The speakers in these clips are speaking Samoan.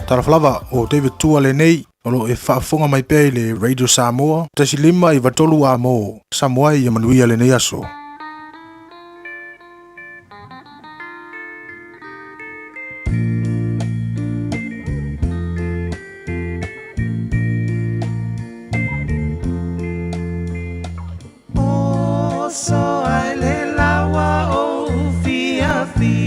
Talofa lava, o David Tua lenei, o lo o e faafofoga mai pea i le Radio Samoa, 1.5 93 amo, Samoa ia manuia lenei aso. Oso ai le lawa o fiafia,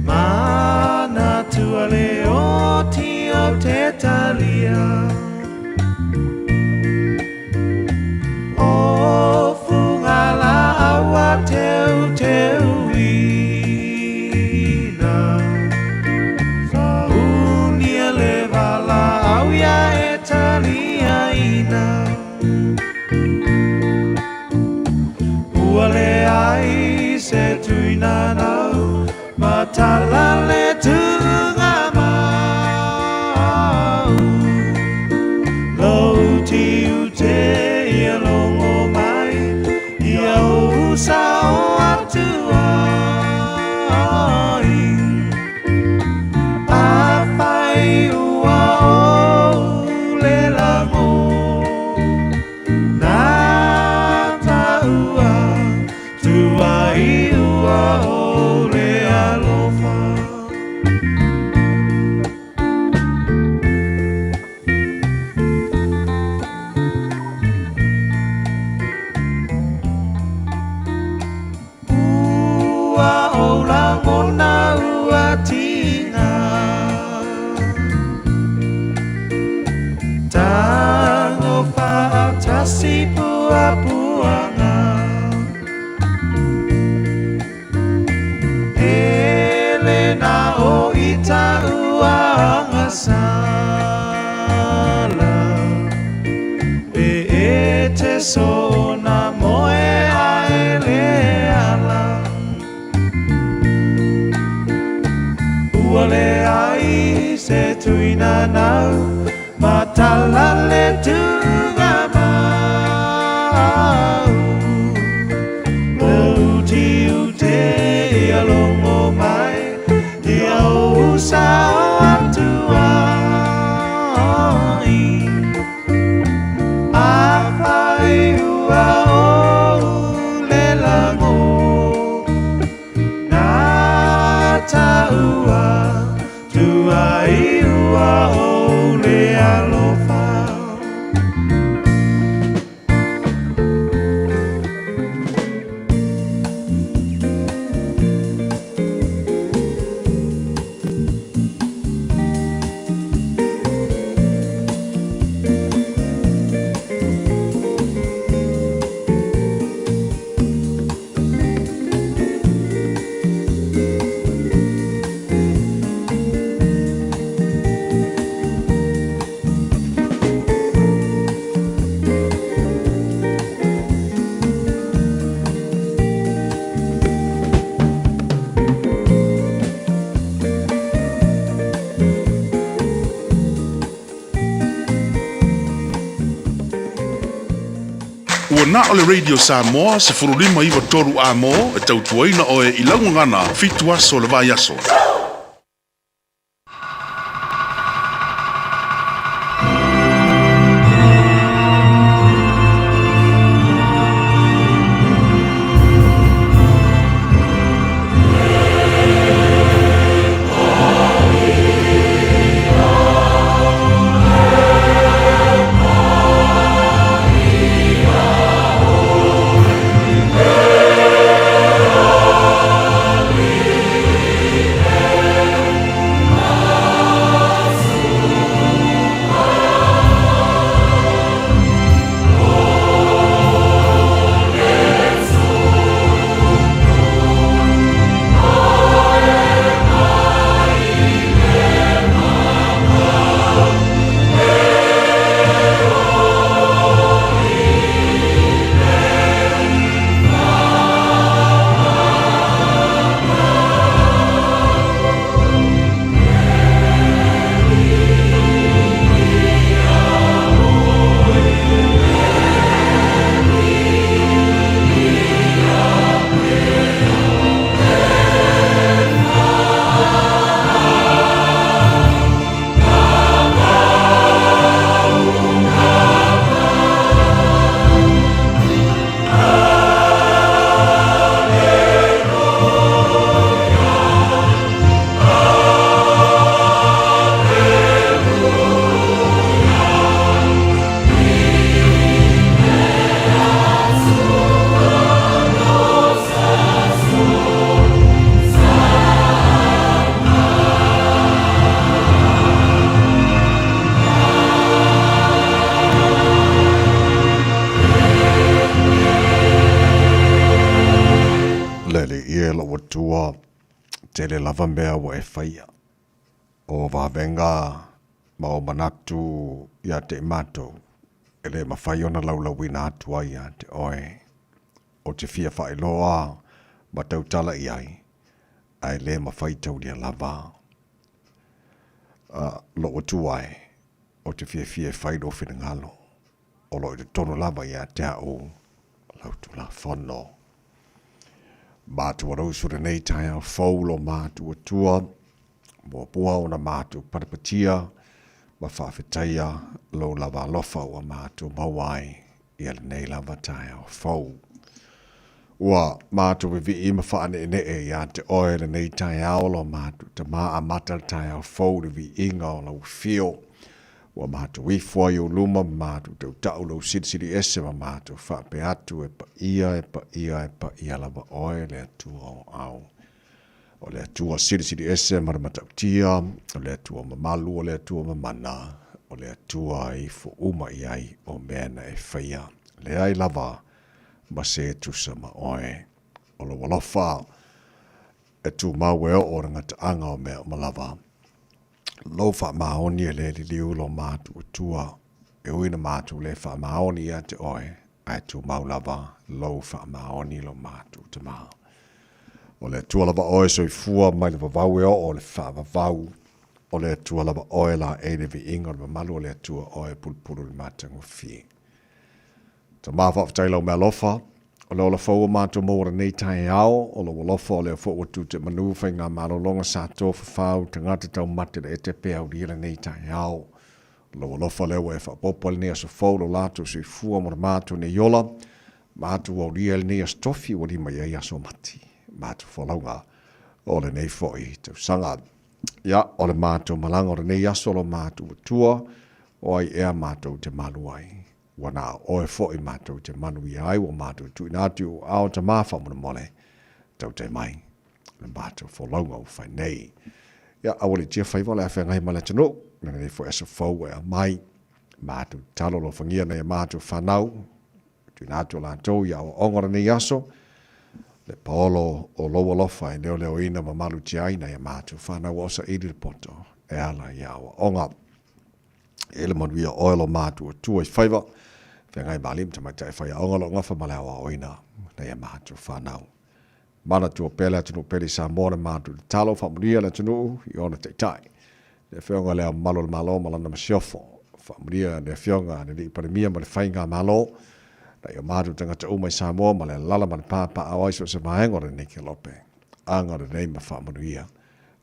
Manatua le oti o te talia. O funga la awa teu teuina, Saunia le vala au ia e taliaina. Ua leai se tuina nau, matala le tuga mau. Lou tiu te ia longo mai, ia ou sao atu ai. A fai ua ou le lago, nā taua tuai ua o le alofa. Ua ou lagona ua tiga, Tago faatasi puapuaga. E le na o ita ua agasala, Pe e te sona moe ae le ala. Ua leai se tuina nau, matala le tuga mau. Lou tiu te ia longo mai, ia ou sao atu ai. A fai ua ou le lago, Nā taua tuai ua o le alofa. Ua na o le Radio Samoa 15 93 amo e tautuaina oe i lau gagana 7 aso o le vaiaso. oe lou Atua, tele lava mea ua e faia. O vavega ma o manatu ia te i matou, e le mafai ona laulauina atu ai ia te oe. Ou te fia faailoa ma tautala i ai, ae le mafai taulia lava. Lou Atua e, ou te fiafia e fai lou finagalo. o lo o i totonu lava ia te au lau Tulafono. Matou alausu lenei taeao fou lo matou Atua, muamua ona matou patapatia ma faafetaia lou lava alofa ua matou maua ai ia lenei lava taeao fou. Ua matou vivii ma faaneenee ia te oe lenei taeao lo matou Tama amata le taeao fou le viiga o lau afio. Ua matou ifo ai ou luma ma matou tautau lou silisili ese ma matou faapea atu, E paia, e paia, e paia lava oe le Atua o au. O le Atua silisili ese ma le matautia, o le Atua mamalu, o le Atua mamana, o le Atua e ifo uma i ai o mea na e faia. Leai lava ma se tusa ma oe. O lou alofa e tumau e oo le gataaga o mea uma lava. Lou faamaoni e le liliu lo matou Atua, e ui na matou le faamaoni ia te oe, ae tumau lava lou faamaoni lo matou Tama. O le Atua lava oe soifua mai le vavau e oo le faavavau. O le Atua lava oe laei le viiga o le mamalu o le Atua oe pulupulu le matagofie. Tama faafetai lau mealofa, o le ola fou o matou maua lenei taeao, o lou alofa o lea foi ua tu te manu faiga malologa sa tofafau tagata taumate le ete pe aulia lenei taeao. Lou alofa lea ua e faaopoopo ai lenei aso fou lo latou soifua mo le matou nei ola, matou aulia ai lenei aso tofi ua lima i ai aso mati, matou folauga o lenei foi tausaga. Ia, o le matou malaga o lenei aso lo matou Atua, o ai ea matou te malu ai? Ua na o oe foi matou te manuia ai, ua matou tuuina atu i ou aao Tama faamolemole, tautai mai le matou folauga ua fai nei. Ia, aua le tia faiva o le a feagai ma le atunuu, i lenei foi aso fou ua e aumai, matou tatalo alofagia nai a matou fanau, tuuina atu o latou i aoaoga o lenei aso, le paolo o lou alofa e leoleoina ma malutia ai nai a matou fanau ua osaili le poto e ala i aoaoga. E le manuia oe lo matou Atua i faiva, feagai ma alii ma tamaitai faiaoga o lo o gafa ma le aoaoina nai a matou fanau. Manatua pea le atunuu pele i Samoa le matou tatalo, faamanuia le atunuu i ona taitai. Le Afioga i Le Ao Mamalu o le Malo ma lana Masiofo, faamanuia le Afioga i le Alii Palemia ma le Faigamalo, nai o matou tagata uma i Samoa ma le alaala ma le papaaao ai so o se vaega o lenei kelope. Agalelei ma faamanuia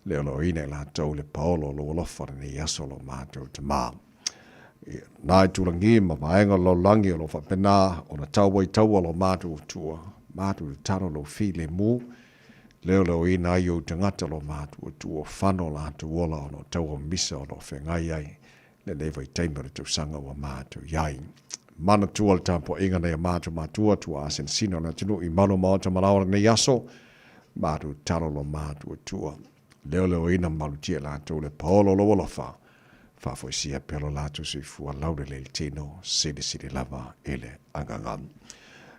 le oloina i latou le paolo o lou alofa lenei aso lo matou Tama. Na i tulagi ma vaega o le lalolagi o lo o faapena ona tau ai taua lo matou Atua, matou tatalo lou filemu, leoleoina ai ou tagata lo matou Atua, fano latou ola ona o taua misa o lo o feagai ai lenei vaitaimi o le tausaga ua matou i ai. Manatua le tapuaiga nai a matou matua tuaasinasina o le atunuu i malu maota malaoa lenei aso, matou tatalo lo matou Atua, leoleoina ma malutia i latou le paolo o lou alofa, faafoisia pea lo latou soifua laulelei le tino, silisili lava i le agaga.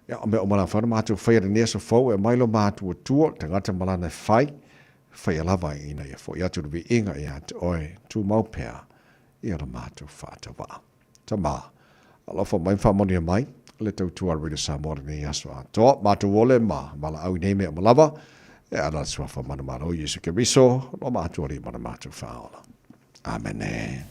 Ia, o mea uma la whana mātou whaia lenei aso fou e mai lo mātou Atua, tagata ma lana e whai, whaia lava ina ia foʻi atu le viiga ia te oe, tumau pea ia lo matou faatauvaa. Tama, alofa mai ma faamanuia mai le tautua a le Radio Samoa lenei aso atoa. Matou ole ma valaau i nei mea uma lava, e ala le suafa manumalo o Iesu Keriso, lo matou Alii ma le matou Faaola. Amene.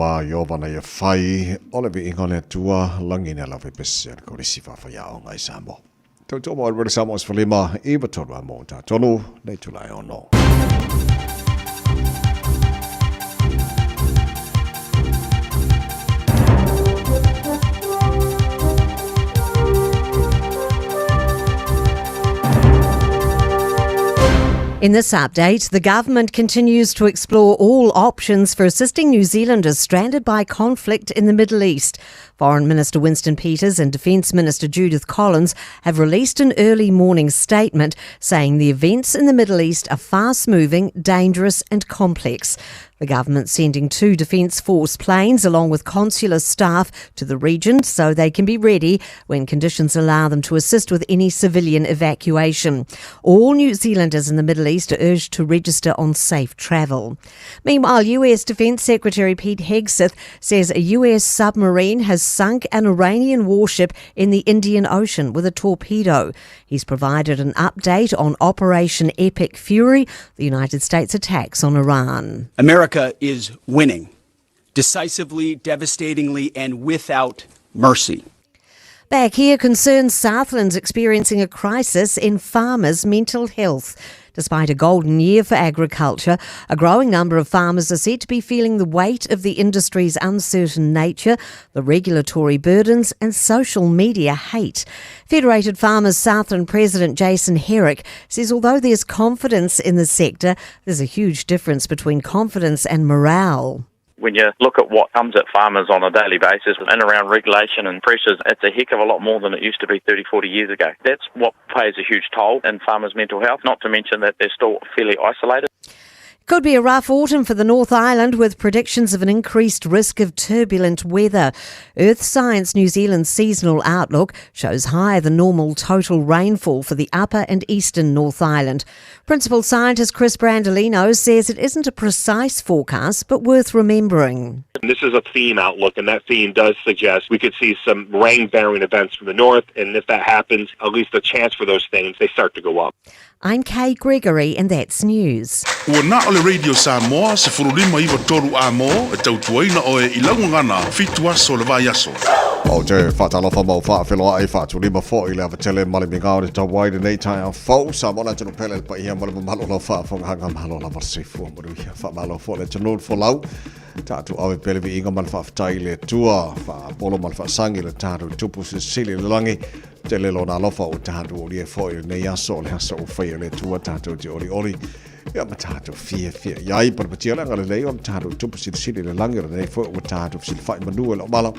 ma Iowa na ia fai, o le viiga o le Atua, lagi na lau pese o le Kolisi Faafaiaoga i Samoa. Tautua mo Alberta Samoa 15, 93 a mo tātonu, nei tula e ono. In this update, the government continues to explore all options for assisting New Zealanders stranded by conflict in the Middle East. Foreign Minister Winston Peters and Defence Minister Judith Collins have released an early morning statement saying the events in the Middle East are fast moving, dangerous, and complex. The government sending two Defence Force planes along with consular staff to the region so they can be ready when conditions allow them to assist with any civilian evacuation. All New Zealanders in the Middle East are urged to register on safe travel. Meanwhile, US Defence Secretary Pete Hegseth says a US submarine has sunk an Iranian warship in the Indian Ocean with a torpedo. He's provided an update on Operation Epic Fury, the United States attacks on Iran. America is winning, decisively, devastatingly, and without mercy. Back here, concerns Southland's experiencing a crisis in farmers' mental health. Despite a golden year for agriculture, a growing number of farmers are said to be feeling the weight of the industry's uncertain nature, the regulatory burdens, and social media hate. Federated Farmers Southland President Jason Herrick says although there's confidence in the sector, there's a huge difference between confidence and morale when you look at what comes at farmers on a daily basis and around regulation and pressures, it's a heck of a lot more than it used to be 30, 40 years ago. That's what pays a huge toll in farmers' mental health, not to mention that they're still fairly isolated. Could be a rough autumn for the North Island with predictions of an increased risk of turbulent weather. Earth Science New Zealand's seasonal outlook shows higher than normal total rainfall for the upper and eastern North Island. Principal scientist Chris Brandolino says it isn't a precise forecast, but worth remembering. This is a theme outlook, and that theme does suggest we could see some rain-bearing events from the north, and if that happens, at least the chance for those things, they start to go up. I'm Kay Gregory, and that's news. Ua na o le Radio Samoa 1593 A mo e tautuaina oe i lau gagana fitu aso o le vaiaso. Ou te faatalofa ma ou faafeiloai faatulima foi i le ava tele ma le migao i le tau ai lenei taeao fou. Samoa le atunuu pele le paia ma le mamalu o lau faafofogaaga malo lava le soifua manuia. Faamalo foi le atunuu le folau. Tatou ave pea le viiga ma le faafetai i le Atua, faapolo ma le faasagi le tatou Tupu Silisili i le lagi. Tele lona alofa ua tatou olia foi i lenei aso, o le aso ua faia e le Atua tatou te olioli ia ma tatou fiafia i ai. Panapatia le agalelei o le tatou Tupu Silisili i le lagi, o lenei foi ua tatou fesilafai manu e lau mala,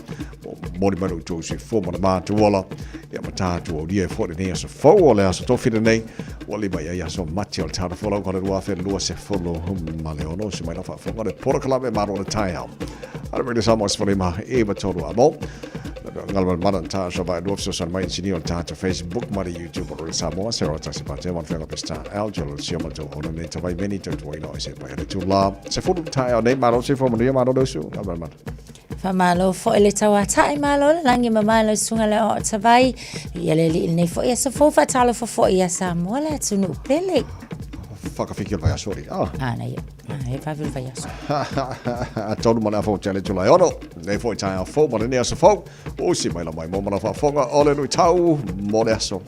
ua momoli mai lo outou soifua ma le matou ola, ia ma tatou aulia ai foi lenei aso fou o le aso tofi lenei, ua lima i ai aso mati o le tatou folau ka le 2026. Se mai lau faafofoga le polokalame malo o le taeao. Ale mai le Samoa 15 e 3 a mo. Ngalmalmana ta sa vai lua fesoasoani mai inisinia o le tatou Facebook ma le YouTube o le Samoa se tasi pa te man whenga pesta al jolo sia ma tau ona nei tawai meni tau tuaina o se pai ale tu la se fulu taeao nei malo se fo manuia malo le usu ngalmalmana. Faamalo foi le tauata'i, malo le lagi mamae lau susuga le Aoao Tavai. Ia le alii lenei foi aso fou, faatalofa foi ia Samoa le atunuu pele. Whakawhiki o le vaiaso ri. Ah. Ah, nei. Ah, e vave le vaiaso. Tonu ma le afa o te ale tula e ono. Nei foi taeao fou ma lenei aso fou. Usi mai la mai mo mana faafofoga o le luitau mo le aso.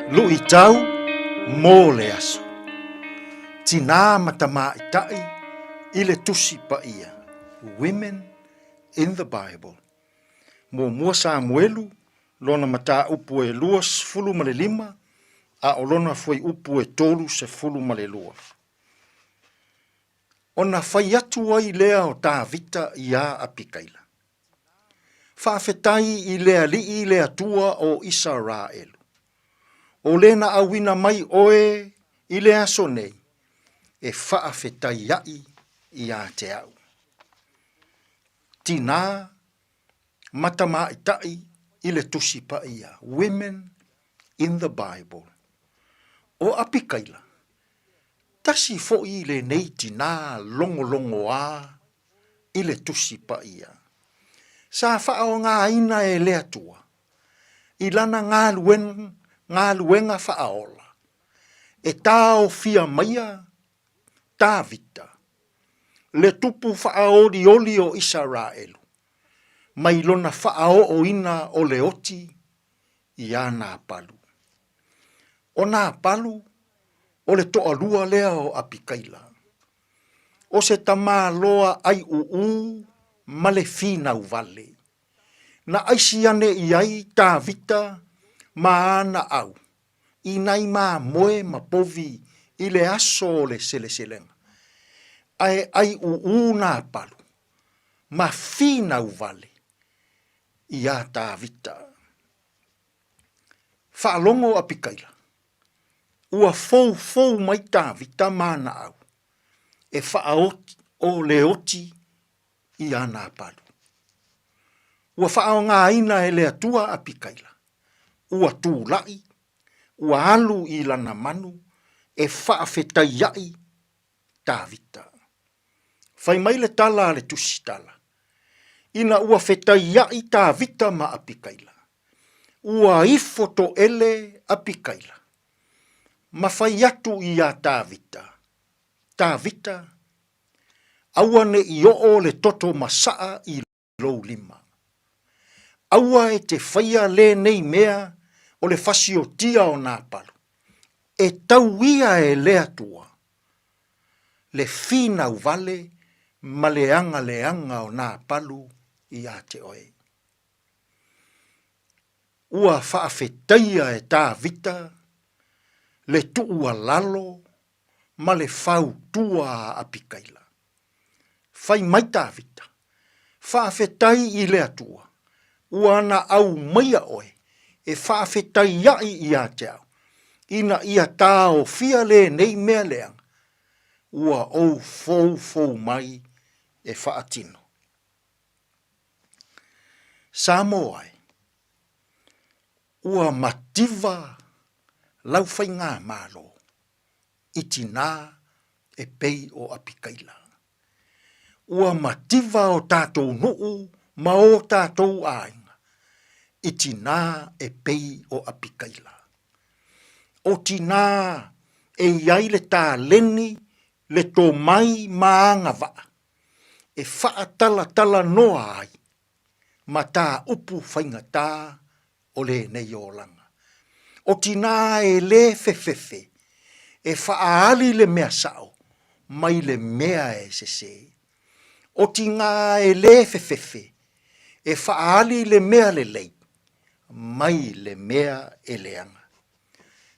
Luitau mo le aso. Tinā ma tamaitai i le Tusi Paia, Women in the Bible. Muamua Samuelu lona mataupu e 25, a o lona fuaiupu e 32. Ona fai atu ai lea o Tavita iā Apikaila, Faafetai i le Alii le Atua o Isaraelu, o le na auina mai oe i le aso nei e faafetaiaʻi iā te au. Tinā ma tamāitaʻi i le Tusi Paia, Women in the Bible. ʻO Apikaila, tasi foʻi lenei tinā logologoā i le Tusi Paia. Sa faaaogāina e le Atua i lana galuega faaola e taofia maia Tavita, le tupu faaolioli o Isaraelu, mai lona faaooina o le oti iā Napalu. ʻO Napalu, o le toalua lea o Apikaila. ʻO se tamāloa ʻaiʻuʻū ma le finau wale. Na ʻaisi ane i ai Tavita ma āna ʻau i nai mamoe ma povi i le aso o le seleselega, a e ʻaiʻuʻū Napalu ma finau wale iā Tavita. Faalogo ʻo Apikaila, ua foufou mai Tavita ma ana ʻau e faaoʻo le oti iā Napalu. Ua faaaogaina e le Atua Apikaila, ua tulaʻi, ua alu i lana manu e faafetaiaʻi Tavita. Fai mai le tala a le tusitala, ina ua fetaiaʻi Tavita ma Apikaila, ua ifo toʻele Apikaila, ma fai atu iā Tavita, Tavita, aua ne i oo le toto masaʻa i lou lima. Aua e te faia lenei mea o le fasiotia o Napalu, e tau ia e le Atua le finau wale ma le agaleaga o Napalu iā te oe. Ua faafetaia e Tavita le tuualalo ma le fautua a Apikaila. Fai mai Tavita, Faafetai i le Atua, ua na aumaia oe e faafetaiaʻi iā te au, ina ia taofia lenei mea leaga, ua ou foufou mai e faatino. Samoa e, ua mativa lau faigamalo i tinā e pei o Apikaila. Ua mativa o tātou nuʻu ma o tātou ʻāina i tinā e pei o Apikaila. ʻO tinā e i ai le taleni le tomai ma agavaʻa e faatalatala noa ai ma tā upu faigata o lenei olaga. ʻO tinā e lē fefefe e faaali le mea saʻo mai le mea e sesē. ʻO tinā e lē fefefe e faaali le mea lelei mai le mea e leaga.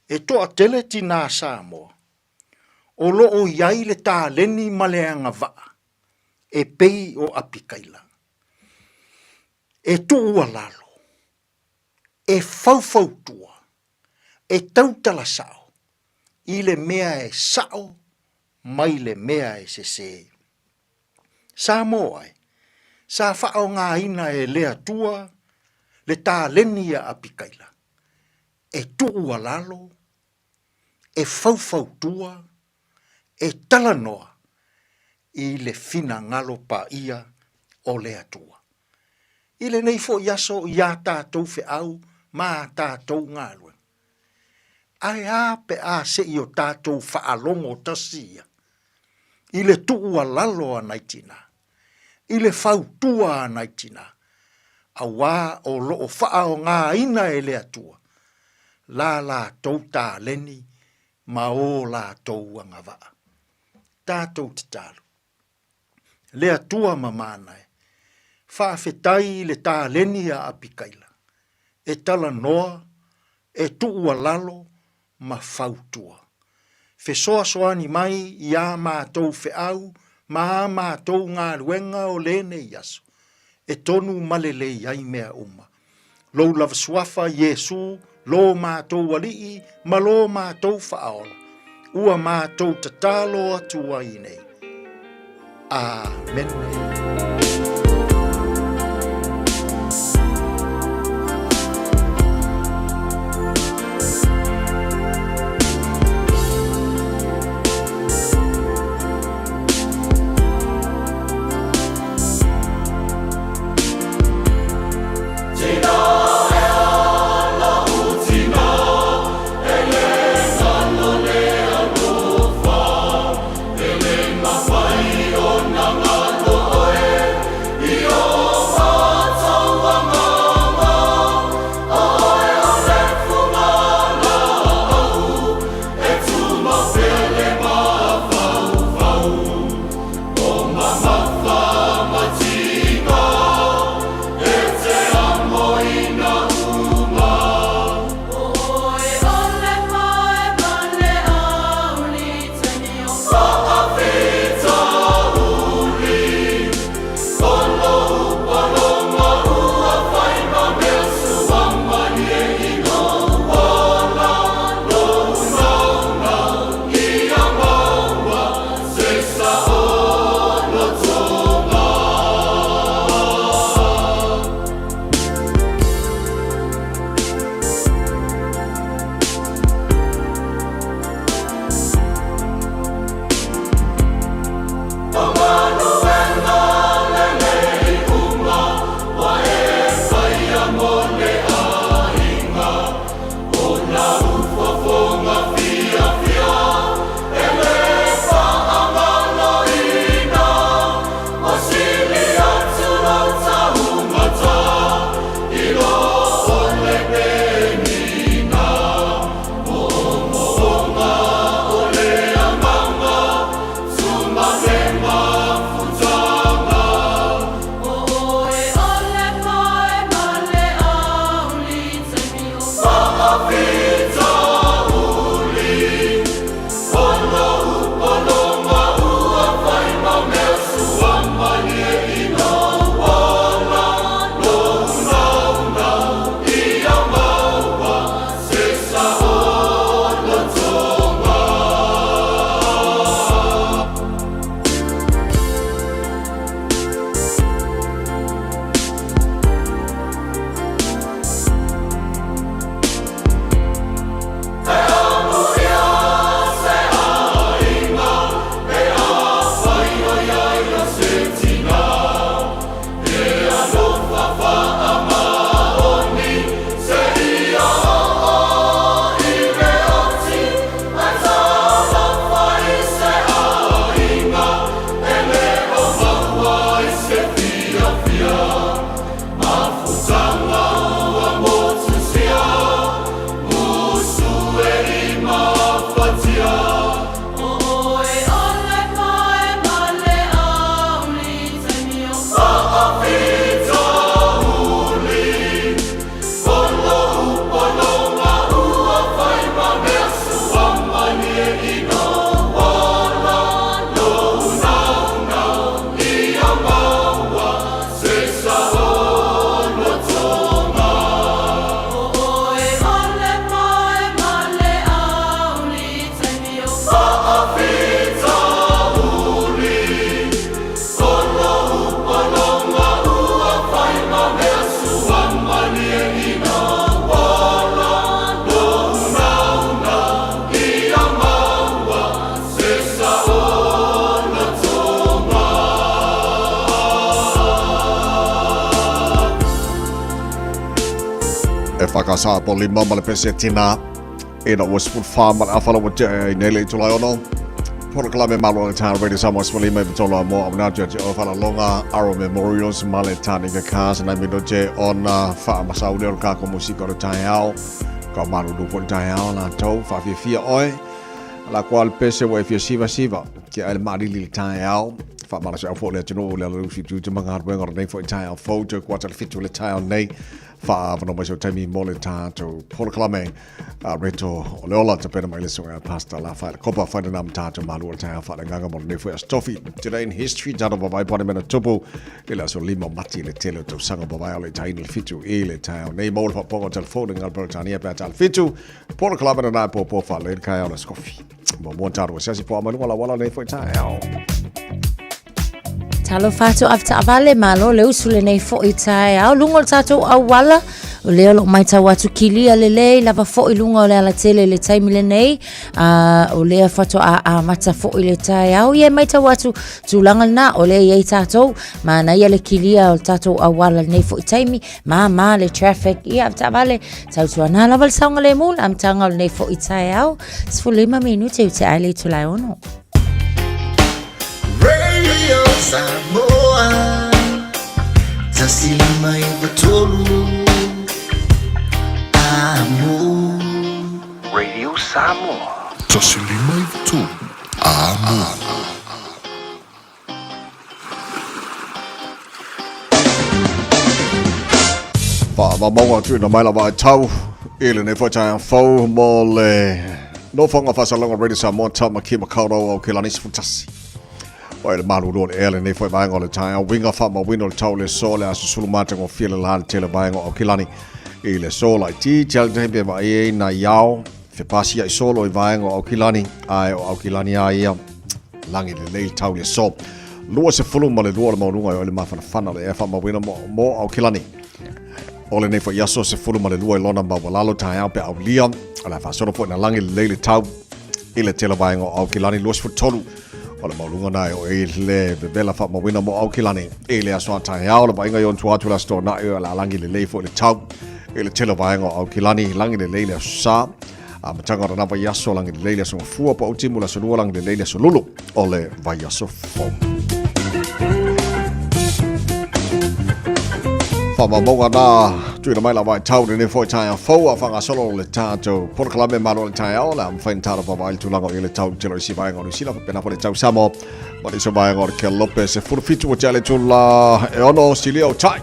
E toatele tinā Samoa o loo i ai le taleni ma le agavaa e pei o Apikaila. E tuualalo, e faufautua, e tautala saʻo i le mea e saʻo mai le mea e sesē. Samoa e, sa faaaogaina e le Atua le taleni a Apikaila e tuualalo, e faufautua, e talanoa i le finagalo paia o le Atua. I lenei foi aso i ā tātou feau ma ā tātou galuega, ae a pe a se i o tātou faalogo tasi ia i le tuualalo a nai tinā, i le fautua a nai tinā, auā o loo faaaogaina e le Atua la latou taleni ma o latou agavaa. Tatou tatalo. Le Atua mamana e, faafetai i le taleni a Apikaila. e talanoa, e tuualalo ma fautua. Fesoasoani mai i ā mātou feau ma ā mātou galuega o lenei aso, e tonu ma lelei ai mea uma. Lou lava suafa Iesū, lo mātou Alii ma lo mātou Faaola, ua mātou tatalo atu ai nei. Amene. E whakasa po lima ma le pese tina ina ua sefulu fa ma le afa la ua tea i nei le itula e ono. Polokalame malo le tāna Radio Samoa sefulu lima i tolu a moa amana atu atu o whalalonga Aro Memorials ma le tānika Cars nai mino te ona wha masaule o le kako musika o le taeao. Ka malulu po le taeao la tau whaafiafia oe. La kua le pese ua e fia siva siva ki a le maalili le taeao. Wha mala se au fo le atunuu le ala lusi tu te mangaruenga o nei fo i taeao fou te kua tale fitu le taeao nei. Fa'aavanoa mai sau taimi mo le tatou polokalame a Reto o le ola tapena mai le susuga Pastor Lafaele Kopa whai na ma tatou malu o le taeao faaleagaga mo lenei foi aso tofi. Today in history tatou vavae pane mena tupu i le aso 5 o Mati le tele o tausaga vavae o le taina le 7 i le taeao nei maua le faapopoga o telefone i Peretania pe a ta le 7 polokalame na e pōpō faalelei le kaeao le aso kofi. Muamua tatou asiasi po a mai luga o le auala lenei foi taeao. Talofa atu avetaavale, malo le usu lenei foi taeao. Luga o le tatou auala, o lea o lo o matau atu kilia lelei lava foi luga o le alatele i le taimi lenei. O lea faatoa amata foi le taeao. Ia e matau atu tulaga lena, o lea e i ai tatou, manaia le kilia o le tatou auala lenei foi taimi, māmā le traffic. Ia avetaavale, tautuana lava le saogalemu, le amataga o lenei foi taeao. 15 minute ua tea ai le itula e 6. Radio Samoa 1 5 9 3 Amo. Radio Samoa. 1 5 9 3 Amo. Faamaumauga tuuina mai lava e tau i lenei foi taeao fou mo le nofoaga faasalalauga Radio Samoa Tāmaki Makaurau Aokelani 11. O le malulu o le ea lenei foi vaega o le taeao uiga faamauina o le tau le aso le aso sulu matagofie le la le tele vaega o Aokelani i le aso laitiiti a le taimi e vaai ai nai ao fepasia'i solo i vaega o Aukilani, ae o Aukilani a ia lagi lelei le tau i le aso. 22 o le maualuga e oo i le mafanafana o le ea faamauina mo, mo Aukilani. O lenei foi aso 12 i lona maualalo taeao pe aulia, o le a faasolo foi na lagi lelei le tau i le tele vaega o Aukilani 23 o le maualuga na e oo i le vevela faamauina mo Aukilani i le aso a taeao le vaaiga i ona tua atu le aso Toonai o le a lagi lelei foi le tau i le tele o vaega o Aukilani, lagi lelei le aso Sa, amataga o lena vaiaso, lagi lelei le aso Gafua, po o Timu le aso Lua, lagi lelei le aso Lulu o le vaiaso fou. Faamaumauga na tuuina mai lava e tau lenei foi taeao fou a faagasolo le tatou polokalame malo le taeao le a mafai ona tatou vaavaai le tulaga o i le tau tele o isi vaega o Niu Sila faapena foi le tau Samoa ma nisi o vaega o le Kelope 17 ua tea le itula e 6 silia o tai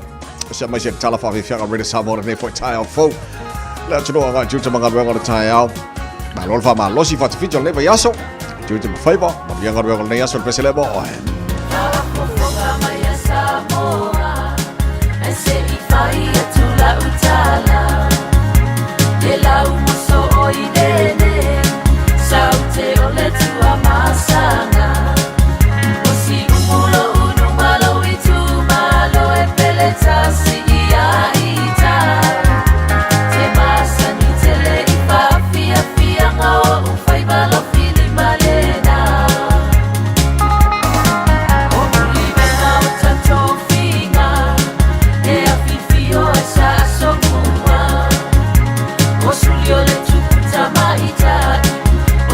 Se mai se tala whawhiwhianga Radio Samoa lenei foi taeao fou. Le atunuu agai tiute ma galuega o le taeao. Malo le faamalosi faatafiti o lenei vaiaso. Tiute ma faiva, manuia galuega o lenei aso le pese le mo oe. Faafofoga mai a Samoa, ae se i fai atu lau tala. Le lau moso o i nene, saute o le Tuamasaga. O si umu lo unu ma lo itu malo e pele tasi ia ita. Te masani tele i faafiafiaga o u faiva lo filima lena. O mulimea o tatou figa, e afifio ai sa asomua. O suli o le tupu tamaitai,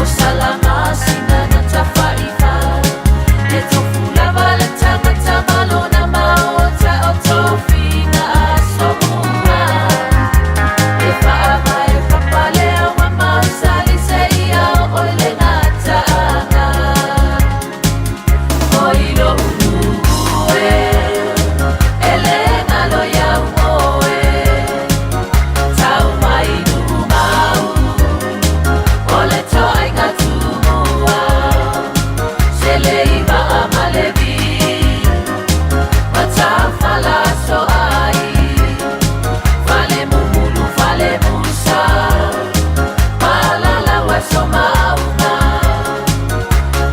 o Salamasina na tafaifa. E tofu lava le tagata ma lona maota o tofiga asomua. E faavae papa le aua mausali seia oo i le gataaga. O i lo'u nuu e, e le galo iau oe. Tau mai nuu mau, o le toaiga tumua. Se le i vaa ma Levi, ma tafala aso ai. Fale mumulu, fale musa, malala wa somauga.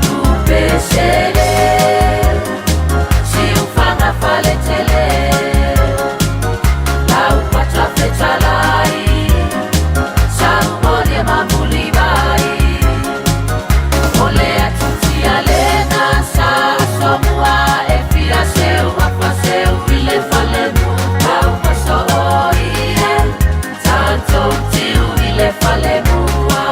Lupe sele, siufaga fale tele. Lau pata fetalai, saumolia mamulivai. O le atutia lena sa somua e fia seu afa seu i le falemu. Lau paso o ie, tatou tiu i le falemua.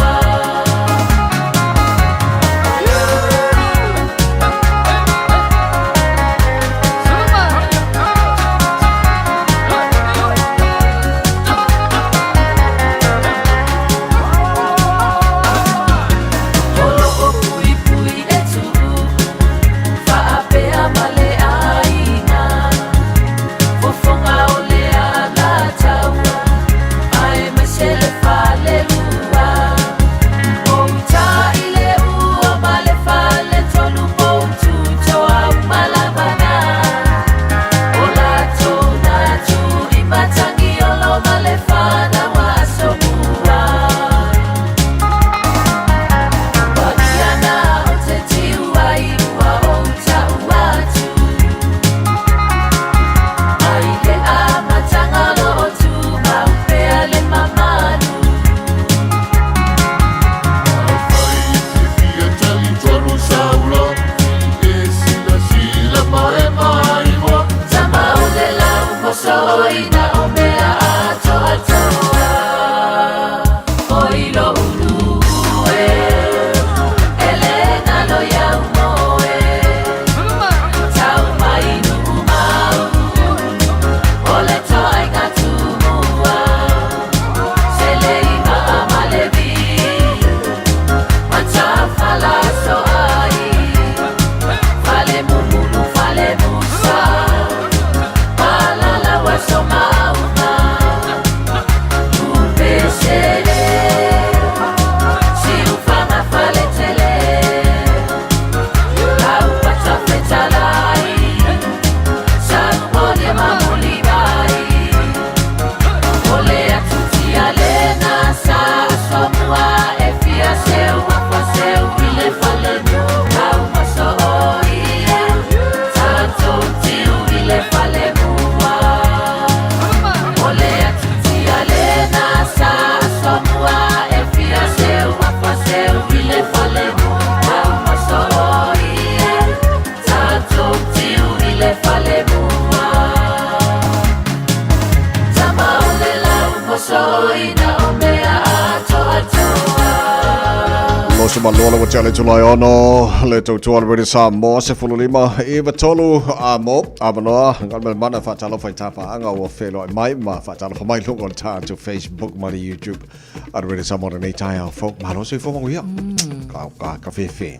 mosoina o mea atoatoa. O i lo'u nuu e, e le galo iau moe. Tau mai nuu mau, o le toaiga tumua. Selei maa ma Levi, matafala so ai. Fale mumulu, fale musa, malala wa so maunga. Upesele, siufaga fale tele. Lau patafetalai, sanumolia mamulibai. O le atutia lena sa somua e fia seu afaseu i le falemu. Lau maso'oia, tatou tiu i le falemua. O le atutia lena sa somua e fia seu afaseu i le falemu. Lau maso'oia, tatou tiu i le falemua. Tama o le lau mosoina o mea atoatoa. Loso maloa ua tele tulai ono le tautua le Radio Samoa 15 93 a mo avanoa ngal mana faatalofa i tapaanga ua feloai mai ma faatalofa mai luga o le tatou Facebook ma le YouTube a le Radio Samoa lenei taeao fou. Malo soifua manuia. Ka ka ka fefe.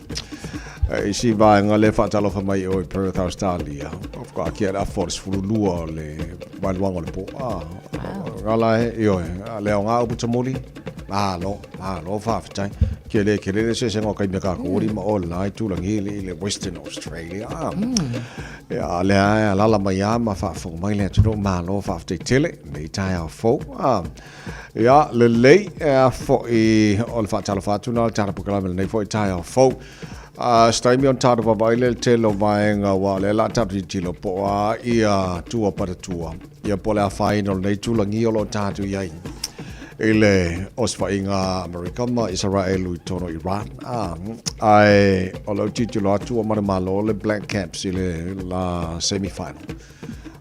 E isi vaega le faatalofa mai o i Perth, Australia. O ka kia le afa o le 12 o le vaeluaga o le po. Ah, ngala e, ioe, le aoga upu tamuli. Malo, malo faafetai. Ke le ke le se se ngo kai me ka kori ma o la i tūlangi i le Western Australia. Ah. Ia, le ae alala mai a ma faafofoga mai le atunuu malo faafetai tele nei taeao fou. Ah. Ia, lelei e a fo'i o le faatalofa atu na le tala polokalame lenei fo'i taeao fou. Se taimi ona tatou vaavaai lea i le tele o vaega aua o lea o le a tatou tilotilo po o a ia tua patatua, ia po o le afaina o lenei tulagi o lo o tatou i ai i le osofaiga Amerika ma Isaraelu i totonu o Iran. Ae o lau tilotilo atu ua manumalo le Black Caps i le la semi-final.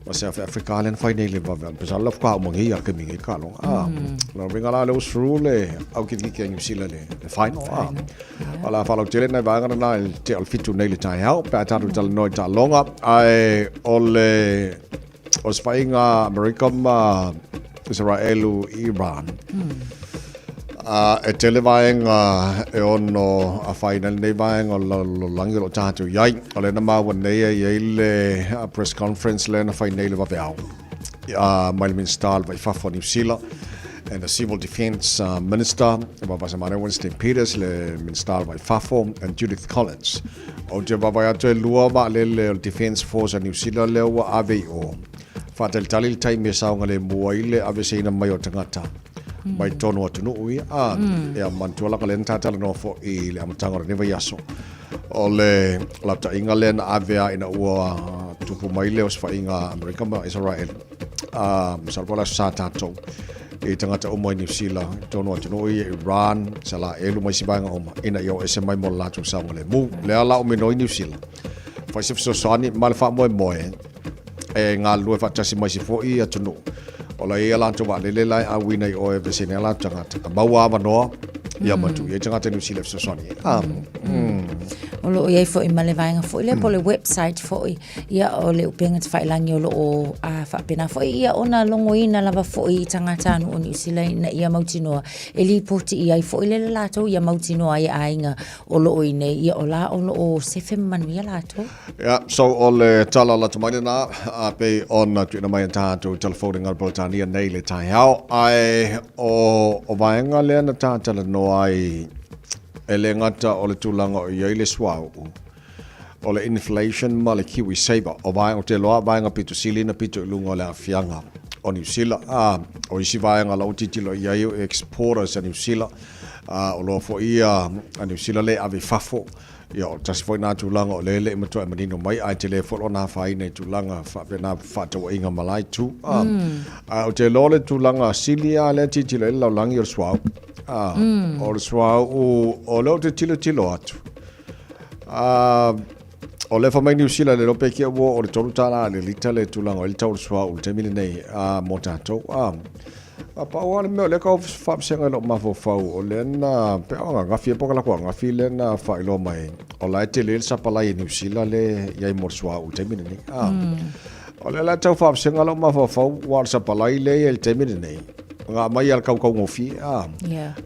Ma South Africa lea na fai nei le vave. Pesa la fuka uma ngi a ke mingi ka lo. Ah, la ringa la le usru le au ki ki New Zealand le le final. Ah. Ala fa lo tele nei vaega na le te al fitu nei le tai hau. Pa tatu tala noi ta longa. Ai o le osofaiga Amerika ma Israelu Iran. E tele vaega e ono afaina lenei vaega o le lalolagi o lo o tatou i ai. O lea na maua nei e i ai le press conference lea na fai nei le vaveao mai le Minista o le Vai Fafo o Niu Sila and the Civil Defence Minister, Vaavasamane Winston Peters, le Minista o le Vai Fafo, and Judith Collins. Ou te vaavaai atu e lua vaalele o le Defence Force a Niu Sila lea ua ave i o. Faatalitali le taimi e saogalemu ai le aveseina mai o tagata mai totonu o atunuu ia. A, ia manatua laka lea na tatalanoa foi i le amataga o lenei vaiaso. O le lapataiga lea na ave a ina ua tupu mai le osofaiga Amerika ma Israel. A, masalo po o le aso sa tatou i tagata uma i Niu Sila, i totonu o atunuu ia, Iran, Isalaelu ma isi vaega uma, ina ia o ese mai mo le latou saogalemu. Lea la o minoi Niu Sila. Fai se fesoasoani ma le faamoemoe e galulue faatasi ma isi foi atunuu. O la e i ai a latou vaalele la e auina i o e aveese nei a latou tagata. Ka maua avanoa, ia ma tuu i ai tagata Niu Sila e fesoasoani ai. Ah, O lo o i ai foi ma le vaega foi lea po o le website foi, ia o le upega tafailagi o lo o faapena foi ia ona logoina lava foi i tagatanuu o Niu Sila ina ia mautinoa e lipoti i ai foi lele latou ia mautinoa ai aiga o lo o i inei, ia o la o lo o sefe ma manuia latou. Ia, so o le tala lata mai lena, a pei ona tuuina mai e tatou telefoni ngā Peretania nei le taeao, ae o, o vaega lea na tātalanoa ai e le gata o le tulaga o i ai le suauu, o le inflation ma le Kiwi Saver, o vaega, ou te iloa vaega pito sili na pito i luga o le aafiaga o Niu Sila, a, o isi vaega la ua tilotilo i ai o exporters a Niu Sila, a, o loa foi ia a Niu Sila le ave i fafo, Ia, o tasi foi nā tulaga o lea e le i matua e manino mai, ae tele foi lona afaina i tulaga faapena fefaatauaiga ma la itu. A, ae ou te iloa o le tulaga sili lava lea e tilotilo i ai le lalolagi o le suauu. A, o le suauu, o lea ou te tilotilo atu, a, O lea fai mai Niu Sila le iloa pe kia ua o le $3 i le lita le tulaga o ai le tau o le suauu i le taimi lenei a mo tatou. A a pau lava le mea o lea ka faavasega i lou mafaufau o lea na pe o ananafi ea po o kalako ananafi lea na faailoa mai o la e tele le sapalai e Niu Sila le i ai mo le suauu i le taimi lenei. A o lea la tau faavasega lou mafaufau aua o le sapalai lea i ai i le taimi lenei na aumai lava i le kaukaugofie. A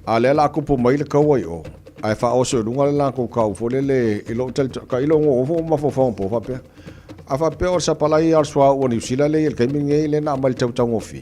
a lea la a tupu mai le kaua i o Ae faaoso i luga le latou kau foi lele i lou talitonuga, ka i lou nofo ma mafaufau anapo faapea, a faapea o le sapalai lava o le suauu a Niu Sila lea e i ai i le taimi lenei lea na aumai i le tau taugofie,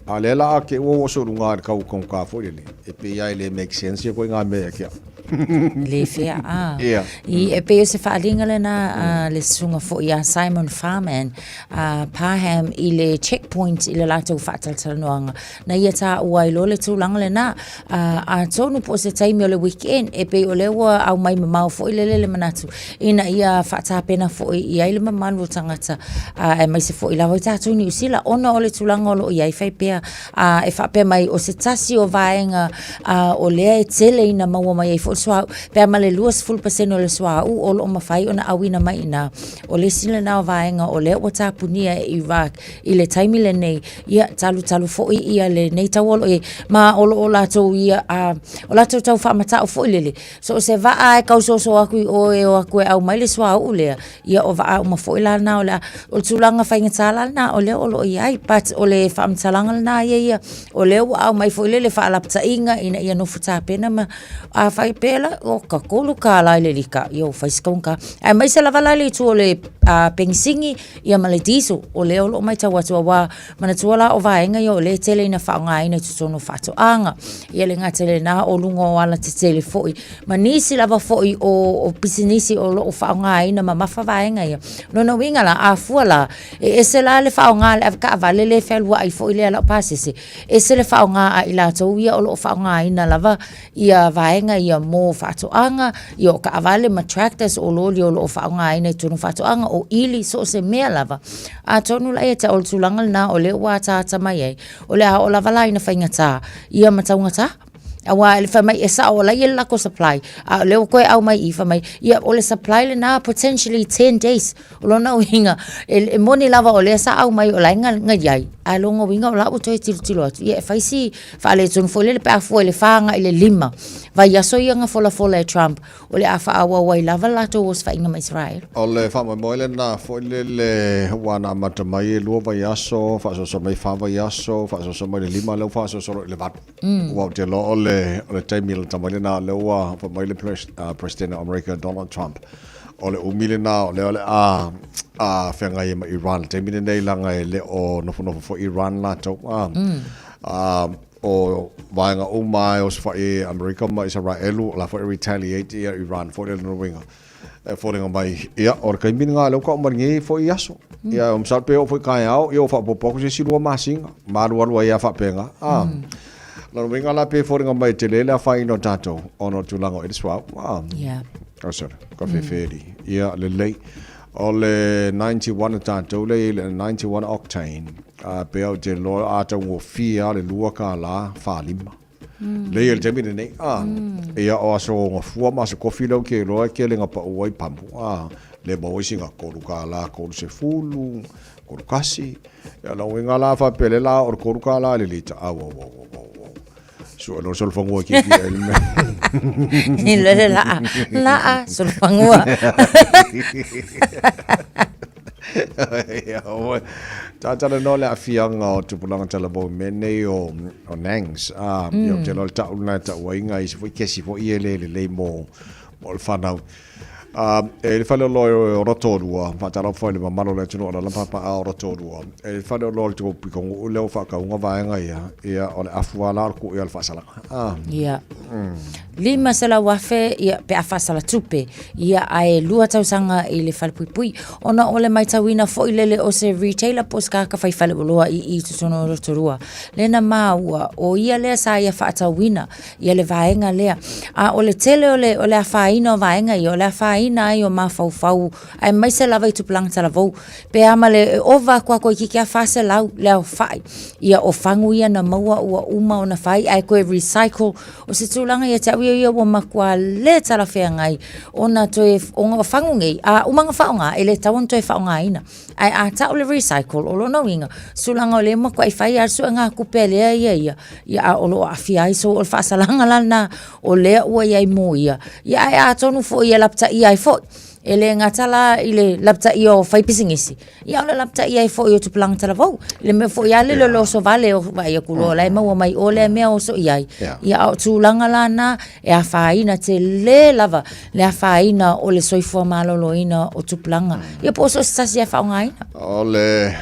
a o lea la a te i ua oso i luga i le tau taugata foi lele, e pei lava e le make sense ia ituaiga mea ia te au. Le fea a. Yeah. I, e pei o se faaaliga lena a le susuga foi ia Simon Farman, a Parham i le checkpoint i le latou faatalatalanoaga. Na ia taua ai loa le tulaga lena. Atonu po o se taimi o le weekend, e pei o lea ua aumai mamao foi lele le manatu ina ia faatapena foi i ai le mamalu o tagata, aemaise foi lava i tatou i Niu Sila, ona o le tulaga o lo o i ai fai pea, e faapea mai o se tasi o vaega o lea e tele ina maua mai ai foi le suauu, pe a ma le 20% o le suauu o lo o mafai ona auina mai i ina. O le isi lena o vaega o lea ua tapunia e Iraq i le taimi lenei, ia talutalu foi ia lenei taua o lo o i ai, ma o lo o latou ia, a, o latou tau faamata'u foi lele, so o se vaa e tausoso atu i o e o atu e aumai le suauu lea, ia o vaa uma foi la na o le a, o le tulaga faigata la lena o lea o lo o i ai. But o le faamatalaga lena ia ia, o lea ua aumai foi lele faalapata'iga ina ia nofo tapena ma, a fai pea la, oka, $3 i le lita, ia ua fai si taugata. Aemaise lava la le itu o le penisini, ia ma le diesel, o lea o lo o matau atu aua manatua la o vaega ia o lea e tele ina faaaogaina i totonu o faatoaga. Ia le gata i lena o luga o alatetele foi ma nisi lava foi o, o pisinisi o lo o faaaogaina mamafa vaega ia. Lona uiga la, a fua la, e ese la le faaaoga a le avetaavale lea e fealuai foi lea laupasese, ese le faaaoga a i latou ia o lo o faaaogaina lava ia vaega ia mo faatoaga, ia o taavale ma tractors, o loli o lo o faaaogaina i totonu o faatoaga, o ili, so o se mea lava. Atonu la ia te au o le tulaga lena o lea ua ataata mai ai, o le a oo lava la ina faigata ia ma taugata. Aua fai mai e sao o la e i ai le latou supply, a o lea ua toe aumai i i fai mai, ia o le supply lena potentially 10 days. O lona uiga, e moni lava o lea sa aumai o la e na i ai, ae lona uiga o la ua toe tilotilo atu, ia e fai si faaletonu foi lele pe a fua i le 4 agai i le 5 vaiaso ia na folafola e Trump, o le a faaauau ai lava le latou osofaiga ma Isaraelu. O le faamoemoe lena foi lele ua na amata mai e 2 vaiaso, faasoasoa mai 4 vaiaso, faasoasoa mai le 5, lea ua faasoasoa loa i le 8. Aua ou te iloa o le taimi lata mai lena, lea ua fai mai le President o Amerika Donald Trump, O le umi lena o lea o le a a feagai ai ma Iran i le taimi lenei leaga e le o nofonofo foi Iran latou a a o vaega uma e osofai e Amerika ma Isaraelu o la foi e retaliate ia Iran foi lea lona uiga e foliga mai ia o le taimi lena lea ua tau mai lenei foi aso ia masalo pe oo foi taeao ia ua faaopoopo atu se isi 2 masina ma alualu ai lava faapena a Lona uiga la pei e foliga mai e tele le afaina o tatou ona o le tulaga o i le suauu. Ah. Yeah. Oh, sorry. Ka fefe mm. Ia, lelei. O le 91 o tatou le i le 91 octane. Uh, pe au te loa a tau ngofie a le lua ka la whalima. Mm. Le i le taimi lenei. Ah. Mm. Ia o aso ngafua ma aso kofi lau ke loa ke le ngapa uai pamu. Ah. Le maua isi nga $3, 30, 31. Ia lona uiga la faapea lea la o le $3 i le lita. Au, au, au, au, au, au. Sue loa le solofangua e kipi ai le mea. I le laa, laa, solofangua. Ia, oe. Tātala noa le aafiaga o tupulaga talavou i mea nei o, o nangs. Ah, mm. Ia, ou te iloa le tau lena e tau ai ngai isi foi kesi foi e le lelei mo, mo le whanau. E i le faleoloa o Rotorua, faatalofa i le mamalu o le atunuu o lana papaaao o Rotorua. E i le faleoloa o le tou pitonuu lea ua faatauga vaega ia, ia o le afu lava la o le tuu ia o le faasalaga. Ia. $500,000 ia pe a faasala tupe, ia ae 2 tausaga i le falepuipui. Ona o le maitauina foi lele o se retailer po o se tagata fai faleoloa i i totonu o Rotorua, lea na maua o ia lea sa ia faatauina ia le vaega lea. A o le tele o le, o le afaina o vaega ia, o le afaina afaina ai o mafaufau aemaise lava i tupulaga talavou. Pe a ma le ova aku a toeitiiti lava 400 le aofai ia o fagu ia na maua ua uma ona fai ae toe recycle. O se tulaga ia te au ia ia ua matua le talafeagai ona toe ona o fagu nei a uma ona faaaoga e le tatau ona toe faaaogaina. Ae a tau le recycle o lona uiga, tulaga o lea e matuai fai lava le suegatupe a lea ia ia, ia a o lo o aafia ai. So o le faasalaga la lena o lea ua i ai mo ia, ia ae atonu foi e lapataia ai foi. E le gata la i le lapataia o faipisinisi, ia a o le lapataia ai foi o tupulaga talavou. I le mea foi lava lele o le oso vale o vaai atu loa o la e maua mai i o lea mea oso i ai. Ia a o tulaga la na e afaina tele lava le afaina o le soifua maloloina o tupulaga, ia po o so o se tasi lava e faaaogaina. O le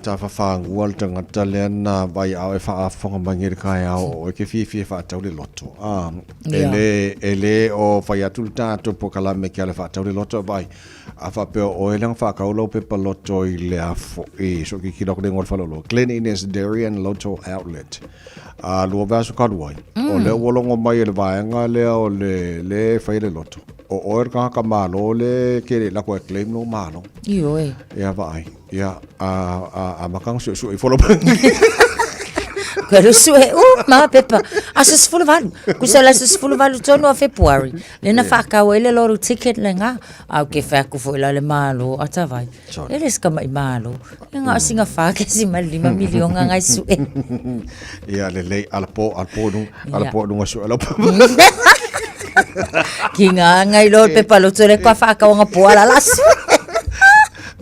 tafafagua le tagata lea na vaiao e faafofoga mai nei i le taeao o oe ke fiafia e faatau le loto. A, e le, e le o fai atu le tatou polokalame ke ala faatau le loto vaai. A faapea o oe lea na faatau lau pepa loto i le afo, i so kikilo aku le igoa o le faleoloa, Glen Innes Dairy and Lotto Outlet. A lua vaiaso talu ai, o lea ua logo mai e le vaega lea o le le e fai le loto. O oe le tagata malo le ke le lako e claim lou malo. Ioe. Ia vaai. Ia a a amata ona suesue ifo lau Koe alu sue uma pepa. Aso 18. Tusa le aso 18 tonu o February. Lea na faatau ai le lotto ticket lena. A ou te fai atu foi la le malo atavai. E le se tama'i malo. Ia na o sina 4.5 miliona nai sue. Ia lelei, ala po, ala po i luga, ala po i luga sue lau pepa. Ki ngā ngai lo pepa loto le kua whaakaonga po ala la sue.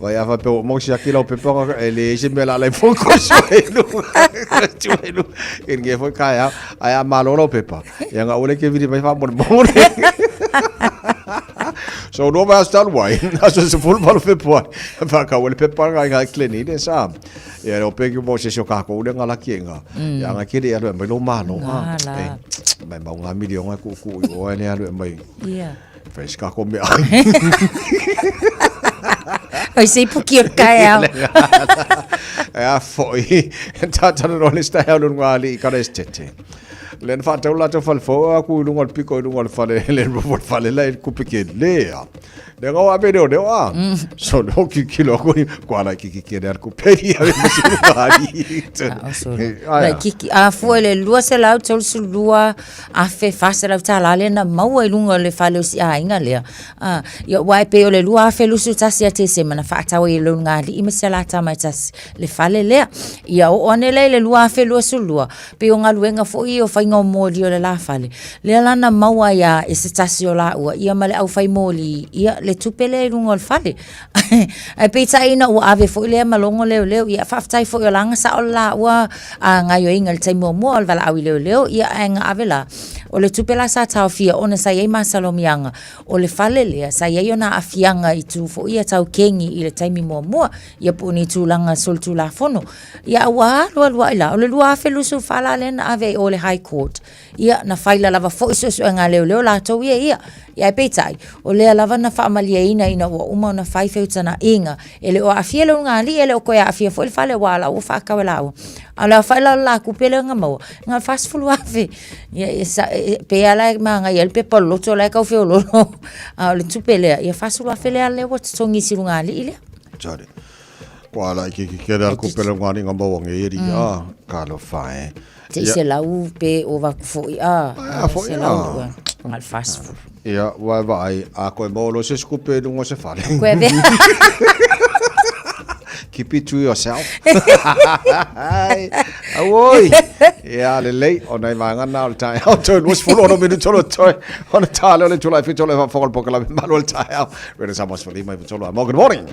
Vai a faapea ua mau siaki lau pepa e leai se mea la lai foi ko sue i luga. Sue i luga. E nge foi kai a, ai a malo lau pepa. Ia nga ule ke vili mai faamolemole. So lua vaiaso talu ai, aso 18 Fepuari, whakau le pepa ngai ngai klenine sa. Ia o peki mo se sio ka ko ule ngalaki e ngā. Ia ngai kere alu e mai lo malo. Ngā la. E, mai mau ngā milionga ku ku i oe ne alu e mai. Ia. Whai ka ko mea. Ai sei puki o kai au. E a foi, tātana no le stai au ngā ali i kare tete. Le na whātau lātou whale fau aku i lunga o le piko i lunga o le whale, le rua o le whale la i kupe ke lea. Le ngau ape leo leo a. So le hoki kilo aku ni, kua lai kiki ke lea kupe ni ave masi lunga ali. Lai kiki, a fua le 232 afe 400 tālā lea na maua i luga o le fale o si aiga lea. Ia aua e pei o le 2021 ia Tesema na faatau ai e Leulugalii ma si Alatamatasi le fale lea. Ia oo ane la i le 2022, pei o galuega foi ia o faiga o moli o le la fale. Lea la na maua ai a e se tasi o laua ia ma le aufai moli ia le tupe lea i luga o le fale. Ae peitai ina ua ave foi lea ma logo leoleo, ia faafetai foi o la na sao le laua a gaioiga i le taimi muamua o le valaau i leoleo, ia ae na ave la. O le tupe la sa taofia ona sa i ai masalomiaga o le fale lea, sa i ai ona aafiaga i itu foi ia tau kegi i le taimi muamua, ia po o ni tulaga solitulafono. Ia a ua alu alu ai la, o le 2024 la lea na ave ai i o i le High Court. Ia, na faila lava foi suesuega a leoleo latou ia ia. Ia ae peitai, o lea lava na faamalieina ina ua uma ona fai feutagaiga. E le o aafia le ulugalii, e le o toe aafia foi le fale aua o la ua faatau e laua. A o le aofai la o le la tupe lea na maua, na o le $40,000. Ia, e sa, e pei lava la e manaia ai le pepa o le loto la e tau feoloolo. A o le tupe lea, ia $40,000 lea lea ua totogi i si ulugalii lea. Sorry. Kua la ki ki kere al kupe le ngani nga maua nge iri a ka lo fae. Te se lau pe o vaku foi a. A foi a. Nga le 40. Ia, wai vai, a koe mo lo se skupe lunga se fale. Koe ve. Keep it to yourself. Auoi. Ia, lelei, o nai vaega na o le taeao. Toe 26 minute o toe. Ona tā leo le tula e whitu o le whafonga le pokalame malu o le taeao. Rena Samoa sefulu lima iva tolu a. Good morning.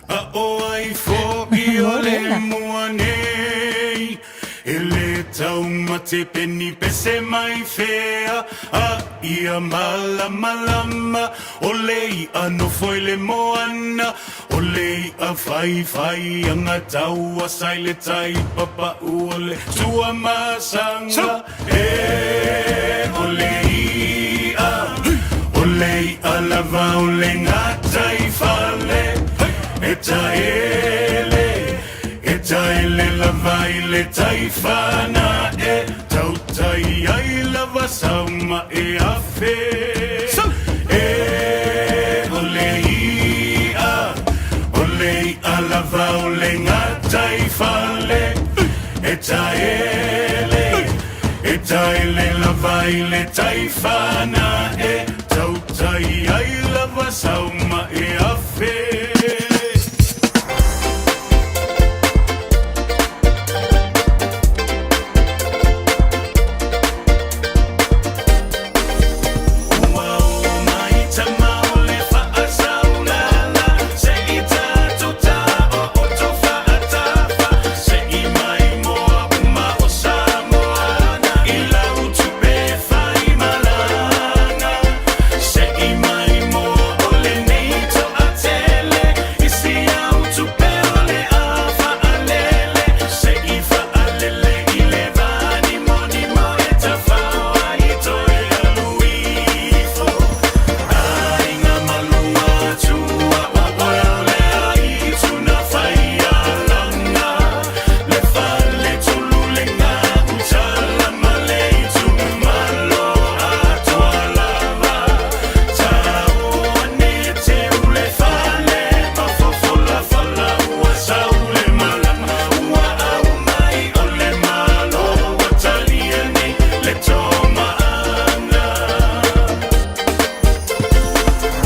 A o ai foʻi o le mua nei E le taumate peni pese mai fea A ia malamalama O le iʻa nofo i le moana O le iʻa whaiwhai anga taua sa i le tai Papa'u o le Tuamasaga E o le iʻa O le iʻa lava o le gataifale E taele E taele lava i le tai fanaʻe Tautai ai lava sau ma e afe E fana e tautai ai lava sau ma e afe. Ua o mai tama o le faasaulala se i tatou taooto faatafa se i mai moa uma o Samoana i lau tupe faimalanga se i mai moa o lenei toatele i si au tupe o le a faalele se i faalele i le vanimonimo e tafao ai toe alu ifo aiga malua tua o oe o le aitu na faialaga le fale tulu le gautala ma le itumalo atoa lava tau ane teu le fale mafofolafala ua sau le malama ua aumai o le malo ua talia nei le tomaaga.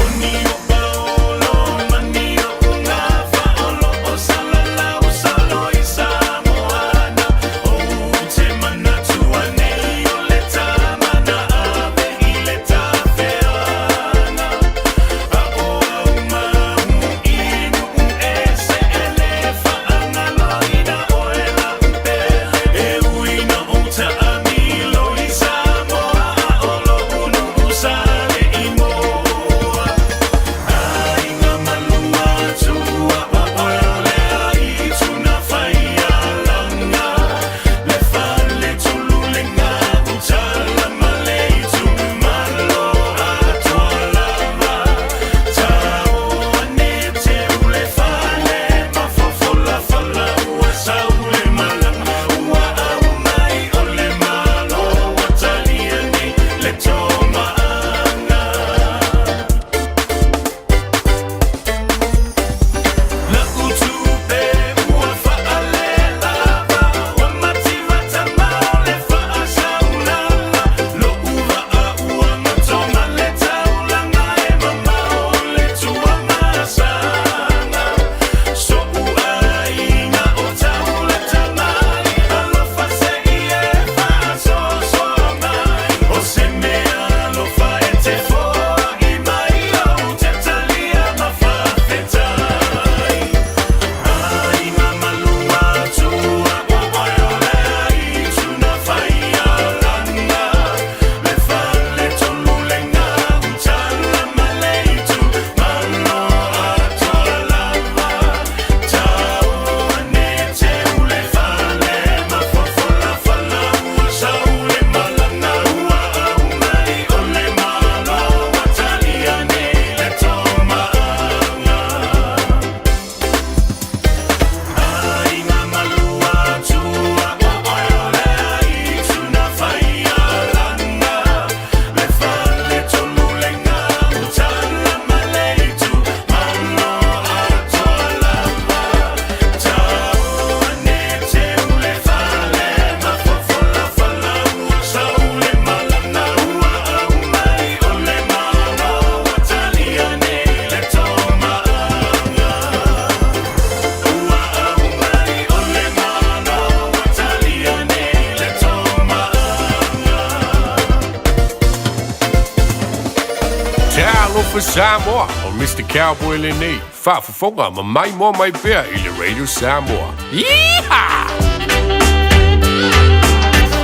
O ni o paolo ma ni o ugafa o lo o salalau solo i Samoana o te manatu anei o le tama na ave i le tafeaga a o au mau inu ese e le faagaloina oe lau pele e ui na ou taamilo i Samoa a o lo'u nuu sa le imoa aiga malua tua o oe o le aitu na faialaga le fale tulu le gautala ma le itumalo atoa lava tau ane teu le fale mafofolafala ua sau le malama ua aumai o le malo ua talia nei le tomaaga. La'u tupe ua faalelava ua mativa tama o le faasaulala lo'u vaa ua matoma le taulaga e mamao le tuamasaga so'u aiga o taulatamai alofa se i e faasoasoa mai o se mea alofa e te fo'i mai ou te talia ma faafetai aiga malua tua o oe o le aitu na faialaga le fale tolu le gautala ma le itumalo atoa lava tau ane teu le fale mafofolafala ua sau le malaga ua aumai o le malo ua talia nei le tomaaga. Aiga malua tua o oe o le aitu na faialaga le fale tolu le gautala ma le itumalo atoa lava tau ane teu le fale mafofolafala ua sau le malaga ua aumai o le malo ua talia nei le tomaaga. Ua aumai o le malo ua talia nei le tomaaga. Talofa Samoa, o Mr. Cowboy lenei, faafofoga ma maimoa mai pea i le Radio Samoa. Yeehaw!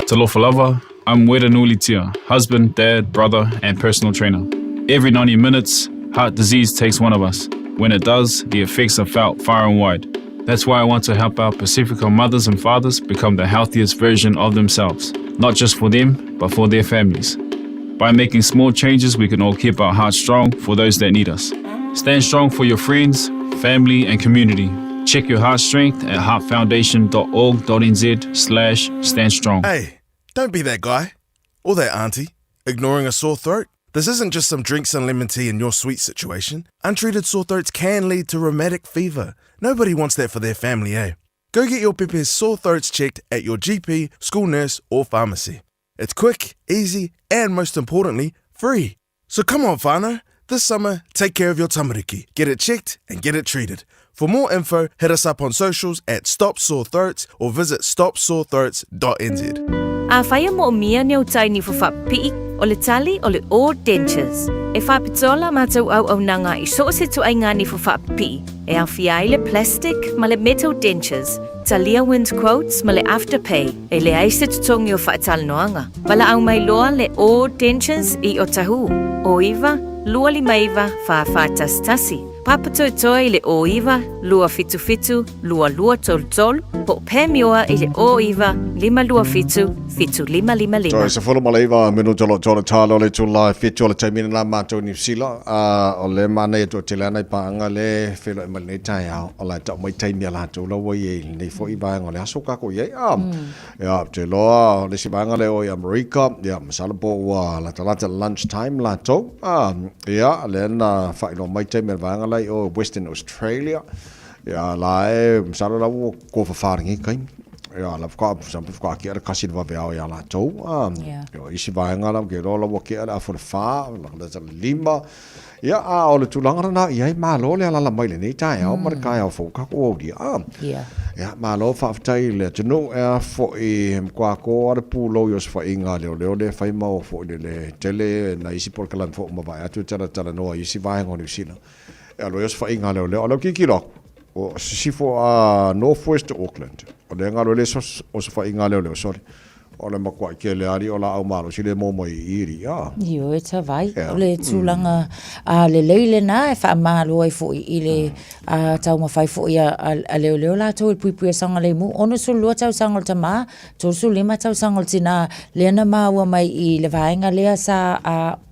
Talofa lava, I'm Wera Nulitia, husband, dad, brother, and personal trainer. Every 90 minutes, heart disease takes one of us. When it does, the effects are felt far and wide. That's why I want to help our Pacifica mothers and fathers become the healthiest version of themselves, not just for them, but for their families. By making small changes, we can all keep our hearts strong for those that need us. Stand strong for your friends, family, and community. Check your heart strength at heartfoundation.org.nz slash stand strong. Hey, don't be that guy or that auntie ignoring a sore throat. This isn't just some drinks and lemon tea in your sweet situation. Untreated sore throats can lead to rheumatic fever. Nobody wants that for their family, eh? Go get your pepe's sore throats checked at your GP, school nurse, or pharmacy. It's quick, easy, and most importantly, free. So come on, whānau. This summer, take care of your tamariki. Get it checked and get it treated. For more info, hit us up on socials at Stop Sore Throats or visit stopsorethroats.nz. Afai e moomia ni au tai nifo faapipii, o le tali o le O Dentures. E faapitoa la matou auaunaga i so o se ituaiga nifo faapipii, e aofia ai le plastic ma le metal dentures, talia wind quotes ma le afterpay. E leai se totogi o faatalanoaga. Valaau mai loa le O Dentures i Otahuhu, o 9 259 4411. Papatoetoe i le o 9 277 2233, po o Pamioa i le o 9 527 7555. Toe 19 minuta o lo o toa le talo o le itula e fitu o le taimi lena matou i Niu Sila. O le manaia toatele ana i paaga le feiloai mai lenei taeao, o la e tau mai taimi a latou la ua i ai i lenei foi vaega o le aso ua tatou i ai. Ia, ou te iloa o le isi vaega lea o i Amerika, ia, masalo po ua latalata le lunch time latou. Ia, lea na faailoa mai taimi o le vaega la i o Western Australia. Ia, la e, masalo la ua tofafa i lenei taimi. Ia, la faatoa, masalo pe faatoa tea le 1 i le vaveao ia latou. Ia, o isi vaega la, ou te iloa la ua tea le afa o le 4, latalata le 5. Ia, a o le tulaga lena i ai, malo le alaala mai lenei taeao ma le taeao fou tatou aulia. A, ia, malo faafetai i le atunuu, e a foi, he matua toa le pulou i osofaiga a leoleo lea e fai ma o foi le le tele nai isi polokalame foi ua mavae atu e talatalanoa i isi vaega o Niu Sila. E alu ai osofaiga a leoleo. A o lea ou te tilotilo atu, o sisifo a North West o Auckland, o lea e galue le osofaiga a leoleo, sorry, O le matuai tele alii o laau malosi le mo mai i iri, a. Ioe tavai, o le tulaga lelei lena e faamalo ai foi i le taumafai foi a leoleo latou i le puipuia saogalemu. 62 tausaga o le tama, 35 tausaga o le tina, lea na maua mai i le vaega lea sa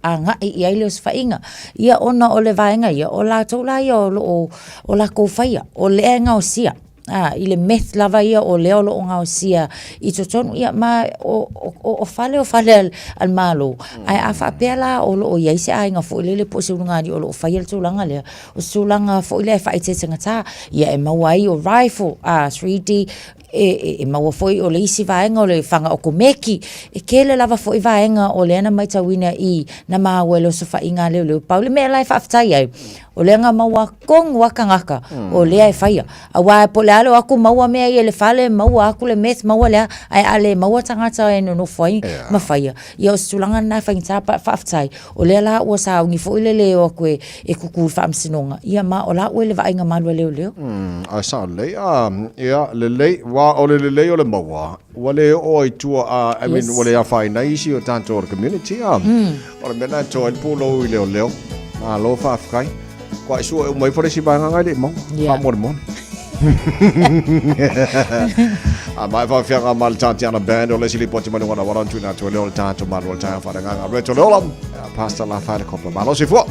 agai i ai le osofaiga. Ia ona o le vaega ia, o latou la ia o lo o, o latou faia, o lea e gaosia. A, i le meth lava ia o lea o lo o gaosia i totonu, ia ma o, o, o fale o fale a le Malo. Ae a faapea la o lo o i ai se aiga foi lele po o se ulugalii o lo o faia le tulaga lea, o se tulaga foi lea e faaeteetegata, ia e maua ai o rifle, a, 3D, e, e, e maua foi o le isi vaega o le fana okomeki. E tele lava foi vaega o lea na matauina i na maua i le osofaiga a leoleo. Pau le mea la e faafetai ai, O lea na maua tonu a tagata o lea e faia. Aua po o le a le o atu maua mea ia i le fale, maua atu le meth, maua le a, ae a le maua tagata e nonofo ai ma faia, ia o se tulaga lena e faigata. But faafetai, o lea la ua sauni foi le le o atu e kuku i le faamasinoga, ia ma o la ua i le vaaiga malu a leoleo. Ae sao lelei, a, ia, lelei, aua o le lelei o le maua, ua le oo ai tua, a, I mean, ua le afaina ai isi o tatou o le community, a. O le mea lena e toa ai le pulou i leoleo. Malo faafetai. Kua i sua e uma ifo le isi vaega ngai le i maua. Yeah. Faamolemole. A mai whawhianga ma le Tatiana Band o le isi lipoti mai luga na wala tuina atu e leo le tātou malu o le taeao wharengaga. Reto le ola, Pastor La Whaere Kopa. Malo si fua.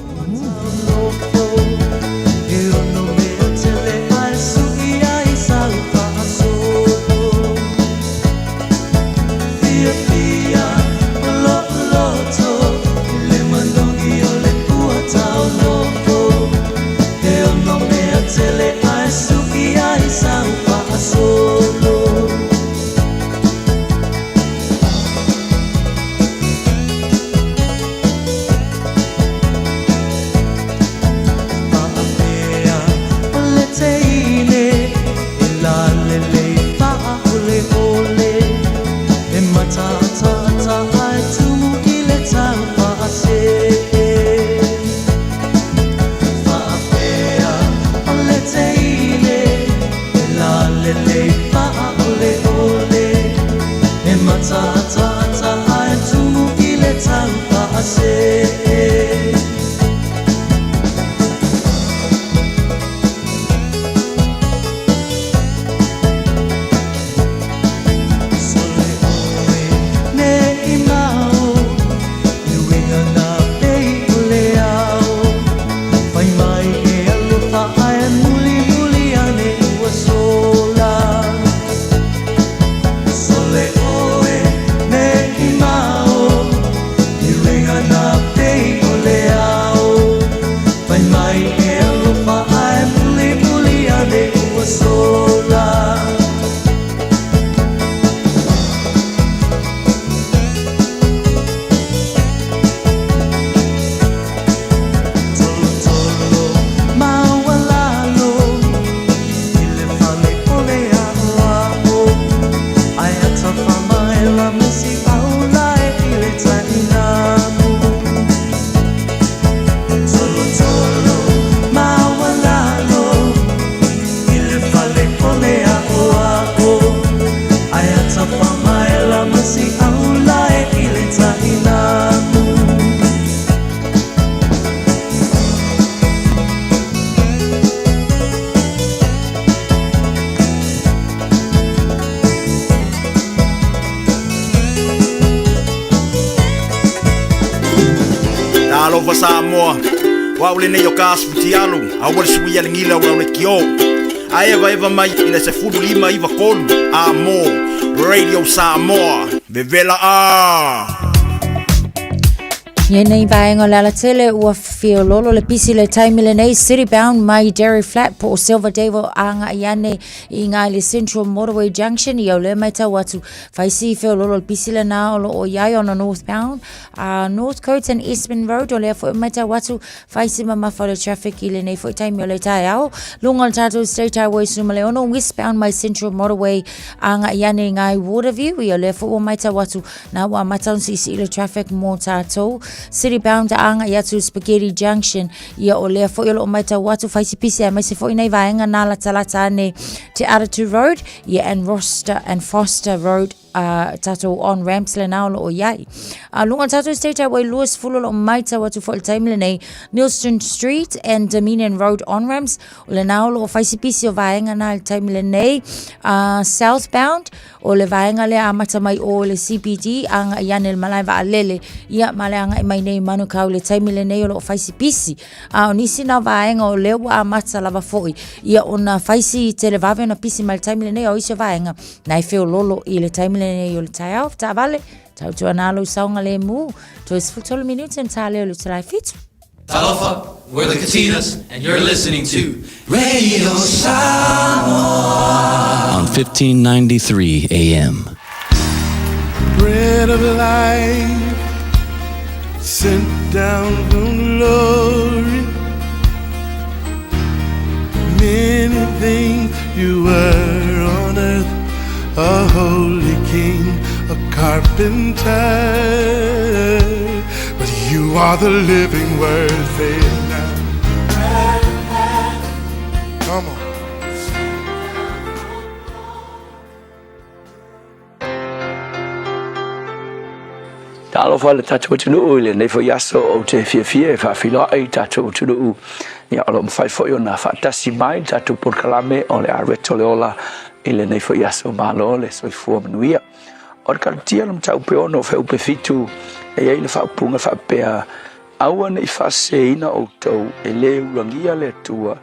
Samoa. O au lenei o ka asu futialu, aua le suia le gila o lau lekiō. A evaeva mai i le 15 93 a mo Radio Samoa. Vevela a! Ia nei vaega o le alatele ua feololo le pisi le taimi lenei City Bound mai Dairy Flat po o Silverdale agai ane i ngā le Central Motorway Junction i au lea mai tau atu whaisi feololo le pisi lena o lo o iai ona northbound Northcote and Eastman Road o lea foi mai tau atu whaisi mamafa o le traffic i lenei foi taimi o le taeao lunga o le tātou State Highway 16 westbound mai Central Motorway agai ane i ngā Waterview i au lea foi ua mai tau atu Nā ua amata ona siisii le traffic mō tātou. City bound agai atu Spaghetti Junction. Ia o lea foi o loo maitau atu whaisipisi aemaise foi nei vaega nā latalata ane Te Aratu Road ia and Roster and Foster Road tātou on ramps le nā o loo iai. A lunga tātou State Highway 20 o loo maitau atu foi le taimi lenei Neilston Street and Dominion Road on ramps o le nā o loo whaisipisi o vaega nā le taimi lenei southbound O le vaega lea amata mai o le CBD agai ane le malae vaalele ia ma le agai mai nei Manukau le taimi lenei o loo fai si pisi. A o nisi na vaega o lea ua amata lava foi ia ona fai si televave ona pisi mai le taimi lenei o isi o vaega na e feololo i le taimi lenei o le taeao. Taavale, tautuana lou saogalemu, toe 13 minute na ta lea o le itula e 7. Talofa, we're the Katinas, and you're listening to Radio Samoa on 1593 AM. Bread of life, sent down from glory. Many things you were on earth, a holy king, a carpenter. But you are the living word, say it now. Come on. Talofa le tatou atunuu i lenei foi aso ou te fiafia e faafeiloai i tatou atunuu ia o lo o mafai foi ona faatasi mai le tatou polokalame o le Areto le Ola i lenei foi aso malo le soifua manuia. O le Kalatia le mataupu e 6 fuaiupu e 7 e i ai le faaupuga faapea aua ne i faaseseina outou e le ulagia le Atua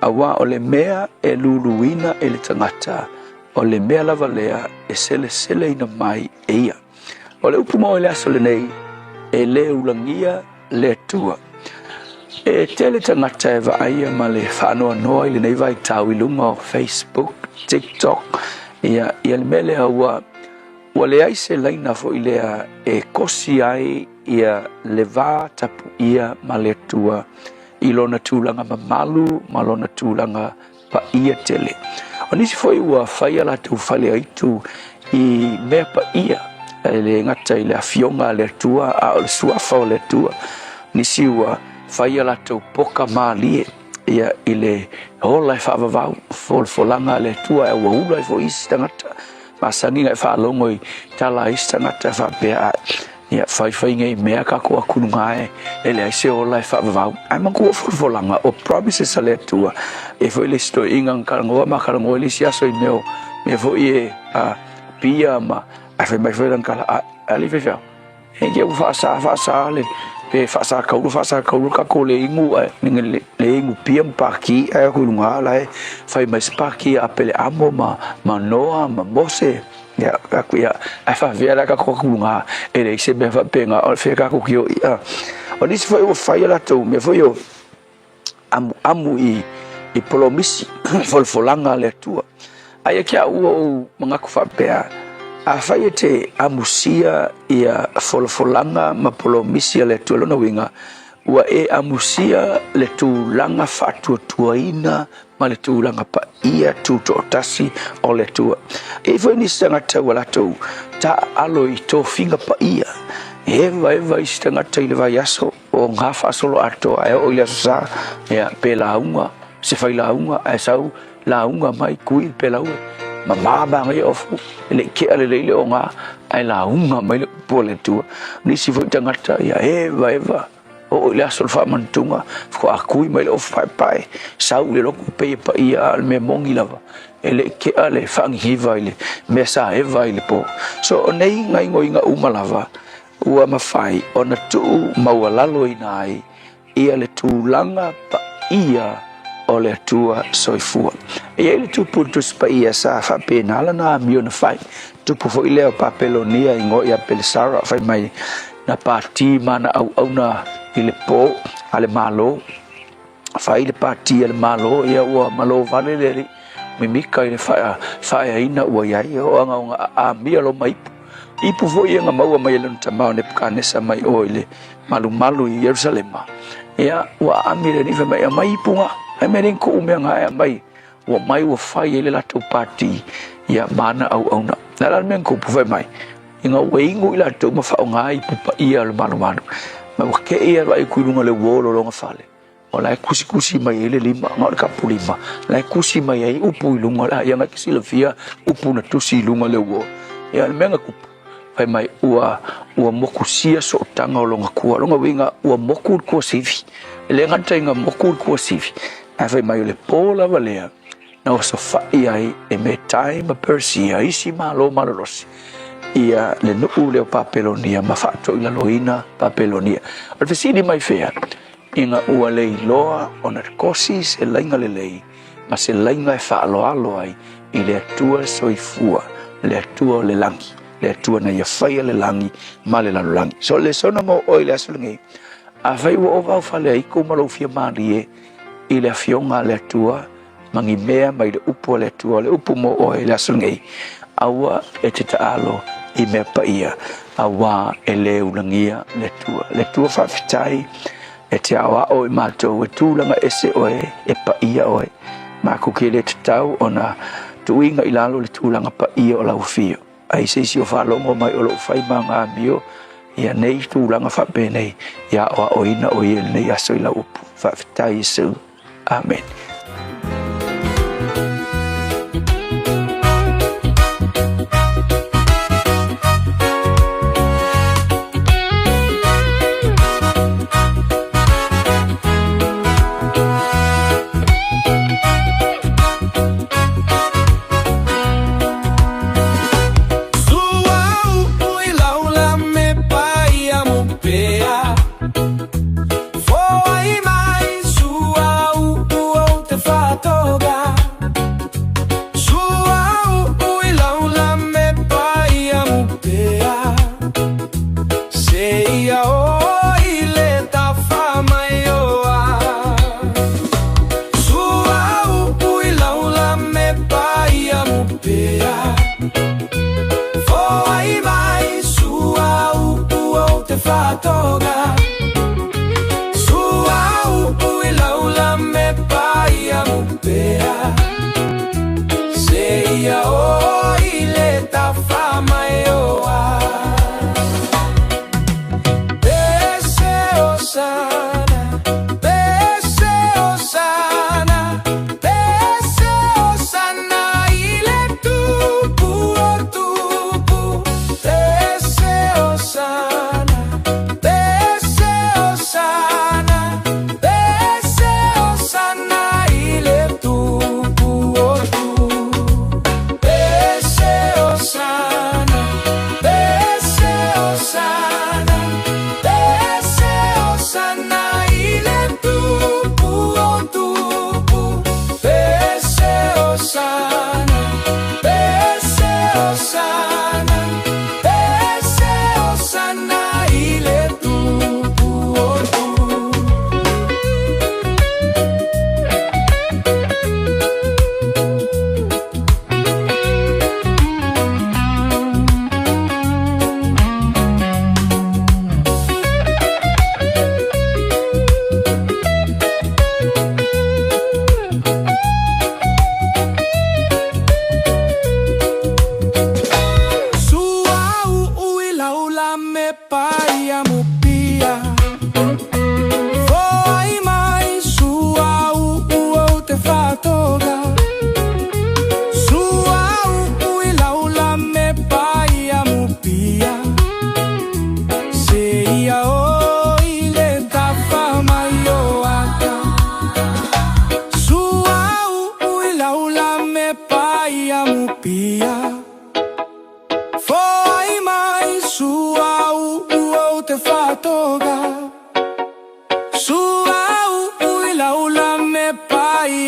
auā o le mea e luluina e le tagata o le mea lava lea e seleseleina mai e ia. O le upu mo i le aso lenei, e le ulagia le Atua. E tele tagata e vaaia ma le faanoanoa i lenei vaitau i luga o Facebook, TikTok, ia, ia le mea lea ua, ua leai se laina foi lea e kosi ai ia le va tapuia ma le Atua i lona tulaga mamalu ma lona tulaga paia tele. O nisi foi ua fai a latou faleaitu i mea paia, e le gata i le afioga a le Atua, a o le suafa o le Atua. Nisi ua fai a latou poka malie ia i le ola e faavavau, folafolaga a le Atua, ae ua ula ai foi isi tagata. Masani ona e faalogo i tala a isi tagata faapea, Ia, faifai nei mea kakou akuluga e, e leai se ola e faavavau. Ae manatua o folafolaga, o promises a le Atua. E foi le isi toeaiina na talanoa ma talanoa i le isi aso i mea o mea foi e a, pia ma, ae fai mai foi lana tala, a, alii faifeau, e te ua faasa faasa le, pe faasa kaulu faasa kaulu kakou le inu ae le, le inu pia ma paki ae aku i luga la e fai mai se paki a Peleamo ma, ma Noa ma Mose. Ia, aku ia, ae faavea la kakou akuluga, e leai se mea faapena, o fea kakou ki o ia. O nisi foi ua fai a latou mea foi o amuamu i, i polomisi, folafolaga a le Atua. Ae ia te au ua ou manatu faapea, afai e te amusia ia folafolaga ma polomisi a le Atua, lona uiga, ua e amusia le tulaga faatuatuaina ma le tulaga paia tutoatasi o le Atua. E i ai foi nisi tagata ua latou taaalo i tofiga paia, e evaeva isi tagata i le vaiaso o ngā faasolo atoa ae oo i le aso sa, ia, pe lauga, se fai lauga ae sau lauga mai kui le pelaue, mamā manaia ofu, e le i kea lelei le ogā, ae lauga mai le upu a le Atua. Nisi foi tagata, ia, evaeva. Oo i le aso o le faamanatuga, faatoa kui mai le ofu paepae, sau i le lotu pei e paia, a o le mea moni lava, e le i tea le faanihiva i le mea sa eva i le po. So, o nei gaoioiga uma lava ua mafai ona tuu maualaloina ai ia le tulaga paia o le Atua soifua. E i ai le tupu i le Tusi Paia sa faapena lana amio na fai. Tupu foi lea o Papelonia i igoa ia Pelesara, fai mai na pati ma ana auauna i le po a le Malo. Fai le pati a le Malo, ia ua malo vale le alii mimika i le faaeaina ua i ai, o aga ona amia loma ipu. Ipu foi ia na maua mai e lona tama o Nepukanesa mai o i le malumalu i Ierusalema. Ia, ua aami le alii fai mai, aumai ipu na, ai mea nei kuʻu mea na e aumai. Ua mai ua fai ai le latou pati ia ma ana auauna. O le a la le mea na tupu fai mai? Ina ua inu i latou ma faaaoga ipu paia o le malumalu, ma ua tei e vaai atu i luga o le uo o le lona fale, o la e tusitusi mai ai le lima, na o le tapulima, la e tusi mai ai upu i luga o le a, ia na te silafia upu na tusi i luga o le uo. Ia o le mea na tupu, fai mai ua, ua motusia sootaga o lona kua. O lona uiga ua motu le tuasivi. E le gata ina motu le tuasivi, ae fai mai o le po lava lea na osofai ai e Metai ma Persia, isi malo malolosi, ia le nuu lea o Papelonia ma faatoilaloina Papelonia. O le fesili mai fea? Ina ua le iloa ona kosi se laiga lelei ma se laiga e faaaloalo ai i le Atua soifua, le Atua o le lagi, le Atua na ia faia le lagi ma le lalolagi. So, le lesona mo oe i le aso lenei, afai ua ova au faleaitu ma lou fia malie i le Afioga a le Atua ma ni mea mai le upu a le Atua, o le upu mo oe i le aso lenei, aua e te taalo i mea paia, auā e le ulagia le Atua. Le Atua faafetai e te aoao i matou e tulaga ese oe, e paia oe. Matou ke le tatau ona tuuina i lalo le tulaga paia o lau afio. Ai se isi o faalogo mai o lou fai ma ana amio ia nei tulaga faapenei, ia aoaoina o ia i lenei aso i lau upu. Faafetai Iesu. Amen.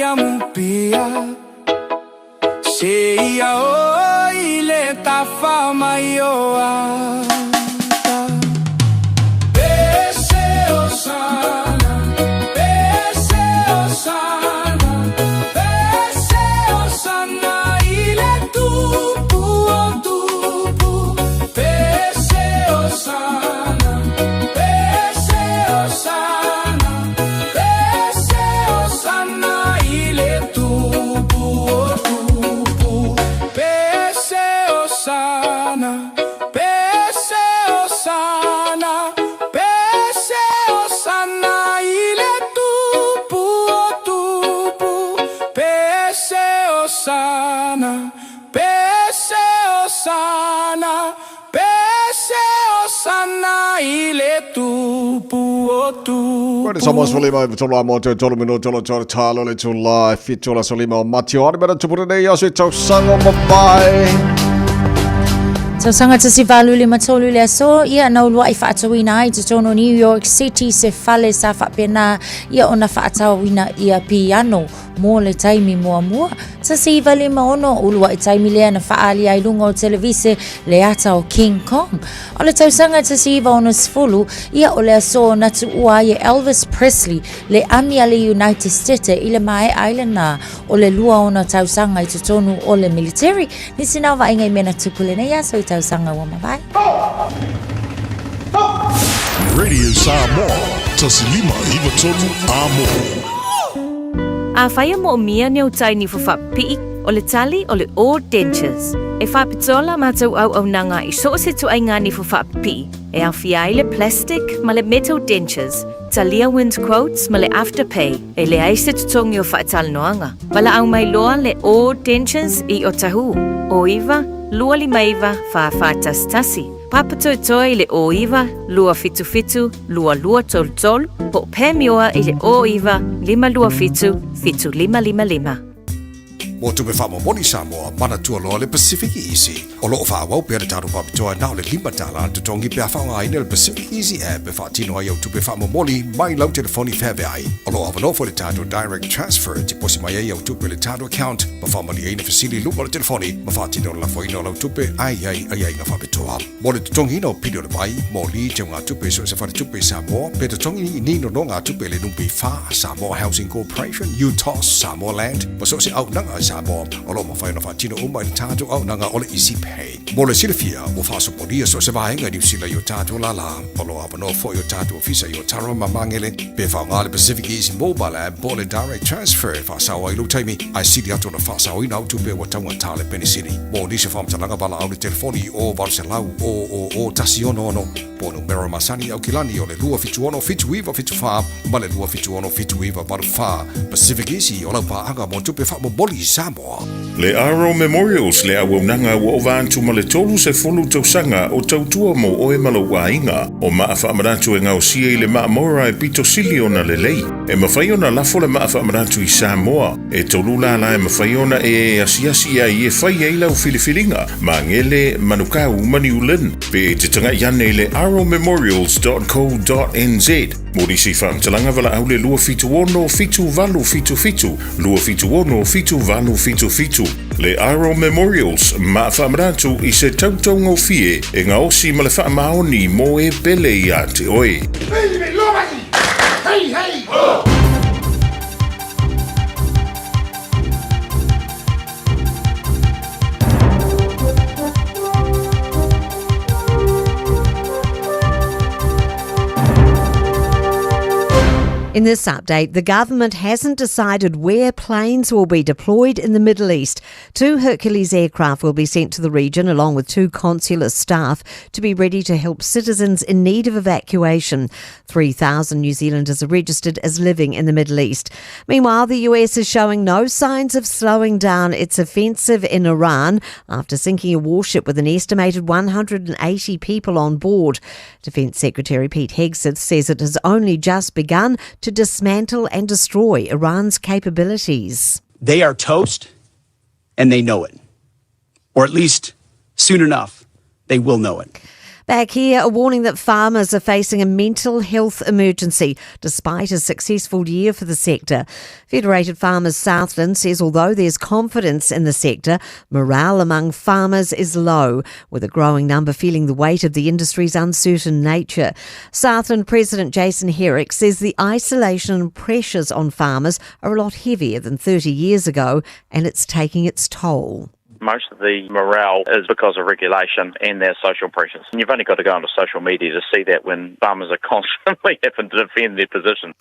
amupia Seia oo i le tafa mai o ata Pese Osana, pese Osana, pese Osana i le tupu o tupu Pese Osana, pese Osana, pese Osana i le tupu o tupu Pese Osana, pese Osana, pese Osana i le tupu o tupu Pese Osana, pese Osana, pese Osana i le tupu o tupu. Koe Samoa sefululima iva tolu a mo toe tolu minute o le talo le tula e fitu o le aso lima o Mati o Aremera tupu nei aso i tausaga o mavae. Tausaga 1853 le aso, ia na ulua'i fa'atauina ai i totonu o New York City se fale sa fa'apena ia ona fa'ataoina ia piano mo le taimi muamua. 1956 ulua'i taimi lea na fa'aalia ai luga o televise le ata o King Kong. O le tausaga 1960, ia o le aso na tu'ua ai e Elvis Presley le ami a le United Stete i le mae'a ai lena o le 20 tausaga i totonu o le military. Nisi na o vaaiga i mea na tupu lenei aso i tausaga ua mavae. Radio Samoa, 1593 Amo. Afai e moomia ni au tai nifo faapipii, o le tali o le O Dentures. E faapitoa la matou auaunaga i so o se tuaiga nifo faapipii, e aofia ai le plastic ma le metal dentures, talia wind quotes ma le afterpay, e leai se totogi o faatalanoaga. Valaau mai loa le O Dentures i Otahuhu, o 9 259 4411. Papatoetoe i le o 9 277 2233 po o Pam Ioa i le o 9 527 7555. Mo tupe faamomoli Samoa, manatua loa le Pacific Easy. O lo o faaauau pea le tatou faapitoa na o le $5 le totogi pe a faaaogaina le Pacific Easy app e faatino ai au tupe faamomoli mai lau telefoni feaveai. O lo o avanoa foi le tatou Direct Transfer e tiposi mai ai au tupe i le tatou account ma faamalieina fesili i luma o le telefoni ma faatino le lafoina o lau tupe a i ai aiaiga faapitoa. Mo le totogiina o pili o le vai, moli, teugatupe i so o se faletupe i Samoa, pe totogi ni nonogatupe i le NPF, Samoa Housing Corporation, UTOS, Samoa Land, ma so o se auaunaga i Samoa, o lo o mafai ona faatino uma i le tatou auaunaga o le Easy Pay. Mo le silafia, ua faasopolia so o se vaega i Niu Sila i o tatou lālā. O lo o avanoa foi o tatou ofisa i Otaru ma Magele, pe faaaoga le Pacific Easy Mobile App po o le Direct Transfer e faasao ai lou taimi, ae sili atu ona faasaoina au tupe ua taugata le penisini. Mo nisi o faamatalaga valaau le telefoni i o 800 000 166 po o numera masani i Aukilani o le 276 7974 ma le 276 7984. Pacific Easy o lau paaga mo tupe faamomoli i Samoa. Le Aro Memorials le auaunaga ua ova atu ma le 30 tausaga o tautua mo oe ma lou aiga. O maa faamanatu e gaosia i le maa mora e pito sili ona lelei. E mafai ona lafo le maa faamanatu i Samoa. E tolu lālā e mafai ona e asiasi ai e fai ai lau filifiliga, Magele, Manukau ma New Lynn. Pe e te taga'i ane i le aromemorials.co.nz mo nisi faamatalaga valaau le 276 7877, 276 7877. Le Aro Memorials, maa faamanatu i se tautaugofie e gaosi ma le faamaoni mo e pele ia te oe. Hey, hey, ho! In this update, the government hasn't decided where planes will be deployed in the Middle East. Two Hercules aircraft will be sent to the region along with two consular staff to be ready to help citizens in need of evacuation. 3,000 New Zealanders are registered as living in the Middle East. Meanwhile, the US is showing no signs of slowing down its offensive in Iran after sinking a warship with an estimated 180 people on board. Defense Secretary Pete Hegseth says it has only just begun to dismantle and destroy Iran's capabilities. They are toast and they know it. Or at least soon enough, they will know it. Back here, a warning that farmers are facing a mental health emergency despite a successful year for the sector. Federated Farmers Southland says although there's confidence in the sector, morale among farmers is low, with a growing number feeling the weight of the industry's uncertain nature. Southland President Jason Herrick says the isolation and pressures on farmers are a lot heavier than 30 years ago and it's taking its toll. Most of the morale is because of regulation and their social pressures. And you've only got to go onto social media to see that when farmers are constantly having to defend their position.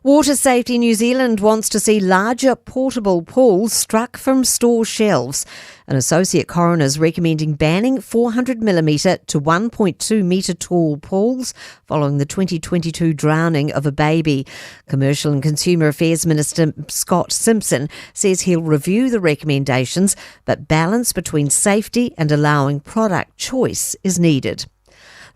Water Safety New Zealand wants to see larger portable pools struck from store shelves. An associate coroner is recommending banning 400mm to 1.2 metre tall pools following the 2022 drowning of a baby. Commercial and Consumer Affairs Minister Scott Simpson says he'll review the recommendations, but balance between safety and allowing product choice is needed.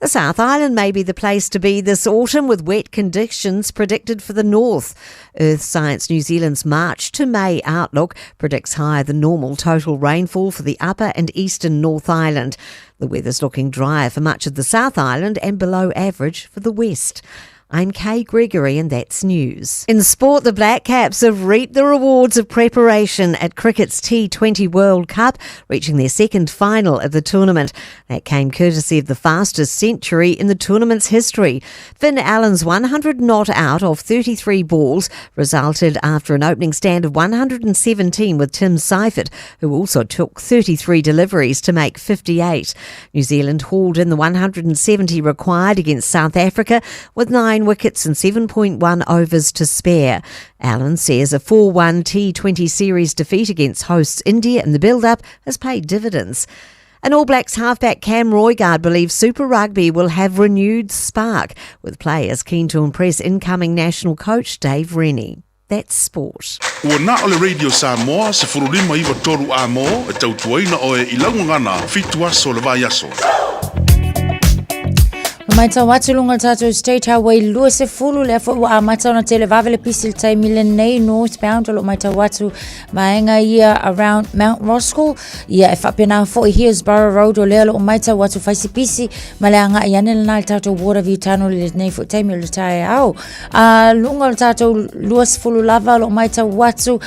The South Island may be the place to be this autumn with wet conditions predicted for the north. Earth Science New Zealand's March to May outlook predicts higher than normal total rainfall for the upper and eastern North Island. The weather's looking drier for much of the South Island and below average for the west. I'm Kay Gregory, and that's news. In sport, the Black Caps have reaped the rewards of preparation at cricket's T20 World Cup, reaching their second final of the tournament. That came courtesy of the fastest century in the tournament's history. Finn Allen's 100 not out of 33 balls resulted after an opening stand of 117 with Tim Seifert, who also took 33 deliveries to make 58. New Zealand hauled in the 170 required against South Africa with 9 wickets and 7.1 overs to spare. Allen says a 4-1 T20 series defeat against hosts India in the build-up has paid dividends. And All Blacks halfback Cam Roigard believes Super Rugby will have renewed spark, with players keen to impress incoming national coach Dave Rennie. That's sport. Ua na o le Radio Samoa, 1593 a mō, e tautuaina oe i laugagana, fitu aso le vai aso. Matau atu lunga o tātou State Highway 20 lea foi ua amata ona tele vave le pisi le taimi lenei northbound o lo matau atu vaega ia around Mount Roskill ia e faapena foi Hillsborough Road o lea o lo matau atu faisi pisi ma le agai ane lena le tātou Waterview Tunnel i lenei foi taimi o le taeao. A lunga o le tātou 20 lava o lo matau atu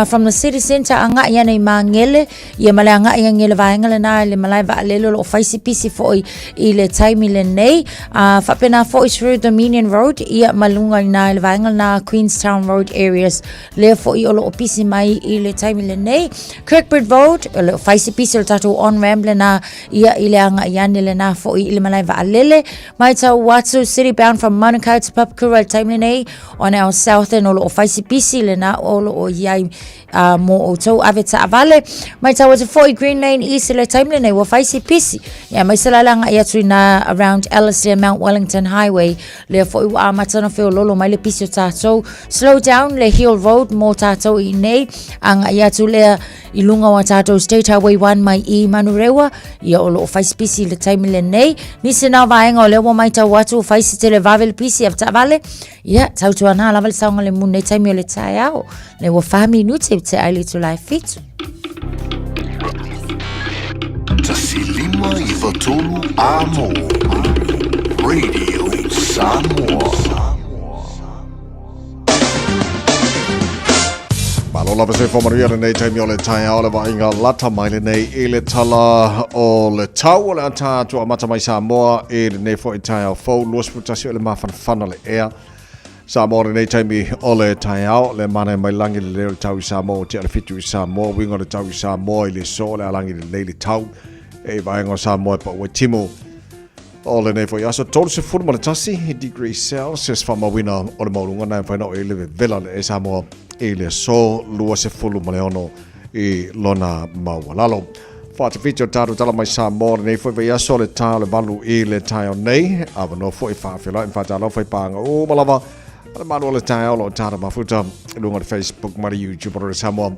from the city centre agai ane i Māngere Ia ma le agai ange le vaega lena i le malae vaalele o lo o faisi pisi foi i le taimi lenei. Faapena foi through Dominion Road, ia ma luga i na i le vaega lena Queenstown Road areas, lea foi o lo o pisi mai i le taimi lenei. Kirkwood Road, o lo o faisi pisi o le tatou on-ramp lena, ia i le agai ane lena foi i le malae vaalele. Matau atu, city bound from Manukau to Papakura i le taimi lenei, on our south end o lo o faisi pisi lena o lo o i ai mō outou ave taavale. Matau atu foi Green Lane East i le taimi lenei ua whai si pisi. Ia mai se lala ngai atu i nā around Ellerslie Mount Wellington Highway. Lea foi ua amata na wheololo mai le pisi o tātou. Slow down le Hill Road mō tātou i nei. A ngai atu lea i lunga o tātou State Highway 1 mai i Manurewa. Ia o loo whai si pisi i le taimi lenei. Nisi nā vaenga o lea ua matau atu whai si tele vave le pisi ave taavale. Ia, tautuana lava le saogalemu nei taimi o le taeao. Nei ua wha minute te ai le itula e fitu. 153 a mō Radio Samoa. Malo lava se whamanuia lenei taimi o le taeao le vaaiga lata mai lenei i le tala o le tau o le ata atu amata mai Samoa i lenei foi taeao fou 21 o le mafanafana le ea Samoa lenei taimi o le taeao, le mana e mai lagi le leo le tau i Samoa o tea le fitu i Samoa, uiga o le tau i Samoa i le so le alagi lelei le tau e i vaega o Samoa e pau ai timu o lenei foi aso 31 degree Celsius whamawina o le maulunga na e whaina o i le vevela le e Samoa i le so 26 i lona maualalo. Whaatawhiti o tātou tala mai Samoa lenei foi vaiaso le tā o le valu i le taeao nei. Awanoa foi whaawhelai ma whaatalofa i pānga o malava. A le malu o le taeao lo tāra mafuta i lunga o le Facebook ma le YouTube o le Samoa.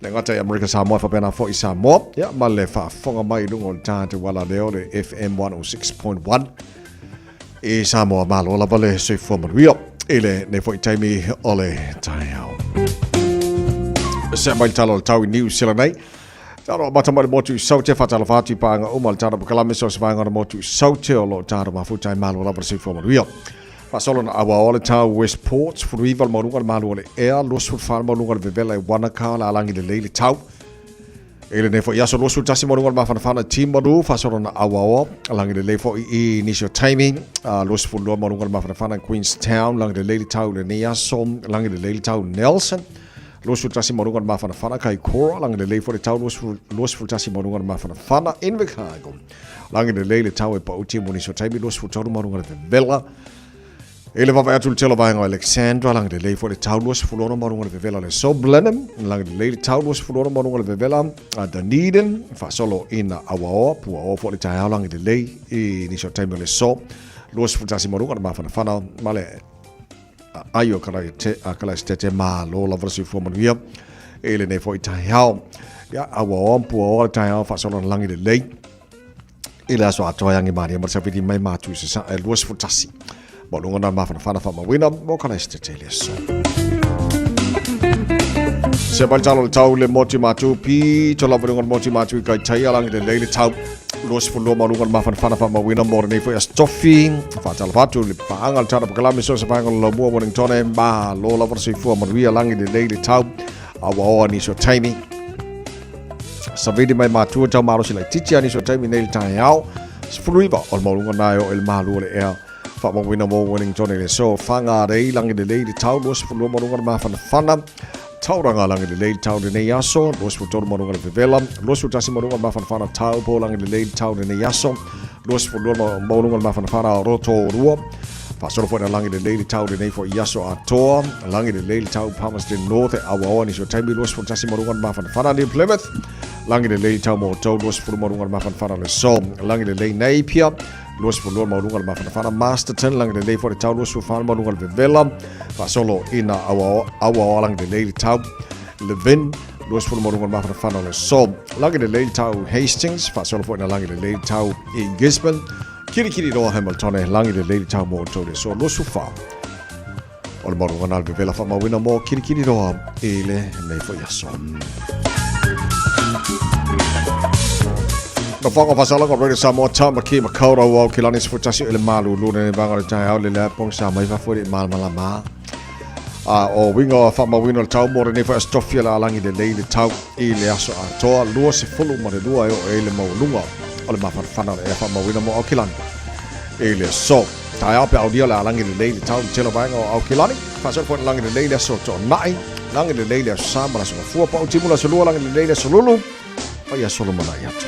Le ngata i Amerika Samoa whapena foi Samoa. Ia ma le whaafonga mai i lunga o le tātou wala leo le FM 106.1 i Samoa malo lava le soifua manuia i lenei foi taimi o le taeao. Se mai le tala o le tau i New Zealand nei. Talo amata mai le motu i Saute, whātalofa atu i pānga uma le tātou pakalame so se vaenga o le motu i Saute o lo tātou mafuta i malo lava le soifua manuia. Faasolo na aua o le tau Westport, 19 le maualuga le malu o le ea, 24 le maualuga le vevela i Wanaka, le alangi lelei le tau. I lenei foi aso 21 maualuga le mafanafana i Timaru, faasolo na auaoa, langi lelei foi i nisi o taimi, 22 maualuga le mafanafana i Queenstown, langi lelei le tau i lenei aso, langi lelei le tau Nelson, 21 maualuga le mafanafana Kaikoura, langi lelei foi le tau 21 maualuga le mafanafana Invercargill. Langi lelei le tau e pauti mo nisi o taimi 23 maualuga le vevela. I le vavae atu le tele o vaega o Alexandra, langi lelei foi le tau 26 maualuga le vevela le aso Blenheim, langi lelei le tau 26 maualuga le vevela a Dunedin, faasolo ina auaoa, puaoa foi le taeao langi lelei i nisi o taimi o le aso 21 maualuga le mafanafana ma le ai o Kalaesetete malo lava le soifua manuia i lenei foi taeao. Ia, auaoa ma puaoa le taeao faasolo na langi lelei i le aso atoa e agi malie ma le safili mai matu i sasae 21. Maualuga na mafanafana faamauina mo Kalaesetete i le aso. Se mai le talo le tau le moti matu pito lava luga le moti matu i Kaitaia langi lelei le tau 22 maualuga le mafanafana faamauina mo lenei foi aso tofi. Faatalofa atu le paaga le tala pakalame so se vaega o le laumua Wellingtone malo lava le soifua manuia langi lelei le tau auaoa nisi o taimi. Savili mai matua tau malosi laitiiti a nisi o taimi nei le taeao. 19 o le maualuga na e oo i le malu o le ea. Faamauina mo Wellington i le aso Whangarei, langi lelei le tau, 22 maualuga le mafanafana. Tauranga langi lelei le tau lenei aso, 23 maualuga le vevela, 21 maualuga le mafanafana Taupo langi lelei le tau lenei aso, 22 maualuga le mafanafana Rotorua. Faasolo foi na langi lelei le tau lenei foi i aso atoa, langi lelei le tau Palmerston North e auaoa nisi o taimi 21 maualuga le mafanafana New Plymouth. Langi lelei le tau mo outou 20 maualuga le mafanafana le aso, langi lelei Napier. 22 maualuga le mafanafana Masterton, langi lelei foi le tau 24 maualuga le vevela, faasolo ina auaoa langi lelei le tau Levin, 20 maualuga le mafanafana o le aso, langi lelei le tau Hastings, faasolo foi ina langi lelei le tau i Gisborne, Kirikiriroa Hamiltone, langi lelei le tau mo outou le aso 24 o le maualuga na le vevela faamauina mo Kirikiriroa i lenei foi aso. Na whanga whasala ko Radio Samoa Tāmaki Makaurau au ki lani sefutasi o le malulu nei vanga le taeao le lea pong sa mai fafo i le malamalama. A o winga o whamawina le tau mō renei whai astofia le alangi le lei le tau i le aso atoa 22 e o e le maualunga o le mawhanawhana le ea whamawina mō Aukilani i le aso. Taeao pe aulia le alangi lelei le tau le tele o vaega o Aukilani. Faasolo foi le langi lelei le aso Toonai, langi lelei le aso Sa ma le aso Gafua, Pau Timu le aso Lua, langi lelei le aso Lulu, ma ia aso lumanai atu.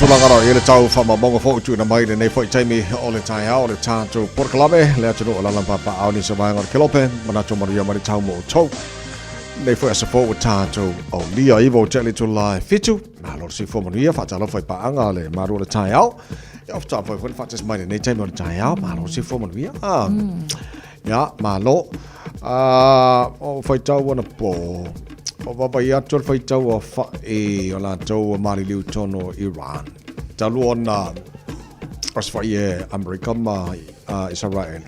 Tulaga roa i le tau whaamaumauga foi tuuina mai lenei foi taimi o le taeao o le tātou porokalame le atunuu o lala papaao nisi o vaega o le Kelope manatu manuia mai le tau mo outou. Nei foi aso fou ua tātou aulia iwa o te itulā e fitu. Malo le soifua manuia, faatalofa i paaga a le Malo o le taeao. Ia, faatoa foi foi le faatasi mai lenei taimi o le taeao. Malo le soifua manuia. Ah. Ia, malo. Ah, o faitau anapo. O vaavaai atu le faitau o fa'i o latou ua maliliu tonu o Iran. Talu ona osofai e Amerika ma Isaraelu.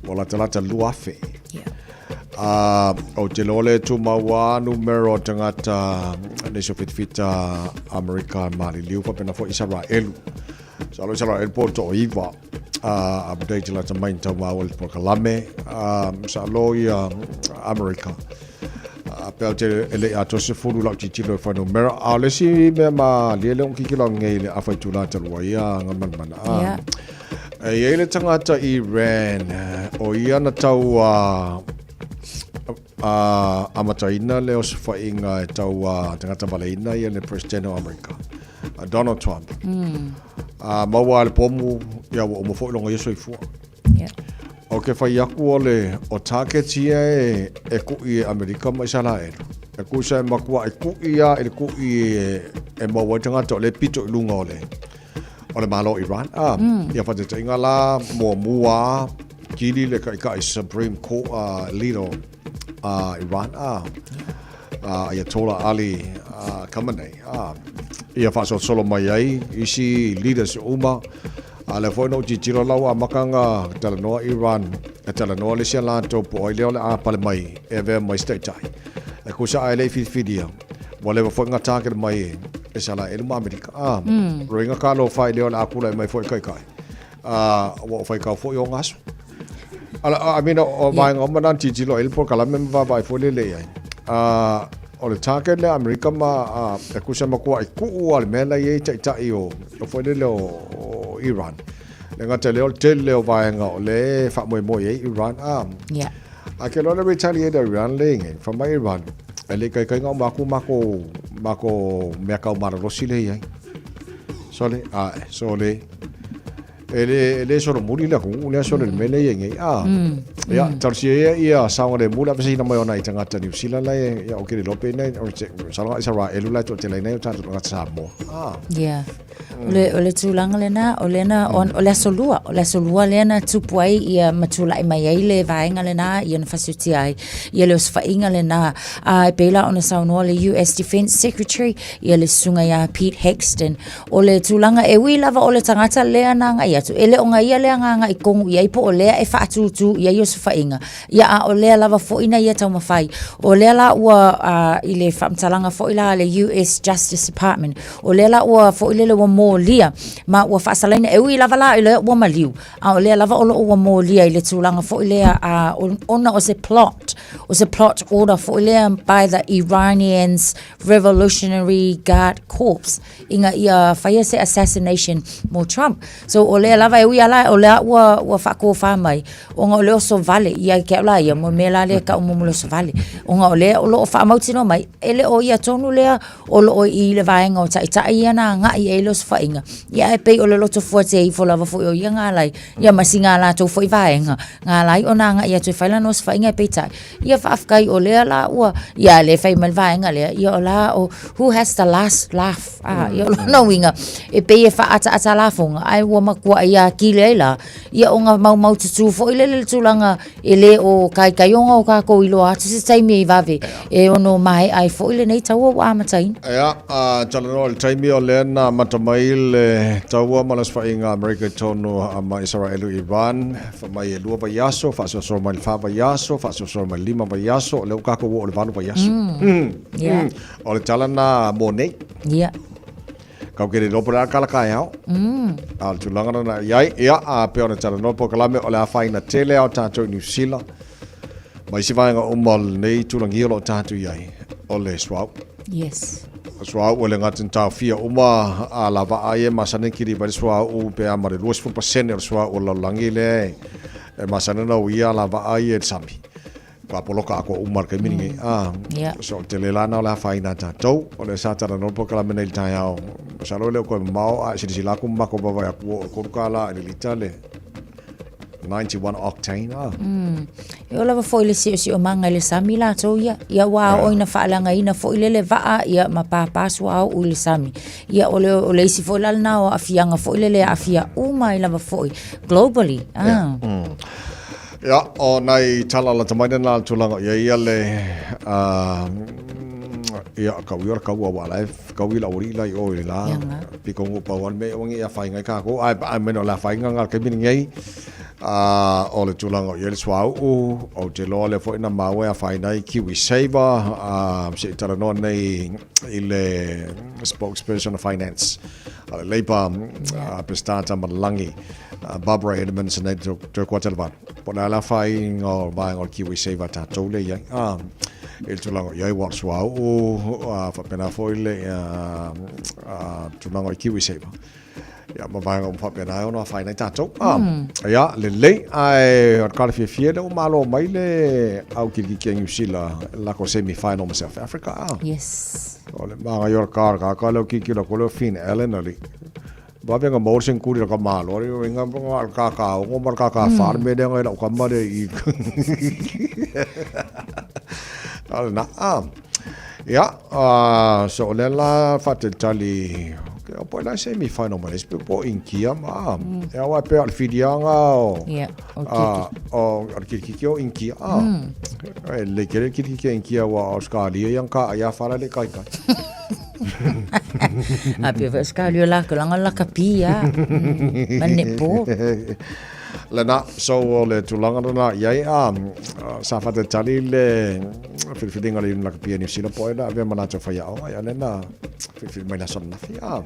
Ua latalata 2,000. Yeah. Ou te iloa le tumau a numera o tagata nisi o fitafita Amerika maliliu faapena foi Isaraelu. Masalo Isaraelu po o le toaiva update lata mai na tau maua i le polokalame. Masalo ia Amerika. Pe ou te e le i atoa 10 lau tilotilo i fuainumera. A o le isi mea malie lea ua kikilo atu nei i le afa itula talu ai a Galumalemana. Yeah. E i ai le tagata Iran, o ia na tau amataina le osofaiga e tau tagata valeina ia le President o Amerika, a Donald Trump. A maua le pomu, ia ua uma foi lona ia soifua. Yeah. O ke fai aku o le o target ia e ku'i e Amerika ma Isaraelu. E ku'i sa e makua e ku'i ia i le ku'i e maua ai tagata o le pito i luga o le o le Malo o Iran. A, ia faataitaiga la, muamua kili le taitai Supreme Court leader Iran, a, Ayatollah Ali Khamenei. A, ia faasolosolo mai ai isi leaders uma. A lea foi na ou tilotilo la ua amata ona talanoa Iran. E talanoa le isi a latou po o ai lea o le a pale mai e avea mai se taitai. E kusa ae le i filifilia, ua leva foi ona target mai e Isaraelu ma Amerika. A, roinga ka lofa i lea o le a tulai mai foi e kaikai. A, ua o faikau foi o gaso. Ala, I mean, o vaega uma na tilotilo ai le polokalame ma vaavaai foi lele i ai. A, o le target lea a Amerika ma a, e kusa matua i kuu a le mea la i ai taitai o, o foi lele o, o Iran. Le gata lea o le tele o vaega o lea e faamoemoe ai Iran. A, yeah. A ke loa le retaliate a Iran le inge, fa mai Iran, e le ikaikaina uma atu mako, mako mea kau malolosi le iai. Sole, a, sole, e le, e le solomuli le atunuu lea sole le mea lea i ai nei. A, ia, talosia ia ia saogalemu le aveseina mai o nai tagata Niu Sila la e, ia, o ke le iloa pe ina, o te, masalo Isaraelu la e toatele ai nai o tatou tagata Samoa. A. Yeah. O le, o le tulaga lena, o lena, o le aso lua, o le aso lua lea na tupu ai ia ma tulai mai ai le vaega lena ia na fasiotia ai ia le osofaiga lena. A e pei la ona saunoa le US Defence Secretary ia le susuga ia Pete Hegston. O le tulaga e ui lava o le tagata lea na agai atu, e le o ia lea na agai tonu i ai po o lea e faatūtū i ai osofaiga, ia a o lea lava foi na ia taumafai. O lea la ua i le faamatalaga foi la a le US Justice Department, O lea la ua foi lele ua molia ma ua faasalaina e ui lava la i lea ua maliu, a o lea lava o loo ua molia i le tulaga foi lea a ona o se plot, o se plot order foi lea by the Iranians Revolutionary Guard Corps ina ia faia se assassination mo Trump. So o lea lava e ui a la o lea ua ua faatofā mai ona o le oso vale ia ke au la ia mo mea la lea kau mo le oso vale ona o lea o loo faamautinoa mai e le o ia tonu lea o lo o i le vaega o taitai ia na agai i ai le osofaiga, ia ae pei o le loto fuatia ifo lava foi o ia na ala ai, ia ma sina latou foi vaega na ala ai ona agai atu e fai lana osofaiga, ae peitai, ia faafetai o lea la ua, ia lea e fai mai le vaega lea, ia o la o who has the last laugh, a, ia o lona uiga, e pei e faaataata lafoga, ae ua matuai atili ai la, ia ona maumaututu foi lele le tulaga E le o kaikaioga o kākou iloa atu se taimi e vave e ono maea ai foi lenei taua ua amataina. Ia, a talanoa i le taimi o lea na amata mai le taua ma le osofaiga a Amerika i totonu ma Isaraelu i Iran, fai mai e lua vaiaso, faasoasoa mai le fa vaiaso, faasoasoa mai le lima vaiaso, o lea ua kākou oo i le valu vaiaso. Yeah. O le tala na mo nei. Yeah. Kau ke le iloa po o le a kala kaeao. A o le tulaga lena i ai, ia, a pei ona talanoa polokalame o le afaina tele a o tatou i Niu Sila, ma isi vaega uma o lenei tulagia o lo o tatou i ai, o le suauu. Yes. O suauu o le gata na taofia uma a lavaa ia e masani ona kiliva ai le suauu pe a ma le 20% o le suauu o le lalolagi lea e masani ona uia lavaa ia i le sami. Ka poloka atoa uma le taimi lenei. Ah, Yeah. so o le tele la na o le afaina a tatou. O lea sa talanoa le polokalame nei i le taeao. Masalo e le o toe mamao a e silasila atu ma matou vaavaai atu ua oo i le $3 i le lita le 91 octane. Ah. E oo lava foi i le siosiomaga i le sami latou ia. Ia ua oo ina faaleagaina foi lele vaa ia ma pāpā suauu i le sami. Ia o le, o le isi foi la lena o aafiaga foi lele e aafia uma ai lava foi globally. Ah. Yeah. Ia, o nai tala lata mai lena le tulaga o i ai ia le, ia, kau ia o le kaua aua la e kau i le aualii la i o i le la piko nuu pau lava le mea e aua ne i afaina ai kākou. Ae, ae mea o le afaina lena i le taimi lenei, o le tulaga o i ai le suauu, ou te iloa lea foi na maua e afaina ai KiwiSaver, se i talanoa nei i le spokesperson of finance a le Labour, Pesita Tamalagi. Barbara Edmonds nei toe kua tele valu. Po le a le afaina o vaega o le KiwiSaver a tatou lea i ai. Ah, i le tulaga o i ai ua suauu, faapena foi le tulaga o le KiwiSaver. Ia, ma vaega uma faapena e ono afaina ai tatou. Ah, ia, lelei, ae o le kala fiafia lea ua malo mai le au kilikiki a Niu Sila i le latou semi final ma South Africa. Ah. Yes. O le magaia o le kala kaka leo kikilo atu leo Finn Allen ali. Vave nga maua se kuri ka malo ri o inga nga ka ka o ma ka ka fa me le ngai lau ka mare i ala na a ya a so le la fa te tali ke o po la semi final ma le po inkia ma e awa pe al fidianga o ya o o al kirikiki o inkia a e le kere kirikiki inkia wa Australia yang ka ya fara le kai kai A pia foi skalio la ko langa la kapia. Ma ne po. Lena, so o le tulaga lena i ai, a, sa faatalitali le filifiliga o le Iuni Lakapi a Niu Sila po o ai le avea ma latou faiaoga, ia lea na filifili mai i le aso ananafi, a.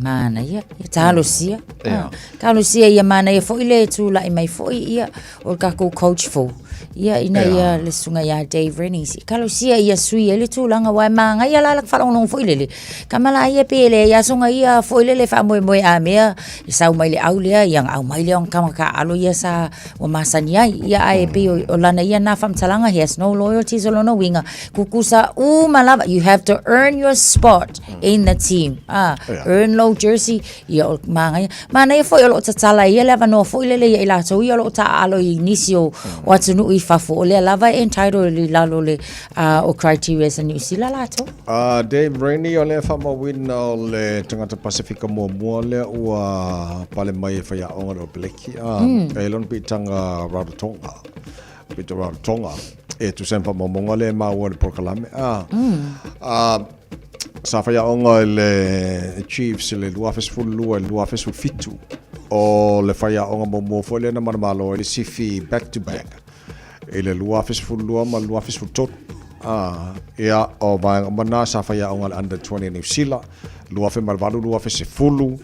Manaia, ia talosia. Yeah. Talosia ia manaia foi le tulai mai foi ia o le tatou coach fou. Ia ina ia le susuga ia Dave Rennie. Talosia ia sui ai le tulaga aua e magaia la le faalogologo foi lele. Tama la ia pe le ia soga ia foi lele faamoemoe a mea e sau mai le au lea ia ona aumai lea o tama taaalo ia sa ua masani ai. Ia ae pei o lana ia na faamatalaga he has no loyalties o lona uiga tutusa uma lava you have to earn your spot in the team. Ah, earn lou jersey Ia o manaia. Manaia foi o loo tatala ai ia le avanoa foi lele ia i latou ia o loo taaalo i nisi o, o atunuu i fafo o lea lava e entitled i lalo o le o criteria sa Niu Sila latou. Dave Rennie o lea faamauina o le tagata Pasefika muamua lea ua pale mai e faiaoga le Ope-leki a e ai lona piitaga Rarotonga. Pita Rarotonga e tusa ai ma faamaumauga lea e maua i le polokalame a. Sa faiaoga i le Chiefs i le 2012 i le 2017. O le faiaoga muamua foi lea na manumalo ai le sifi back to back i le 2012 ma le 2013. Ah, ia, o vaega uma na sa faiaoga i le Under 20 Niu Sila, 2008, 2010,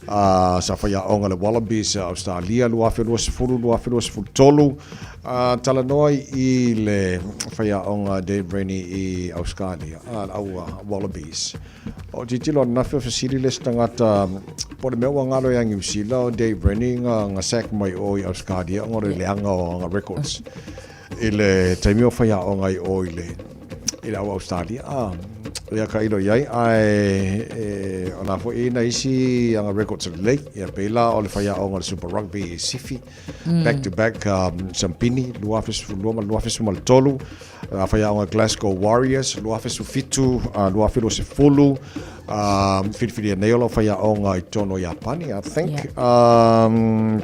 ah, sa faiaoga i le Wallabies a Australia 2020, 2023, ah, talanoa i le faiaoga Dave Rennie i Australia. a le au Wallabies. O tilotilo ananafi o fesili le isi tagata po o le mea ua galo ia Niu Sila o Dave Rennie nga, nga sack mai o i Australia ona o le leaga o aga records i le taimi o faiaoga i o i le i le au Australia. A, ia ka ilo i ai, ae e, o la foi e i nai isi aga records lelei. Ia pei la o le faiaoga o le Super Rugby i Sifi, back to back Sampini, 2012 ma le 2013, A faiaoga Glasgow Warriors, 2017, 2020, filifilia nei o lau faiaoga i totonu o Iapani, I think. Yeah.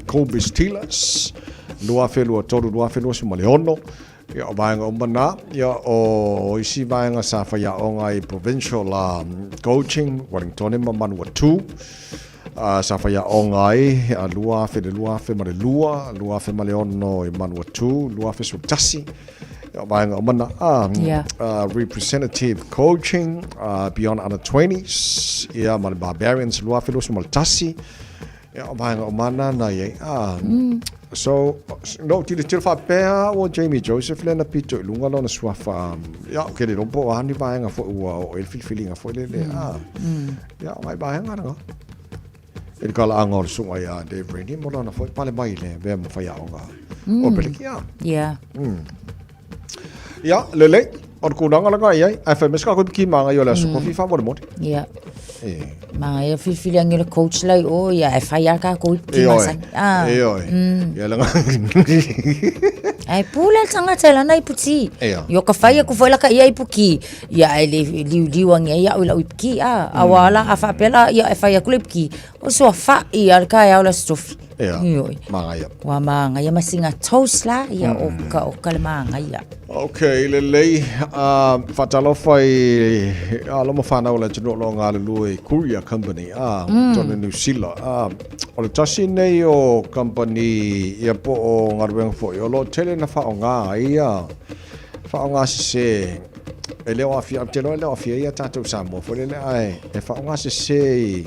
Kobe Steelers, 2023, 2026, ia o vaega uma na, ia o isi vaega sa faiaoga i provincial coaching, Wellingtone ma Manawatu, sa faiaoga ai 2000, 2002, 2006 i Manawatu, 2011, Ia, vaega uma na. Yeah. Representative coaching, beyond under 20s, ia, ma le Barbarians 2021. Ia, o vaega uma na na i ai. So, no, tilotilo faapea ua Jamie Joseph lea na pito i luga lona suafa. Ia, ou te le iloa po o a ni vaega foi ua oo i ai le filifiliga foi lele. Ia, o nai vaega na. I le talaaga o le susuga ia Dave Rennie mo lana foi pale mai i le avea ma faiaoga o Pelekia. Yeah. Ia, lelei, o le tulaga lena i ai. Ae fai mai se tatou piki māngai o le aso kofi faamolemole. Yeah. E. Māngai o filifili angi o le coach lai o, ia, e fai a kākou i piki masani. Ah. E oi. Ia langa. Ae pule le tagata i lana iputi. Ia. Io ka fai aku foi la ka ia ipuki. Ia e le liuliu angi ai au i lau ipuki. Ah, aua la a faapea la ia e fai aku le ipuki. O sua fa'i a le taeao le Aso Tofi. Ia. Ioe. Māngaia. Ua māngaia ma sina toast la, ia o ka o ka le māngaia. Okay, lelei. Faatalofa i alo ma whanau o le atunuu o lo o galulue i Courier Company, tonu Niu Sila. O le tasi nei o company ia po o galuega foi, o lo o tele na faaaoga ai ia faaaoga sese e le o aafia, ou te iloa e le o aafia ai ia tatou Samoa foi lele, ae e faaaoga sese i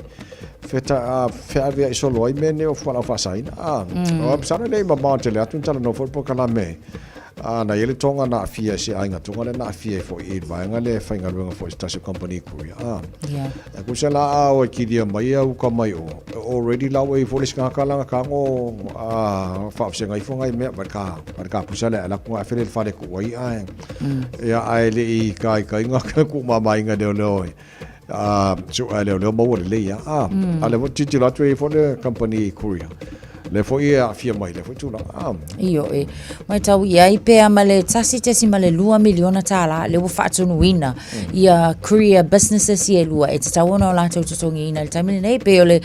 feaveai solo ai mea nei o fualaau faasaina. Masalo e le i mamao tele atu na talanoa foi le polokalame na i ai le toga na aafia i se aiga toga lea na aafia ai foi i le vaega lea e faigaluega foi i se tasi o kamupani courier. E kusa la a o e kilia mai ia uka mai o, already la ua i foi le isi tagata la na tago faavasega ifo nai mea, ma le ka pusa lea e alu atu ae fele le fale e tuu ai ae. Ia ae le i taitaiga tuumamaina leoleo e. So a leoleo maua lelei lava. A lea foi tilotilo atu e i ai foi le kamupani courier. Lea foi e aafia mai lea foi tulaga. Ioe. Matau i ai pea ma le $1.2 miliona tālā lea ua faatonuina ia courier businesses ia e lua e tatau ona o latou totogiina i le taimi lenei pei o le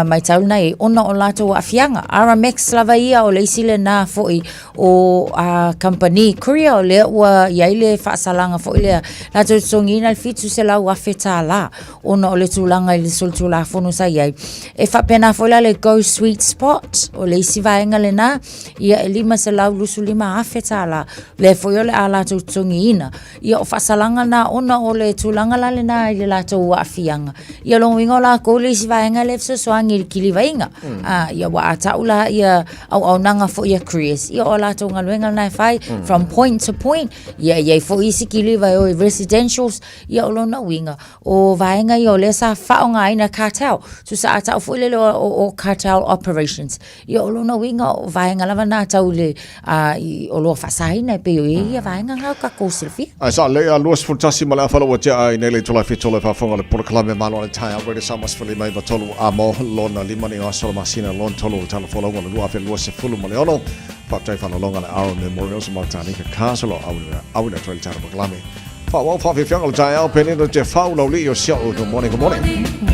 matau lena i ai ona o latou aafiaga. Aramex lava ia o le isi lena foi o a kamupani courier o lea ua i ai le faasalaga foi lea latou totogiina le $700,000 tālā ona o le tulaga i le solitulafono sa i ai. E faapena foi la le Go Sweet Spot. Port, o le isi vaega lena, ia e $525,000 tālā, lea foi o le a latou totogiina. Ia o faasalaga na ona o le tulaga la lena i le latou aafiaga. Ia lona uiga o lakou le isi vaega lea e fesoasoani i le kilivaiga. Mm. Ah, ia ua a tau la ia auaunaga foi a Careers. Ia o latou galuega lena e fai mm. from point to point. Ia e i ai foi isi kiliva e o i residentials. Ia o lona uiga o vaega ia o lea sa faaaogaina cartel. Tusa a tau foi lele o, o, o cartel operations. Ia o lona uiga o vaega lava na tau i le a, i oloa faasaina e pei o ia vaega na o tatou silafia. Ae sa lei a 21 ma le afa ua tea ai nei le itula e 7 le faafofoga le polokalame malo a le taeao Radio Samoa 15 93 a mo lona lima ni aso le masina lona tolu o le tala folauga o le 2026. Faafetai faalologa le Aro Memorials ma Matanika Castle o auina atu ai le tala polokalame. Faaauau faafiafiaga o le taeao penina te fau lau lii o si au. Good morning, good morning.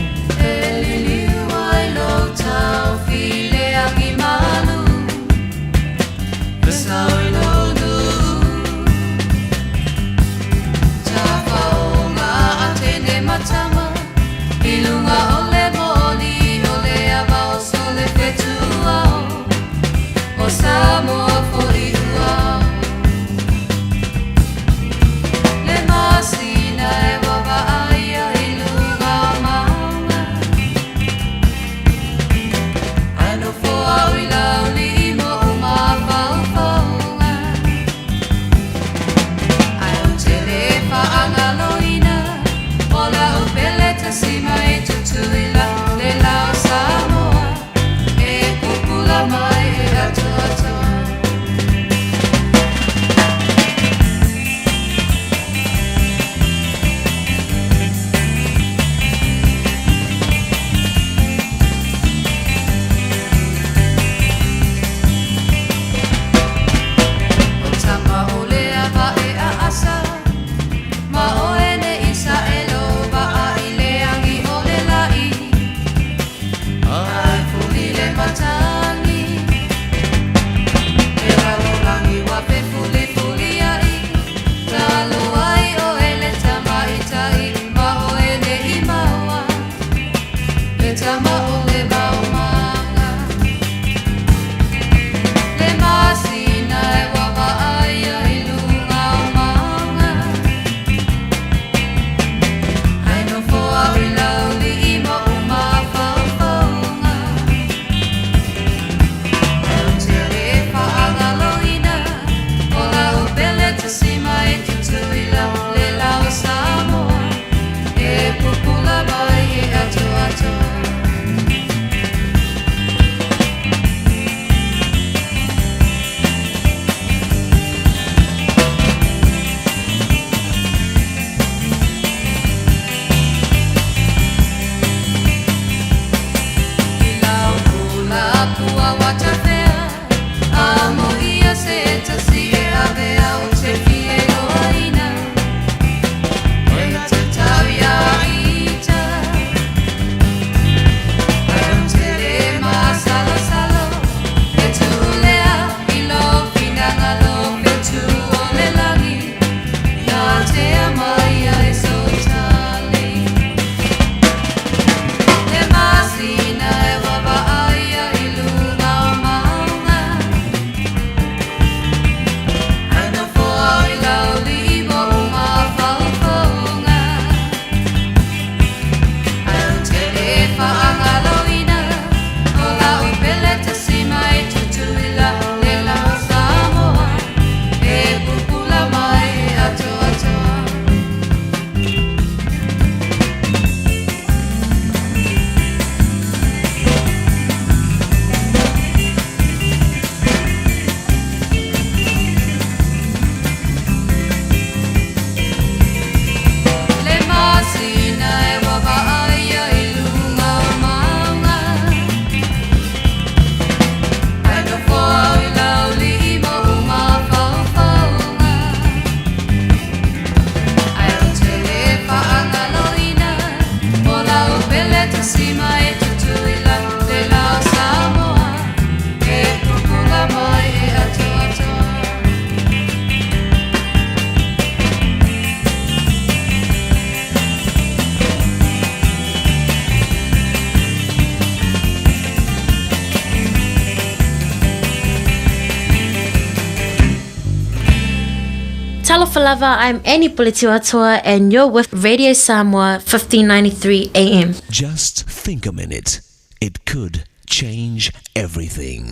Talofa lava, I'm Annie Puletiwatoa and you're with Radio Samoa 1593 AM. Just think a minute. It could change everything.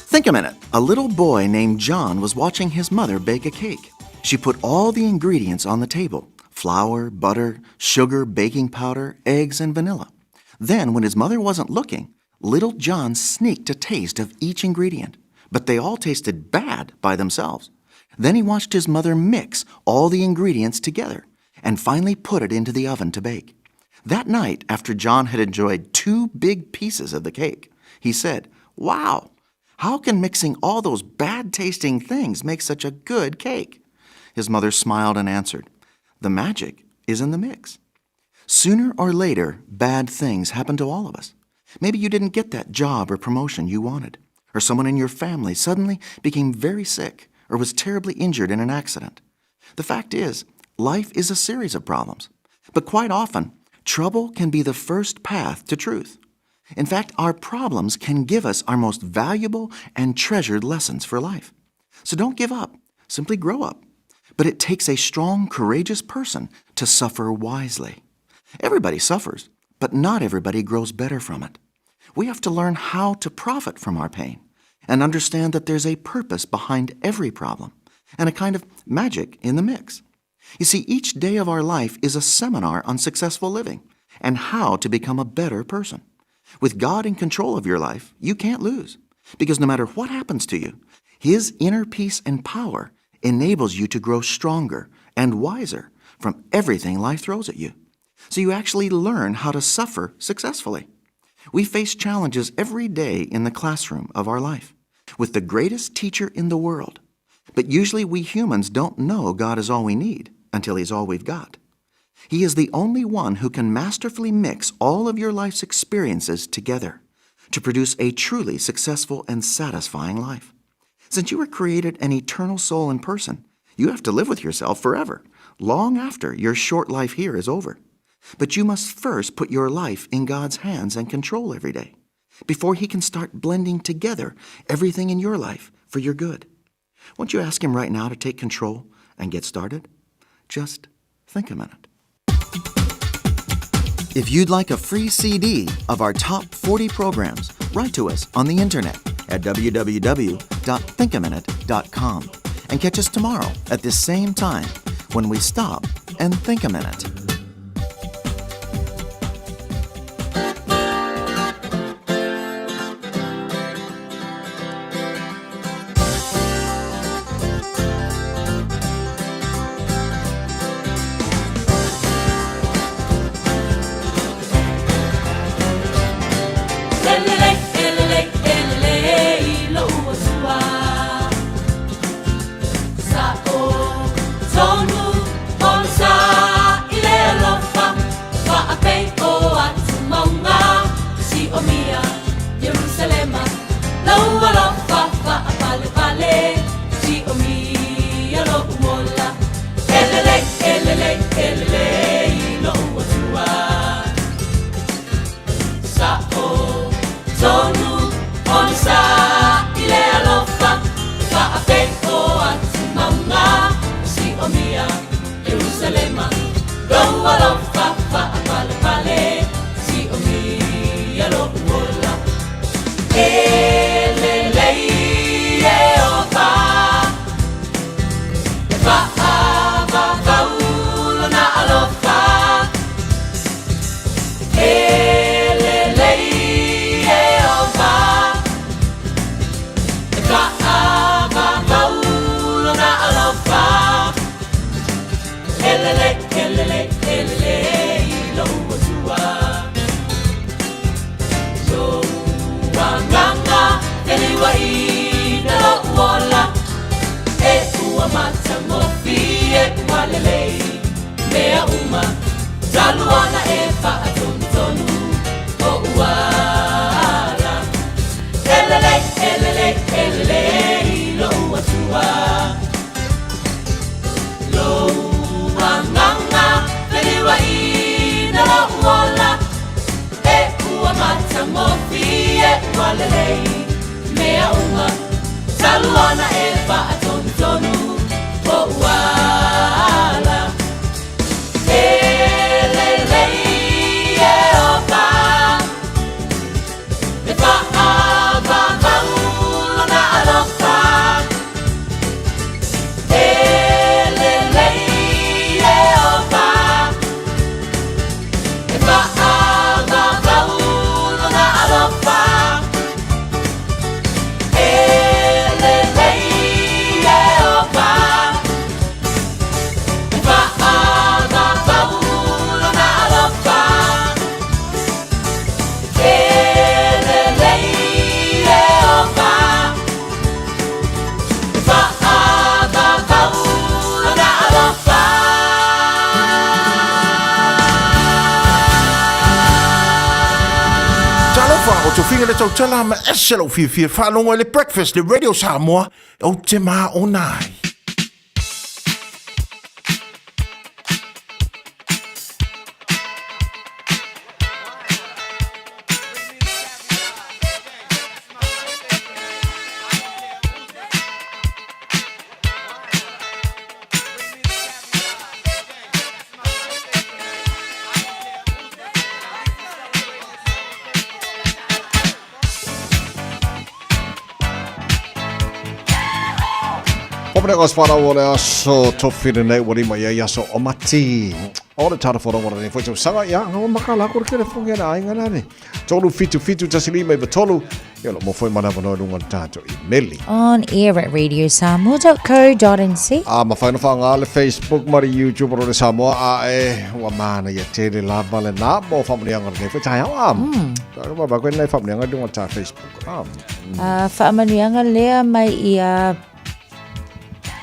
Think a minute. A little boy named John was watching his mother bake a cake. She put all the ingredients on the table flour, butter, sugar, baking powder, eggs, and vanilla. Then, when his mother wasn't looking, little John sneaked a taste of each ingredient, but they all tasted bad by themselves. Then he watched his mother mix all the ingredients together and finally put it into the oven to bake. That night, after John had enjoyed two big pieces of the cake, he said, Wow, how can mixing all those bad tasting things make such a good cake? His mother smiled and answered, The magic is in the mix. Sooner or later, bad things happen to all of us. Maybe you didn't get that job or promotion you wanted, or someone in your family suddenly became very sick or was terribly injured in an accident. The fact is, life is a series of problems. But quite often, trouble can be the first path to truth. In fact, our problems can give us our most valuable and treasured lessons for life. So don't give up, simply grow up. But it takes a strong, courageous person to suffer wisely. Everybody suffers, but not everybody grows better from it. We have to learn how to profit from our pain and understand that there's a purpose behind every problem and a kind of magic in the mix. You see, each day of our life is a seminar on successful living and how to become a better person. With God in control of your life, you can't lose because no matter what happens to you, His inner peace and power enables you to grow stronger and wiser from everything life throws at you. So you actually learn how to suffer successfully. We face challenges every day in the classroom of our life with the greatest teacher in the world. But usually we humans don't know God is all we need until He's all we've got. He is the only one who can masterfully mix all of your life's experiences together to produce a truly successful and satisfying life. Since you were created an eternal soul and person, you have to live with yourself forever, long after your short life here is over. But you must first put your life in God's hands and control every day before He can start blending together everything in your life for your good. Won't you ask Him right now to take control and get started? Just think a minute. If you'd like a free CD of our top 40 programs, write to us on the internet at www.thinkaminute.com and catch us tomorrow at this same time when we stop and think a minute. ua lelei mea uma talu ona e faatonutonu poʻu ala. E lelei Ieova, e faavavau lona alofa. E lelei Ieova, e faavavau lona alofa. E lelei Ieova, e faavavau lona alofa. E lelei Ieova, e faavavau lona alofa. Talofa, o Tofiga le tautala ma ese lou fiafia faalogo i le Breakfast le Radio Samoa, ou te maona ai. Popene o sfara o le aso tofi lenei ua lima i ai aso o mati. O le tara fora wara nei foita sanga ia nga maka la ko kere funge na ainga nani. Tolu fitu fitu tasi lima i tolu. Ia lo mo foi mana vano lunga le tātou i meli. On air at radiosamoa.co.nz. A mawhai na whaanga le Facebook ma le YouTube o le Samoa a e ua mana ia tele lava le nā mo whamanianga le nei foita hau a. Tā rua ba koe nei whamanianga lunga tā Facebook. A. Faamanuiaga lea mai ia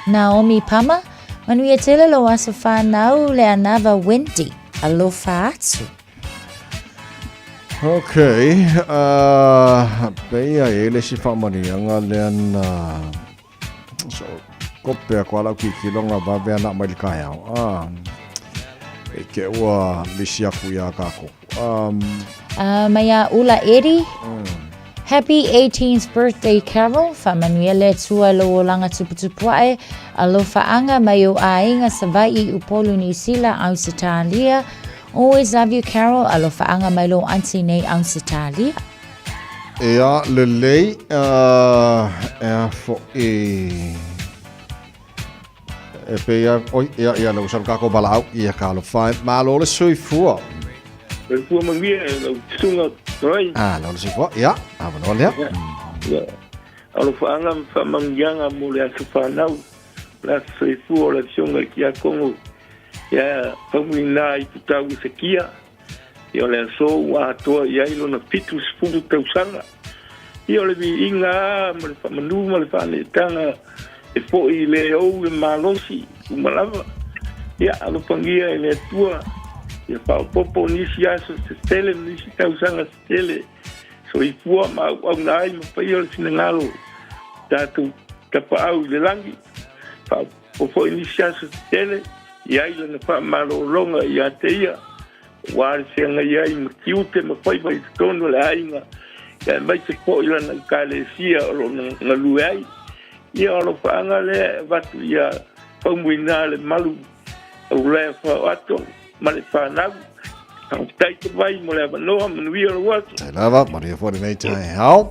Naomi Pama, manuia tele lou aso whanau le anava Wendy. Alofa atu. Ok, peia e le si whaamanianga lea na so kope a koa lau kikilonga vave ana mai le kaeao. Ah, e ke ua misi aku ia kākou. Mai a Ula Eddie. Happy 18th birthday Carol, faamanuia le Atua i lou olaga tuputupu ae, alofaʻaga mai ou aiga Savaiʻi, Upolu, Niu Sila, Ausetalia. Always love you Carol, alofaʻaga mai lou aunty nei Ausetalia. Ea lelei, ea foʻi E pei a, oi, ia, ia, le usalo kākou valaau, ia ka alofa e. Malo le soifua. Soifua manuia e lau susuga Toi. Ah, lau le soifua, ia, avanoa lea. Ia, ia. Alofaʻaga ma faamanuiaga mo le aso fanau, le aso soifua o le afioga i Tiakono, ia Faumuina i Putau Hesekia, ia o le aso ua atoa i ai lona 70 tausaga. Ia o le viiga lava ma le faamanu ma le faaneetaga e foʻi i le ou le malosi uma lava. Ia alofagia e le Atua ia faaopoopo nisi aso se tele ma nisi tausaga se tele, soifua ma auauna ai ma paia o le finagalo tatou tapaau i le lagi. Faaopoopo foi nisi aso se tele i ai lana faamalologa ia te ia. Aua le feagai ai ma tiute ma faiva i totonu o le aiga, aemaise foi lana ekalesia o lo o galue ai. Ia, o alofaaga lea e avatu ia Faumuina le malu aulaea faaoato ma le fanau. Faafetai te vai mo le avanoa, manuia lou aso. Tai lava, manuia foi lenei taeao.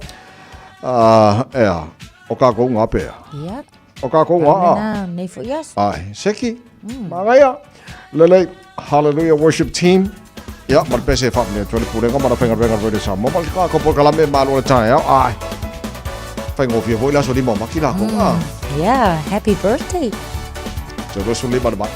Ea, o kākou ngā pea. Ia. O kākou ngā a. Nā, nei foi aso. Ai, seki, Manaia. Lelei, Hallelujah Worship Team. Ia, ma le pese e whaapnia atu le pulega ma la whainga renga Radio Samoa. Ma le kākou polokalame malo le taeao. Ai, whaingofia foi le aso lima o maki lākou. Ah. Yeah, happy birthday. Te 25 le mai.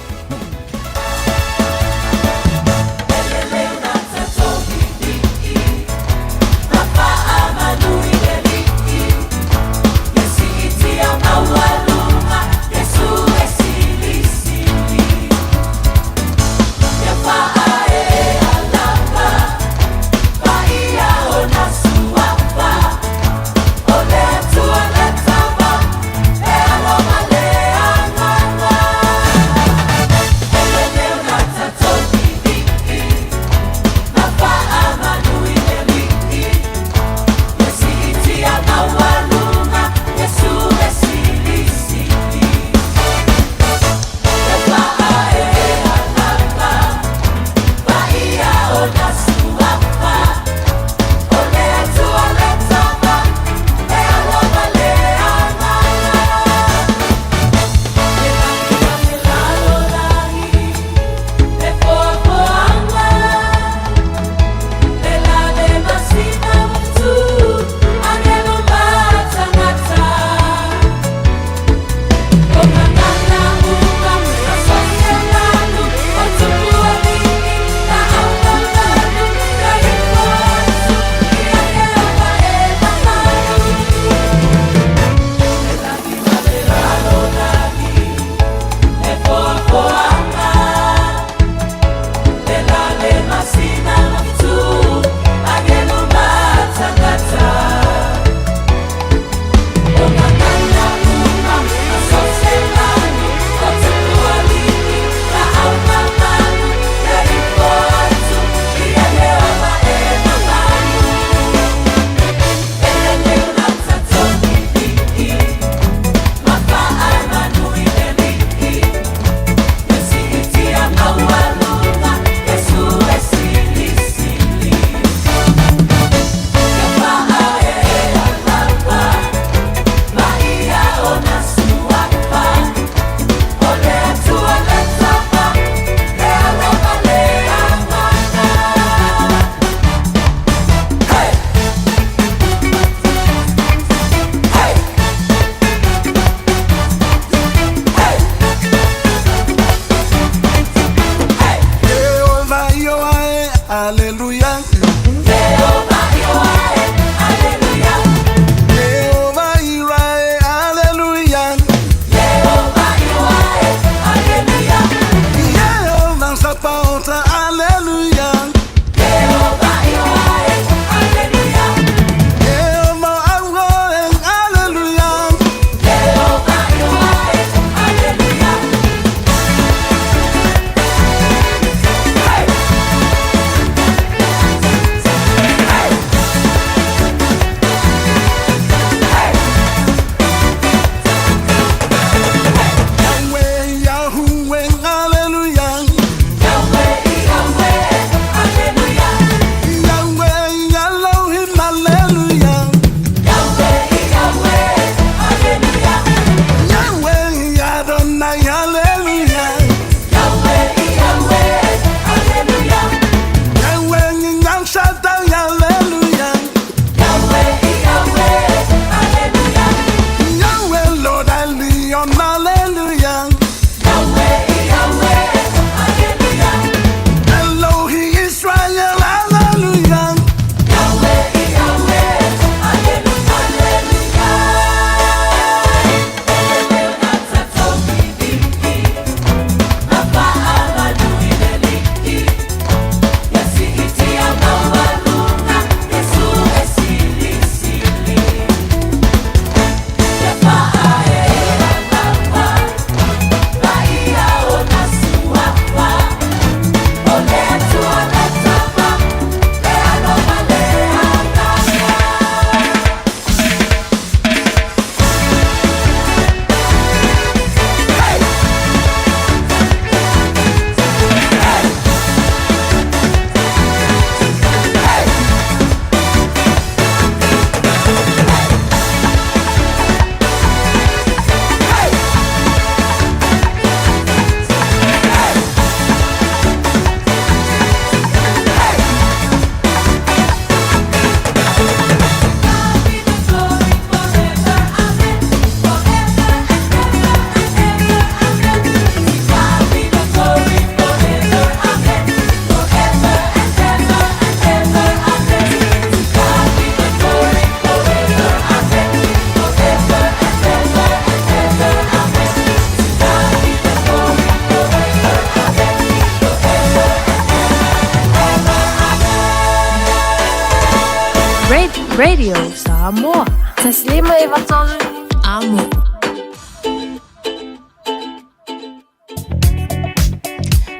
Radio Samoa. 1 5 93 Amo.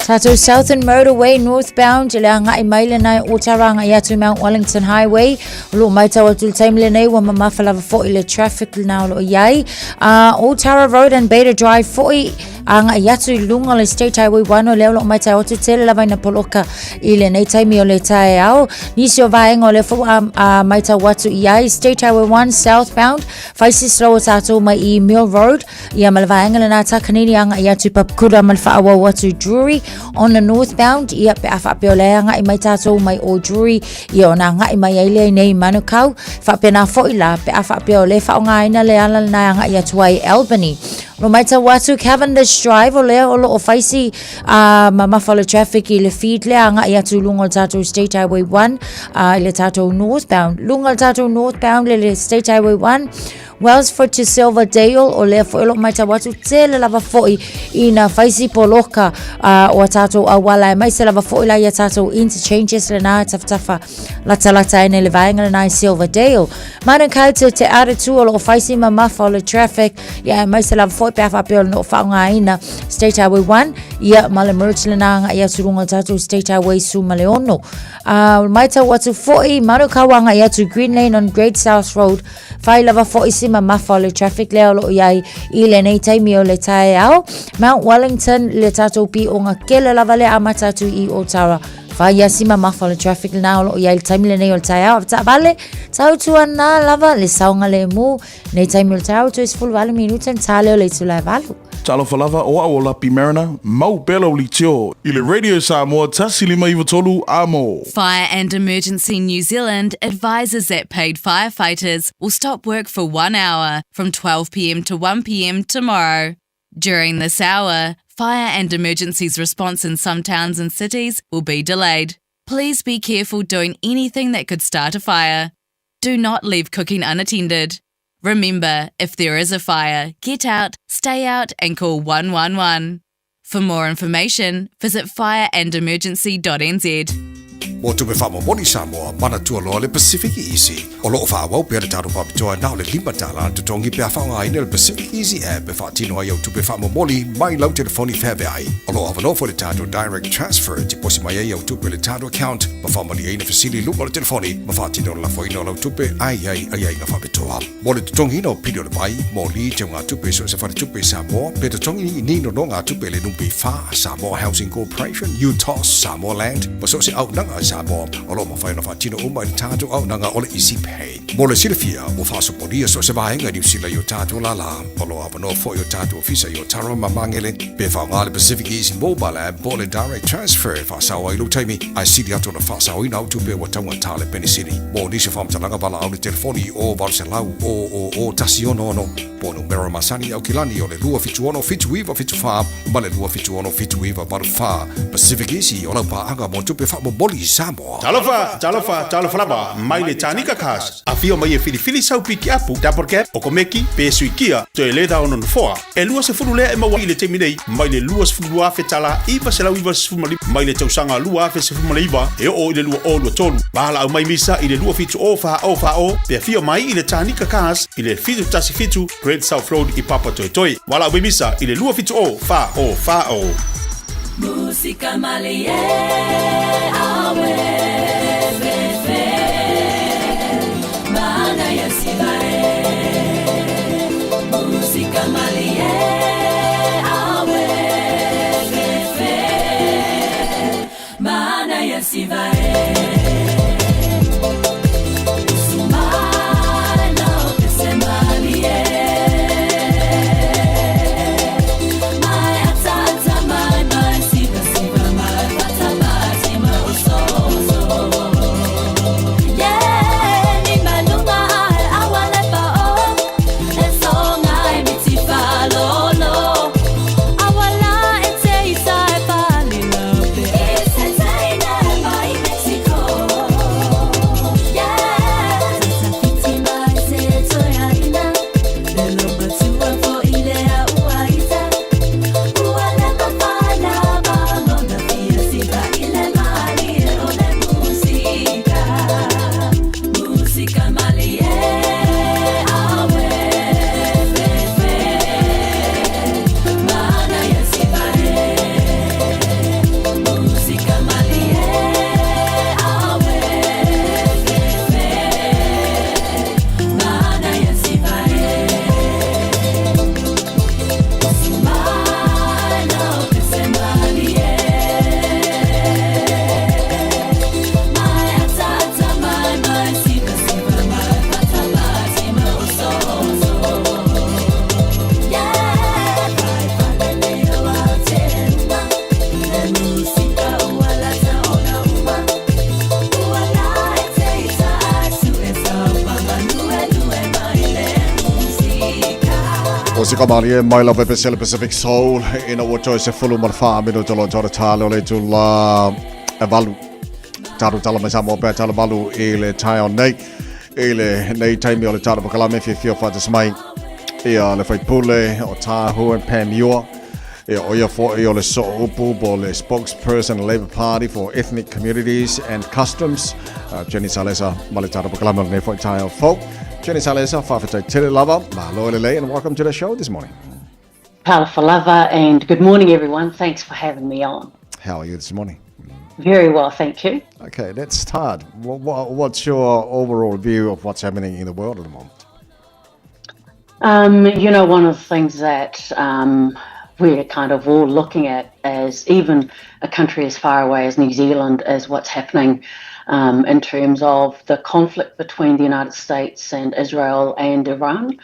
Tātou Southern Motorway northbound le agai mai lenai o Otara agai atu Mount Wellington Highway. O loo maitau atu le taimi lenei ua mamafa lava fo'i le traffic lena o loo iai. Otara Road and Beta Drive fo'i agai atu i luga o le State Highway 1 o lea o loo maitau atu tele lava ina poloka i lenei taimi o le taeao. Nisi o vaega o lea foi ua maitau atu i ai State Highway 1 southbound fai si slow o tātou mai i Mill Road Ia ma le vaega lena Takanini agai atu i Papakura ma le faaauau atu i Drury on the northbound ia pe a faapea o le agai mai tātou mai o Drury ia ona agai mai ai lea i nei Manukau faapena foi la pe a faapea o le faaaogaina le ala lena e agai atu ai Albany. O lo maitau atu Cavendish Drive o lea o lo o fai si mamafa o le traffic i le feed lea agai atu i luga o le tātou State Highway 1 i le tātou northbound. Luga o le tātou northbound le le State Highway 1 Wellsford to Silverdale, o lea foi o loo maitau atu tele lava foi ina faisi poloka o a tātou auala aemaise lava foi la ia tātou interchanges lena tafatafa latalata ai nei le vaega lena i Silverdale. Manukau te Te Aratū o loo faisi mamafa o le traffic ia aemaise lava foi pe a faapea o le noo faaaogaina State Highway 1 ia ma le merge lena agai atu luga o tātou State Highway 16. Maitau atu foi Manukau agai atu Green Lane on Great South Road Whai lava fo'i si mamafa o le traffic lea o loo iai i lenei taimi o le taeao. Mount Wellington le tātou pī'onga kele lava lea amata atu i Otara. Whai ia si mamafa o le traffic lena o loo iai le taimi lenei o le taeao. Taavale, tautuana lava le saogalemu nei taimi o le taeao toe 18 minute na tā lea o le itula e valu. Talofa lava, o au o Lapi Mariner, mau pea lau leitio i le Radio Samoa 1593 Amo. Fire and Emergency New Zealand advises that paid firefighters will stop work for one hour from 12pm to 1pm tomorrow. During this hour, fire and emergencies response in some towns and cities will be delayed. Please be careful doing anything that could start a fire. Do not leave cooking unattended. Remember, if there is a fire, get out, stay out, and call 111. For more information, visit fireandemergency.nz. Mo tupe faamomoli Samoa, manatua loa le Pacific Easy. O lo o faaauau pea le tatou faapitoa na o le $5 le totogi pe a faaaogaina le Pacific Easy app e faatino ai au tupe faamomoli mai lau telefoni feaveai. O lo o avanoa foi le tatou Direct Transfer e tiposi mai ai au tupe i le tatou account ma faamalieina fesili i luga o le telefoni ma faatino le lafoina o lau tupe ae i ai aiaiga faapitoa. Mo le totogiina o pili o le vai, moli, teugatupe i so o se faletupe i Samoa, pe totogi ni nonogatupe i le NPF, Samoa Housing Corporation, UTOS, Samoa Land, ma so o se auaunaga a Samoa, o lo o mafai ona faatino uma i le tatou auaunaga o le Easy Pay. Mo le silafia, ua faasopolia so o se vaega i Niu Sila i o tatou lālā. O lo o avanoa foi o tatou ofisa i Otara ma Magele, pe faaaoga le Pacific Easy Mobile App po o le Direct Transfer e faasao ai lou taimi, ae sili atu ona faasaoina au tupe ua taugata le penisini. Mo nisi o faamatalaga valaau le telefoni o 800 000 166 po o numera masani i Aukilani o le 276 7974 ma le 276 7984. Pacific Easy o lau paaga mo tupe faamomoli i Samoa. Talofa, talofa, talofa lava, mai le Tanika Cars. Afio mai e filifili sau pikiapu, double cab, okomeki, pe sui kia, toe leda ona nofoa. E 20 lea e maua i le taimi nei, mai le $22,995 mai le tausaga 2019 e oo i le 2023. Valaau mai misa i le 270 40 40 pe afio mai i le Tanika Cars i le 717 Great South Road i Papatoetoe. Valaau mai misa i le 270 40 40. Musika malie awe fefe Mana ya sivae Musika malie awe fefe Mana ya sivae Sumana pese malie Mai ata ata mai mai siva siva mai pata pati ma uso uso. Musika malie mai lava e pese le Pacific Soul ina ua toe 14 minuta lo tōra tāle o le tula e valu. Tātou tala mai Samoa pea tala valu i le taeo nei. I le nei taimi o le tātou pakalame whiwhia whātas mai ia le whaipule o Tāhu and Pam Ua. Ia o ia fo'i o le so'oupu po le spokesperson Labour Party for Ethnic Communities and Customs, Jenny Salesa, ma le tātou pakalame o lenei fo'i taeo fou. Jenny Salesa, whawhetai tele lava, malo e lelei, and welcome to the show this morning. Talofa lava and good morning everyone. Thanks for having me on. How are you this morning? Very well, thank you. Okay, let's start. What's your overall view of what's happening in the world at the moment? Um, you know, one of the things that um, we're kind of all looking at as even a country as far away as New Zealand is what's happening um, in terms of the conflict between the United States and Israel and Iran.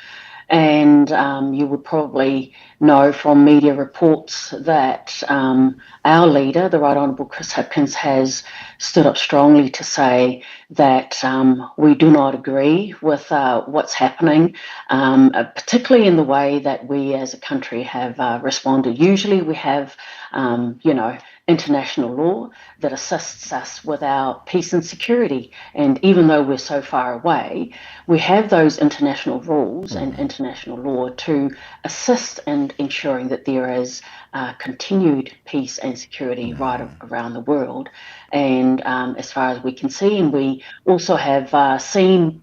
And um, you would probably know from media reports that um, our leader, the Right Honourable Chris Hipkins, has stood up strongly to say that um, we do not agree with uh, what's happening, um, uh, particularly in the way that we as a country have uh, responded. Usually we have, um, you know, international law that assists us with our peace and security. And even though we're so far away, we have those international rules mm. and international law to assist in ensuring that there is uh, continued peace and security mm. right around the world. And um, as far as we can see, and we also have uh, seen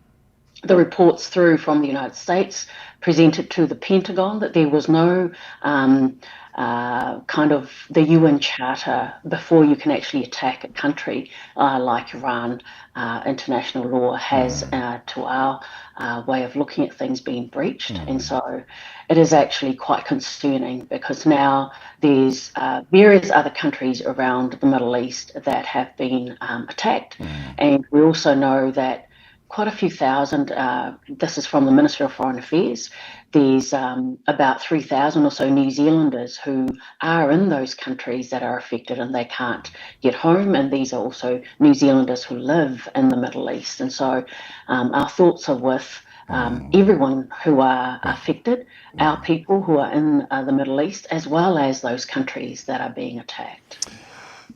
the reports through from the United States presented to the Pentagon that there was no um, uh, kind of the UN Charter before you can actually attack a country uh, like Iran. Uh, international law has, mm. uh, to our uh, way of looking at things, been breached. Mm. And so it is actually quite concerning because now there's uh, various other countries around the Middle East that have been um, attacked. Mm. And we also know that quite a few thousand. Uh, this is from the Minister of Foreign Affairs. There's um, about 3,000 or so New Zealanders who are in those countries that are affected and they can't get home. And these are also New Zealanders who live in the Middle East. And so um, our thoughts are with um, mm. everyone who are affected, our people who are in uh, the Middle East, as well as those countries that are being attacked.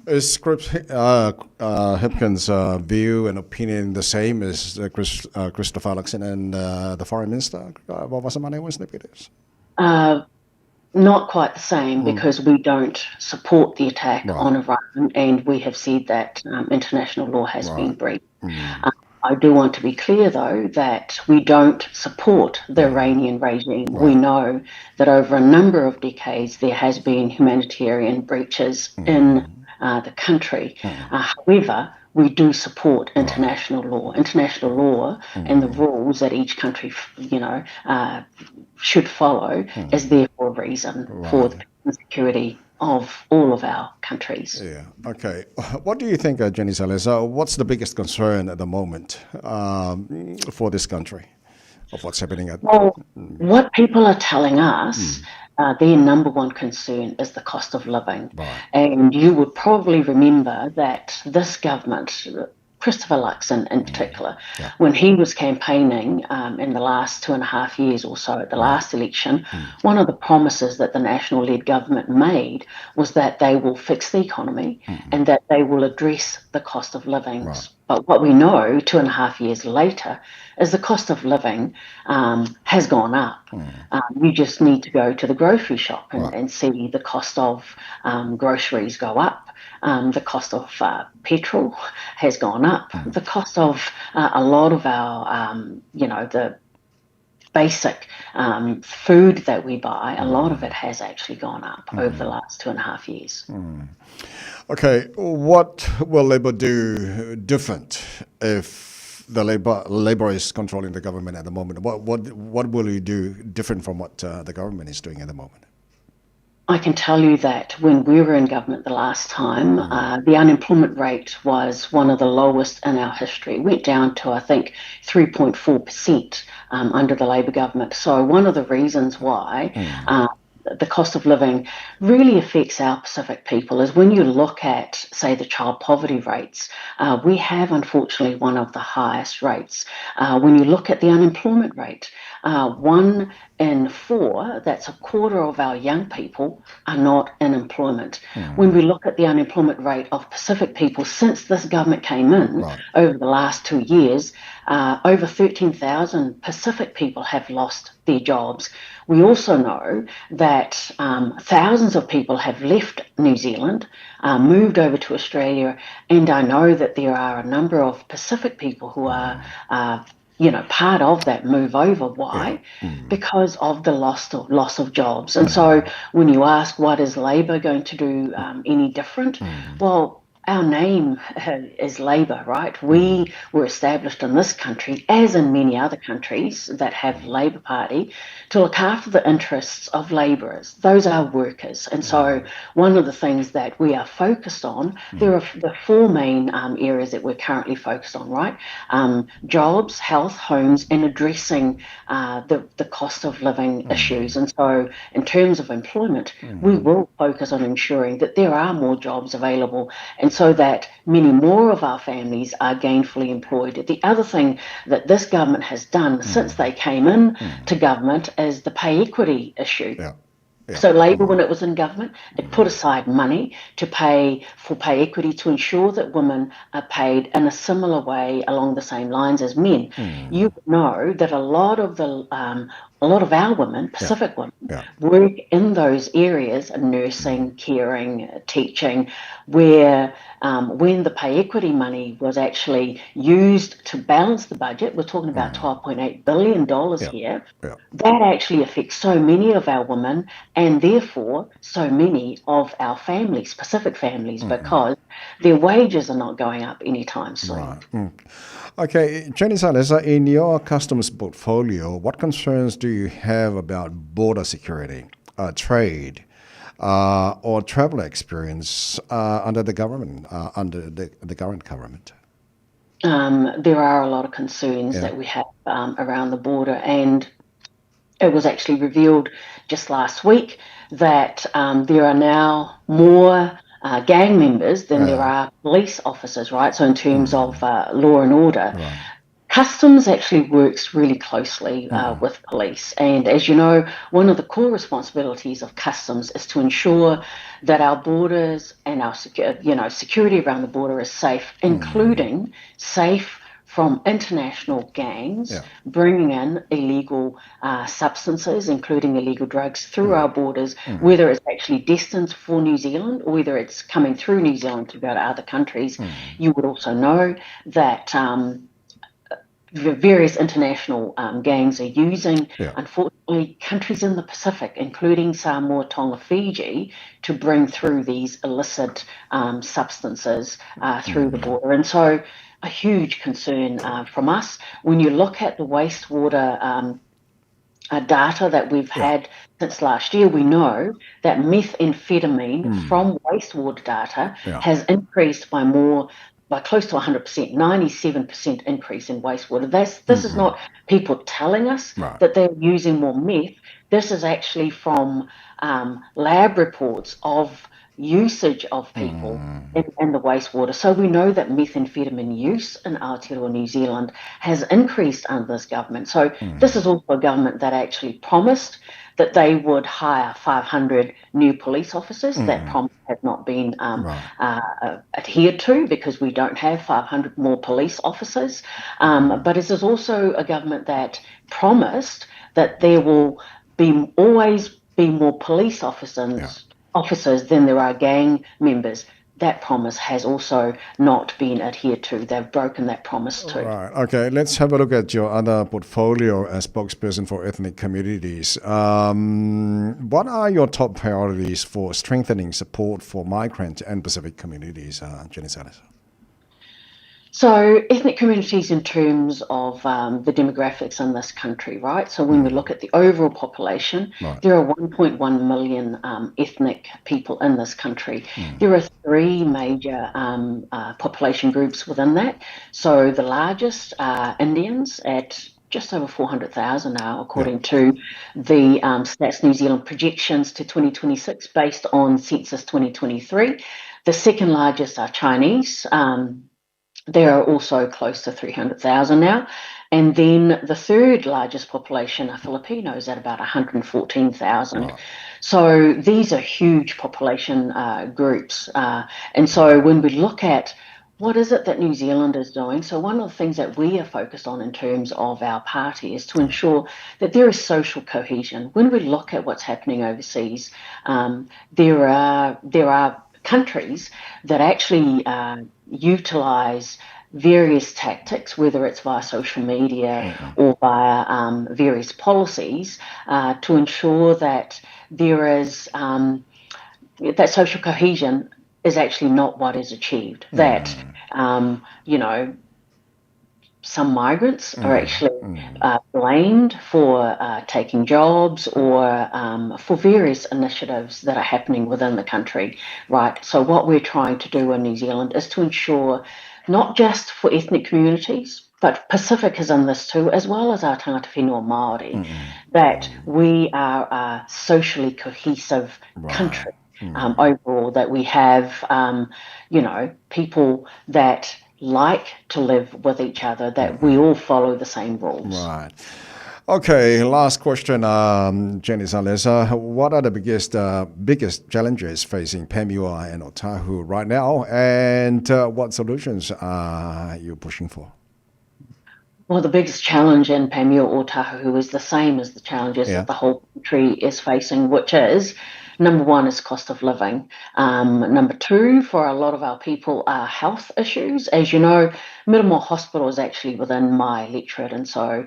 Is Chris uh, uh, Hipkins' uh, view and opinion the same as uh, Chris, uh, Christopher Luxon and uh, the foreign minister, uh, Vasamane Winston Peters? Not quite the same mm. because we don't support the attack right. on Iran, and we have said that um, international law has right. been breached. Mm. I do want to be clear, though, that we don't support the hmm. Iranian regime. Right. We know that over a number of decades there has been humanitarian breaches mm. in uh, the country. Mm. Uh, however, we do support international law. International law mm. and the rules that each country, you know, uh, should follow mm. is there for a reason right. for the security of all of our countries. Yeah. Okay. What do you think, uh, Jenny Salesa? What's the biggest concern at the moment um, for this country of what's happening at? Well, mm. what people are telling us. Mm. Uh, their number one concern is the cost of living. Right. And you would probably remember that this government, Christopher Luxon in mm. particular, yeah. when he was campaigning um, in the last two and a half years or so at the last election, mm. one of the promises that the national led government made was that they will fix the economy mm. and that they will address the cost of living. Right. But what we know two and a half years later is the cost of living um, has gone up. Mm. Um, you just need to go to the grocery shop and, right. and see the cost of um, groceries go up. Um, the cost of uh, petrol has gone up. Mm. The cost of uh, a lot of our, um, you know, the basic um, food that we buy, a lot of it has actually gone up mm. over the last two and a half years. Mm. Okay, what will Labour do different if the Labour Labour is controlling the government at the moment? What what what will you do different from what uh, the government is doing at the moment? I can tell you that when we were in government the last time, mm. uh, the unemployment rate was one of the lowest in our history. It went down to, I think, 3.4% um, under the Labour government. So, one of the reasons why mm. uh, the cost of living really affects our Pacific people is when you look at, say, the child poverty rates, uh, we have unfortunately one of the highest rates. Uh, when you look at the unemployment rate, uh, one in four, that's a quarter of our young people, are not in employment. Mm. When we look at the unemployment rate of Pacific people since this government came in right. over the last two years, uh, over 13,000 Pacific people have lost their jobs. We also know that um, thousands of people have left New Zealand, uh, moved over to Australia, and I know that there are a number of Pacific people who are uh, you know, part of that move over. Why? Yeah. Mm. Because of the loss of, loss of jobs. And mm. so when you ask, what is Labor going to do um, any different? Mm. Well, our name is Labour, right? We were established in this country, as in many other countries that have Labour Party, to look after the interests of labourers. Those are workers. And so one of the things that we are focused on, there are the four main um, areas that we're currently focused on, right? Um, jobs, health, homes, and addressing uh, the, the cost of living mm. issues. And so in terms of employment, mm. we will focus on ensuring that there are more jobs available and so that many more of our families are gainfully employed. The other thing that this government has done mm. since they came in mm. to government is the pay equity issue. Yeah. Yeah. So Labor, when it was in government, it put aside money to pay for pay equity to ensure that women are paid in a similar way along the same lines as men. Mm. You know that a lot of the um, a lot of our women, Pacific yeah. women, yeah. work in those areas, nursing, mm. caring, teaching, where um, when the pay equity money was actually used to balance the budget, we're talking about mm. $12.8 billion yeah. here, yeah. that actually affects so many of our women and therefore so many of our families, Pacific families, mm-hmm. because their wages are not going up anytime soon. Right. Mm. Okay, Jenny Salesa, in your customs portfolio, what concerns do you have about border security, uh, trade, uh, or travel experience uh, under the government, uh, under the, the current government? Um, there are a lot of concerns yeah. that we have um, around the border, and it was actually revealed just last week that um, there are now more uh, gang members than yeah. there are police officers, right? So, in terms mm. of uh, law and order, right. Customs actually works really closely uh, mm. with police. And as you know, one of the core responsibilities of customs is to ensure that our borders and our you know, security around the border is safe, mm. including safe from international gangs yeah. bringing in illegal uh, substances, including illegal drugs, through mm. our borders, mm. whether it's actually destined for New Zealand or whether it's coming through New Zealand to go to other countries. Mm. You would also know that. Um, the various international um, gangs are using, yeah. unfortunately, countries in the Pacific, including Samoa, Tonga, Fiji, to bring through these illicit um, substances uh, through mm. the border. And so a huge concern uh, from us. When you look at the wastewater um, uh, data that we've yeah. had since last year, we know that methamphetamine mm. from wastewater data yeah. has increased by more by close to 100%, 97% increase in wastewater. That's, this mm-hmm. is not people telling us right. that they're using more meth. This is actually from um, lab reports of usage of people mm. in, in the wastewater. So we know that methamphetamine use in Aotearoa New Zealand has increased under this government. So mm. this is also a government that actually promised that they would hire 500 new police officers. Mm. That promise has not been um, right. uh, adhered to because we don't have 500 more police officers. Um, but it is also a government that promised that there will be always be more police officers. Yeah officers than there are gang members. That promise has also not been adhered to. They've broken that promise too. Right. Okay. Let's have a look at your other portfolio as spokesperson for ethnic communities. Um, what are your top priorities for strengthening support for migrant and Pacific communities, uh, Jenny Salas? So, ethnic communities in terms of um, the demographics in this country, right? So, when we mm. look at the overall population, right. there are 1.1 million um, ethnic people in this country. Mm. There are three major um, uh, population groups within that. So, the largest are Indians at just over 400,000 now, according yeah. to the Stats New Zealand projections to 2026 based on Census 2023. The second largest are Chinese. There are also close to 300,000 now. And then the third largest population are Filipinos at about 114,000. Wow. So these are huge population groups. And so when we look at what is it that New Zealand is doing? So one of the things that we are focused on in terms of our party is to ensure that there is social cohesion. When we look at what's happening overseas, there are there are countries that actually utilise various tactics, whether it's via social media mm-hmm. or via various policies, to ensure that there is that social cohesion is actually not what is achieved. Mm. That, you know, some migrants mm. are actually mm. blamed for taking jobs or for various initiatives that are happening within the country, right? So, what we're trying to do in New Zealand is to ensure not just for ethnic communities, but Pacific is in this too, as well as our tangata whenua Māori, that we are a socially cohesive right. country overall, that we have, you know, people that like to live with each other, that we all follow the same rules. Right. Okay, last question, Jenny Salesa. What are the biggest biggest challenges facing Panmure and Otahuhu right now, and what solutions are you pushing for? Well, the biggest challenge in Panmure Otahuhu is the same as the challenges yeah. that the whole country is facing, which is number one is cost of living. Number two, for a lot of our people, are health issues. As you know, Middlemore Hospital is actually within my electorate, and so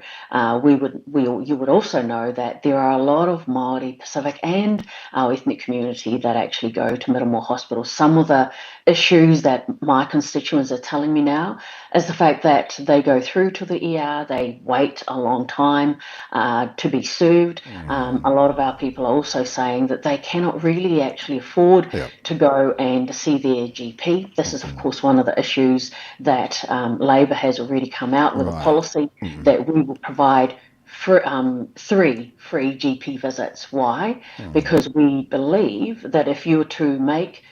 we would we you would also know that there are a lot of Maori, Pacific, and our ethnic community that actually go to Middlemore Hospital. Some of the issues that my constituents are telling me now is the fact that they go through to the ER, they wait a long time to be served. A lot of our people are also saying that they cannot really actually afford yeah. to go and see their GP. This is, of course, one of the issues that Labor has already come out with right. a policy mm-hmm. that we will provide for, three free GP visits. Why? Because we believe that if you were to make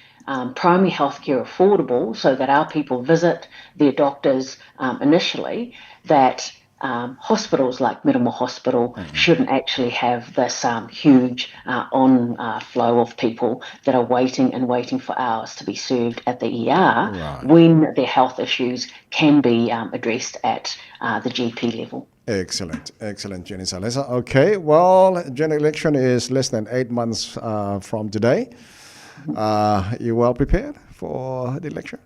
primary healthcare affordable so that our people visit their doctors initially, that hospitals like Middlemore Hospital mm-hmm. shouldn't actually have this huge on flow of people that are waiting and waiting for hours to be served at the ER right. when their health issues can be addressed at the GP level. Excellent, excellent, Jenny Salesa. Okay, well, general election is less than eight months from today. You well prepared for the election?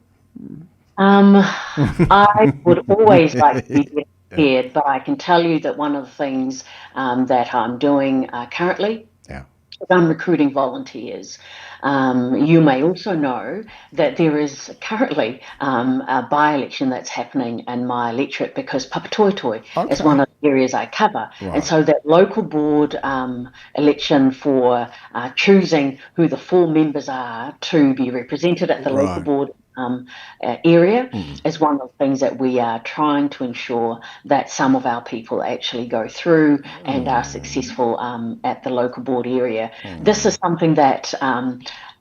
I would always like to be prepared, yeah. but I can tell you that one of the things that I'm doing currently yeah. is I'm recruiting volunteers. You may also know that there is currently a by election that's happening in my electorate because Papatoetoe okay. is one of the areas I cover. Right. And so that local board election for choosing who the four members are to be represented at the right. local board area is one of the things that we are trying to ensure that some of our people actually go through and are successful at the local board area. This is something that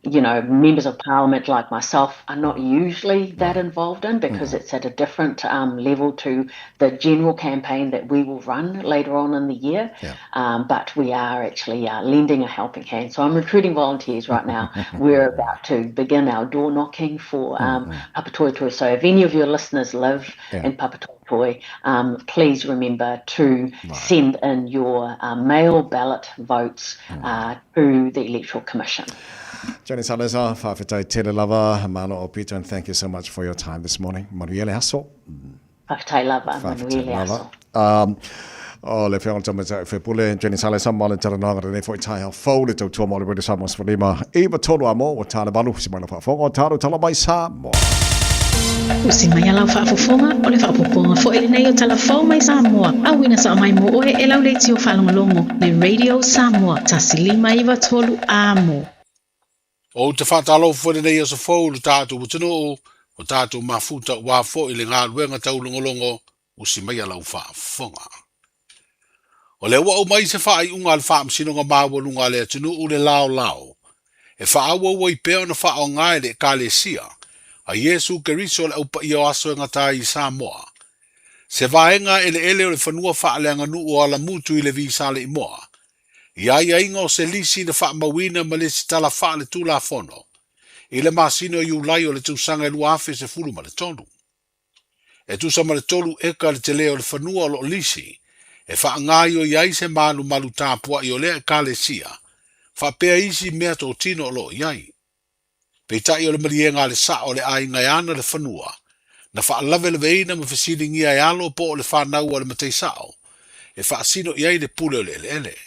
you know, members of parliament like myself are not usually that involved in because it's at a different level to the general campaign that we will run later on in the year. Yeah. But we are actually lending a helping hand. So I'm recruiting volunteers right now. We're about to begin our door knocking for Papatoetoe. So if any of your listeners live yeah. in Papatoetoe, please remember to right. send in your mail ballot votes to the Electoral Commission. Jenny Salazar, faafetai tele lava, malo o and thank you so much for your time this morning. Manuia le aso. Faafetai lava, manuia le aso. O le whionga tama te pule, Jenny Salazar, ma le tarananga re nei tai hao fau le tautua mo le wede sa mos whalima. Iwa tolu a mo, o tāna malu, si mai la whaafonga, o tāru tala mai sa mo. Usi mai a lau faafofoga, o le faaopoopoga foi lenei o Tala Fou mai Samoa, auina sao mai mo oe e lau leitio faalogologo le Radio Samoa, 1 5 9 3 Amo. Ou te faatalofa foi lenei aso fou i lo tatou atunuu, ua tatou mafuta aua foi le galuega taulogologo, usi maia lau faafofoga. O lea ua aumai se faaiuga a le Faamasinoga Maualuga a le atunuu le laolao e faaauau ai pea ona faaaoga e le Ekalesia a Iesu Keriso le Au Paia o Aso e Gata ai i Samoa se vaega eleele o le fanua faaleaganuu o Alamutu i Levi Saleimoa i aiaiga o se lisi na faamauina ma le isi tala faaletulafono i le masina o Iulai o le tausaga e 2013. E tusa ma le 3 eka le tele o le fanua o lo o lisi e faagaoioi ai se malumalu tapuai o lea Ekalesia faapea isi mea totino o lo o i ai. Peitai o le maliega a le sao o le aiga e ana le fanua, na faalavelaveina ma fesiligia e alo po o le fanau a le matai sao e faasino i ai le pule o le eleele.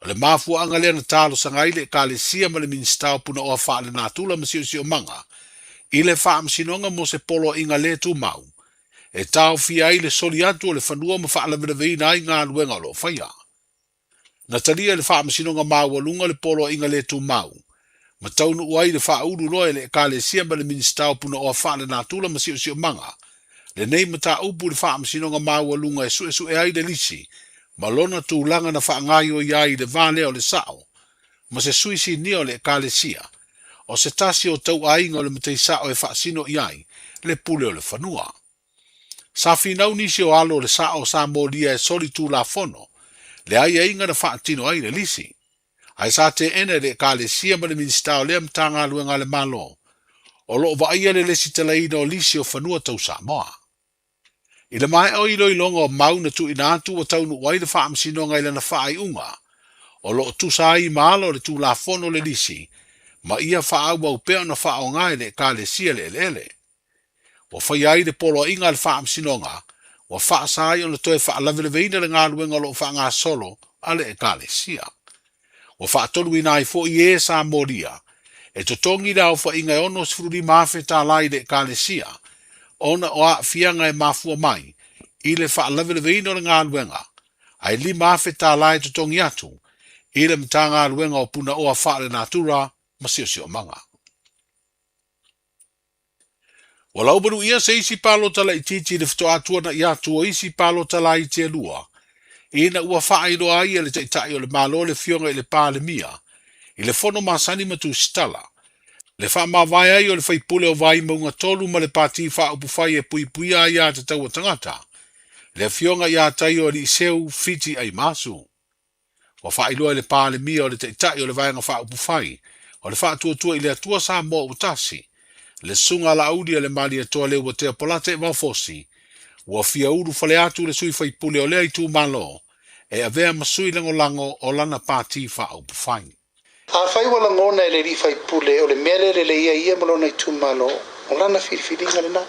O le mafuaaga lea na talosaga ai le Ekalesia ma le Minisita o Punaoa Faalenatura ma Siosiomaga i le Faamasinoga mo se poloaiga le tumau e taofia ai le soli atu o le fanua ma faalavelaveina ai galuega o lo o faia. Na talia e le Faamasinoga Maualuga le poloaiga le tumau ma taunuu ai le faaulu loa e le Ekalesia ma le Minisita o Punaoa Faalenatura ma Siosiomaga lenei mataupu i le Faamasinoga Maualuga e suesue ai le lisi ma lona tulaga na faagaoioi ai i le va lea o le sao ma se sui sinia o le Ekalesia o se tasi o tauaiga o le matai sao e faasino i ai le pule o le fanua. Sa finau nisi o alo o le sao sa molia e soli tulafono le aiaiga na faatino ai le lisi. Ae sa teena e le Ekalesia ma le Minisita o lea Matagaluega a le Malo o lo o vaaia le lesitalaina o lisi o fanua tau Samoa. I le maea o iloiloga o mau na tuuina atu ua taunuu ai le Faamasinoga i lana faaiuga o lo o tusa ai ma ala o le Tulafono le lisi ma ia faaauau pea ona faaaoga e le Ekalesia le eleele. Ua faia ai le poloaiga a le Faamasinoga ua faasa ai ona toe faalavelaveina le galuega o lo o faagasolo a le Ekalesia. Ua faatoluina ai foi e sa molia e totogi le aofaiga e $65,000 i le Ekalesia ona o aafiaga e mafua mai i le faalavelaveina o le galuega, ae $5,000 e totogi atu i le Matagaluega o Punaoa Faalenatura ma Siosiomaga. Ua laumanuia se isi palota laitiiti i le faatoa tuana'i atu o isi palota laiti e lua, ina ua faailoa ai e le Taitai o le Malo le Afioga i le Palemia i le fono masani ma tusitala, le faamavae ai o le faipule o Vaimauga 3 ma le Pati Faaupufai e Puipuia Aiatatau a Tagata, le Afioga ia Taio Aliiseu Fiti Aimasu. Ua faailoa e le Palemia o le Taitai o le Vaega Faaupufai o le Faatuatua i le Atua Samoa ua Tasi, le Susuga a Laauli a le Malietoa Leuatea Polata Vaofosi, ua fia ulufale atu le sui faipule o lea itumalo e avea ma sui lagolago o lana Pati Faaupufai. Afai ua lagona e le alii faipule o le mea lea e lelei ai ia ma lona itumalo, o lana filifiliga lena.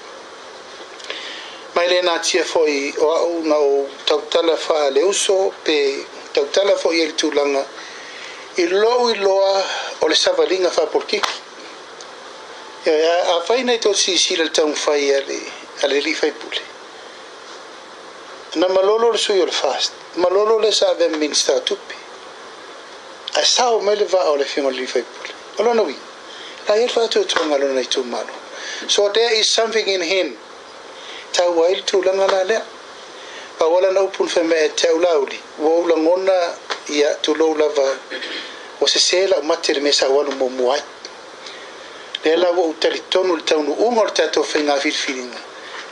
Ma e le natia foi o au na ou tautala faaleuso pe tautala foi ai i le tulaga i lou iloa o le savaliga faapolokiki. Ioe, afai na i tou silasila i le taumafai a le alii faipule, na malolo le sui o le FAST, malolo lea sa avea ma Minisita o Tupe. Ae sao mai le vaa o le Afioga i le Alii Faipule. O lona uiga, la i ai le faatuatuaga a lona itumalo. So there is something in him. Taua ai le tulaga la lea. Pau lava lana upu na fai mai ia te au Laauli, ua ou lagona ia tulou lava ua sese lau mate i le mea sa ou alu muamua ai. Lea la ua ou talitonu i le taunuuga o le tatou faiga filifiliga,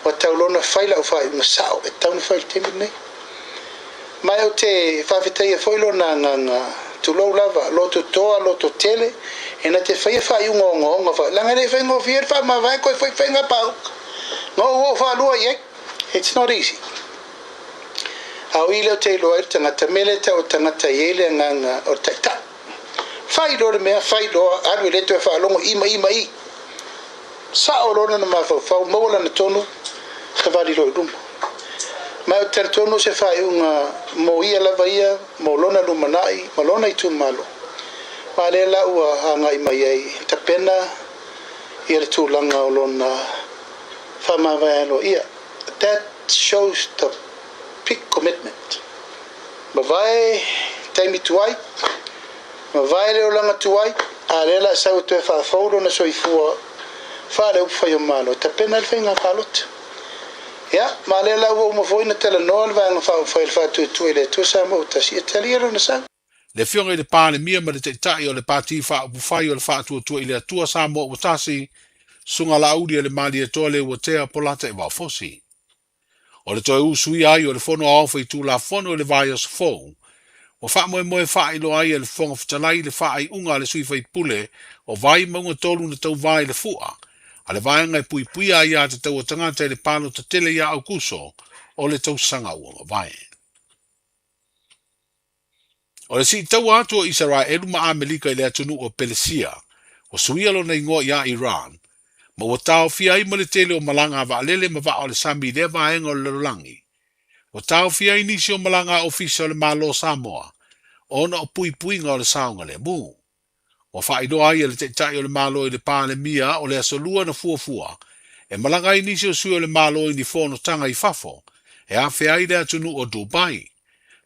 ua tau lona fai lau faaiuga sao e tatau ona fai i le taimi lenei. Ma ou te faafetaia foi lona agaga, tulou lava, loto toa, loto tele, e na te faia faaiuga ogaoga fa, leaga e le faigofie le faamavae koe foi faiga pauka. Na ou oo faalua i ai. It's not easy. A o i lea ou te iloa ai le tagata, mea lea e tau o le tagata e i ai le agaga o le taitai. Fai loa le mea, fai loa, alu e le toe faalogo, i ma i ma i. Sao lona na mafaufau, maua lana tonu, savali loa i luma. Ma ou te talitonu o se faaiuga mo ia lava ia, mo lona lumanai ma lona itumalo. Ma lea la ua agai mai ai, tapena ia le tulaga o lona faamavae aloaia. That shows the big commitment. Mavae taimi tuai, mavae le olaga tuai, a lea la sau e toe faafou lona soifua faale upufai o Malo e tapena ai le faiga palota. Ia, ma lea la ua uma foi na talanoa le Vaega Faaupufai i le Faatuatua i le Atua Samoa ua Tasi e talia lona sau. Le Afioga i le Palemia ma le Taitai o le Pati Faaupufai o le Faatuatua i le Atua Samoa ua Tasi, Susuga Laauli a le Malietoa Leuatea Polataivao Fosi. O le toe usuia ai o le Fono Aoao Faitulafono i le vaiaso fou, ua faamoemoe faailoa ai e le Fofoga Fetalai le faaiuga a le sui faipule o Vaimauga 3 na tauva i le fua a le vaega e puipuia aiatatau a tagata i le palota tele ia Aukuso o le tausaga ua mavae. O le siitaua atu o Isaraelu ma Amelika i le atunuu o Pelesia, ua suia lona igoa ia Iran, ma ua taofia ai ma le tele o malaga a vaalele ma vaa o le sami i lea vaega o le lalolagi. Ua taofia ai nisi o malaga a ofisa o le Malo o Samoa ona o puipuiga o le saogalemu. Ua faailoa ai e le Taitai o le Malo i le Palemia o le Aso Lua na fuafua e malaga ai nisi o sui o le Malo i ni fonotaga i fafo e afea ai le atunuu o Dubai.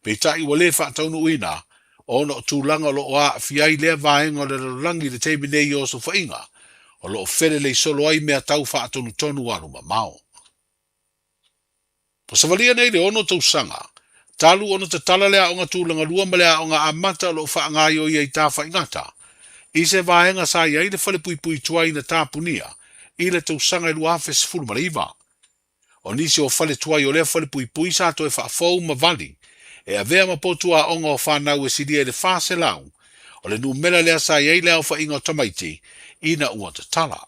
Peitai ua le faataunuuina ona o tulaga o lo o aafia ai lea vaega o le lalolagi i le taimi nei i osofaiga o lo o felelei solo ai mea tau faatonutonu alumamao. Ua savalia nei le ono tausaga, talu ona tatala le aoga tulaga lua ma le aoga amata o lo o faagaoioi ai Tafaigata, i se vaega sa i ai le fale puipui tuai na tapunia i le tausaga e 2019. O nisi o fale tuai o lea fale puipui sa toe faafou ma vali e avea ma potu aoga o fanau e silia i le 400, o le numera lea sa i ai le aofaiga o tamaiti ina ua tatala.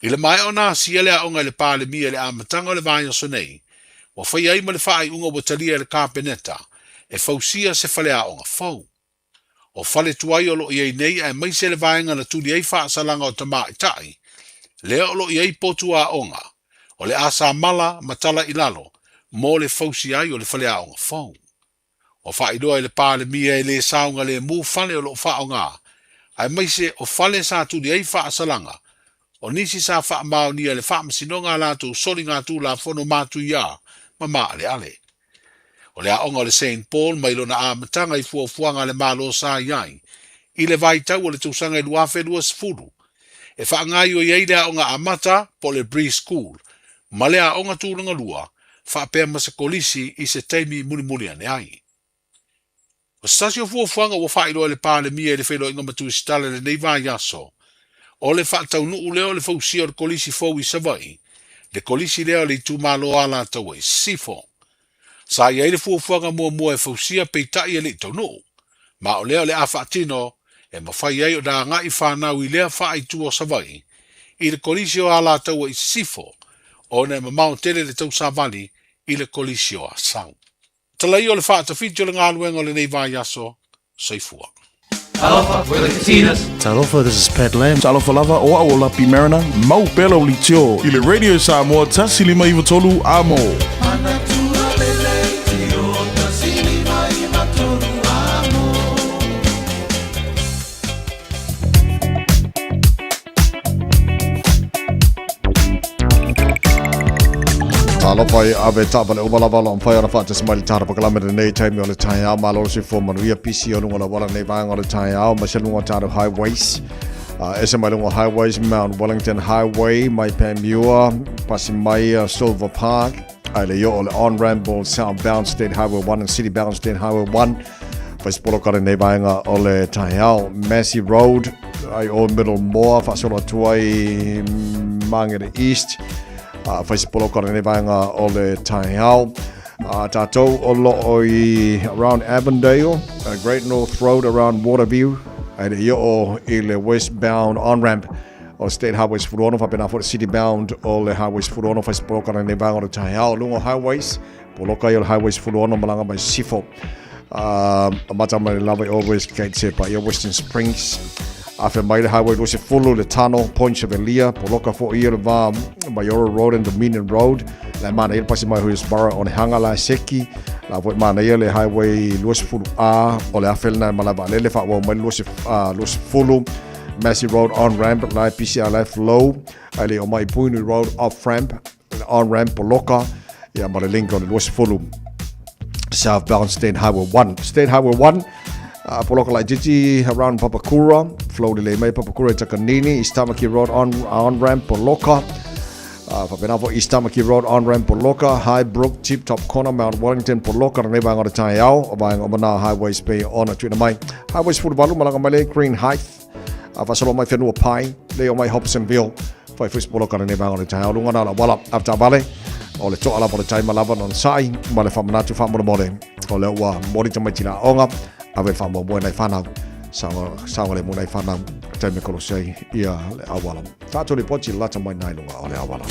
I le maea ona asia le aoga i le Palemia i le amataga o le vaiaso nei, ua faia ai ma le faaiuga ua talia e le Kapeneta e fausia se faleaoga fou. O fale tuai o lo o i ai nei aemaise le vaega na tuli ai faasalaga o tamaitai, lea o lo o i ai potu aoga, o le asamala ma tala i lalo mo le fausia ai o le faleaoga fou. Ua faailoa e le Palemia e le saogalemu fale o lo o faaaoga, aemaise o fale sa tuli ai faasalaga o nisi sa faamaonia e le Faamasinoga a latou soligatulafono matuia ma maaleale. O le aoga o le Saint Paul mai lona amataga i fuafuaga a le Malo sa i ai i le vaitau o le tausaga e 2020, e faagaoioi ai le aoga amata po o le pre-school ma le aoga tulaga lua faapea ma se kolisi i se taimi mulimuli ane ai. O se tasi o fuafuaga ua faailoa e le Palemia i le feiloaiga ma Tusitala i lenei vaiaso, o le faataunuu lea o le fausia o le kolisi fou i Savaii, le kolisi lea o le itumalo o Alataua i Sisifo. Sa i ai le fuafuaga muamua e fausia peitai e le i taunuu, ma o lea o le a faatino e mafai ai ona agai fanau i lea faaitu o Savaii i le Kolisi o Alataua i Sisifo, ona e mamao tele le tausavali i le Kolisi o Asau. Talaia o le faatafiti o le galuega o lenei vaiaso. Soifua. Talofa, we're the Katinas. Talofa, this is Pat Lam. Talofa lava, o au o Lapi Mariner, mau pea lau leitio i le Radio Samoa 153 Amo. Talofa i ave taavale uma lava o lo o mafai ona faatasi mai le tala pakalame lenei taimi o le taeao malo le soifua manuia pisi o luga o le auala nei vaega o le taeao ma se luga o tatou highways ese mai luga o highways Mount Wellington Highway mai Panmure pasi mai Silver Park ai le o le on ramp o southbound State Highway 1 and city bound State Highway 1 Faisipolo ka lenei vaega o le taeao Massey Road ai o Middlemore faasolo atu ai Mangere East Faisipolo ka lenei vaega o le taeao tātou o lo o i around Avondale Great North Road around Waterview ai le i o i le westbound on-ramp o State Highway 16 faapena foi le city bound o le Highway 16 faisipolo ka lenei vaega o le taeao luga o highways Poloka i o le Highway 16 malaga mai Sisifo. Amata mai le lava i o Westgate se pa ia Western Springs. Afe mai le Highway 20 le Tano, Point Chevalier, poloka fo ia le va Maiora Road and Dominion Road. La mana ia le pasi mai Hillsborough o le hanga la seki. La foi mana ia le Highway 20A o le afe lena malaga lele fa wa mai 20 Massey Road on ramp la PCR la flow ai le o mai Puinui Road off ramp on ramp poloka ia ma le link o le 20 southbound State Highway 1 State Highway 1 poloka laitiiti around Papakura flow lelei mai Papakura i Takanini East Tamaki Road on, on ramp poloka Faapena foi East Tamaki Road on-ramp poloka, Highbrook, Tip Top Corner, Mount Wellington poloka lenei vaega o le taeao, o vaega uma na highways pei ona tuuina mai. Highway 18 malaga mai le Green Heights, faasolo mai Whenuapai, le o mai Hobsonville, fai foi se poloka lenei vaega o le taeao, luga na o le auala avetaavale, o le toa lava o le tai ma lava ona sai, ma le faamanatu faamolemole, o lea ua moli tamaiti laaoga, ave le faamoemoe nai fanau, saogalemu nai fanau, taimi e kolosi ai ia le auala. Tatou lipoti lata mai nai luga o le auala.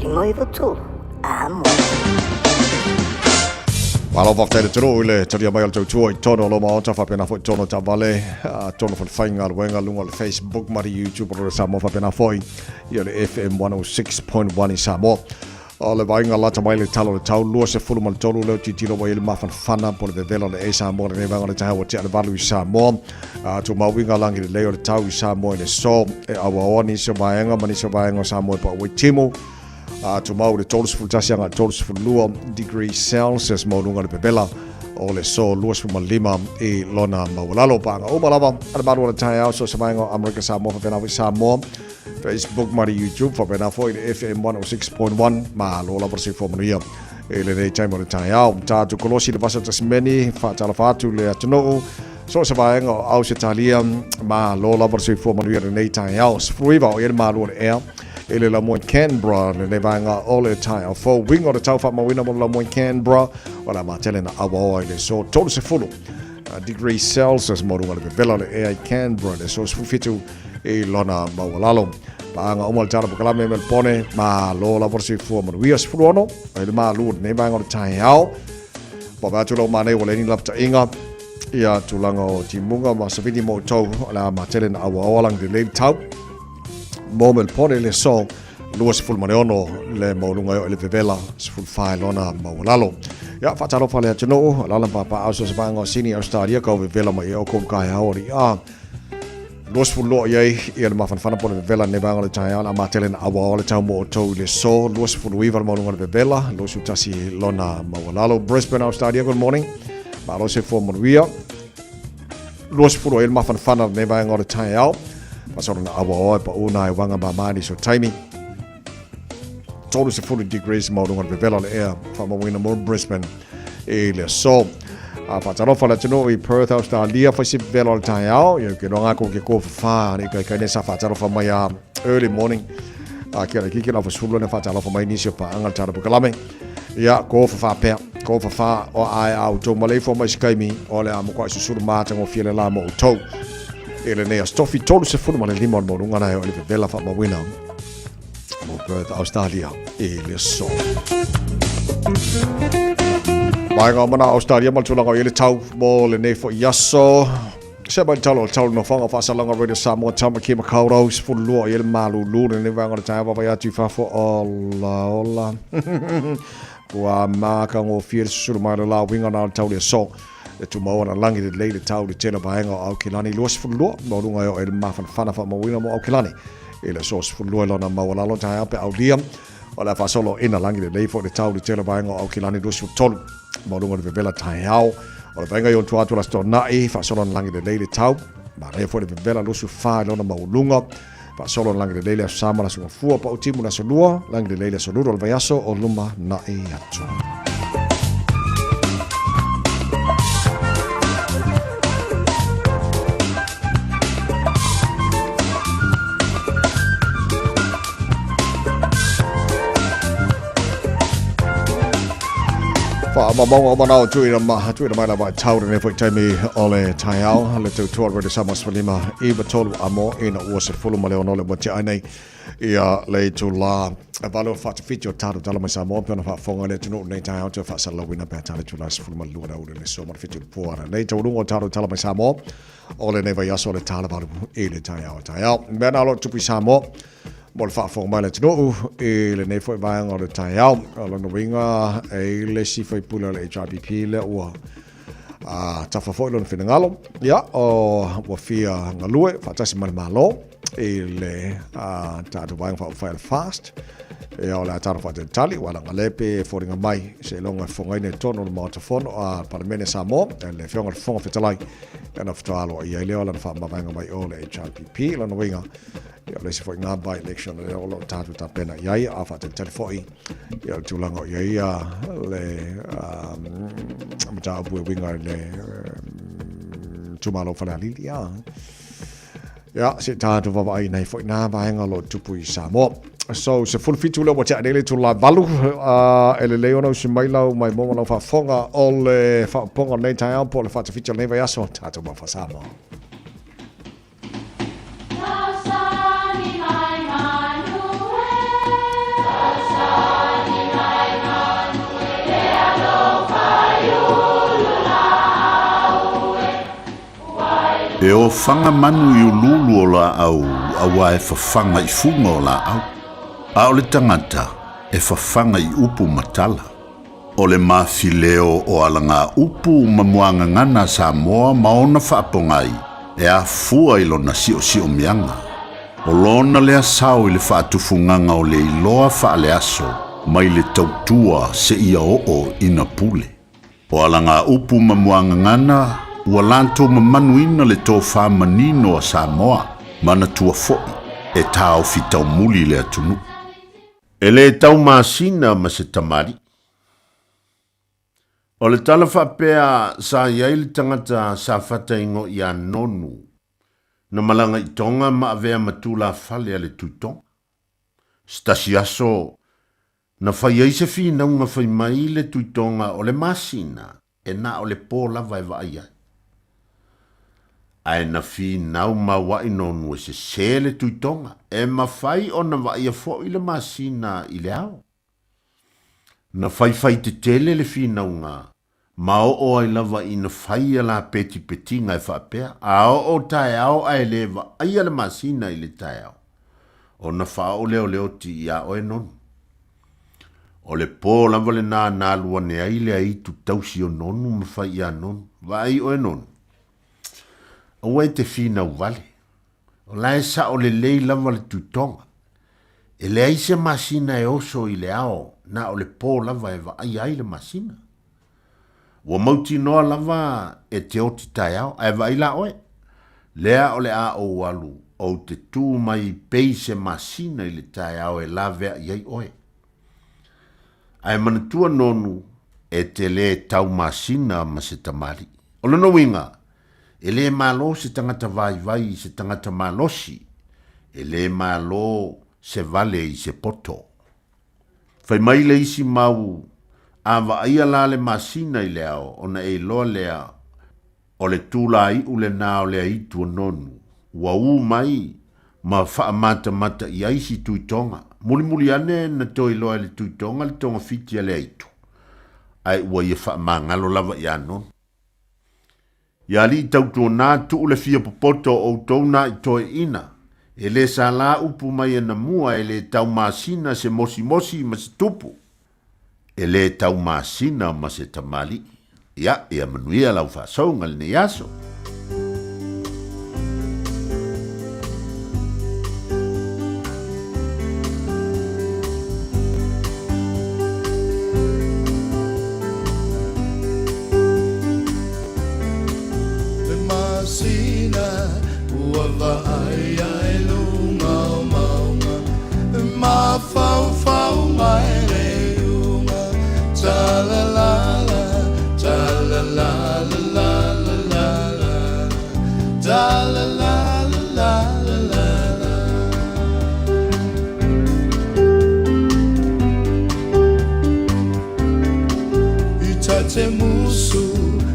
1993, amo. Malo faafetai le atunuu i le talia mai o le tautua i totonu o lou maota faapena foi totonu o taavale, totonu o falefaigaluega, luga o le Facebook ma le YouTube o le Samoa faapena foi ia le FM 106.1 i Samoa. O le vaaiga lata mai le tala o le tau 23 leo tilotilo ua i ai le mafanafana po o le vevela o le e Samoa lenei vaega o le taeao ua tea le valu i Samoa. A tumau uiga lagi lelei o le tau i Samoa i le so e auaoa nisi o vaega ma nisi o vaega o Samoa e pau ai timu. A tumau le 31 agai 32 degree Celsius maualuga le vevela o le so 25 i lona maualalo. Paaga uma lava a le malu o le taeao so se vaega o Amerika Samoa faapena foi Samoa. Facebook ma le YouTube faapena foi le FM 106.1 malo lava le soifua manuia i lenei taimi o le taeao. Tatou kolosi le vasa Tasimeni faatalofa atu le atunuu so o se vaega o Ausetalia malo lava le soifua manuia i lenei taeao. 19 o i ai le malu o le ea i le laumua i Canberra lenei vaega o le taeao fou. Uiga o le tau faamauina mo le laumua i Canberra o le a matele na auaoa i le aso 30 degree Celsius maualuga le vevela o le ea i Canberra le aso 17 i lona maualalo. Paaga uma le tala pokalame me le pone, malo lava le soifua manuia 16, ai le malu o lenei vaega o le taeao. Vaavaai atu lau manei ua leai ni lapataiga ia tulaga o timuga ma savini mo outou o le a matele na auaoa lagi lelei le tau. Mo me le pone le aso 26 le maualuga e oo i le vevela 14 lona maualalo. Ia, faatalofa le atunuu, alaala ma papaaao so o se vaega o Sini, Australia, kau vevela mai e oukou kaeao o le i'a. 22 i ai ia le mafanafana po o le vevela lenei vaega o le taeao le a matele na auaoa le tau mo outou i le aso 29 le maualuga o le vevela 21 lona maualalo. Brisbane, Australia, good morning. Malo soifua manuia. 20 ai le mafanafana lenei vaega o le taeao. Pasoro na auaoa e pau nā e wanga māmā ni so taimi. 30 degrees maualuga le vevela o le ea faamauina mo Brisbane i le aso. A faatalofa le atunuu i Perth, Australia, fai se vevela o le taeao. Ia ke loa ngā ke kōwhawhā, ni kai kai nei sa faatalofa mai a early morning. A kia le kiki la fasulu na faatalofa mai nisi o paanga le tara pukalame. Ia, kōwhawhā pea, kōwhawhā o ai a outou maleifua mai se kaimi, o le a mokoai susulu mātangofie le la mo outou. I lenei aso tofi 35 o le maualuga na e o le vevela faamauina mo Perth, Australia i le aso. Vaega o mana Australia ma le tulaga o i le tau mo lenei foi aso. Se mai talo o tau no whanga whaasalanga Radio Samoa Tamaki Makaurau 12 i le malulu lenei vaega o le taeao vaavaai atu i fafo ola ola. Ua mākangofie le susulu mai o le la uiga na o le tau le aso. E tumau ana langi lelei le tau le tele vaega o Aukilani 22 maualuga e oo i le mafanafana faamauina mo Aukilani i le aso 12 i lona maualalo taeao pe aulia o le a faasolo ina langi lelei foi le tau le tele vaega o Aukilani 23 maualuga le vevela taeao o le vaega i ona tua atu o le Aso Toonai faasolo ana langi lelei le tau manaia foi le vevela 24 i lona maualuga faasolo ana langi lelei le Aso Sa ma le Aso Gafua pau timu le Aso Lua langi lelei le Aso Lulu o le vaiaso o luma na'i atu. Faamamaunga o manao tuuina ma tuuina mai lava i tau lenei foi taimi o le taeao le tautua o le Radio Samoa 15 93 amo ina ua 16 le ua tea ai nei ia le itulā e valu o faatafiti o tatou tala mai Samoa pe ona faafofoga le atunuu lenei taeao toe faasalalauina pe a tala itulā 12 le aoauli le aso ma le 7 o le po ana nei taualuga o tatou tala mai Samoa o lenei vaiaso o le tala valu i le taeao taeao mea na o lo o tupu i Samoa mo le faafofoga mai le atunuu i lenei foi vaega o le taeao. O lona uiga e i le isi faipule o le HRPP lea ua a tafa foi lona finagalo, ia, o, ua fia galue faatasi ma le Malo. i le tatou vaega faaupufai a le FAST. Ia, o le a tatou faatalitali, ua lagale pe foliga mai seiloga e fofogaina i totonu o le Maota Fono a Palemene Samoa, le Afioga i le Fofoga Fetalai, ona faatoa aloaia ai lea o lana faamavaega mai o le HRPP. Lona uiga, ia, o le isi foi ngā by-election lea o lo o tatou tapena i ai, a faatalitali foi ia, o le tulaga o i ai le mataupu e uiga i le itumalo Falealili. Ia, Ia, se i tatou vaavaai nei foi nā vaega o lo o tupu i Samoa. So, 17 lea ua tea nei le itula 8, e lelei ona usi mai lau maimoa ma lau faafofoga o le faaopoopoga o lenei taeao po o le faatafiti o lenei vaiaso, tatou mau faa-Samoa. E ofaga manu i uluulu o laau auā e fafaga i fuga o laau, a o le tagata e fafaga i upu ma tala. O le mafileo o alagaupu ma muagagana a Samoa ma ona faapogai e afua i lona siosiomiaga. O lona lea sao i le faatufugaga o le iloa faaleaso mai le tautua seia oo ina pule. O alagaupu ma muagagana ua latou mamanuina le tofa manino a Samoa, manatua foi e taofi taumuli le atunuu. E le tau masina ma se tamalii. O le tala faapea sa i ai le tagata sa fataingo ia Nonu, na malaga i Tonga ma avea ma tulafale a le Tuitoga. Se tasi aso Na fai ai se finauga fai mai le Tuitoga o le masina e na o le po lava e vaai ai. Ae na finau mauaʻi nonu e sesē le Tuitoga, e mafai ona vaaia foi le masina i le ao. Na faifai tetele le finauga ma oo ai lava ina fai a la petipetiga e faapea, a oo taeao ae le vaaia le masina i le taeao, ona faaoo lea o le oti iā oe Nonu. O le pō lava lenā na alu ane ai le aitu tausi o Nonu ma fai iā Nonu, Vaai oe Nonu, aua e te finau wale. O la e sao lelei lava le Tuitoga. E leai se masina e oso i le ao, na o le pō lava e vaaia ai le masina. Ua mautinoa lava e te oti taeao, ae vaai la oe. Lea o le a ou alu, ou te tū mai pei se masina i le taeao e laveai ai oe. Ae manatua nonu, e te lē tau masina ma se tamalii. O lona uiga, e lē malo se tagata vaivai i se tagata malosi, e lē malo se vale i se poto. Fai mai le isi mau, A vaaia la le masina i le ao, ona e iloa lea, o le tūlāiʻu lenā o le aitu o Nonu, ua ū mai ma faamatamata i ai si Tuitoga. Mulimuli ane na toe iloa e le Tuitoga le togafiti a le aitu, ae ua ia faamagalo lava iā Nonu. Ia alii tautuana tuu le fia popoto o outou na i toeina, e le salā upu mai e na mua e le tau masina se mosimosi ma se tupu, e le tau masina ma se tamalii. Ia, ia manuia lau faasouga lenei aso. Le masina ua vaai ai luga o mauga E mafaufau mai le iuga Talalala, talalala-la-la-la Talalala-la-la-la I ta te musu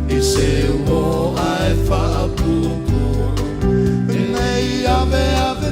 i se o ai whaapupu Nei ave ave.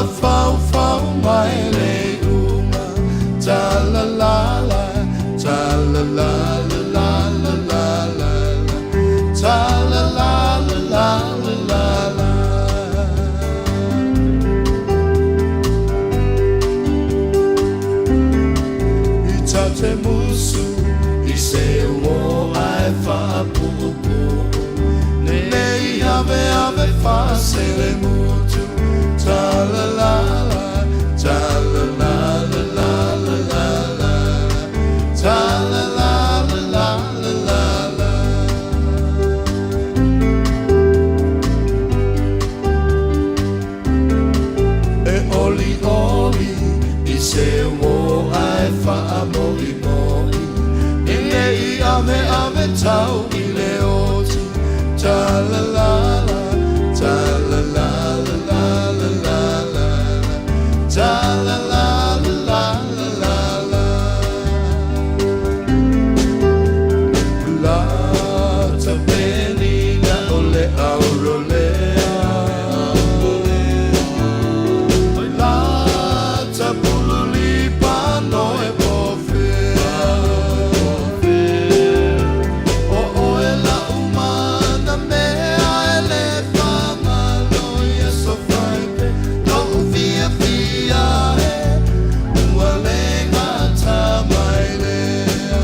mafaufau mai le iuga. Ta la la la, ta la la la la la la la, ta la la la la la la. I ta te musu i se uo ae faapuupuu nei ave ave faasele mutu. Ta la la la, ta la la la la la la la, ta la la la la la la. E oli oli i se uo ae faamoimoi e nei ave ave tau i le oti. Ta la la la, ta la la la la la la la, ta la la la la la la. La ta penina o le aurolea, la ta pululi pano e pofea. O oe la umana mea e le whangalo ia so whaipe no fia fia e ua le ngata mai lea.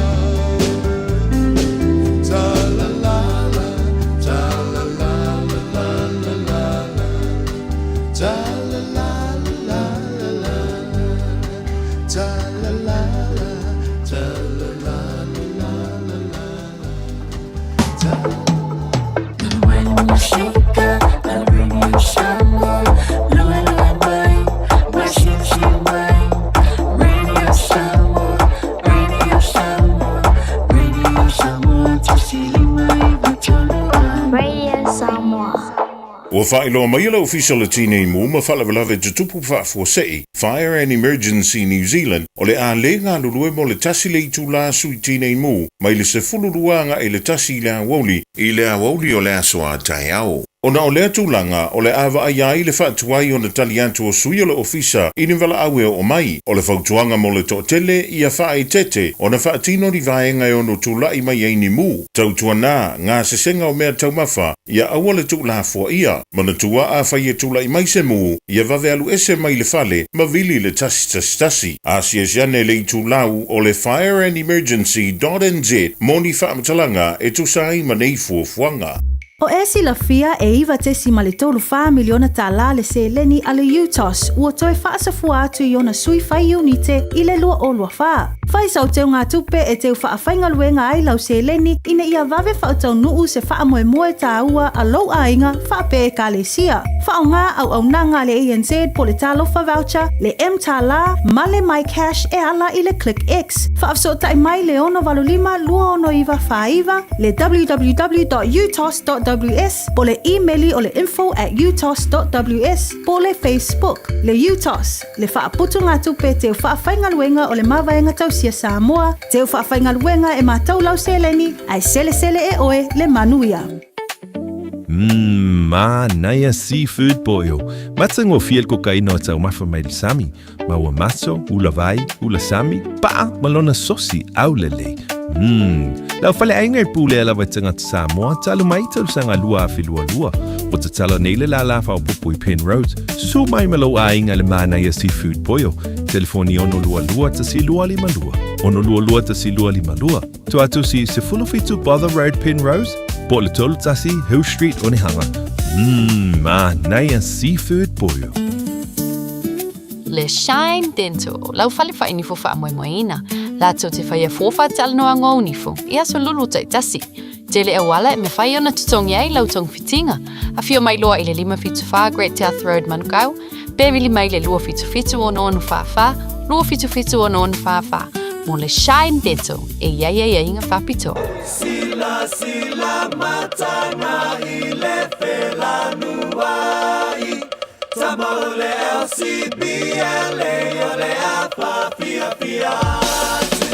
Ta la la la, ta la la la la la la, ta la la la la la la, ta la la la, ta la la la la la la. Radio Samoa. Ua faailoa mai le Ofisa o le Tinei Mu ma Faalavelave Tutupu Faafuasei, Fire and Emergency New Zealand, o le a le galulue mo le 1 le itulā sui tinei mu, mai le 12 agaʻi le 1 i le aoauli, i le aoauli o le aso a taeao. Ona o lea tulaga, o le a vaaia ai le faatuai ona tali atu o sui o le ofisa i ni valaau e oo mai. O le fautuaga mo le toatele ia faaeteete ona faatino ni vaega e ono tulaʻi mai ai ni mu. Tautuanā gasesega o mea taumafa ia aua le tuulafoaia. Manatua afai e tulaʻi mai se mu, ia vave alu ese mai le fale ma vili i le 111. Asiasi ane i le itulau o le fireandemergency.nz mo ni faamatalaga e tusa ai ma nei fuafuaga. O e silafia e 9.34 miliona tālā le seleni a le UTOS ua toe faasafua atu i ona sui fai iunite i le 2024. Fai sau teugatupe e teu faafaigaluega ai lau seleni ina ia vave faataunuu se faamoemoe tāua a lou aiga faapea ekalesia. Faaaogā auaunaga a le ANZ po le Talofa Voucher, le mTālā ma le MyCash e ala i le ClickX. Faafesootai mai le 685 269 49, le www.utos.ws po le imeli o le info at utos.ws po le Facebook. Le UTOS, le faaputugatupe teu faafaigaluega o le Mavaega Tausia Samoa, teu faafaigaluega e matau lau seleni, ae selesele e oe le manuia. Mmm, manaia seafood boil. Matagofie le kokaina o taumafa mai le sami. Ma ua maso, ula vai, ula sami, paa ma lona sosi aulelei. Mmm, lau faleaiga e pulea lava i tagata Samoa talu mai tausaga 2022. Ua tatala nei le lālā faaopoopo i Penrose. Susu mai ma lou aiga i le manaia seafood boil. Telefoni 622 1252. 622 1252. Tuatusi 17 Bother Road Penrose, po o le 31 Hill Street Onehunga. Mmm, manaia seafood boil. Le Shine Dental, lau fale faainifo faamoemoeina, latou te faia fua faatalanoaga o nifo i aso lulu taitasi. Tele auala e mafai ona totogi ai lau togafitiga. Afio mai loa i le 574 Great South Road Manukau, pe vili mai le 277 6644, 277 6644 mo le Shine Dental e i ai aiaiga faapitoa. Silasila mataga i le felanuai Tama o le LCBLA o le apa fiafia atu.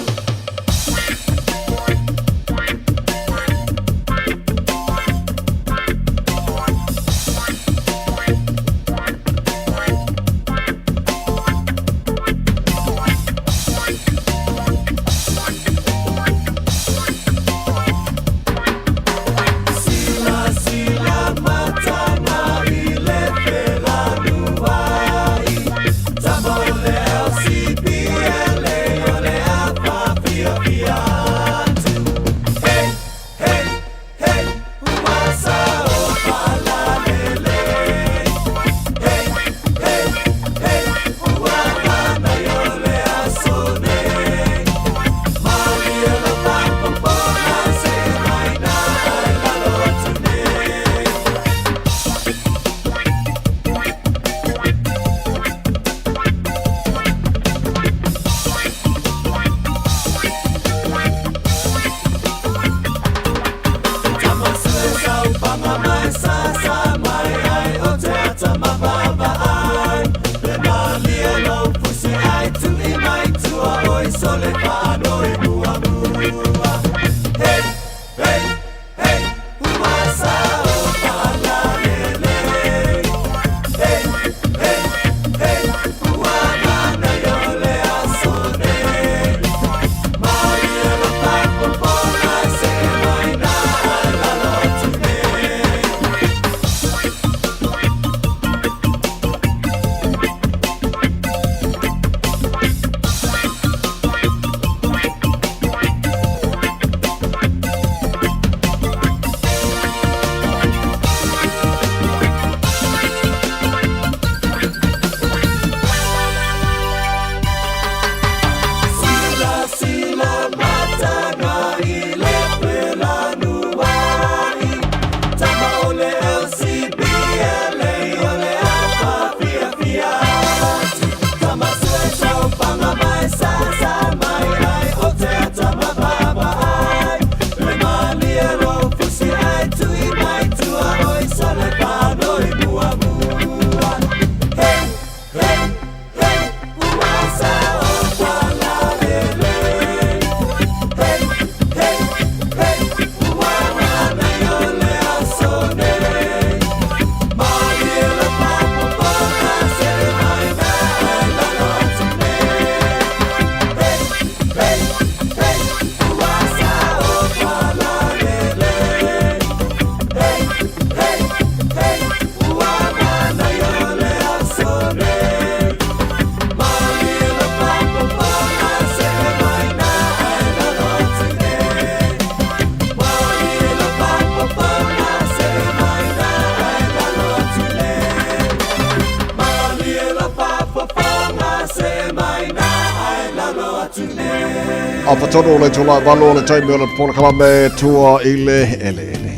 Afatonu o le itula e 8 o le taimi o le polokalame Tua i le Eleele.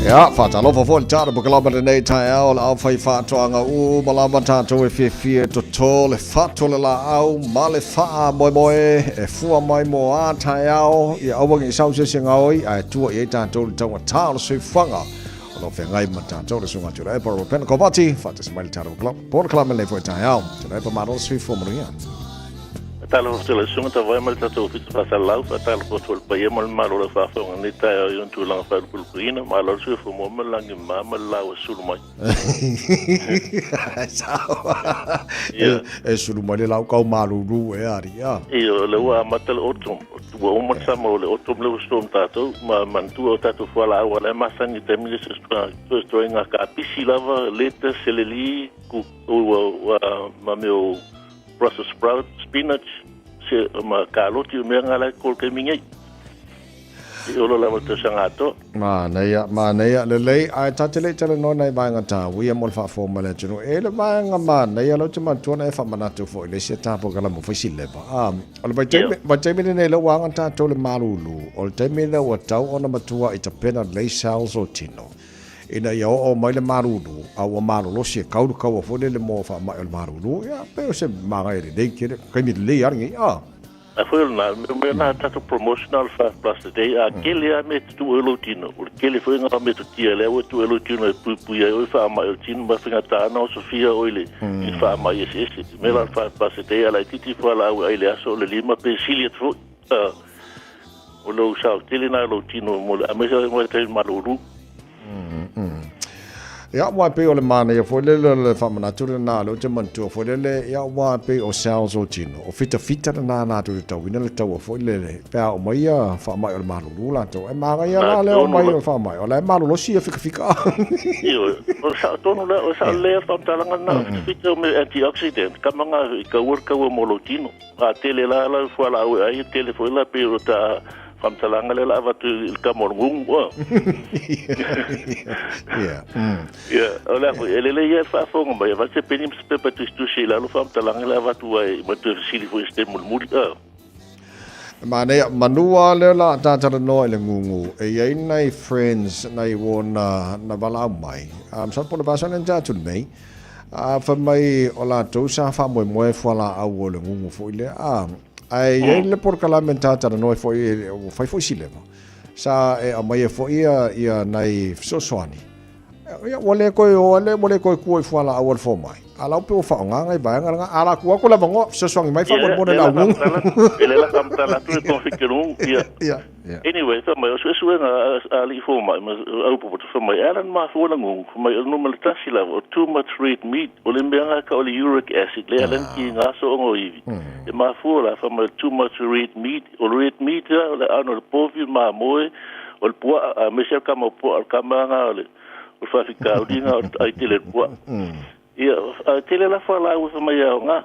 Ia, faatalofa foi le tatou polokalame lenei taeao o le aufai faatoaga uma lava tatou e fiafia e toto le fatu o le laau ma le faamoemoe e fua mai mo a taeao ia aua ne i sau se isi e gaoi ae tua i ai tatou i le taugata o le soifuaga o lo o feagai ma tatou le susuga Tuilaepa Ropena Kovati faatasi mai le tatou polokalame lenei foi taeao. Tuilaepa malo le soifua manuia. Faatalofa atu i lau susuga Tavae ma le tatou Ofisa Faasalalau, faatalofa atu foi i le paia ma le mamalu o lau faafofoga i lenei taeao i ona tulaga faalupelupeina. Malo le soifua maua ma le lagi mama ma le lau e sulu mai. Sao. E sulu mai le lau kau malulu e ari. Ia, o lea ua amata le autumn. Ua uma le summer o le autumn lea ua storm tatou. Ma manatua o tatou fualaau a la e masani i le taimi lea se ituaiga kapisi lava, lettuce, celery, ua ma mea o Brussels sprout, spinach, se, ma kaloti, o mea nga la e kol taimi nei. I olo lava le tausaga atoa. Manaia, manaia, lelei, ae ta te le i talanoa nai vaega tāuia mo le faafofoga mai le atunuu. E le vaega manaia lea ou te manatua na e faamanatu foi i le isi ata polokalame ua fai si leva. A, o le vaitaimi, vaitaimi lenei lea ua aga tatou le malulu, o le taimi lea ua tau ona matua i tapena lelei cells o tino. Ina ia oo mai le malulu, a ua malolosi e kau le kaua foi lele mo faamai o le malulu, ia, pei o se magaia lelei tele, taimi lelei lava lenei, a. A foi o lena, mea mea na tatou promotion o le 5 plus a day, a kele lava mea e te tuu ai lou tino, o le kele foi ngā metotia lea ua tuu ai lou tino e puipui ai oe faamai o le tino ma faigata ona osofia oe i le i le faamai eseese. Mea la o le 5 plus a day, a laitiiti fualaau e ai i le aso o le lima pe sili atu foi, a. O lou sao tele na lou tino mo le aemaise ai mo le malulu. Ia, aua e pei o le manaia foi lele o le faamanatu lena, lea ou te manatua foi lele, ia aua e pei o cells o tino, o fitafita lena latou te tauina le taua foi lele, pe a oo mai ia faamai o le malulu latou, e manaia la le oo mai o le faamai, o la e malolosi ia fikafika. Ioe, o le sao tonu lea, o le sao lelei lava le faamatalaga lena, o fitafita o mea antioxidant, kama nga i kaua le kaua mo lou tino. A tele la lau fualaau e ai, e tele foi la pei o ta faamatalaga lea la avatu i le kama o le gugu. A. Yeah. Yeah, o le a foi, e lelei ia le faafofoga mai, avatu se peni ma se pepa e tusitusi i lalo faamatalaga lea avatu ai ma toe fesili foi i se taimi mulimuli. A. Manaia, manu lava lea o le a ta talanoa i le gugu, e i ai nai friends nai uo na, na valaau mai, masalo po o le vasa lea na ta atu nei, A fai mai o latou sa faamoemoe fualaau o le gugu foi lea, a, ae i ai le polokalame na ta talanoa ai foi, ua fai foi si leva, sa e aumaia foi ia, ia nai fesoasoani. Ia, ua le toe o ale, ua le toe tua i fualaau a le fomai. A la ua pei ua faaaoga nai vaega lena. A la tuu atu le avanoa, fesoasoani mai faamolemole le au gugu. E le la faamatala atu e togafiti o le gugu. Ia. Ia. Anyway, fai mai, o suesuega a alii fomai ma au popoto, fai mai, e ala ona mafua le gugu, fai mai, o le numera tasi lava, o too much red meat, o le mea nga ka o le uric acid, lea ala ni ki nga sooga o ivi. E mafua la, fai mai, too much red meat, o le red meat la, o le aano o le povi, o le mamoe, o le puaa, aemaise le kama o puaa, o le kama nga o le faafitauli nga o le ai tele le puaa. Ia, a tele la fualaau e fai mai e aoga.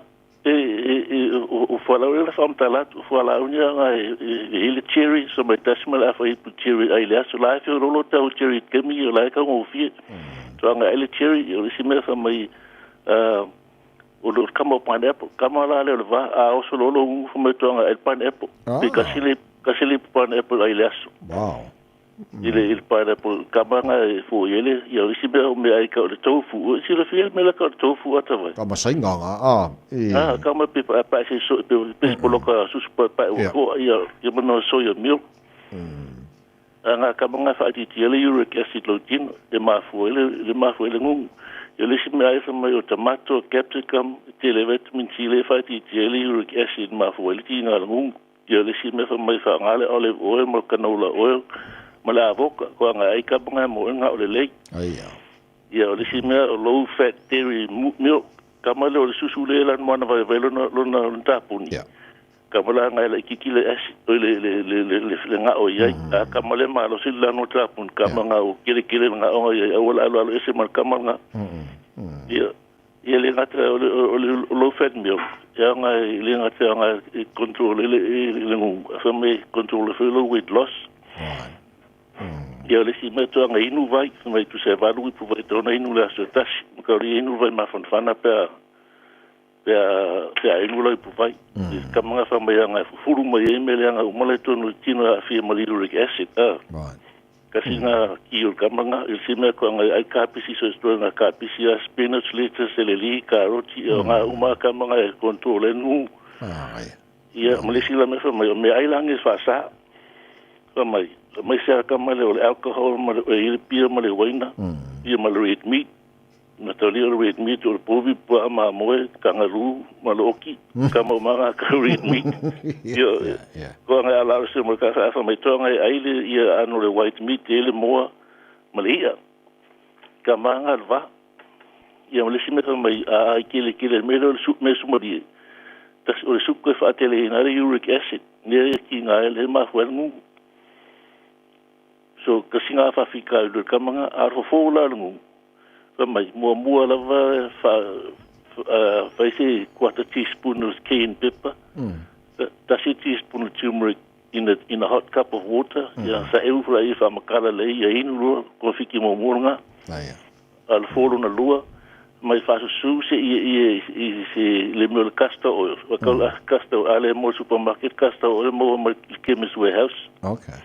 O fualaau ia la faamatala atu, o fualaau nia nga e i le cherry, so mai tasi ma le afa ipu cherry ai le aso, la e feololo tau cherry kemi, o la e kaugofie. So anga ai le cherry, o le isi mea fai mai, o le kama o pineapple, kama la lea o le va, a oso lolo ngu fai mai toanga ai le pineapple. Pe kasi le ipu pineapple ai le aso. Wow. I le i le pineapple kama nga e fo i ele ia o isi mea o mea ai ka o le tofu o silafia le mea la ka o le tofu ata vai Ka masainga nga a i ah ka ma pe pa pa se so pe pe poloka susu pa pa o ko ia ia mo soya milk a nga kama nga fa ti ti le uric acid lo tino e mafua le le mafua le ngungu ia le isi mea ai fa mai o tomato capsicum te le vitamin C le fa ti ti le uric acid mafua le ti nga le ngungu Ia le isi mea fai mai faaaoga le olive oil ma le canola oil ma le avoka, ko anga ai ka manga mo nga o le lei. Aia. Ia o le isi mea o low fat dairy milk, ka mai le o le susu le lan moana vai vai lona lona lona tapuni. Yeah. Kama la ngai la ikiki le acid oi le le le le le le ngao i ai. A kama le malosi le lanu o tapuni kama ngao kele kele le ngao ngai ai aua le aloalo ese ma le kama nga. Ia ia le gata o le o le low fat milk ia ngai le gata ngai e control le le ngu fa me control le low weight loss. Ia le si mea toanga inu vai mai tu se valu ipu vai tona inu le aso tasi. Ka ri inu vai mafanafana pe pea pea inu lau ipu vai. Ka manga fa mai anga fufuru mai e mele anga umale tonu tino a fia ma uric acid. Ah. Right. Kasi nga ki o ka manga il si mea ko anga ai kapisi so sto nga kapisi a spinach lettuce celery karoti mm. nga uma ka manga e control e nu. Ah, ai. Ia ma le sila me fa mai me ai langi fa sa. Fa mai mai se ka mai le alcohol ma le le pia ma le waina. Ia ma le red meat. Na tali o le red meat o le povi pua ma moe kangaroo ma le oki ka mau manga ka red meat. Ia ko anga ala o se mo ka fa mai to anga ai le ia ano le white meat e le moa ma le ia. Ka manga le va. Ia ma le si me fa mai a ai kele kele me le su me su mari. Tas o le suku e whaatele ina le uric acid. Ne ki ngā e le mafu e ngungu. So kasi ngā whawhika i le kamanga a fo la le ngungu. Fa mai mua mua lava fa fai se quarter teaspoon of cayenne pepper. Tasi teaspoon of turmeric in a hot cup of water. Ia sa eu fura i wha makala le ia inu lua ko fiki mo mua Ah, ia. A le fōlo na lua mai whasusu se i i i se le mea o le castor oil. Wa kau castor oil ale mo supermarket castor oil mo mo chemist warehouse. Okay.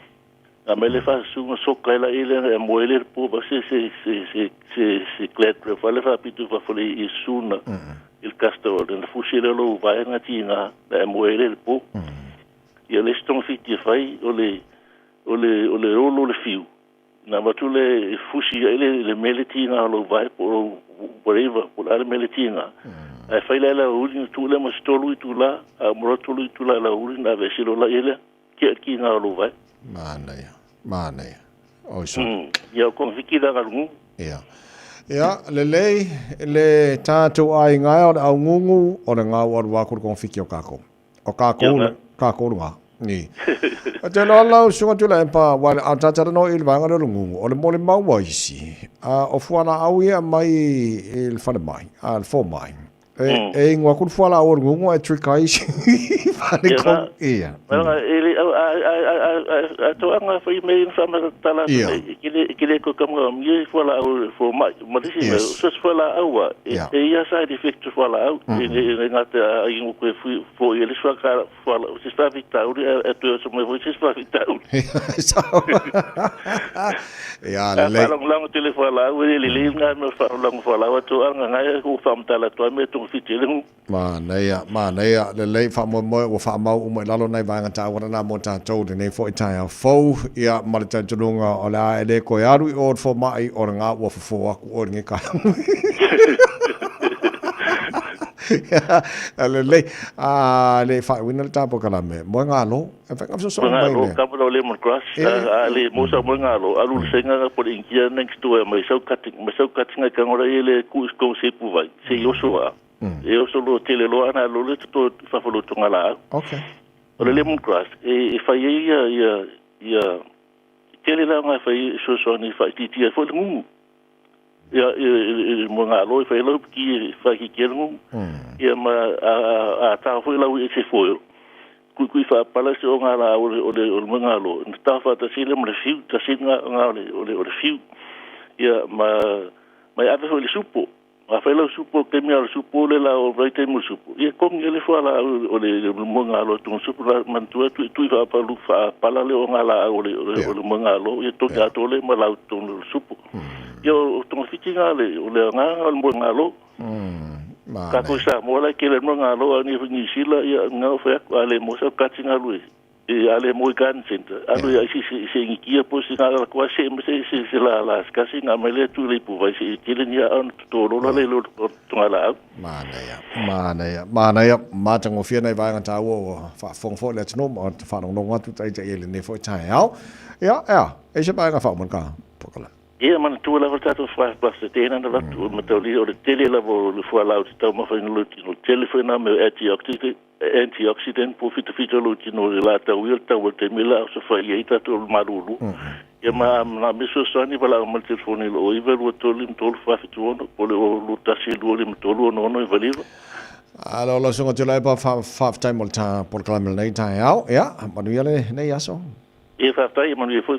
A mai le whasusu nga soka ela i le e mo ele po ba se se se se se se glad pre fa le wha pitu fa fole i suna il castor oil. Na fusi le lo vai nga ti nga e mo ele le po. Ia le stong fiti fai o le o le o le rolo le fiu. Na matule fusi ele le mele ti nga lo vai po whatever po la mele ti nga. Ai fai le la uri na tu le ma stolu i tu la a mo tolu i tu la la uri na ve silo la ele ki ki nga lo vai. Manaia, manaia. Oi so. Ia ko fiki la ngu. Ia. Ia, le lei, le tātou ai ngai o le au ngungu o le ngau aru aku le fiki o kākou. O kākou, kākou ngā. Ni. A te loa lau sunga tula e pa, wa a tātara no i le vanga le ngungu, o le mole maua isi. A o fuala au ia mai i le whare mai, a le fō mai. E, e ingoa ku le fuala au o le ngungu e trika isi. Whare Ia, kong, na- ia. Nga ele a a a a a to anga fai me in fa ma tala kile kile ko kam ngam ye fo la au fo mai ma disi me so fo la au wa e ia side effect fo la au e e nga te a ingo ko fu fo ele swa ka fo la se sta vita uri e to so me fo se sta vita uri. Ia, A le lei. fa lang tele fo la au ele le nga me fa lang fo la au to anga nga ko fa tala to me to fiti le ngu. Manaia, manaia, lelei faamoemoe ua faamau uma i lalo nai vaega taua lena mo tatou lenei foi taeao fou, ia ma le talitonuga o le a e le toe alu i o le fomai o le ga ua fofo aku oe i lenei taeao. Ia, lelei, a le i faaiuina le ta polokalame, moe galo, e fai fesoasoani Moe mai galo, le. kapa lau lemongrass, a le mosa moe galo, alu le senga nga po le inkia next door mai sau cutting, mai sau cutting ai kangora i le ku ko se pu vai, se i oso a. E oso lo tele lo ana lo le to fa fo lo tonga la. Okay. O le lemongrass e fai ai ia ia ia tele la nga fai so so ni fai ti ti fo le ngungu. Ia e mo nga lo fai lo ki fai ki ke ngungu. Ia ma a a ta fo la e se fo. Kui kui fa pala se o nga la o le o le o le mo nga lo. Ta fa ta sile mo le fiu ta sile nga nga o le o le o le fiu. Ia ma ma ave fo le supo. A fai lau supo, ke mea le supo le la o vai te mo supo. Ia kongi ele fua la o le mo ngā lo tunga supo la mantua tui tui wha palu wha pala le o ngā la o le o le o le mo ngā lo. Ia toki ato le ma lau tunga le supo. Ia o tunga fiti ngā le o le ngā ngā le mo ngā lo. Ka koe sa mo la ke le mo ngā lo a ni ni sila ia ngā o whea a le mo sa kati ngā lui. E a le mo i garden center. A lui a si si si ngi kia po si ngā la kua se se se se la la kasi ngā mai le tu le pu vai se tele ni a on to lo la le lo tunga la au. Manaia, manaia, manaia, matagofie nai vaega taua ua faafofoga foi le atunuu ma faalogologo atu taitai i lenei foi taeao. Ia, ea, e se vaega faauma le ka polokalame. Ia manatua lava le tatou 5 plus a day na avatu o le mataulia o le tele lava o le fualaau te taumafaina lou tino, o le tele foi na mea o antioxidant, antioxidant po o fitafita o lou tino i latauia le tau o le taimi la osofai ai tatou malulu. Ia ma na me fesoasoani valaau mai le telefoni i le 0923 3 476 po o le 0 21 2 5 3 6 6 9 9. Alo lau susuga Tuilaepa, faafetai mo le ta polokalame i lenei taeao. Ia, manuia lenei aso. Ia faafetai, ia manuia foi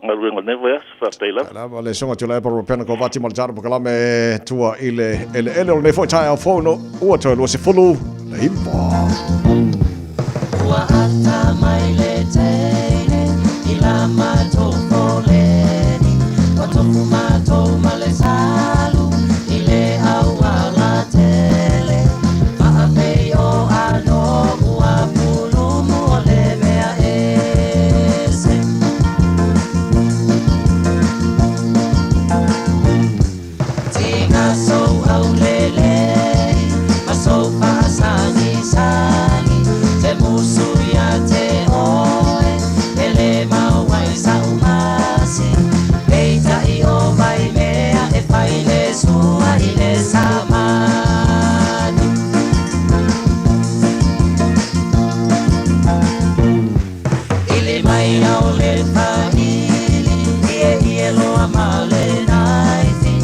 galuega o lenei vaiaso. Faafetai lava. Lava le susuga Tuilaepa Ruapena Kovati mo le tatou polokalame tua i le eleele o lenei foi taeao fou no ua toe 29. Ua ata mai le teine i la matou foleni, Ua tofu matou ma le salu i le auala tele, Faapei o ano ua pulumu o le mea ese. Tiga sou aulelei ma sou faasagisagi, Te musu ia te oe e le mau ai sa'u masi, Peitai o Vaimea e fai le sua i le samani. Ili mai au le faili, ie ie loa ma le naifi,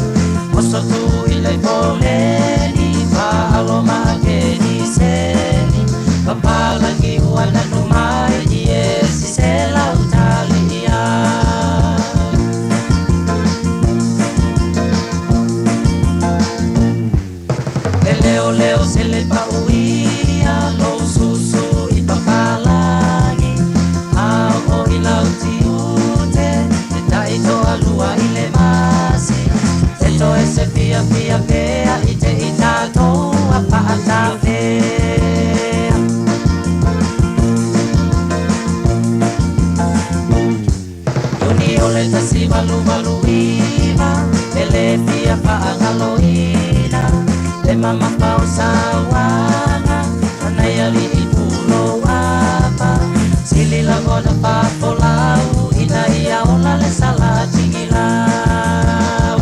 Oso tu i le foleni, faalo ma keniseni, Papalangi ua nanu mai, ie sisela utali ia. E leo leo se le pauia, lou susu i papalagi, Ao o i lau tiute, te taitoa lua i le masi, Te toe se fia fia pea i te i tatou a paatafea. Iuni o le 1889, e le fia faagaloina, Le mamafa o sauaga, a nai alii pulou apa, Sili lagona faafolau, ina ia ola le sala tigilau.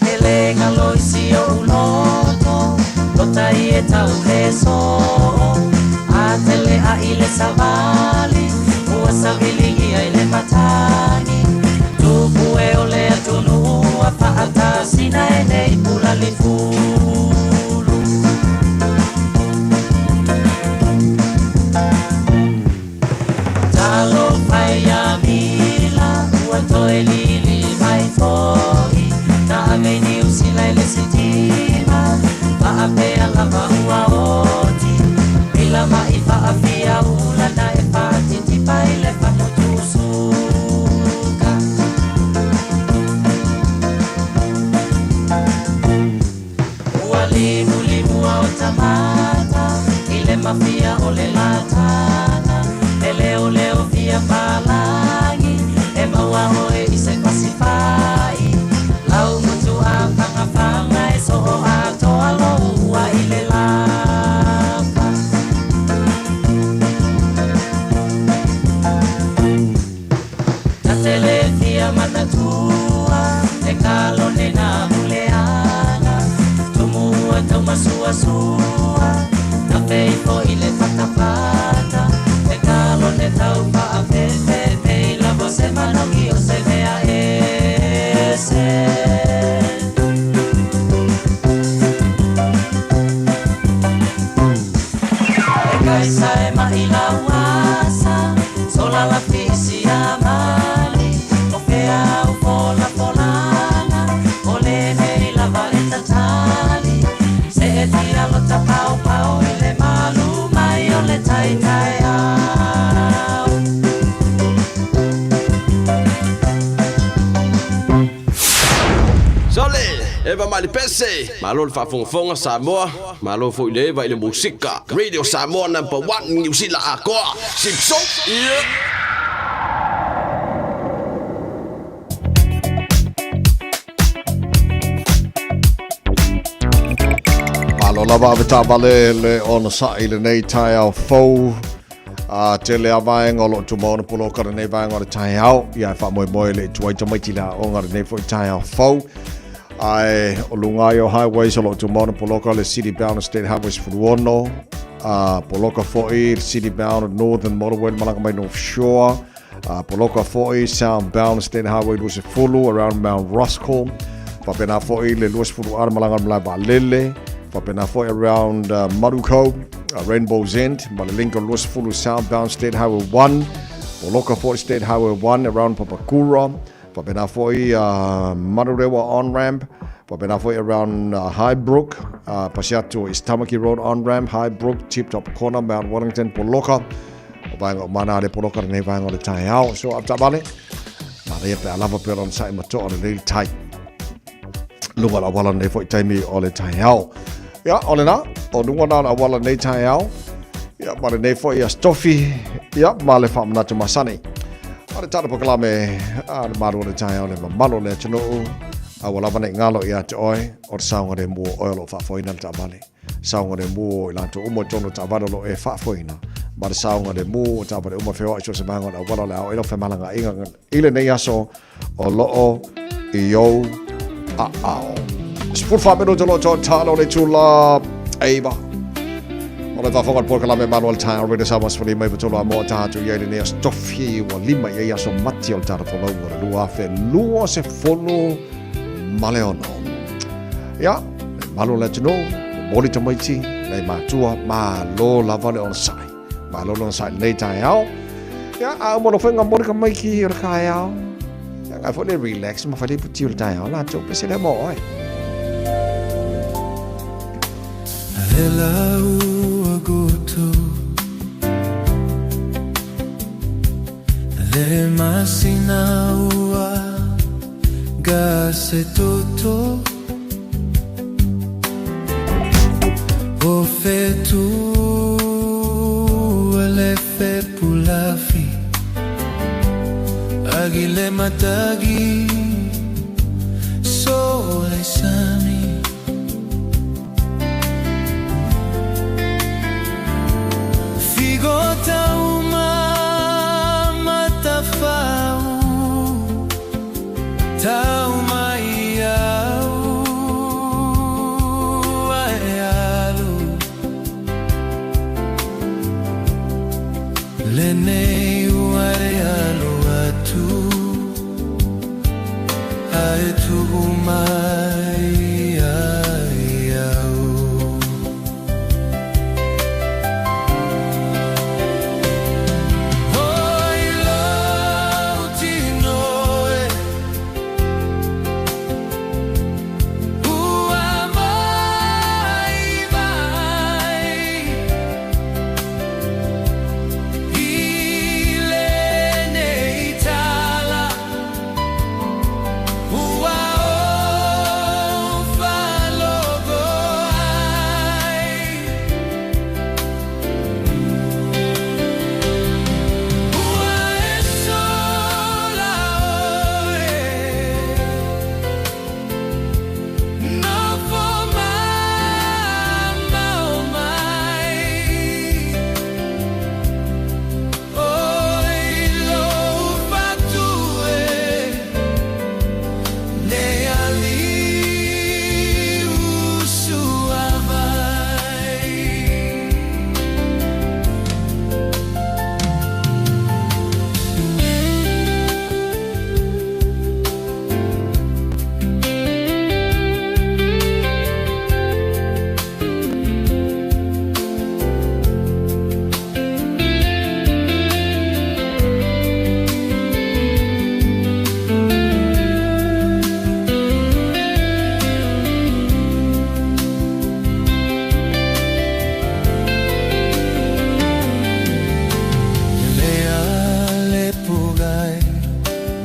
E le galo i si ou loto, lota i e tau le soo, A tele a i le savali, ua saviligia i le matagi, Tupu e o le atunuu ua faatasina e nei pula lifulu. Talofa e ia Mila, ua toe lili mai foi, Na ave i Niu Sila i le sitima, Faapea lava ua oti, Mila mai faafia ula na e faatitipa i le famutusuka. Ua limulimua o tamata i le mafia o le latana, E leoleo fia palagi, e maua oe i se pasifai, Lau mutu a fagafanga e soo atoa lou ua i le lapa. Ta te le fia manatua e kalone na muleaga, Tumu ua taumasuasua, ta feifo i le fatafata, E kalone tau faafefe pei lava se manogi o se mea ese. E kaisa e mai lauasa, sola la fisi amani, O fea au folafolanga, o lenei lava e tatali, Se e tia lota paopao i le malu mai o le taitai au. Sole, Eva Malipese, malo le faafogafoga Samoa, malo foi le Eva i le musika. Radio Samoa number 1 Niu Sila atoa. Sipso. Yeah. Malo lava ave taavale le onosai i lenei taeao fou. A tele a vaega o lo o tumau ona poloka lenei vaega o le taeao, ia e faamoemoe le i tuai tamaiti le aoga lenei foi taeao fou. Ae o luga ai o highways o lo o tumau ona poloka le City Bound State Highway 16, a poloka foi le City Bound Northern Motorway le malaga mai North Shore, a poloka foi Sound Bound State Highway 20 around Mount Roskill, faapena foi le 20 a le malaga malae vaalele, faapena foi around Maruko, Rainbow's End, ma le Lincoln 20 Sound Bound State Highway 1, poloka foi State Highway 1 around Papakura, faapena foi Manurewa on-ramp, faapena foi around Highbrook, pasi atu East Tamaki Road on-ramp, Highbrook, Tip Top Corner, Mount Wellington, poloka, o vaega o mana le poloka lenei vaega o le taeao. So, avetaavale, manaia pe a lava pea lona sa'i ma to'a lelei le tai. Luga o le auala lenei foi taimi o le taeao. Ia, o lena, o luga na o le auala lenei taeao. Ia, ma lenei foi aso tofi, ia, ma le faamanatu masani. O le tala polokalame a le malu o le taeao le mamalu o le atunuu, a ua lava nei galo ia te oe, o le saogalemu o oe o lo o faafoeina le taavale. Saogalemu o i latou uma i totonu o taavale o lo o e faafoeina, ma le saogalemu o taavale uma e feoai i so o se vaega o le auala o le a oo ai lau femalagaaiga i lenei aso o lo o i ou aao. 14 minuta o lo o toatalo o le itula 9. O le faafofoga le polokalame Malu o le Taeao Radio Samoa 15 a moa taha atu i ai lenei aso tofi ua lima i ai aso mati o le tala folau o le 2026. Ia, le malu o le atunuu, momoli tamaiti, nei matua, malo lava le onosai. Malo le onosai lenei taeao. Ia, a uma loa foi nga moli ka maiki o le kaeao. Ia, ngai foi le relax ma fai le iputi o le taeao latou, pese lea mo oe. Le ua goto Le masina ua gase toto O fetu le fepulafi Agi le matagi Sole sami Figo tauma matafau Tauma iau ae alu Lenei ua e alu atu Ae tuu mai ia iau. Oi lou tino e, ua maivai. I lenei tala ua ou faalogo ai. Ua e sola oe, nofo mamao mai. Oi lou fatu e, nei alii usuavai. Lea le pugai,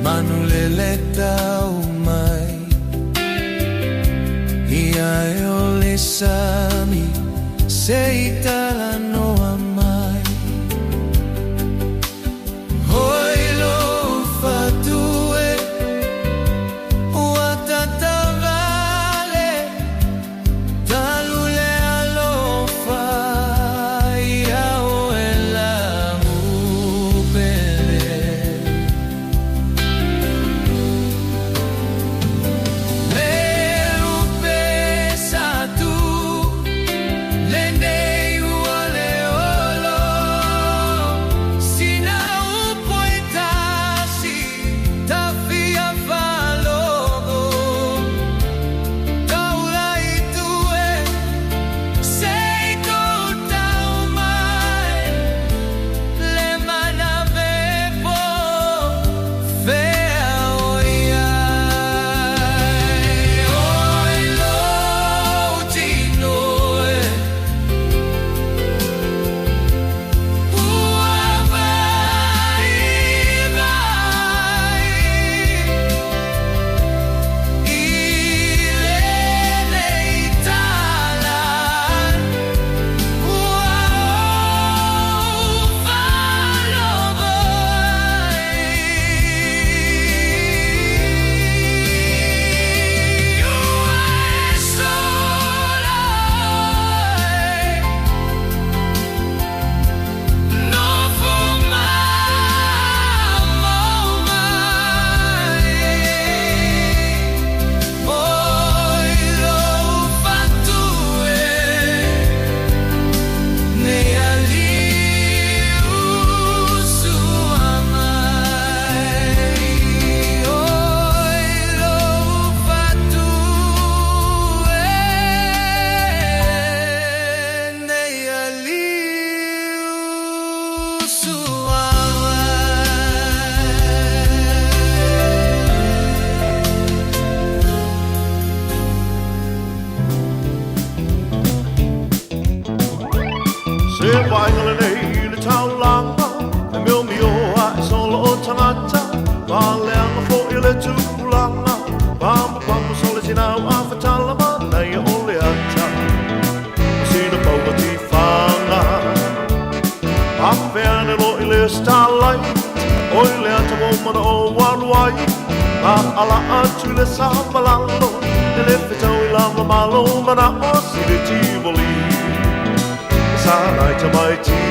manu lele tau mai. Ia e o le sami, se i talanoa mai. Oi lou fatu e, ua tatavale, talu le alofa ia oe lamu. Le vaaiga lenei i le taulaga, e miomio ae solo o tagata, faaleaga foʻi le tupulaga, pamopapo sole sinau afatala manaia o le ata, o sina pauga tifaga. Afe ane lo i le starlight, o i le ata mo mana o walu ai, ma ala atu le samalalo, e le fetau i lava malo mana o si le tivoli. Sa nai tamaiti.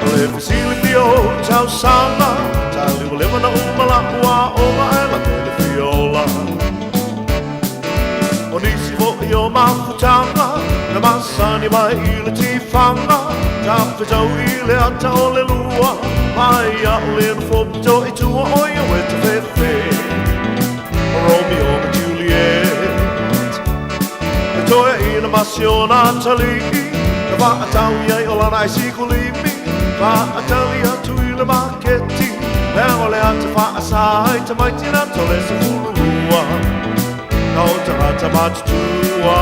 O le fesilifia o tausaga, talimalima na uma la'u aoga e lata i le fiola. O nisi foʻi o mafutaga, na masani mai i le tifaga, tafetau i le ata o le lua, mai a'u le nofo pito i tua o ia ue tafefe. O Romeo ma Juliet. E toeaina masiona atalii, na faatau i ai o lana aisikulimi, faatali atu i le maketi, leaga o le ata faasā ai tamaiti na tole 12. Na o tagata matutua.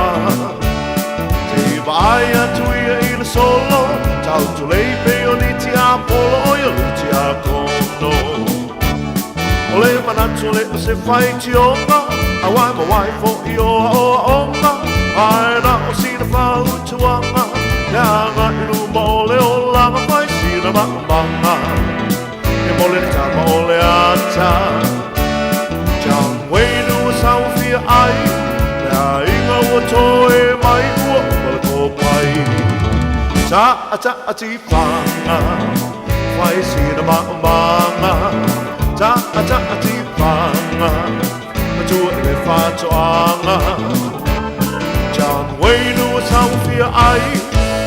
Te vaai atu ia i le solo, tautulei pei o ni tiapolo o ia lutiakono. O le manatu le o se faitioga, a wai ma wai fo i o aoaoga, ae na o sina fautuaga, le aga i luma o le olaga fai sina maʻamaga. E mole le tama o le ata. John Wayne ua sauafia ai, le aiga ua toe mai ua uma le kopai. Taʻataʻa tifaga, fai sina maʻamaga. Taʻataʻa tifaga, matua i le faatoaga. John Wayne ua sauafia ai,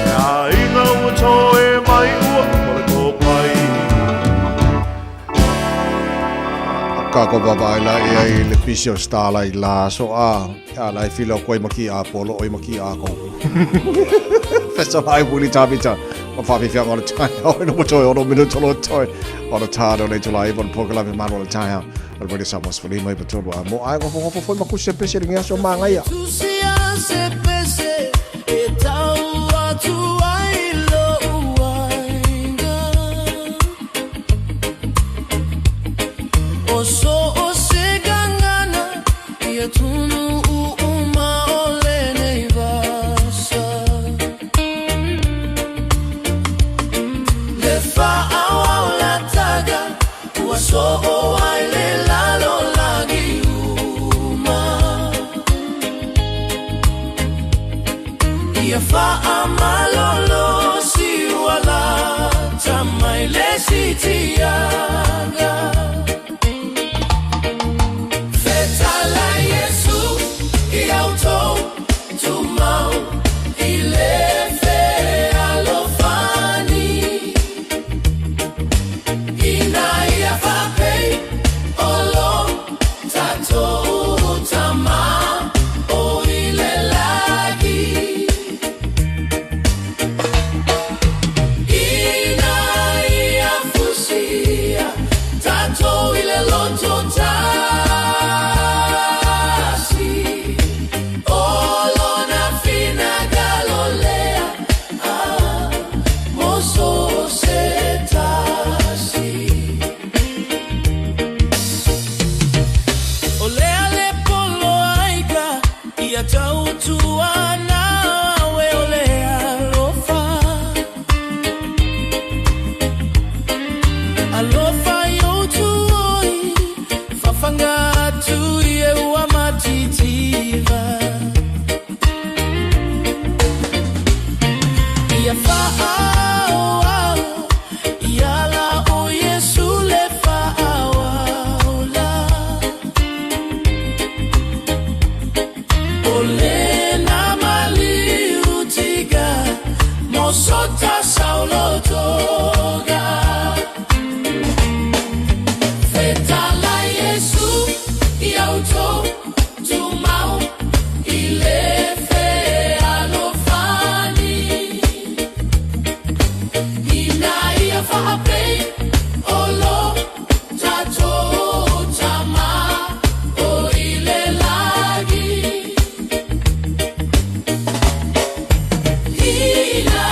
le aiga ua toe mai ua uma le kopai. Ka ko vaavaai la ia i le pisi o Starlight la so a a la e fila o koe maki a polo oi maki a ko. Fesa lai wuli tavita o whawhiwhianga o le tai o ino mo toi ono minuto lo toi o le tāne o le tulai bon pokalame malo o le tai o le Radio Samoa sefulima iva tolu a mo ai ngofo ngofo foi makusi se pese le ngeaso mangaia. Tusia se pese e tau atu ai lou aiga. O so o se gagana i atunuu uma o lenei vasa. Le faaauau lataga ua soo ai le lalolagi uma. Ia faamalolo si ua lata mai le sitiaga. Fetala Iesu i autou tumau i le fealofani. Ina ia faapei o lo tatou Tama o i le lagi. Ina ia fusia tatou i le loto tasi. O lona finagalo lea, ah, mo so se tasi. O lea le polo aika, ia tautuana we o le alofa. Alofa i outu oi, fafanga atu i e ua matitiva. Ia faaauau, ia la o Iesu le faaauau la. O le na maliu tiga, mo sota saulotoga. Fetala Iesu i autou tumau i le fealofani. Ina ia faapei o lo tatou Tama o i le lagi. Ina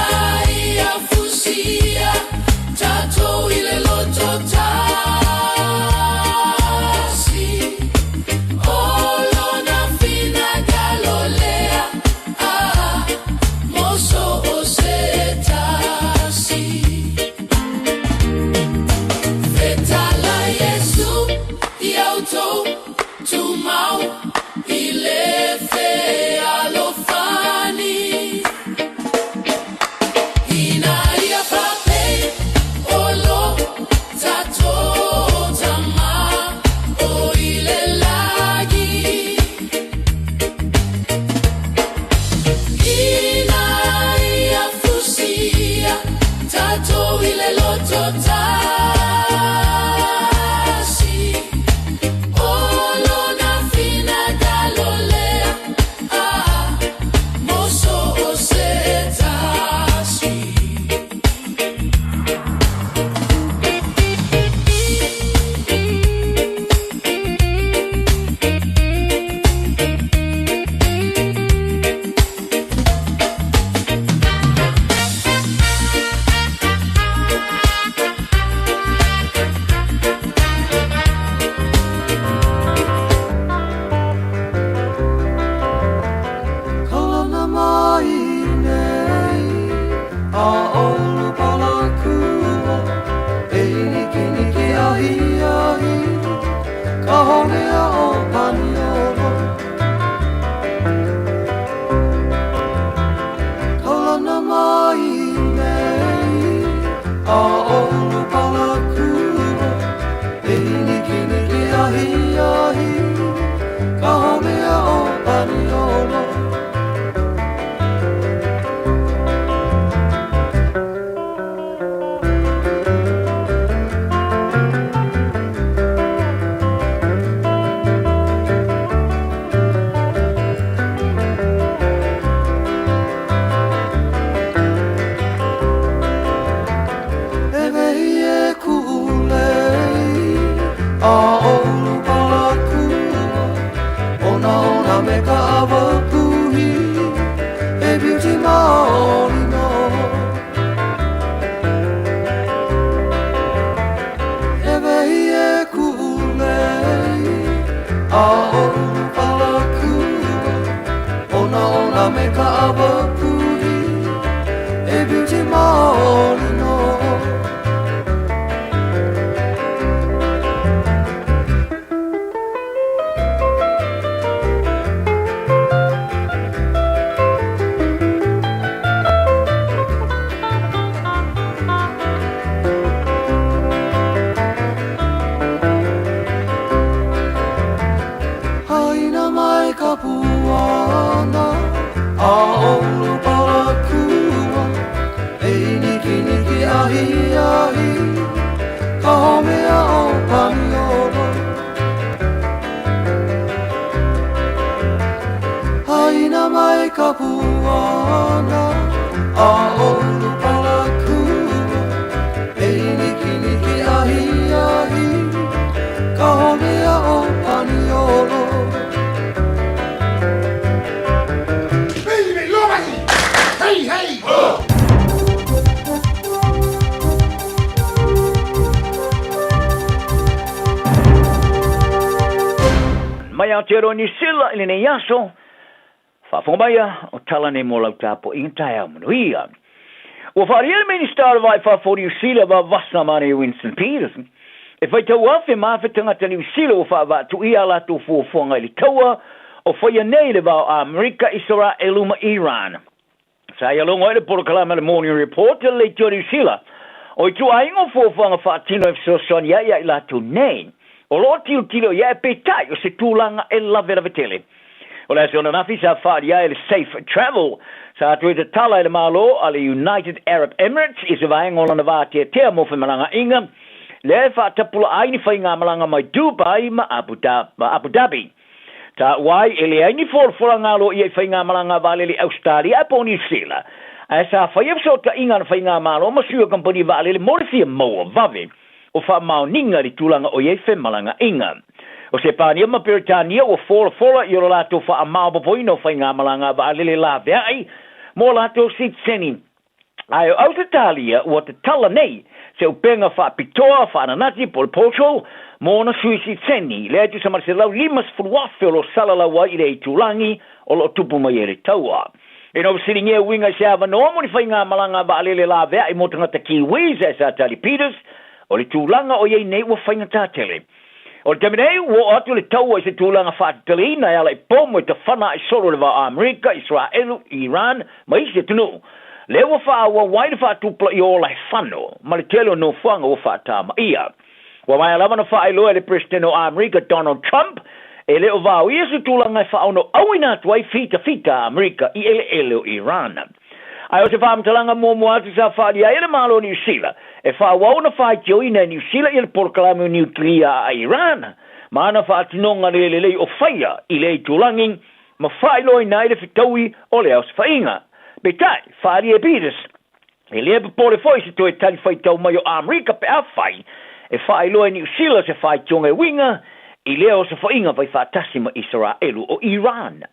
homea o Paniolo. Kaulana mai nei a ʻo Ulupalakua, e nikiniki ahiahi ka homea o Paniolo. E wehi e kuʻu lei a ʻo Ulupalakua, onaona me ka ʻawa puhi, he beauty maoli nō. E wehi e kuʻu lei a ʻo Ulupalakua, onaona me ka ʻawa puhi, he beauty maoli nō. Haina mai ka puana a ʻo Ulupalakua, e nikiniki ahiahi ka homea o Paniolo. Haina mai ka puana a ʻo Ulupalakua, e nikiniki ahiahi ka homea o Paniolo. Hey, hey, ho! Mai Aotearoa Niu Sila i lenei aso, faafofoga mai o tala nei mo lau tapuaiga taeao manuia. Ua faaalia le Minista o le Vai Fafo o Niu Sila vavasa ma nei Winston Peters e faitau afe ma afe tagata Niu Sila ua faavaatuia a latou fuafuaga i le taua o faia nei i le va o Amerika, Isaraelu ma Iran. Sa ia logo ai le polokalame a le Morning Report i le leitio a Niu Sila o ituaiga o fuafuaga faatino e fesoasoani ai ia i latou nei o lo o tilotilo i ai, peitai o se tulaga e lavelave tele. O le aso ananafi sa faaalia ai le Safe Travel sa toe tatala e le Malo a le United Arab Emirates i se vaega o lana vateatea mo femalagaaiga lea e faatapulaa ai ni faigamalaga mai Dubai ma Abu Dhabi. Taua ai e leai ni folafolaga aloaia i faigamalaga a vaalele i Ausetalia ae po o Niu Sila, ae sa faia fesootaiga a le faigamalo ma sui o kamupani vaalele mo le fia maua vave o faamaoniga i le tulaga o i ai femalagaaiga. O Sepania ma Peretania ua folafola i o latou faamaopoopoina o faigamalaga a vaalele laveai mo latou sitiseni. Ae o Ausetalia ua tatala nei se upega faapitoa faananati po o le portal mo ona sui sitiseni, lea e tusa ma le 150,000 o lo o salalau ai i le itulagi o lo o tupu mai ai le taua. Ina ua fesiligia e uiga i se avanoa mo ni faigamalaga vaalele laveai mo tagata Kiwis ae sa tali Peters, o le tulaga o i ai nei ua faigata tele. O le taimi nei, ua oo atu le taua i se tulaga faatataliina e ala i pomu e tafana ai solo le va o Amerika, Isaraelu, Iran ma isi atunuu. Lea ua faaauau ai le faatupulaia o ola he fano ma le tele o nofoaga ua faatamaia. Ua maea lava ona faailoa e le Peresetene o Amerika Donald Trump e le o vaoia se tulaga e faaonoauina atu ai fitafita a Amerika i eleele o Iran. Ae o se faamatalaga muamua atu sa faaalia ai e le Malo o Niu Sila e faaauau ona faitioina e Niu Sila ia le polokalame o niukilia a Iran ma ana faatinoga le lelei o faia i le itulagi ma faailoaina ai le fetaui o le aosofaiga. Peitai, faaalia e Peters, e le popole foi se toe tali faitau mai o Amerika pe afai e faailoa e Niu Sila se faitioga e uiga i lea osofaiga faifaatasi ma Isaraelu o Iran.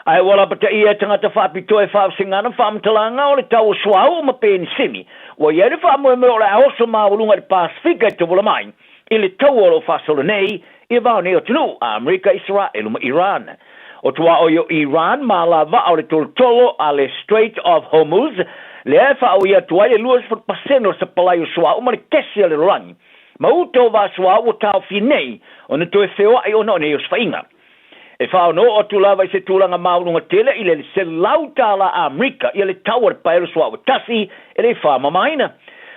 Ae ua lapataia e tagata faapitoa e faavasegana faamatalaga o le tau o suauu ma penisini. Ua i ai le faamoemoe o le a oso maualuga i le Pasefika e tauala mai i le taua o lo o faasolo nei i vao nei atunuu, Amerika, Isaraelu ma Iran. O tuaoi o Iran ma alavaa o le tolotolo a le Strait of Hormuz, lea e faaui atu ai le 20% o le sapalai o suauu ma le kesi a le lalolagi. Ma uta o vaa suauu ua taofia nei ona toe feoai ona o nei osofaiga. E faaono atu lava i se tulaga maualuga tele i le $100 Amerika ia le tau a le paelo suauu e tasi e le i faamamaina,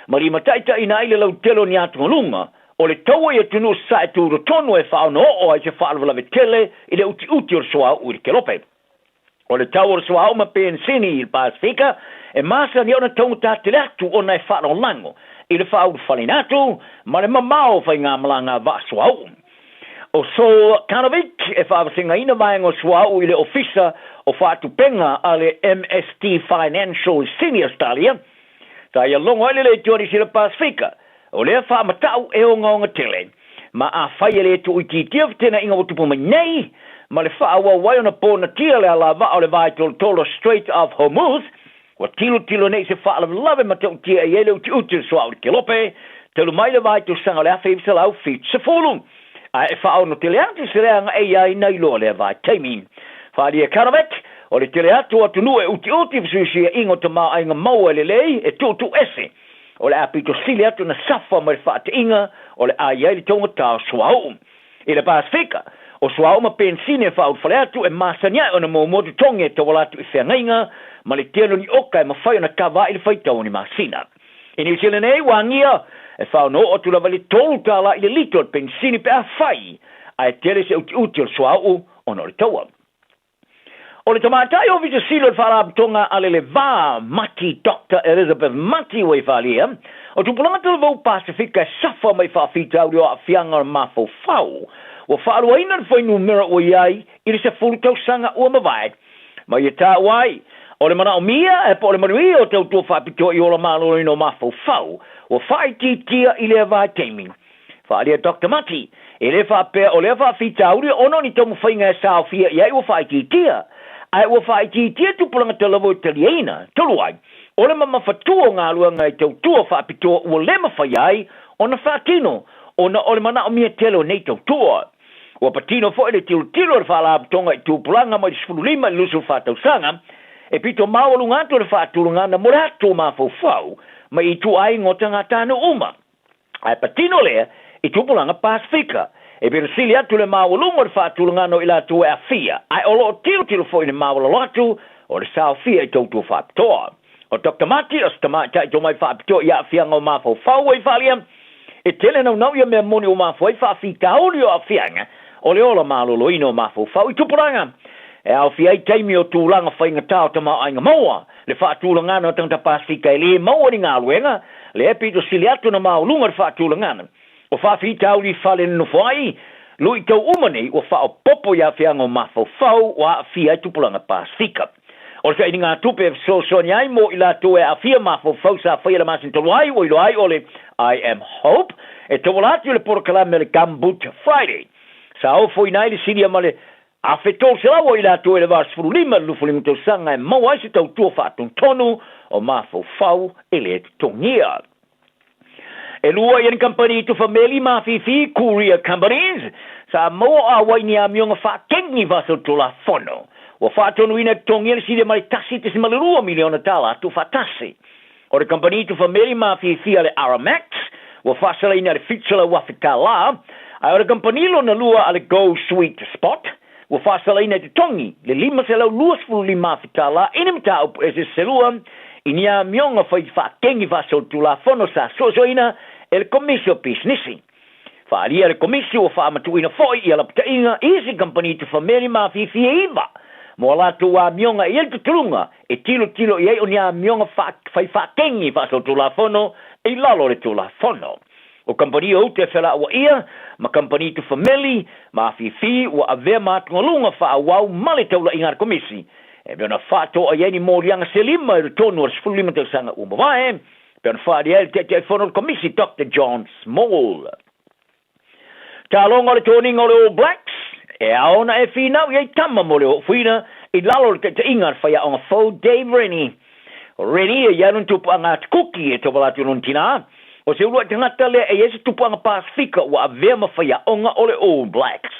ma limataitaiina ai le lautele o ni atugaluga o le taua i atunuu sasae tutotonu e faaonooo ai se faalavelave tele i le utiuti o le suauu i le kelope. O le tau o le suauu ma penisini i le Pasefika e masani ona taugata tele atu ona e faalagolago i le faaulufaleina atu ma le mamao o faigamalaga vaa suauu. O Saul Karnovic e faavasegaina vaega o suauu i le Ofisa o Faatupega a le MST Financial i Sini, Ausetalia, sa ia logo ai le leitioa i le Pasefika, o lea faamatau e ogaoga tele. Ma afai e le tuuitiitia fetenaiga ua tupu mai nei, ma le faaauau ai ona ponatia le alavaa o le vaetolotolo Strait of Hormuz, ua tilotilo nei i se faalavelave matautia e i ai le utiuti o le suauu i le Kelope, talu mai le vaitausaga o le 1970, ae e faaono tele atu se leaga e i ai nai loa lea vaitaimi. Faaalia Karnovic, o le tele atu o atunuu e utiuti fesuisuiaiga o tamaoaiga maua e lelei e tuutuuese, o le a pito sili atu ona safa mai le faateiga o le a i ai le taugata o suauu. I le Pasefika, o suauu ma penisini e faaulufale atu e masani ae ona muamua totogi e tauala atu i feagaiga ma le tele o ni oka e mafai ona kava ai le faitau o ni masina. I Niu Sila nei, ua agia e faaonoo atu lava i le $3 i le lita o le penisini pe afai ae tele se utiuti o le suauu ona o le taua. O le tamaitai Ofisa Sili o le Faalapotopotoga a le Le Va Mati Doctor Elizabeth Mati ua i faaalia, o tupulaga talavou Pasefika e safa mai faafitauli o aafiaga o le mafaufau ua faaluaina le fuainumera ua i ai i le 10 tausaga ua mavae. Ma ia taua ai, o le manaomia e po o le manuia o tautua faapitoa i ola maloloina o mafaufau ua faaitiitia i lea vaitaimi. Faaalia Doctor Mati, e le faapea o lea faafitauli ona o ni taumafaiga e saofia i ai ua faaitiitia, ae ua faaitiitia tupulaga talavou e taliaina, talu ai, o le mamafatua o galuega i tautua faapitoa ua le mafai ai ona faatino ona o le manaomia tele o nei tautua. Ua patino foi le tilotilo a le Faalapotopotoga i tupulaga mai le 15 i le 24 tausaga e pito maualuga atu le faatulagaga mo le atu o mafaufau mai ituaiga o tagatanuu uma. Ae patino lea i tupulaga Pasefika. E pito sili atu le maualuga o le faatulagaga o i latou e aafia, ae o lo o tilotilo foi i le maualalo atu o le saofia i tautua faapitoa. O Doctor Mati, o se tamaitai tomai faapitoa i aafiaga o mafaufau ua i faaalia, e tele naunau ia mea moni ua mafua ai faafitauli o aafiaga o le ola maloloina o mafaufau i tupulaga e aofia ai taimi o tulaga faigata o tamaoaiga maua, le faatulagana o tagata Pasefika e le maua ni galuega, lea e pito sili atu ona maualuga le faatulagana o faafitauli i fale nonofo ai, luitau uma nei ua faaopoopo i aafiaga o mafaufau ua aafia ai tupulaga Pasefika. O le sailiga tupe e fesoasoani ai mo i latou e aafia mafaufau sa faia le masina talu ai ua iloa ai o le I Am Hope e tauala atu i le polokalame o le Gumboot Friday. Sa ofoina ai le silia ma le 1,300 o i latou e le 85 i le 25 tausaga e maua ai se tautua faatonutonu o mafaufau e le totogia. E lua ia ni kamupani tufa meli ma afifi, courier companies, sa maua o auai ni amioga faakengi faasolitulafono. Ua faatonuina e totogia le silia ma le $1.2 miliona tuufaatasi. O le kamupani tufa meli ma afifi a le Aramax, ua faasalaina i le $700,000, ae o le kamupani lona lua a le Go Sweet Spot, ua faasalaina e totogi le $525,000 i ni mataupu eseese se lua i ni amioga fai faakengi faasolitulafono sa suesueina e le Komisi o Pisinisi. Faaalia e le Komisi ua faamatuuina foi ia lapataiga i isi kamupani tufameli ma afifi e iva mo a latou amioga e i ai le tutuluga e tilotilo i ai o ni amioga fai faakengi faasolitulafono i lalo o le Tulafono. O kamupani o uta e felauaia ma kamupani tufameli ma afifi ua avea ma atugaluga faaauau ma le taulaiga a le Komisi e pei ona faatoa i ai ni moliaga se lima i totonu o le 15 tausaga ua mavae, e pei ona faaalia ai le Taitaifono o le Komisi Doctor John Small. Taloga o le toniga o le All Blacks, e ao ona e finau i ai tama mo le oofuina i lalo o le taitaiga a le faiaoga fou Dave Rennie. O Rennie e i ai lona tupuaga atukuki e tauala atu i lona tinā, o se uluai tagata lea e i ai se tupuaga Pasefika ua avea ma faiaoga o le All Blacks.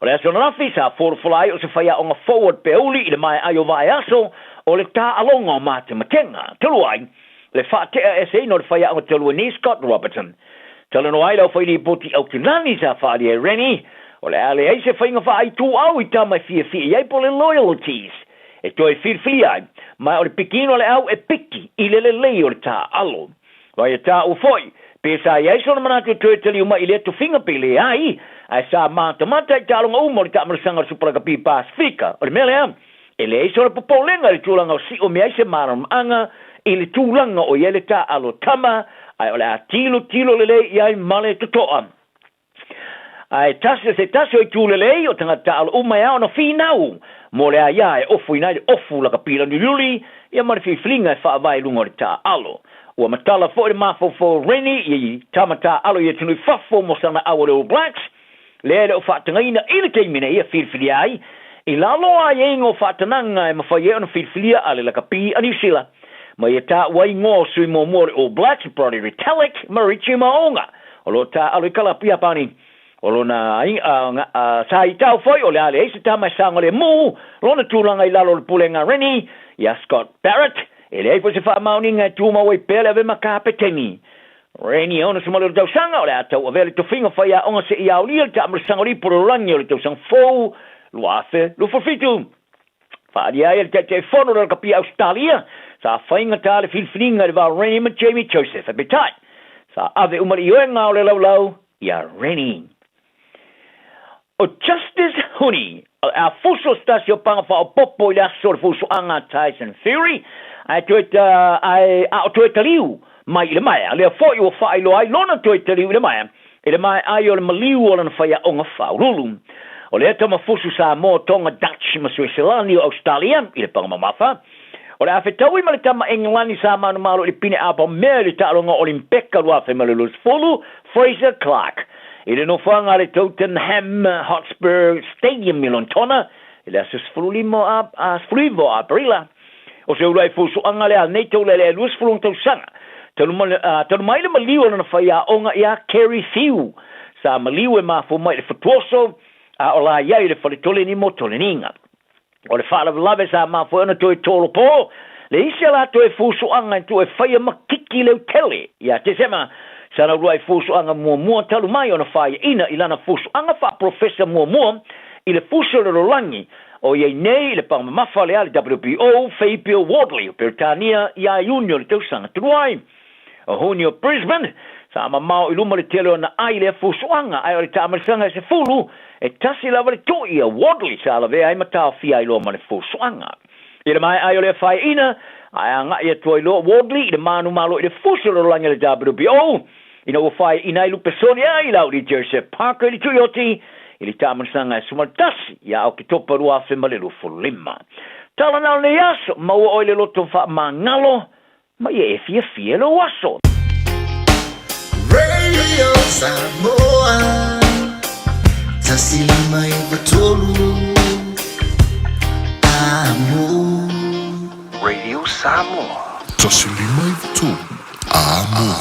O le aso ananafi sa folafola ai o se faiaoga fou a le Peauli i le maea ai o vaeaso o le taaloga o matematega, talu ai le faatea eseina o le faiaoga talu ai nei Scott Robertson. Talanoa ai le aufailipoti Aukilani sa faaalia e Rennie, o le a leai se faiga faaituau i tama e fiafia i ai po o le loyalties e toe filifilia ai, ma o le pikiina o le au e piki i le lelei o le taaalo. Vaai e taua foi, pe sa i ai sona manatu e toe taliu mai i lea tofiga pe leai, ae sa matamata i taaloga uma o le taamalasaga o le Supa Lakapi Pasefika. O le mea lea, e leai sona popolega i le tulaga o sio me ai se malamalamaaga i le tulaga o i ai le taaalo tama, ae o le a tilotilo lelei i ai ma le totoa. Ae tasi o se tasi o itu lelei o tagata taaalo uma e ao ona finau mo le aia e ofuina ai le ofu lakapi laniuliuli ia ma le filifiliga e faavae i luga o le taaalo. Ua matala foi le mafaufau o Rennie i tama taaalo i atunuu i fafo mo sana au o le All Blacks, lea e le o faatagaina i le taimi nei e filifilia ai i lalo o aiaiga o faatanaga e mafai ai ona filifilia a le lakapi a Niu Sila ma ia taua ai igoa o sui muamua o le All Blacks, Brodie Retallick ma Richie Mo'unga, o lo o taaalo i kalapu Iapani. O lona sa itau foi o le a leai se tama e saogalemu lona tulaga i lalo o le pulega a Rennie iā Scott Barrett, e leai foi se faamaoniga e tumau ai pea le ave ma kapeteni. Rennie e 68 tausaga, o le a tauavea le tofiga faiaoga seia aolia le taamalasaga o le ipu lalolagi o le tausaga fou 2027. Faaalia ai e le Taitaifono o le Lakapi a Ausetalia, sa faigata le filifiliga i le va o Rennie ma Jamie Joseph, ae peitai, sa ave uma le ioega o le laulau iā Rennie. O Justice Huni, o le a fuso se tasi o paga faaopoopo i le aso o le fusoaga a Tyson Fury, ae toe ae a o toe taliu mai i le maea, lea foi ua faailoa ai lona toe taliu i le maea, i le maea ai o le maliu o lana faiaoga faauluulu. O lea tama fusu Samoa, Tonga, Dutch ma Sueselani o Ausetalia i le paga mamafa, o le a fetaui ma le tama Engelani sa manumalo i le pine apamea i le taaloga Olimpeka 2020, Frazer Clarke. I le nofoaga a le Tottenham Hotspur Stadium i Lonetona i le aso 15 a 19 o Aperila. O se uluai fusuaga lea a lenei taulelea e 20 tausaga talu mai le maliu o lana faiaoga ia Kerry Few, sa maliu e mafua mai i le fatuoso a o la i ai i le fale toleni mo toleniga. O le faalavelave sa mafua ai ona toe tolopo le isi a latou e fusuaga e tuu e faia ma kiki leutele ia Tesema sa na uluai fusuaga muamua talu mai ona faiaina i lana fusuaga faapolofesa muamua i le fusi o le lalolagi o i ai nei i le paga mamafa le a le WBO Fabio Wardley o Peretania ia Iuni o le tausaga talu ai. O Huni o Brisbane, sa mamao i luma le tele o ana ai i lea fusuaga, ae o le taamalisaga e sefulu, e tasi lava le to'i a Wardley sa lavea ai ma taofia ai loa ma le fusuaga. I le maea ai o lea faeaina, ae agai atu ai loa Wardley i le manumalo i le fusi o le lalolagi a le WBO, ina ua faeaina ai Lupesoni ai la uli Joseph Parker i le tuioti i le taamalisaga e 11 ia Oketopa 2025. Tala na o lenei aso, maua oe i le loto faamagalo Ma ia e fiafia lou aso. Radio Samoa 153 Amo. Radio Samoa. 153 Amo.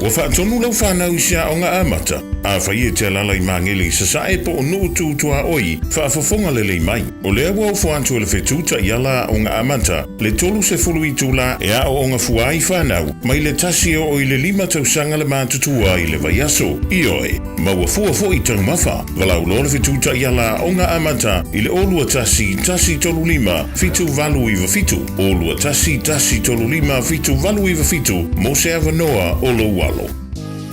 Ua faatonu lau fanau i se aoga amata, afai e te alaala i Magele i Sasae po o Nuu Tu Tuaoi, faafofoga lelei mai. O lea ua ofo atu e le fetu taiala aoga amata, le 30 itula e aooga fua ai fanau, mai le tasi e oo i le lima tausaga le matutua i le vaiaso. Ioe, maua fua foi taumafa. Valaau loa le fetu taiala aoga amata i le 0 21 135 7897, 0 21 135 7897 mo se avanoa o lou alo.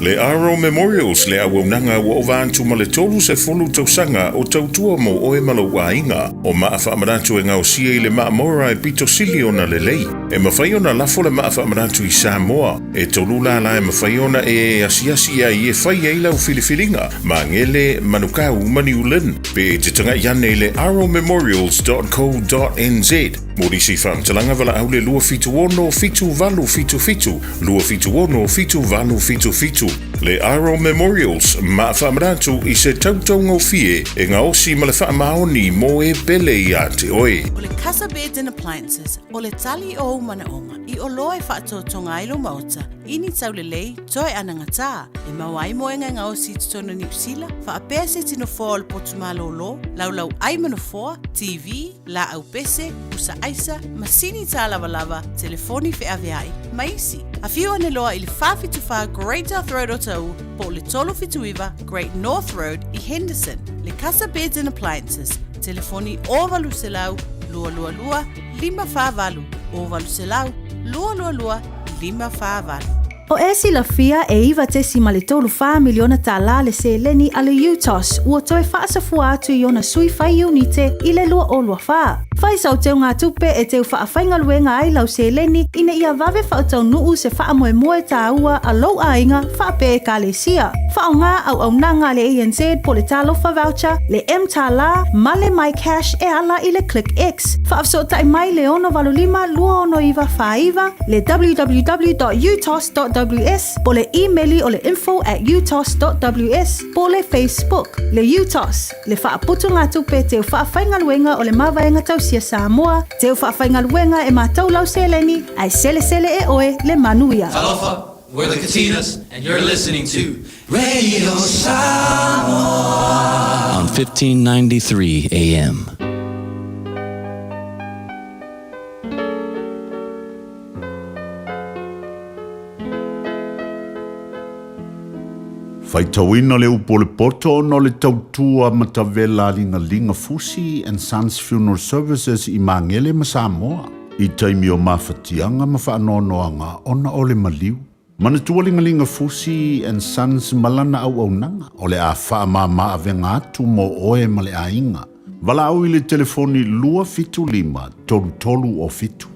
Le Aro Memorials, le auaunaga ua ova atu ma le 30 tausaga o tautua mo oe ma lou aiga. O maa faamanatu e gaosia i le maa mora e pito sili ona lelei. E mafai ona lafo le maa faamanatu i Samoa. E tolu lala e mafai ona e asiasi ai e fai ai lau filifiliga, Magele, Manukau ma New Lynn. Pe e te taga'i ane i le arrowmemorials.co.nz mo nisi faamatalaga valaau le 276 7877, 276 7877. Le Aro Memorials ma faamanatu i se tautaugofie e gaosi ma le faamaoni mo e pele iā te oe. O le Casa Beds and Appliances, o le tali o ou manaoga i oloa e faatotoga ai lou maota i ni taulelei toe anagatā, e maua ai moega e gaosi i totonu o Niu Sila, faapea se ti nofoa o le potu malōlō, laulau ai ma nofoa, TV, laau pese, pusa aisa, masini tālavalava, telefoni feaveai, ma isi. Afio ane loa i le 474 Great South Road Otahuhu po o le 379 Great North Road i Henderson. Le Casa Beds and Appliances, telefoni 0800 222 548, 0800 222 548. O e silafia e $9.34 miliona tālā le seleni a le UTOS ua toe faasafua atu i ona sui fai iunite i le 2024. Fai sau teugatupe e teu faafaigaluega ai lau seleni ina ia vave faataunuu se faamoemoe tāua a lou aiga faapea Ekalesia. Faaaoga auaunaga a le ANZ po le Talofa Voucher, le M-Tālā ma le MyCash e ala i le ClickX. Faafesootai mai le 685 269 49, le www.utos.ws po le imeli o le info at utos.ws po le Facebook. Le UTOS, le faaputugatupe teu faafaigaluega o le Mavaega Tausia Samoa, teu faafaigaluega e matou lau seleni, ae selesele e oe le manuia. Talofa, we're the Katinas and you're listening to Radio Samoa on 1593 AM. Faitauina le upu o le poto ona o le tautua matavela a Ligalinga Fusi and Sons Funeral Services i Magele ma Samoa i taimi o mafatiaga ma faanoanoaga ona o le maliu. Manatua Ligalinga Fusi and Sons ma lana auaunaga o le a faamama avega atu mo oe ma le aiga. Valaau i le telefoni 275 33 o 7.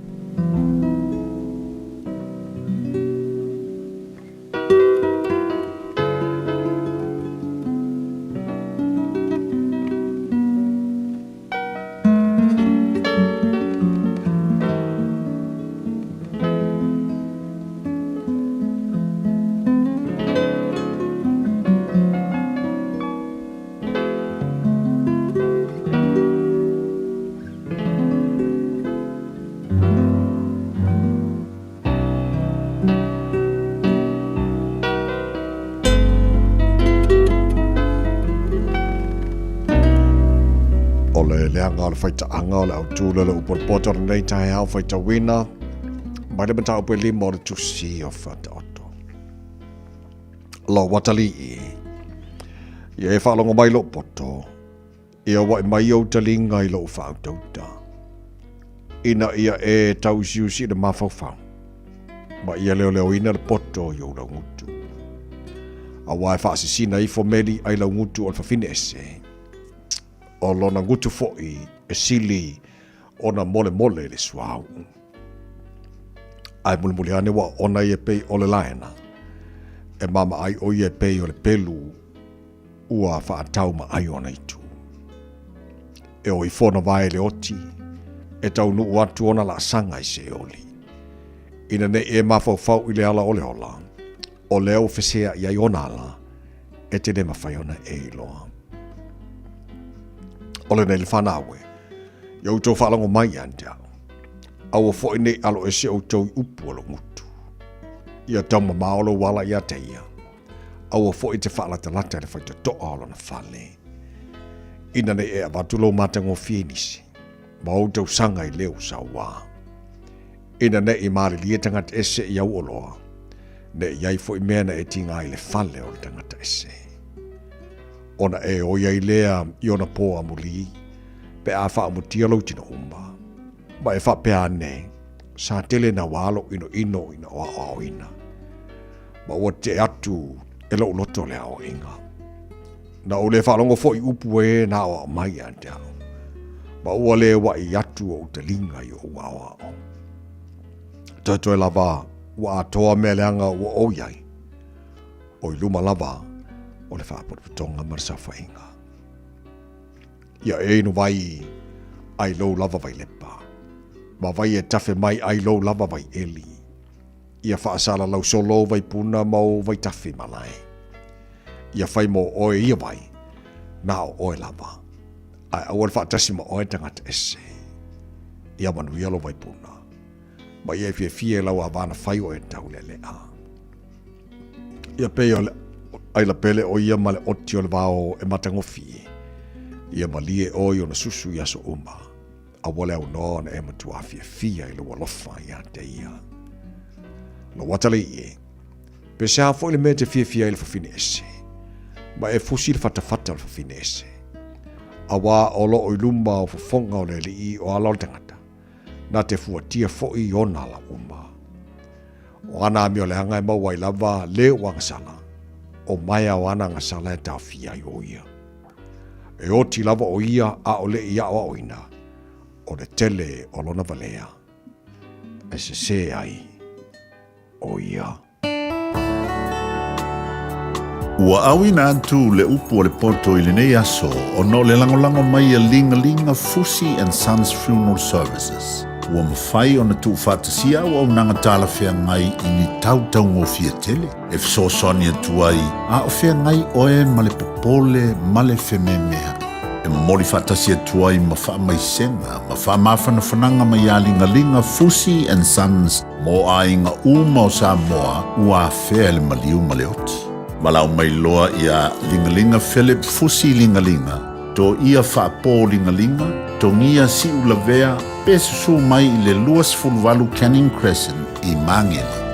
O le leaga o le faitaaga o le autū le le upu o le poto o lenei taeao faitauina mai le mataupu e lima o le tusi o Fataoto. Lou atalii, ia e faalogo mai lou poto, Ia waʻi mai ou taliga i loʻu faautauta, ina ia e tauusiusi i le mafaufau, ma ia leoleoina le poto i ou laugutu. Auā e faasisina ifo meli ai laugutu o le fafine ese, o lona gutu foʻi e sili ona molemole i le suauu. Ae mulimuli ane ua ona ia pei o le laena, e mama ai ʻo ia e pei o le pelu ua faatau ma ai ona itu. E o ifo ona vae le oti, e taunuu atu ona laasaga i Seoli. Ina nei e mafaufau i le ala o le ola, o lea ua feseai ai ona ala, e te le mawhai ona e iloa. O lenei le whanau e, ia outou faalogo mai ia te au. Aua foi nei alo ese outou i upu o lou gutu. Ia taumamao lou ala ia te ia. Aua foi te faalatalata i le faitotoa o lona fale. Ina nei e avatu lou matagofie i nisi, ma ou tausaga i leo sauā. Ina nei malilie tagata ese i au oloa, ne i ai foi mea na e tiga i le fale o le tagata ese. Ona e oi ai lea i ona pō amulī, pe a faamutia lou tino uma. Ma e faapea ane, sa tele na wā lou inoino ina o aoaoina. Ma ua te atu e lou loto le aoaiga. Na ou le faalogo foi upu e na aoao mai ia te au. Ma ua le waʻi atu ou taliga i ou aoao. Toetoe lava ua atoa mea leaga ua ou iai. O i luma lava o le faapotopotoga ma le saofaiga. Ia e inu vai ai lou lava vailepa. Ma vai e tafe mai ai lou lava vaieli. Ia faasalalau solo ou vaipuna ma ou vaitafi malae. Ia fai mo oe ia vai, na o oe lava. Ae aua le faatasi ma oe tagata ese. Ia manuia lou vaipuna. Ma ia e fiafia i lau avana fai o e taulealea. Ia pei o le aila pele o ia ma le oti o le vao e matagofie. Ia malie oe i ona susu i aso uma. Aua le aunoa ona e matuā fiafia i lou alofa iā te ia. Lou atalii e, pe se aha foi le mea e te fiafia ai le fafine ese, ma e fusi le fatafata o le fafine ese. Auā o lo o i luma o fofoga o le Alii o ala o le tagata, na te fuatia foi i ona ala uma. O ana amioleaga e maua ai lava le o agasala, o maea o ana agasala e taofia ai o ia. E oti lava o ia a o le i aʻoaʻoina, o le tele o lona valea e sesē ai o ia. Ua auina atu le upu a le poto i lenei aso ona o le lagolago mai a Ligalinga Fusi and Sons Funeral Services. Ua mafai ona tuufaatasia auaunaga talafeagai i ni tau taugofie tele e fesoasoani atu ai a o feagai oe ma le popole ma le fememeaʻi. E momoli faatasi atu ai ma faamaisega ma faamafanafanaga mai iā Ligaliga Fusi and Sons mo aiga uma o Samoa ua afea e le maliu ma le oti. Valaau mai loa iā Ligaliga Philip Fusi Ligaliga, Toia Faapō Ligaliga, Togia Siulavea pe susū mai i le 28 Canning Crescent i Māngere.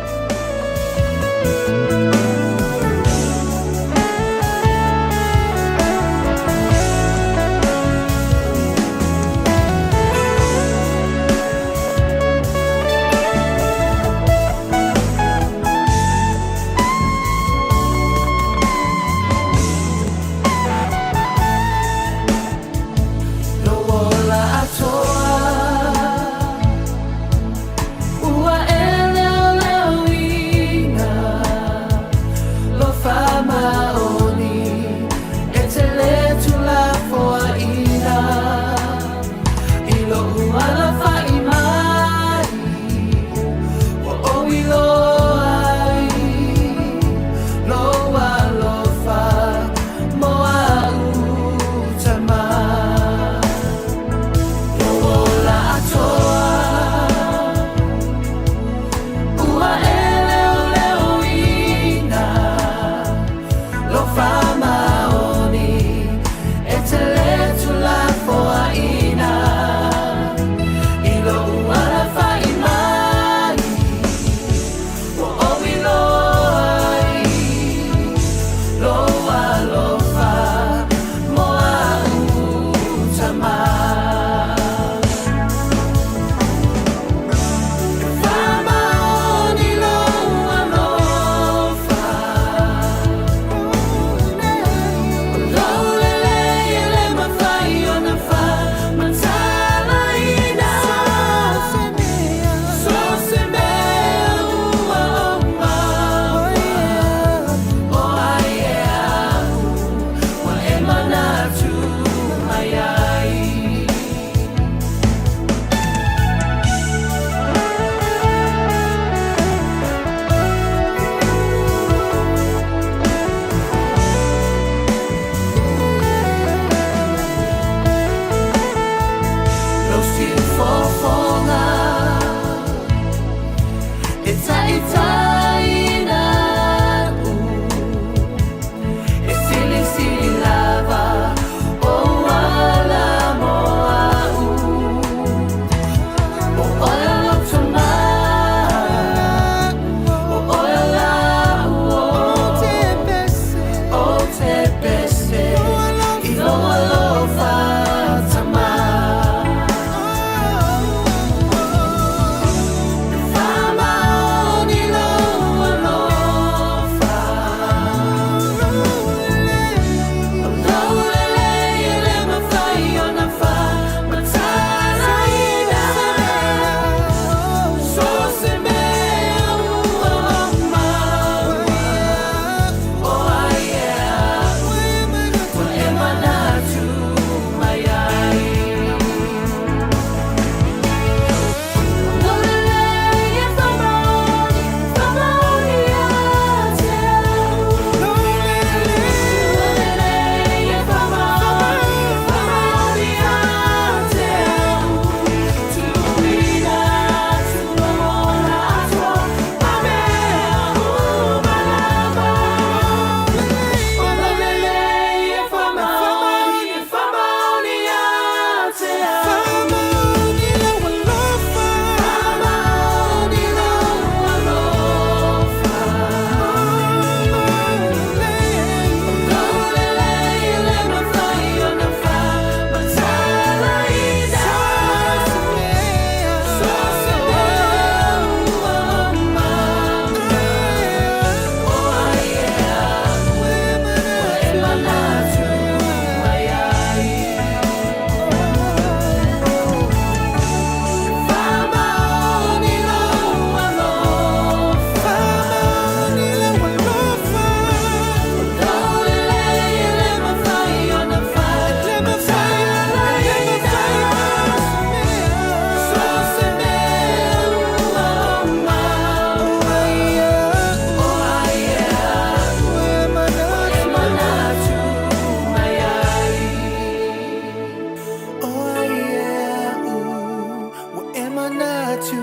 manatu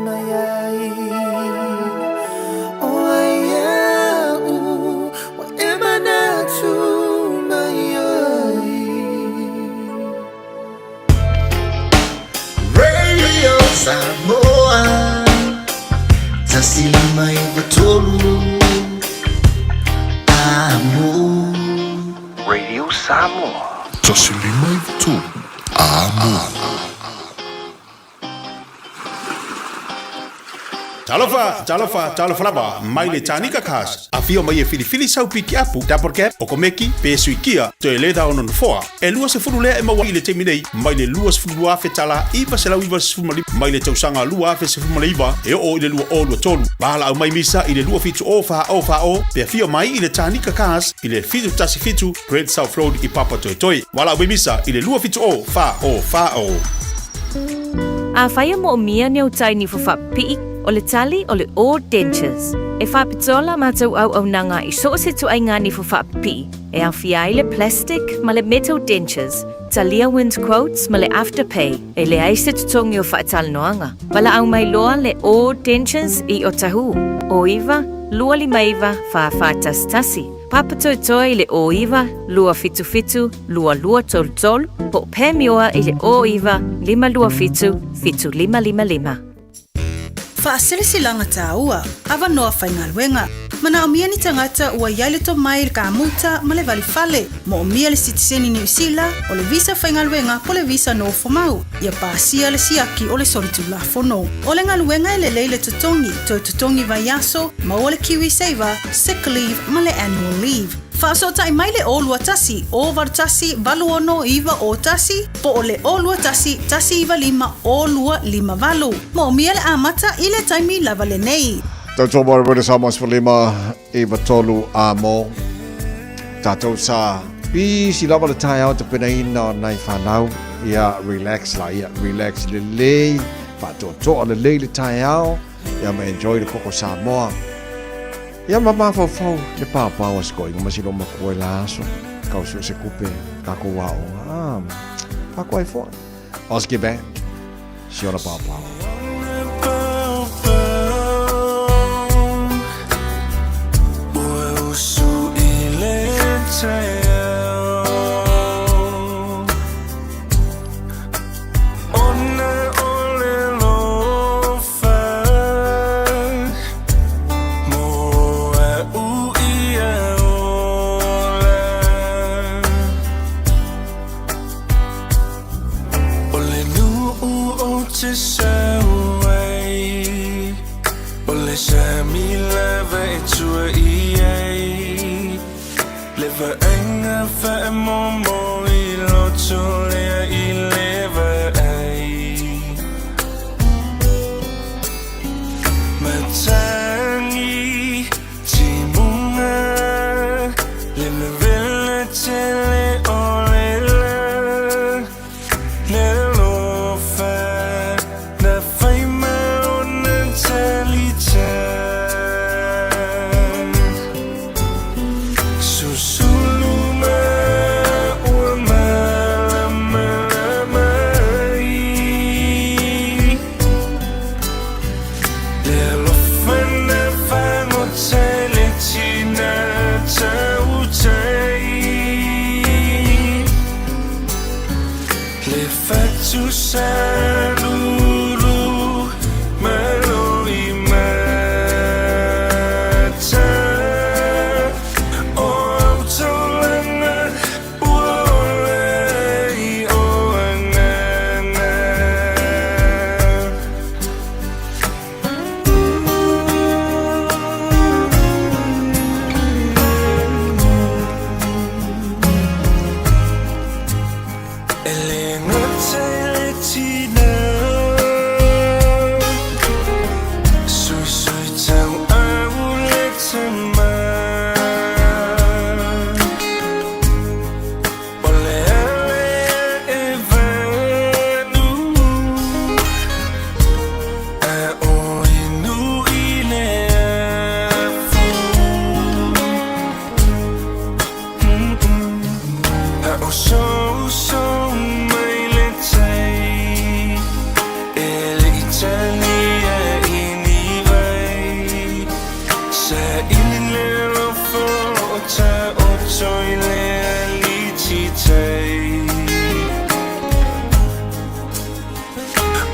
mai ai O ai au ua e manatu mai ai Radio Samoa 105 3 Amo Radio Samoa. 105 3 Amo. Talofa, talofa, talofa lava, mai le Tānika Cars. Afio mai e filifili sau pikiapu, double cab, okomeki, pe suikia, toe leda o nonofoa. E 20 lea e maua i le taimi nei, mai le 22,000 tala 995 mai le tausaga 2019 e oo i le 2023. Valaau mai misa i le 27 o 4 o 4 o, pe afio mai i le Tānika Cars i le 717 Great South Road i Papatoetoe. Valaau mai misa i le 27 o 4 o 4 o. Afai e moomia ni ou tai nifo faapipii, o le tali o le All Dentures. E faapitoa la matou auaunaga i so o se ituaiga nifo faapipii, e aofia ai le plastic ma le metal dentures, talia wind quotes ma le afterpay, e leai se totogi o faatalanoaga. Valaau mai loa le All Dentures i Otahuhu, 09 259 4411. Papatoetoe i le 09 277 2233 po o Pamioa i le 09 527 7555. Faasilasilaga taua, avanoa faigaluega. Manaomia ni tagata ua i ai le tomai i le kamuta ma le valifale. Moomia le sitiseni Niu Sila, o le visa faigaluega po le visa nofomau, ia pasia le siaki o le solitulafono. O le galuega e lelei le totogi, toe totogi vaiaso, maua le KiwiSaver, sick leave ma le annual leave. Faasootai mai le 021 081 86 91 po o le 021 195 0258. Moomia le amata i le taimi lava lenei. Tautua mo le Samoa 15 93 a mo tātou sa pisi lava le taeao tapenaina o nai whanau ia relax la ia relax lelei whaatoatoa lelei le taeao ia ma enjoy le koko Samoa ia ma mafaufau le pāpā o se koʻiga ma silo makua i la aso kau se se kupe kākou aoga ah whakoa ai foa Oski Band si ona pāpā.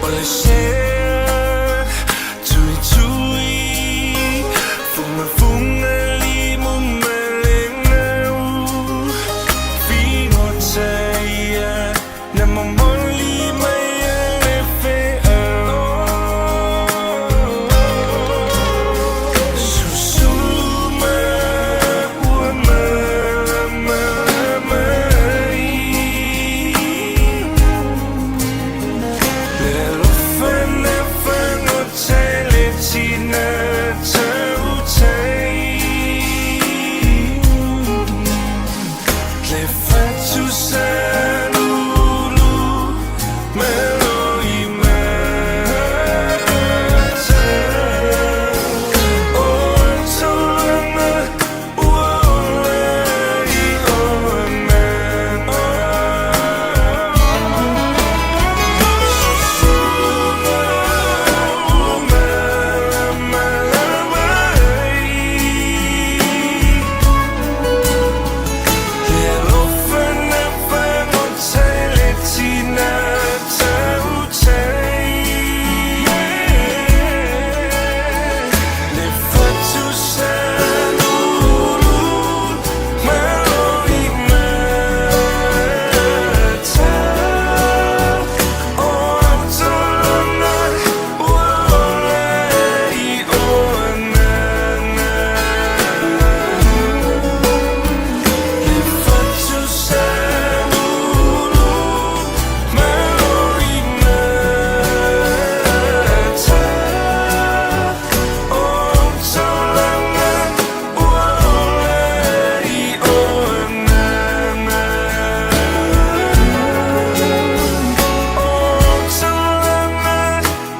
O le sea Tuitui Fugafuga limu ma le gau Figotaia Na momoli mai a le feau Susulu ma ua malamalama ai Le alofa na fagota i le tina tautai Le fatu salulu ma loi mata O taulaga ua ola i o agaga Susulu ua malamalama ai Le alofa na fagota i le tina tautai Le fatu salulu ma loi mata O taulaga ua ola i o agaga Le fatu salulu ma loi mata O taulaga ua ola i o agaga O taulaga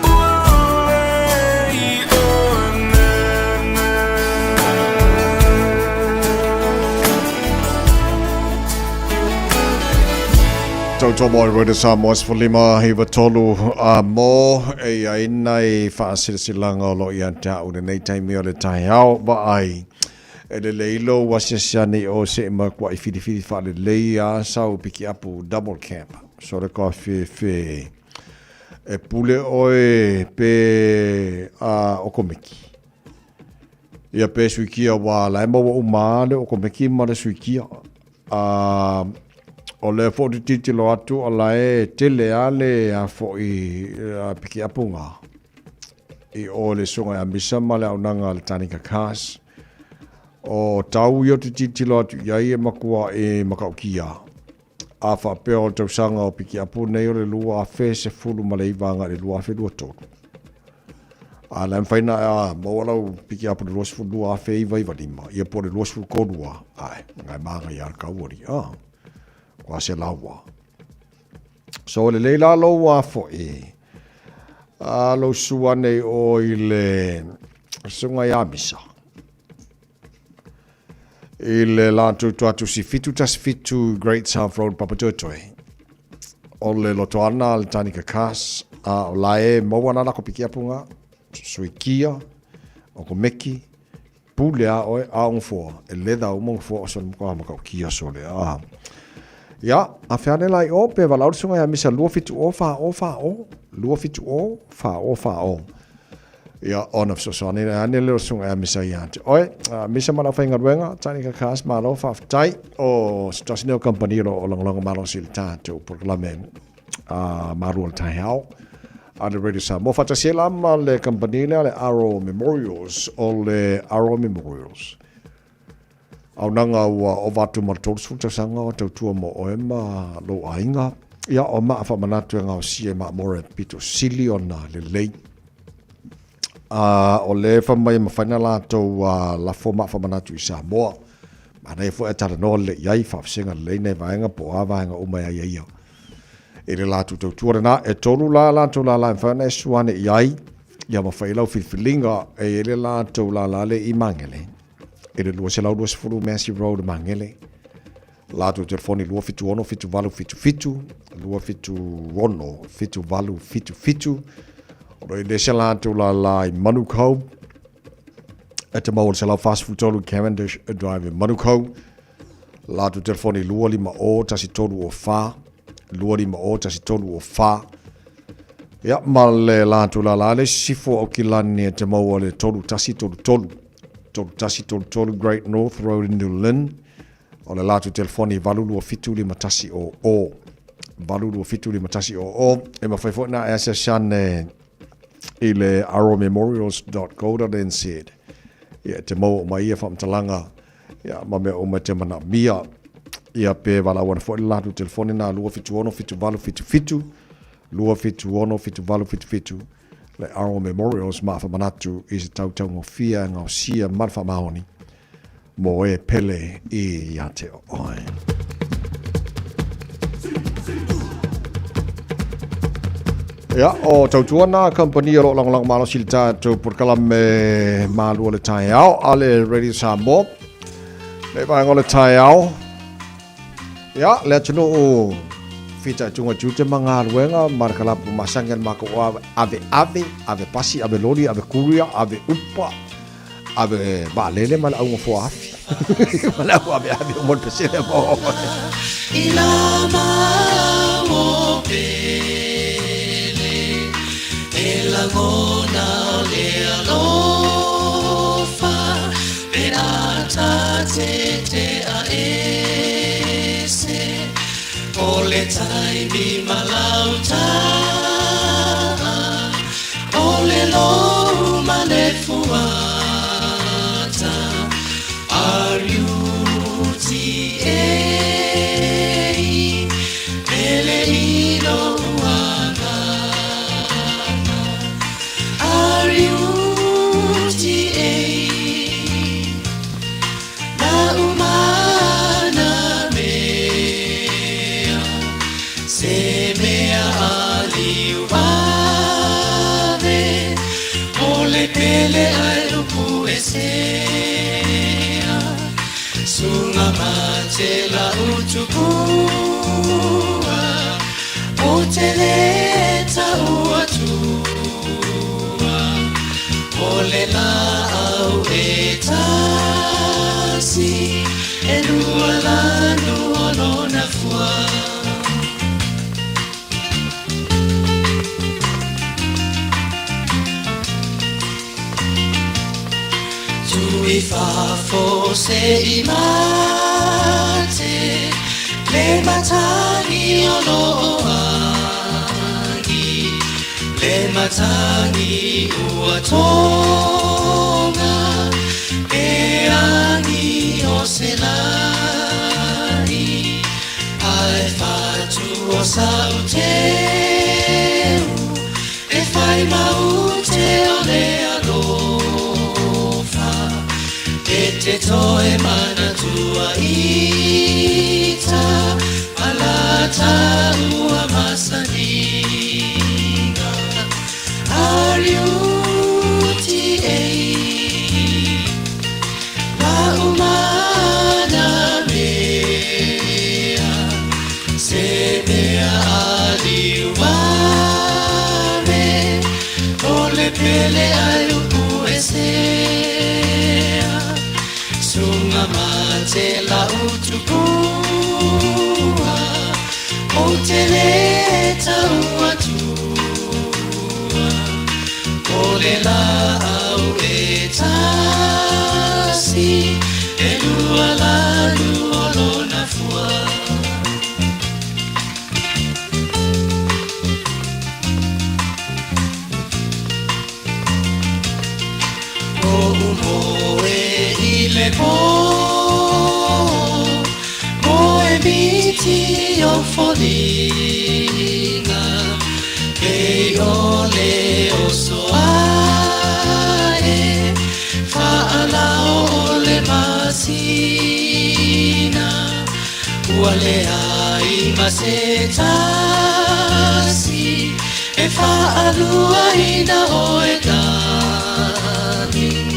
ua ola i o agaga Tautua mo i Radio Samoa 15 93 a mo e i ai nai faasilasilaga o lo o ia te au lenei taimi o le taeao vaai e lelei lou asiasi ane i o se i makuaʻi filifili faalelei a sau pikiapu double cab so le koafefe e pule oe pe a okomeki ia pe suikia ua la e maua uma le okomeki ma le suikia A o lea foi ou te tilotilo atu o la e tele lava le a foi pikiapuga i o le susuga ia Misa ma le auaunaga a le Tanika Cars. O tau ia ou te tilotilo atu i ai e matua e matautia. A faapea o le tausaga o pikiapu nei o le 2019 agai i le 2023. A la e mafai ona e maua lau pikiapu i le 22,995, ia po o le 23 lava, ae, na e manaia lava le tau alii, a, kua se laua. So, lelei la lou a foi, a lou susu ane i o i le susuga ia Misa, i le latou tuatusi 717 Great South Road, Papatoetoe. O le lotoana a le Tanika Cars, a o la e maua ana lako pikiapu ngā, suikia, o ko meki, pule a oe, a o ngofoa, e leather uma ngofoa o sone matua matautia sole, a. Ia, a fea ane la i o, pe valaau le susuga ia Misa 270 40 40, 270 40 40. Ia, ona fesoasoani ane lea o le susuga ia Misa ia te oe. Misa ma le aufaigaluega, Tanika Cars, malo faafetai. O se tasi nei o kamupani o lo o lagolago malosi i le tatou polokalame a Malu o le Taeao a le Radio Samoa. Faatasi ai la ma le kamupani lea le Aro Memorials, o le Aro Memorials. Auaunaga ua ova atu ma le 30 tausaga o tautua mo oe ma lou aiga. Ia, o maa faamanatu e gaosia i maamora e pito sili ona lelei. A o le fai mai e mafai ona latou lafo maa faamanatu i Samoa. Manaia foi ae talanoa lelei i ai, faavasega lelei nai vaega po o a vaega uma e aiaia i le latou tautua lena. E tolu la latou lala e mafai ona e sua ane i ai, ia ma fai lau filifiliga e i ai le latou lala le i Magele i le 220 Massey Road Magele. Latou telefoni 276 7877, 276 7877. O lo o i le isi latou lala i Manukau, e te maua i le 143 Cavendish Drive i Manukau. Latou telefoni 250 1304, 250 1304. Ia, ma le latou lala le sisifo o Aukilani e te maua le 3133, 3133 Great North Road i New Lynn. O le latou telefoni 827 5100, 827 5100. E mafai foi ona e asiasi ane i le arrowmemorials.co.nz. Ia, e te maua uma ai ia faamatalaga ia, ma mea uma e te manaomia. Ia, pe valaau ane foi le latou telefoni na 276 7877, 276 7877, le Arrow Memorials ma faamanatu i se tautaugofie e gaosia ma le faamaoni mo e pele i ia te oe. Ia, o tautua nā kampani o lo o lagolago malosi i le tatou polokalame Malu o le Taeao a le Radio Samoa. Le vaega o le taeao, ia, le atunuu fitaituga tiute ma galuega ma le kalapu masani a le matou ave ave, ave pasi, ave loli, ave kuria, ave upa, ave vaalele ma le augafoa afi. Ma le au ave ave o mo le pesele mo. I la mau pele e lagona o le alofa pe a ta te te a ese o le taimi ma lau ta'a o le lou ma le fuata R-U-T-A pele i lou agaga R-U-T-A la umana mea se mea aliu ave o le pele ae upu e sea sunga mate la utupua o te le tau atua o le laau e tasi e lua lanu o lona fua. Tui fafo se i mate le matagi o loo agi le matagi ua tonga e agi o se lai ae fatu o sau teu e whai maute o le alofa e te toe manatua ita malata ua masaniga R-U-T-A la umana mea se mea aliu ave o le pele ai upu e sea sunga mate la utupua o te le tau atua o le laau e tasi e lua lanu o lona fua. O umoe i le pō, moe miti o foliga, pei o le oso ae, faalao o le masina, ua leai ma se tasi, e faaluaina oe darling,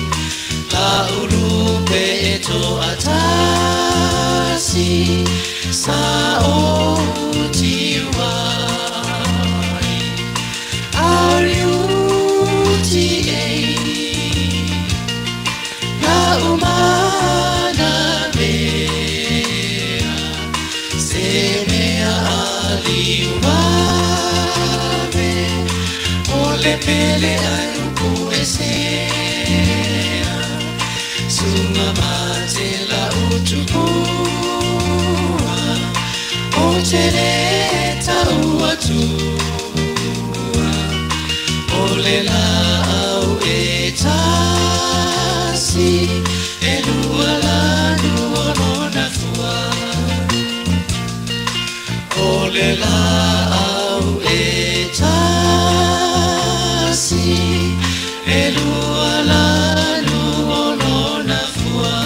la ulupe e toatasi, sa o tiuai. R-U-T-A la umana mea se mea aliu ave le pele ai upu e sea Sunga mate la utupua O te le tau atua O le la au e tasi E lua la lua lona fua O le la au e tasi E lua la lua lona fua.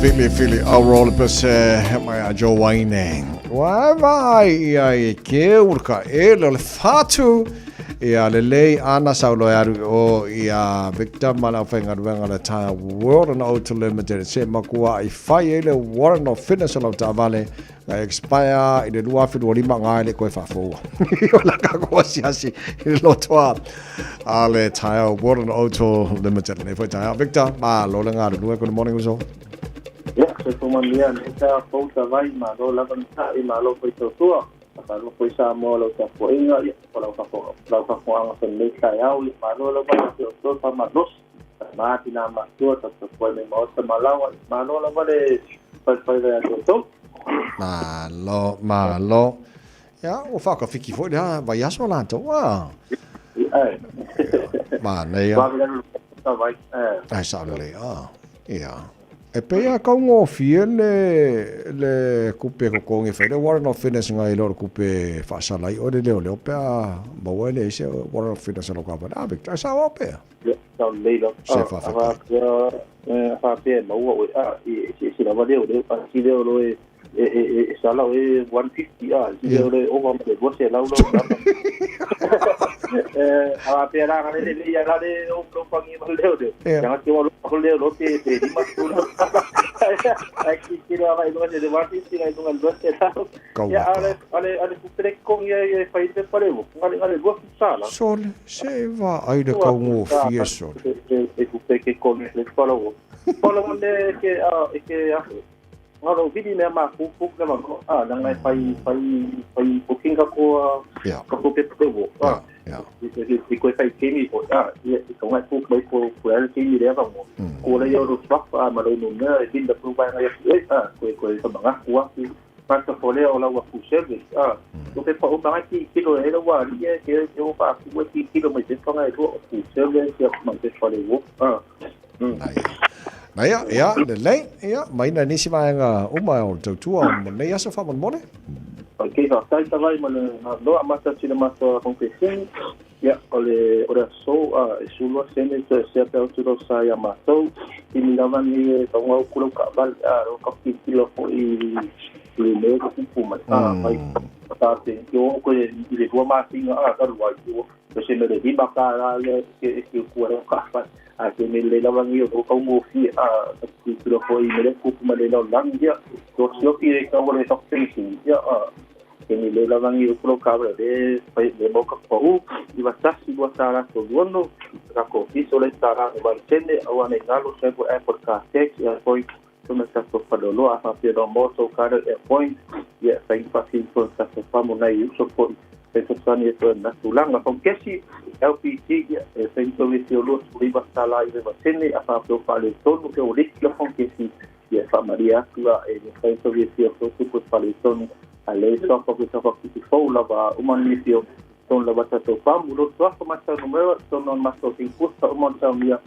Fili fili auro le pese mai a Joe Wayne. Ua vaai ia i ke ua ka ele o le fatu. Ia lelei ana saulo e aru i o ia Victor ma le aufaigaluega le Tire World and Auto Limited se makua i fai ai le warrant of fitness o lau taavale na expire i le 2025 ngā le koe faafoua. O la ka ko asiasi i le lotoa a le Tire World and Auto Limited. Nei foi taeao Victor, malo le galulue, good morning uso. Ia, soifua manuia lenei taeao fou tavai, malo lava le ta'i, malo foi tautua. Faatalofa foi Samoa i lau tapuaiga, ia, o lau faafofogaaga foi i lenei taeao, ia, malo lava ia te outou le faamalosi, tama, tina matutua, taputapuai mai maota ma laoa, ia, malo lava le faifaiva ia te outou. Malo, malo. Ia, ua faatafiki foi lea vaiaso latou, a. Ia, e. Manaia. Ai, sao lelei, a. Ia. E pei a kaugofie le le kupe totogi e fai le warrant of fitness ngai lo le kupe faasala i oe le leoleo pe a maua e leai se warrant of fitness a lou kavale. A Victor, ai sao pea. Ia, sao lelei lava. Se faafetai. A faapea e maua oe, a, e eseese lava leoleo, a si leo loa e e e e sala oe 150 a si leo loa e ova ma le 200 lou lava. A faapea la le lelei a la le lou lou fagi ma le leoleo. Ia te wa lo leo lo te te lima tula. Ai ki kilo agai i luga se le 150 agai i luga le 200. Ia ale ale ale kupere kong ia ia fai te pare mo. Ngale ngale lua sala. Sole se va ai le kaugofie sole. E kupe ke kong le pala wo. Pala wo le ke a ke a Ngaro vili mea ma ku ku na ma a na ngai fai fai fai booking ka ko ka ko pe pe wo a i ko fai kemi ko a i ko ngai ku mai ko ko al kemi le va mo ko le yo ro swap a ma lo no na e binda pu ba ngai a ko ko sa manga ku a ku pa fo le o la wa ku service a ko pe pa o ba ki kilo e la wa li e ke o pa ku ki kilo mai te fa ngai ku service ya ma te fa le wo a. Na ia, ia, lelei, ia, mai nai nisi vaega uma o le tautua o lenei aso faamolemole. Ok, faafetai tavai ma le loa amata atu i le matou confession. Ia, o le o le aso a e 12 sene toe sea pe atu lau sa ia matou. Ini lava nei e taunga uku lau kaavale a lau ka tilotilo foi i le mea ua tupu mai. A mai ta te i o koe i le lua masina a talu ai o se mea le lima tālā lea e ke ukua lau kaavale. A ke me le lava ngi o kaugofie a tilotilo foi i mea lea tupu mai le lalolagi ia. Sioki e tau le faafesili ia a ke me le lava ngi o lau kaavale le fai le mau ka pau i va tasi lua tālā tolu ono ka ko fiso le tālā o vale sene au ana i ngalo se po Apple car tax ia foi tona tatou faleoloa a faapea loa mo tou kare e point ia fai fasi ko tatou pamu nei uso foi e fesoasoani e toe na tulaga faukesi LPG ia e fai tau e fia 29 tālā i le sene a faapea o faaletonu ke o leki o faukesi ia e faamalia atu a e fai tau e fia tupu e faaletonu a le sofa ko sofa ki fou lava uma ni fia tonu lava tatou pamu lo tuafa ma tau numera tonu matou tinkusa uma tau mia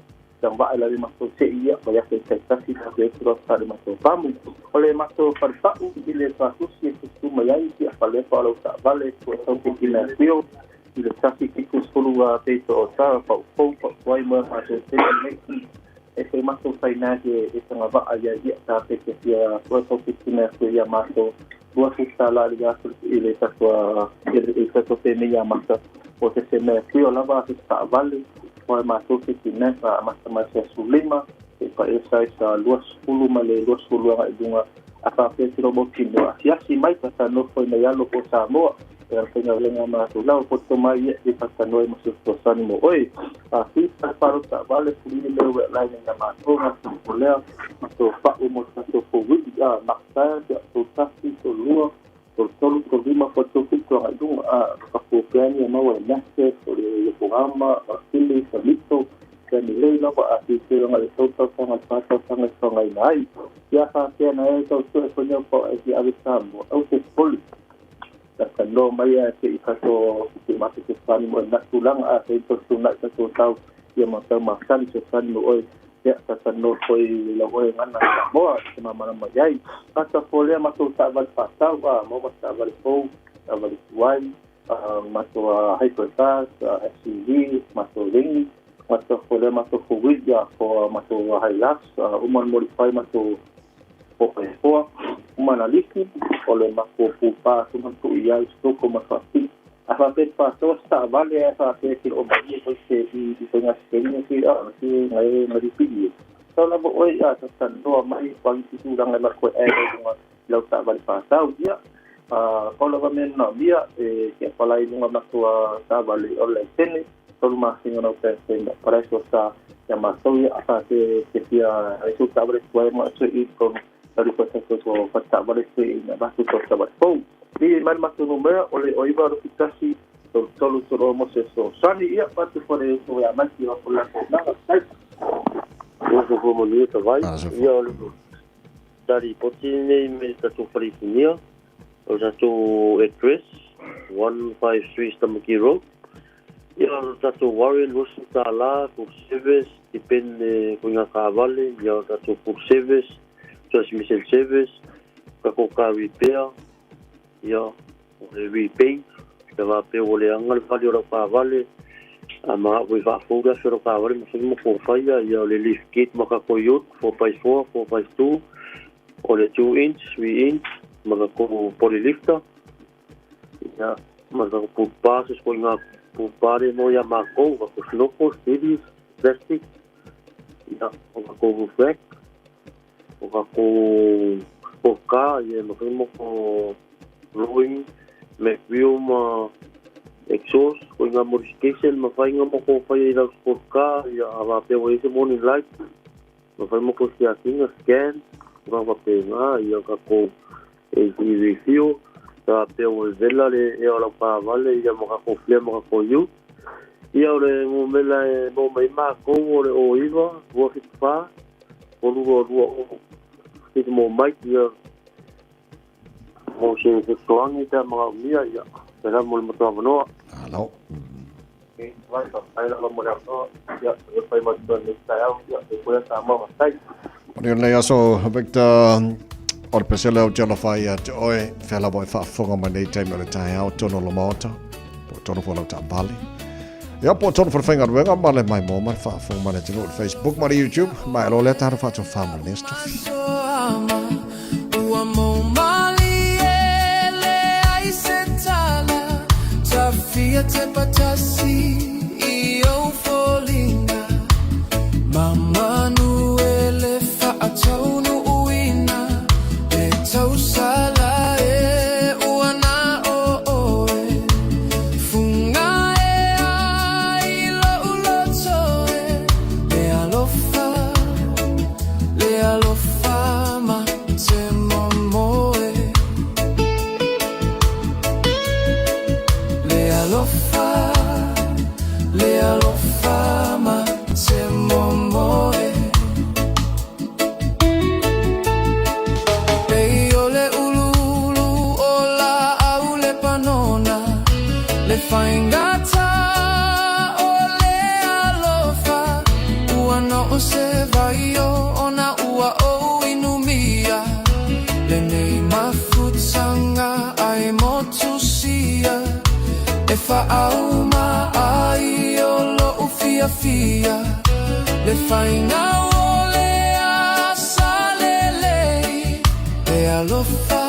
Tau vae la le matou se'i ia mai ake i taitasi ma te atu sa le matou pamu. O le matou falepa'u i le fatusi e tutu mai ai ia falepa o lau taavale tua tau ke kina pio i le 170 a peito o ta pau fou pau tuai mo matou tele nei e fai matou faina ke e tanga va'a ia ia ta pe ke fia tua tau ke kina pio ia matou lua futa la le atu i le tatua i tatua pe nei ia mata o te se mea pio lava te taavale o e matou te kina a mata mai se aso lima e pa e sa sa 20 ma le 22 agai i luga a faapea te lou mautinoa asiasi mai faatanoa foi mai alo po o Samoa e ala faigaluega matou lau poto mai ia e faatanoa ma se fesoasoani mo oe. A fi palo taavale fulili mea ua e laina ia matou matou polea matou pa'u mo tatou fouili a maksa ia tou tasi tou lua tou tolu tou lima foi tou fitu agai i luga a ka pea ni maua e Nase o le Yokohama o Philly Samito pea ni lei lava a tilotilo agai i le tou tausaga le fa tausaga e faaaogaina ai. Ia faapea na e tau sue foi nei o pao e fia ave Samoa au te poli ta tanoa mai a te i tatou te mate te fani mo na tulaga a te to tunai tatou tau ia ma tau masani se fani mo oe ia ta tanoa foi lau oe ngana Samoa te mamalama iai. Ata fo lea matou taavale faatau a mo ma taavale fou taavale tuai matou hypercars SUV matou lengi matou fo lea matou fo wheel ia fo matou Hilux uma modify matou 4x4 uma na liki o le matou pupa atu ma tuu i ai sitoko ma faapipii. A faapea e te faasoa se taavale ae faapea e te le o malie foi se i i faiga sikelina se a se na e na lipii e. Sau lava oe a talanoa mai o a nisi tulaga e mako e ae ai luga i lau taavale faatau. Ia, a pau lava mea na manaomia e te apalai i luga matou taavale o le laisene, tolu masina ona uta e fai mai apalai sosa ia matou ia a faapea e te fia ai sou taavale tuai ma toe i totonu lau lipoti atu tua o taavale toe i na matou tua taavale fou. I mai le matou numera o le 09 21 33 30 mo se fesoasoani. Ia, atu foi le uso ia Mike o le latou naga. Faafetai. Ia soifua manuia Tavai. Ia o le ta lipoti lenei me tatou faleitinia o le tatou address 153 Stamaki Road. Ia o le tatou Warren $20 full service depend le koiga taavale ia o le tatou full service transmission service tatou car repair ia o le repaint pe faapea ua leaga le vali o lau taavale a manao foi e faafou le afi o lau taavale ma fai ma ko faia ia o le lift kit ma tatou ute 4x4 4x2 o le 2 inch 3 inch ma tatou body lifter ia ma tatou pull bar se isi pull bar lea mo ia matou tatou snorkel steadies plastic ia o tatou roof rack o tatou sport car ia e mafai mo ko blowing mag wheel ma exhaust ko ngā modification mafai ngā mo ko whai i lau sport car ia a faapea ua i ai se warning light mafai mo ko siakinga scan tulaga faapena ia tatou AC refuel pe faapea ua vevela le ea o lau taavale ia ma tatou flare ma tatou ute ia o le numera e maua mai ai matou o le 09 274 3220 7 mo Mike ia mo se fesoasoani pe a manaomia ia pēlā mo le matou avanoa. Malo. Vai, faafetai lava mo le avanoa. Ia, e fai ma tonu nei taeao. Ia, e koe Samoa, faafetai. Manuia lenei aso, Victor. O le pesele ou te alofa ai ia te oe, whea lava e faafofoga mai nei taimi o le taeao, tonu o lo maota, po o tonu fo lau taavale. Ia, po o tonu fo le faigaluega ma le maimoa ma le faafofoga mai le atunuu i le Facebook ma le YouTube, ma e lo lea tātou faatofa mo lenei aso tofi. Ua maumalie leai se tala Tafia te patasi i ou foliga Mamanu e le faataunuuina Le tausala e ua na o oe Fuga e ai lou loto e Le alofa, le alofa ma te momoe Le alofa, le alofa ma te momoe Pei o le uluulu o laau le panona Le faigata o le alofa Ua noo se vaio ona ua ou inumia Lenei mafutaga ai motusia E faauma ai o lou fiafia Le faiga o le asa lelei Le alofa,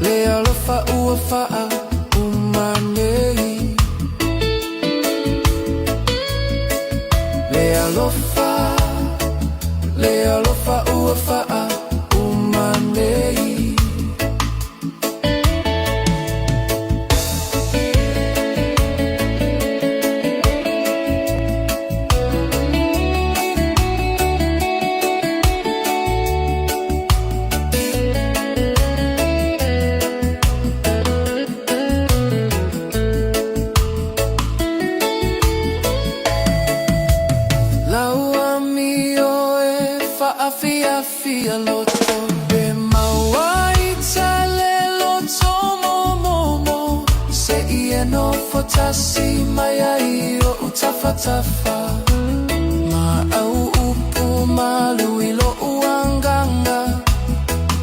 le alofa ua faauma nei Le alofa, le alofa ua faauma nei. Lau amio e faafiafia loto E mau ai tale loto momomo Se i e nofo tasi mai ai oʻu tafatafa Ma au upu malu i loʻu agaga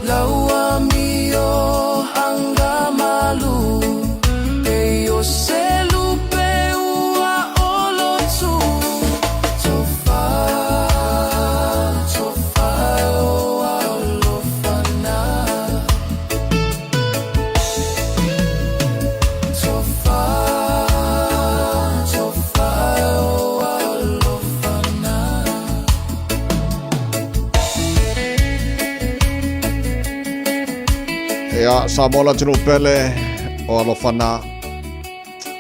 Lau amio anga malu E o se lupe ua olotu Tofa, tofa o Ia, Samoa le atunuu pele o alofa na.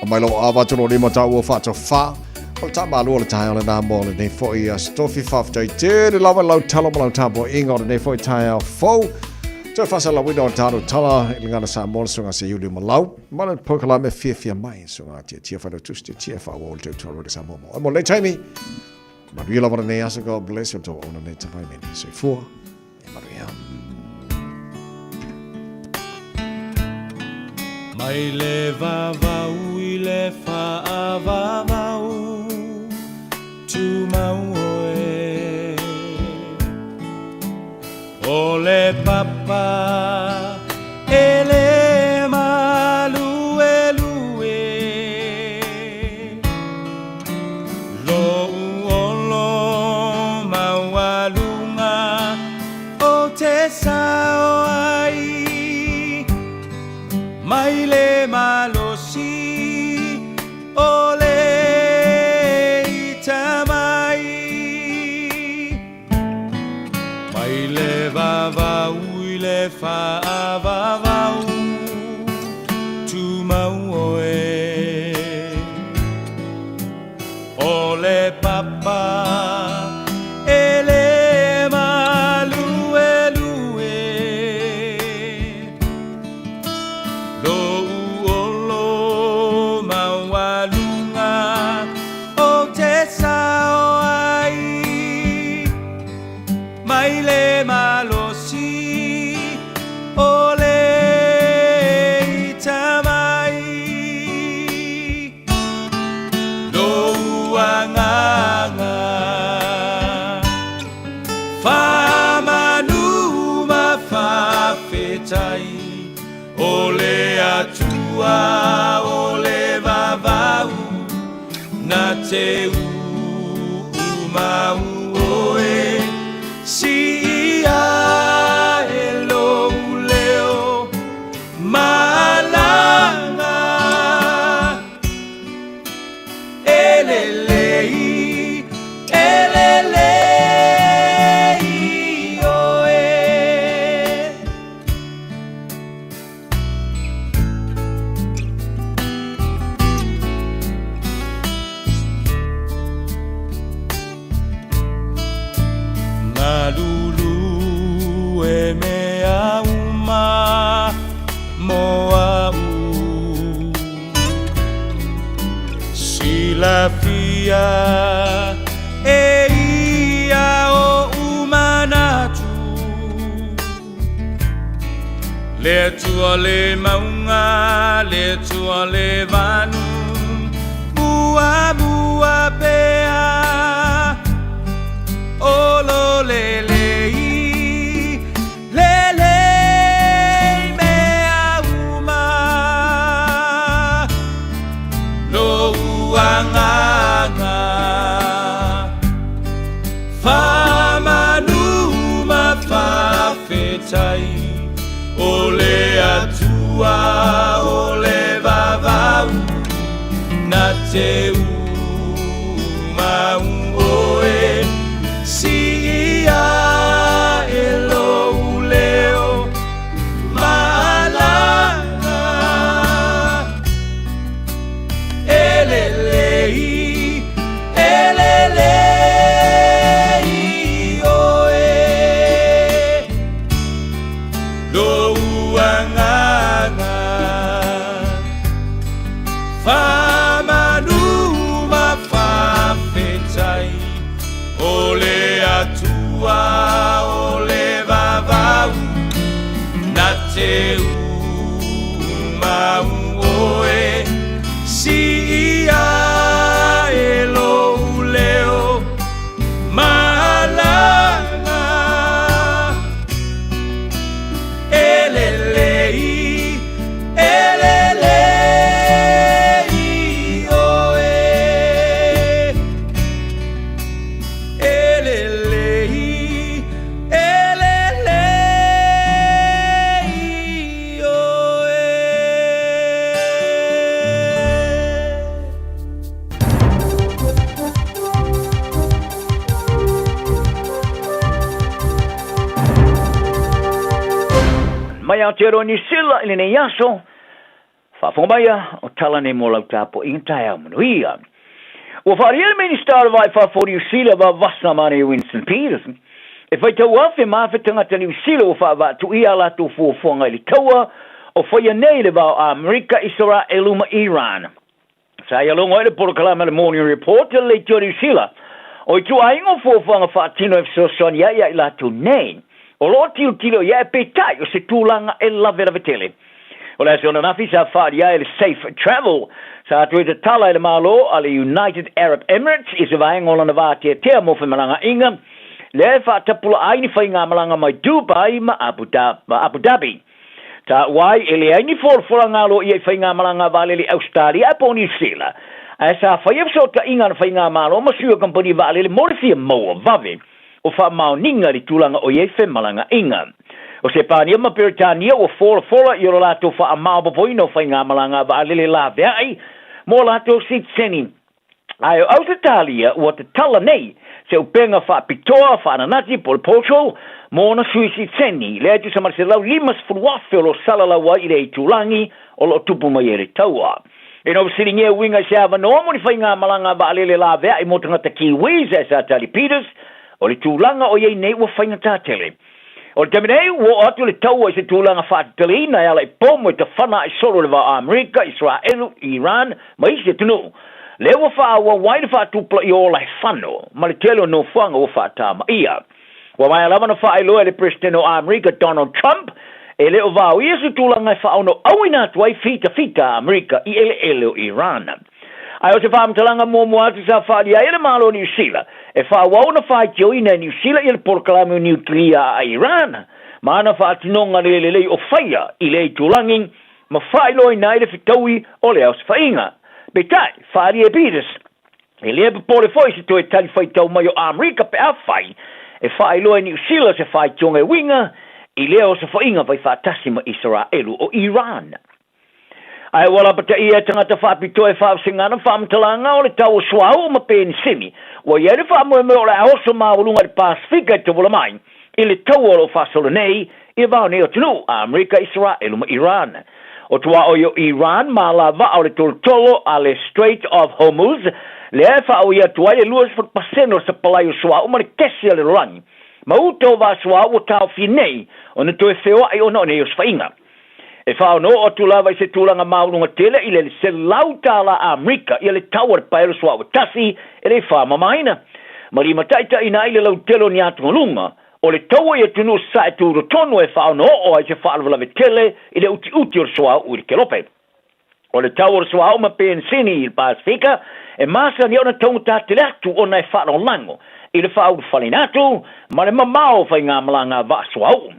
Aumai lou ava atu lou lima taua faatofa. O le taamalua o le taeao lena mo lenei foi Aso Tofi. Faafetai tele lava i lau talo ma lau tapuaiga o lenei foi taeao fou. Toe faasalalauina o tatou tala i le Gagana Samoa le Susuga Seiuli Malau. Ma le polokalame fiafia mai Susuga Tiatia Failautusi Tiatia faaauau le tautua Radio Samoa mo. Mo lenei taimi, manuia lava lenei aso. God bless you. Tou auauna nei tavai meni. Soifua. E manuia. Mai le vavau i le faavavau Tumau oe O le papa e le maluelue Lou olo maualuga o te sao ai Mai le malosi o le ita mai Mai le vavau i le faavavau Tumau oe O le papa e le maluelue Lou olo maualuga o te sao ai Mai le malosi o le ita mai Lou agaga faamanu ma faafetai O le Atua o le vavau na te uumau oe Siia e lou leo malaga E lelei, e lelei oe. Galulue mea uma mo a'u Silafia e ia o'u manatu Le Atua le mauga, le Atua le vanu Muamua pea Olo lelei, lelei mea uma Lou agaga Faamanu ma faafetai O le Atua o le vavau Na te umau oe Siia e lou leo malaga E lelei, e lelei oe Lou agaga Faamanu ma faafetai O le Atua o le vavau Na te umau oe Siia e lou leo malaga E lelei, e lelei oe E lelei, e lelei. mai Aotearoa Niu Sila i lenei aso, faafofoga maia o tala nei mo lau tapuaiga taeao manuia. Ua faaalia le Minisita o le Vaa i Fafo o Niu Sila vavasa ma nei Winston Peters e faitau afe ma afe tagata Niu Sila ua faavaatuia a latou fuafuaga i le taua o faia nei i le va o Amerika, Isaraelu ma Iran. Sa ia logo ai le polokalame a le Morning Report i le Leitio o Niu Sila, o ituaiga o fuafuaga faatino e fesoasoani ai ia i latou nei o lo o tilotilo i ai, peitai o se tulaga e lavelave tele. O le aso ananafi sa faaalia ai le Safe Travel, sa toe tatala e le Malo a le United Arab Emirates i se vaega o lana vateatea mo femalagaaiga, lea e faatapulaa ai ni faigamalaga mai Dubai ma Abu Dhabi. Taua ai e leai ni folafolaga aloaia i faigamalaga vaalele i Ausetalia po o Niu Sila, ae sa faia fesootaiga a le faigamalo ma sui o kamupani vaalele mo le fia maua vave o faamaoniga i le tulaga o i ai femalagaaiga. O Sepania ma Peretania ua folafola i o latou faamaopoopoina o faigamalaga vaalele laveai mo latou sitiseni. Ae o Ausetalia ua tatala nei se upega faapitoa faananati po o le portal mo ona sui sitiseni, lea e tusa ma le 150,000 o lo o salalau ai i lea itulagi o lo o tupu mai ai le taua. Ina ua fesiligia e uiga i se avanoa mo ni faigamalaga vaalele laveai mo tagata Kiwis e Sir Tali Peters, o le tulaga o i ai nei ua faigata tele. O le taimi nei, ua oo atu le taua i se tulaga faateteleina e ala i pomu e tafana ai solo i le va o Amerika, Isaraelu, Iran ma isi atunuu. Lea ua faaauau ai le faatupulaia o ola he fano ma le tele o nofoaga ua faatamaia. Ua maea lava ona faailoa e le Peresetene o Amerika Donald Trump e le o vaoia se tulaga e faaonoauina atu ai fitafita a Amerika i eleele o Iran. Ae o se faamatalaga muamua atu sa faaalia ai e le Malo o Niu Sila e faaauau ona faitioina e Niu Sila ia le polokalame o niukilia a Iran ma ana faatinoga le lelei o faia i lea itulagi ma faailoaina ai le fetaui o le aosofaiga. Peitai, faaalia e Peters, e le popole foi i se toe tali faitau mai o Amerika pe afai e faailoa e Niu Sila se faitioga e uiga i lea osofaiga faifaatasi ma Isaraelu o Iran. Ae ua lapataia e tagata faapitoa e faavasegana faamatalaga o le tau o suauu ma penisini. Ua i ai le faamoemoe o le a oso maualuga i le Pasefika e tauala mai i le taua o lo o faasolo nei i le va o nei atunuu, Amerika, Isaraelu ma Iran. O tuaoi o Iran ma alavaa o le tolotolo a le Strait of Hormuz, lea e faaoia atu ai le 20% o le sapalai o suauu ma le kesi a le lalolagi ma uta o vaa suauu ua taofia nei ona toe feoai ona o nei osofaiga. E faaonoo atu lava i se tulaga maualuga tele i le $100 Amerika ia le tau o le paelo suauu e tasi e le i faamamaina, ma limataitaiina ai le lautele o ni atugaluga o le taua i atunuu sasae tutotonu e faaonoo ai se faalavelave tele i le utiuti o le suauu i le kelope. O le tau o le suauu ma penisini i le Pasefika e masani ona taugata tele atu ona e faalagolago i le faaulufaleina atu ma le mamao o faigamalaga vaa suauu.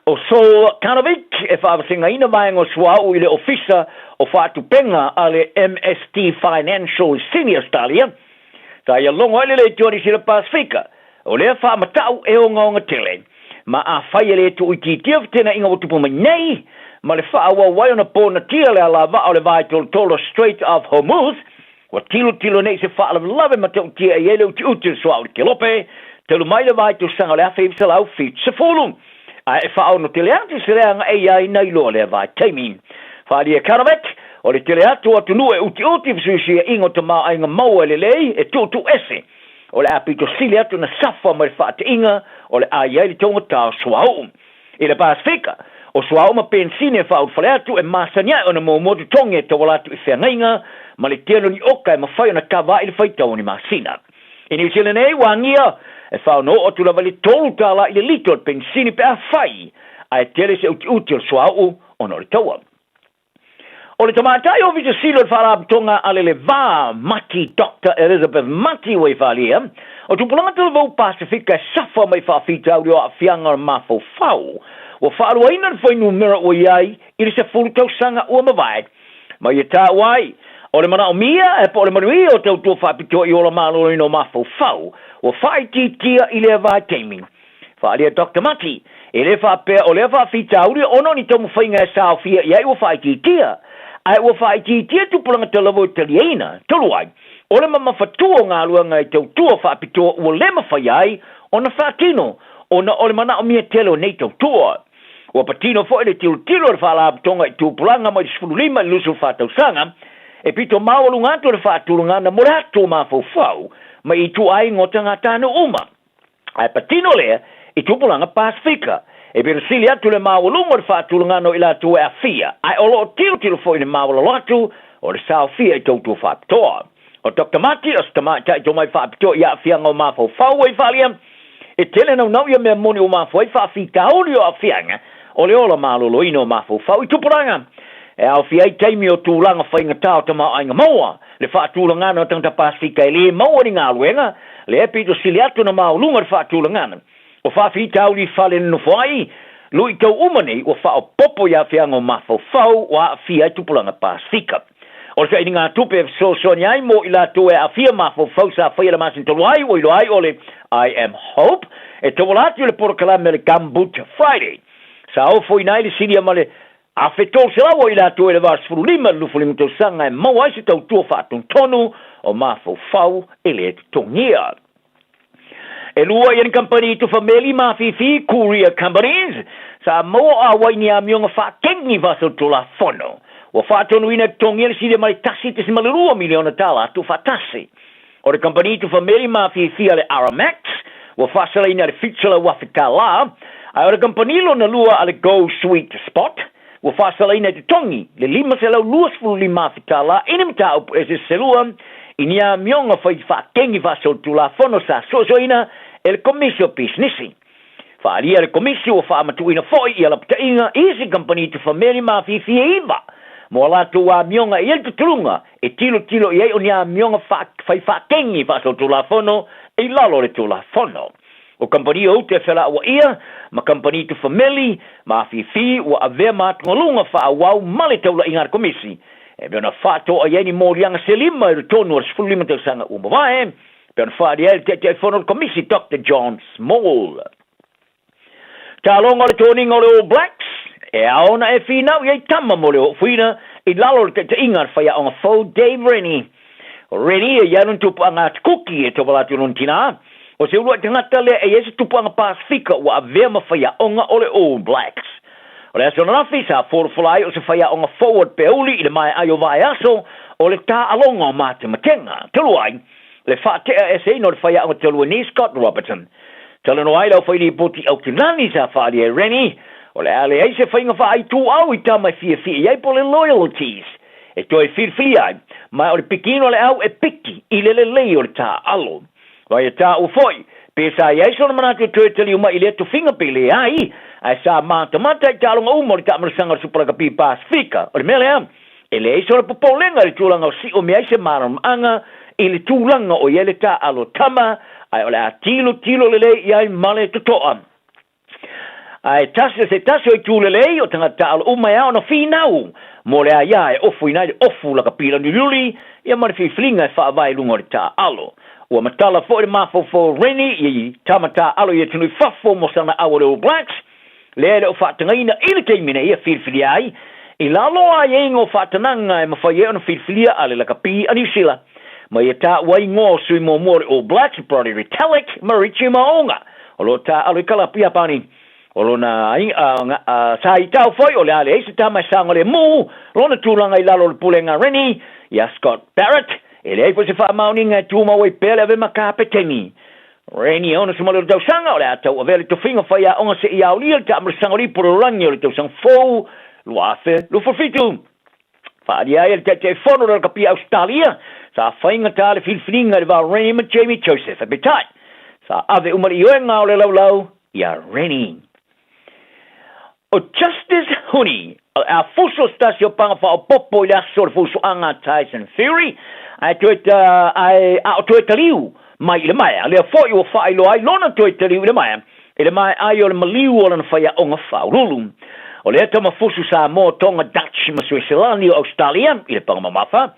O Saul Karnovic e faavasegaina vaega o suauu i le Ofisa o Faatupega a le MST Financial i Sydney, Ausetalia, sa ia logo ai le Leitio a Niu Sila Pasefika, o lea faamatau e ogaoga tele. Ma afai e le tuuitiitia fetenaiga ua tupu mai nei, ma le faaauau ai ona ponatia le alavaa o le vaetolotolo Strait of Hormuz, Ua tilotilo nei i se faalavelave matautia e i ai le utiuti o le suauu i le kelope, talu mai le vaitausaga o le 1970, ae e faaono tele atu se leaga e i ai nai loa lea vaitaimi. Faaalia e Canovet, o le tele atu o atunuu e utiuti i fesuisuiaiga o tamaoaiga maua e lelei e tuutuuese, o le a pito sili atu ona safa mai le faateiga o le a i ai le taugata o suauu. I le Pasefika, o suauu ma penisini e faaulufale atu e masani ae ona muamua totogi e tauala atu i feagaiga ma le tele o ni oka e mafai ona kava i le faitau o ni masina. I Niu Sila nei, ua agia e faaonooo atu lava i le $3 i le lita o le penisini pe afai ae tele se utiuti o le suauu ona o le taua. O le tamaitai Ofisa Sili o le Faalapotopotoga a le Leva Mati Doctor Elizabeth Mati ua i faaalia, o tupulaga talavou Pasefika e safa mai faafitauli o aafiaga o le mafaufau, ua faaluaina le fuainumera ua i ai i le 10 tausaga ua mavae. Ma ia taua ai, o le manaomia e po o le manuia o tautua faapitoa i ola maloloina o mafaufau ua faaitiitia i lea vaitaimi. Faaalia Doctor Mati, e le faapea o lea faafitauli ona o ni taumafaiga e saofia i ai ua faaitiitia, ae ua faaitiitia tupulaga talavou e taliaina, talu ai, o le mamafatua o galuega e tautua faapitoa ua le mafai ai ona faatino ona o le manaomia tele o nei tautua. Ua patino foi le tilotilo a le Faalapotopotoga i tupulaga mai le 15 i le 24 tausaga, e pito maualuga atu le faatulagaga mo le atu o mafaufau mai ituaiga o tagatanuu uma. Ae patino lea i tupulaga Pasefika. E pito sili atu le maualuga o le faatulagaga o i latou e aafia, ae o lo o tilotilo foi i le maualalo atu o le saofia i tautua faapitoa. O Doctor Mati, o se tamaitai tomai faapitoa i aafiaga o mafaufau ua i faaalia, e tele naunau ia mea moni ua mafua ai faafitauli o aafiaga o le ola maloloina o mafaufau i tupulaga e aofia ai taimi o tulaga faigata o tamaoaiga maua, le faatulagana o tagata Pasefika e le maua ni galuega, lea e pito sili atu ona maualuga le faatulagana o faafitauli i fale nonofo ai, luitau uma nei ua faaopoopo i aafiaga o mafaufau ua aafia ai tupulaga Pasefika. O le sailiga-tupe e fesoasoani ai mo i latou e aafia mafaufau sa faia le masina talu ai ua iloa ai o le I Am Hope e tauala atu i le polokalame o le Gumboot Friday. Sa ofoina ai le silia ma le 1,300 o i latou e le 85 i le 25 tausaga e maua ai se tautua faatonutonu o mafaufau e le totogia. E lua ia ni kamupani tufa meli ma afifi, courier companies, sa maua o auai ni amioga faakengi faasolitulafono. Ua faatonuina e totogia le silia ma le $1.2 miliona tala tuufaatasi. O le kamupani tufa meli ma afifi a le Aramax, ua faasalaina i le $700,000, ae o le kamupani lona lua a le Go Sweet Spot, Ua faasalaina e totogi le $525,000 i ni mataupu eseese se lua i ni amioga fai faakegi faasolitulafono sa suesueina e le Komisi o Pisinisi. Faaalia e le Komisi ua faamatuuina foi ia lapataiga i isi kamupani tufameli ma afifi e iva mo a latou amioga e i ai le tutuluga e tilotilo i ai o ni amioga fai faakegi faasolitulafono i lalo o le Tulafono. O kamupani o uta e felauaia ma kamupani tufameli ma afifi ua avea ma atugaluga faaauau ma le taulaiga a le Komisi e mea ona faatoa i ai ni moliaga se lima i totonu o le 15 tausaga ua mavae, pei ona faaalia ai le Taitaifono o le Komisi Doctor John Small. Taaloga o le toniga o le All Blacks, e ao ona e finau i ai tama mo le oofuina i lalo o le taitaiga a le faiaoga fou Dave Rennie. O Rennie e i ai lona tupuaga atukuki e tauala atu i lona tinā. O se uluai tagata lea e i ai se tupuaga Pasefika ua avea ma faiaoga o le All Blacks. O le aso ananafi sa folafola ai o se faiaoga fou o le Peauli i le maea ai o Vaeaso o le taaloga o matematega. Talu ai le faatea eseina o le faiaoga talu ai nei Scott Robertson. Talanoa ai le aufailipoti Aukilani sa faaalia e Rennie, o le a leai se faiga faaituau i tama e fiafia i ai po o le loyalties e toe filifilia ai, ma o le pikiina o le au e piki i le lelei o le taaalo. Vai e taua foi, pe sa i ai sona manatu e toe taliu mai i lea tofiga pe leai, ae sa matamata i taaloga uma o le taamalosaga o le Supa Lakapi Pasefika. O le mea lea, e leai sona popolega i le tulaga o sio mea ai se malamalamaaga i le tulaga o i ai le taaalo tama, ae o le a tilotilo lelei i ai ma le totoa. Ae tasi o se tasi o itu lelei o tagata taaalo uma e ao ona finau mo le aia e ofuina ai le ofu lakapi laniuliuli ia ma le filifiliga e faavae i luga o le taaalo. Ua matala foi le mafaufau o Rennie i tama taaalo i atunuu i fafo mo sana au o le All Blacks, lea e le o faatagaina i le taimi nei e filifilia ai i lalo o aiaiga o faatanaga e mafai ai ona filifilia a le lakapi a Niu Sila. Ma ia taua ai igoa o sui muamua o le All Blacks, Brodie Retallick ma Richie Mo'unga, o lo o taaalo i kalapu Iapani. O lona sa i tau foi, o le a leai se tama e saogalemu lona tulaga i lalo o le pulega a Rennie, iā Scott Barrett, e leai foi se faamaoniga e tumau ai pea le ave ma kapeteni. Rennie, 62 tausaga, o le a tauavea le tofiga faiaoga seia aolia le taamalosaga o le ipu lalolagi o le tausaga fou 2027. Faaalia ai e le Taitaifono o le Lakapi a Ausetalia, sa faigata le filifiliga i le va o Rennie ma Jamie Joseph, ae peitai, sa ave uma le ioega o le laulau iā Rennie. O Justice Huni, o le a fuso se tasi o paga faaopoopo i le aso o le fusoaga a Tyson Fury, ae toe ae a o toe taliu mai i le maea, lea foi ua faailoa ai lona toe taliu i le maea, i le maea ai o le maliu o lana faiaoga faauluulu. O lea tama fusu Samoa, Tonga, Dutch ma Sueselani o Ausetalia i le paga mamafa.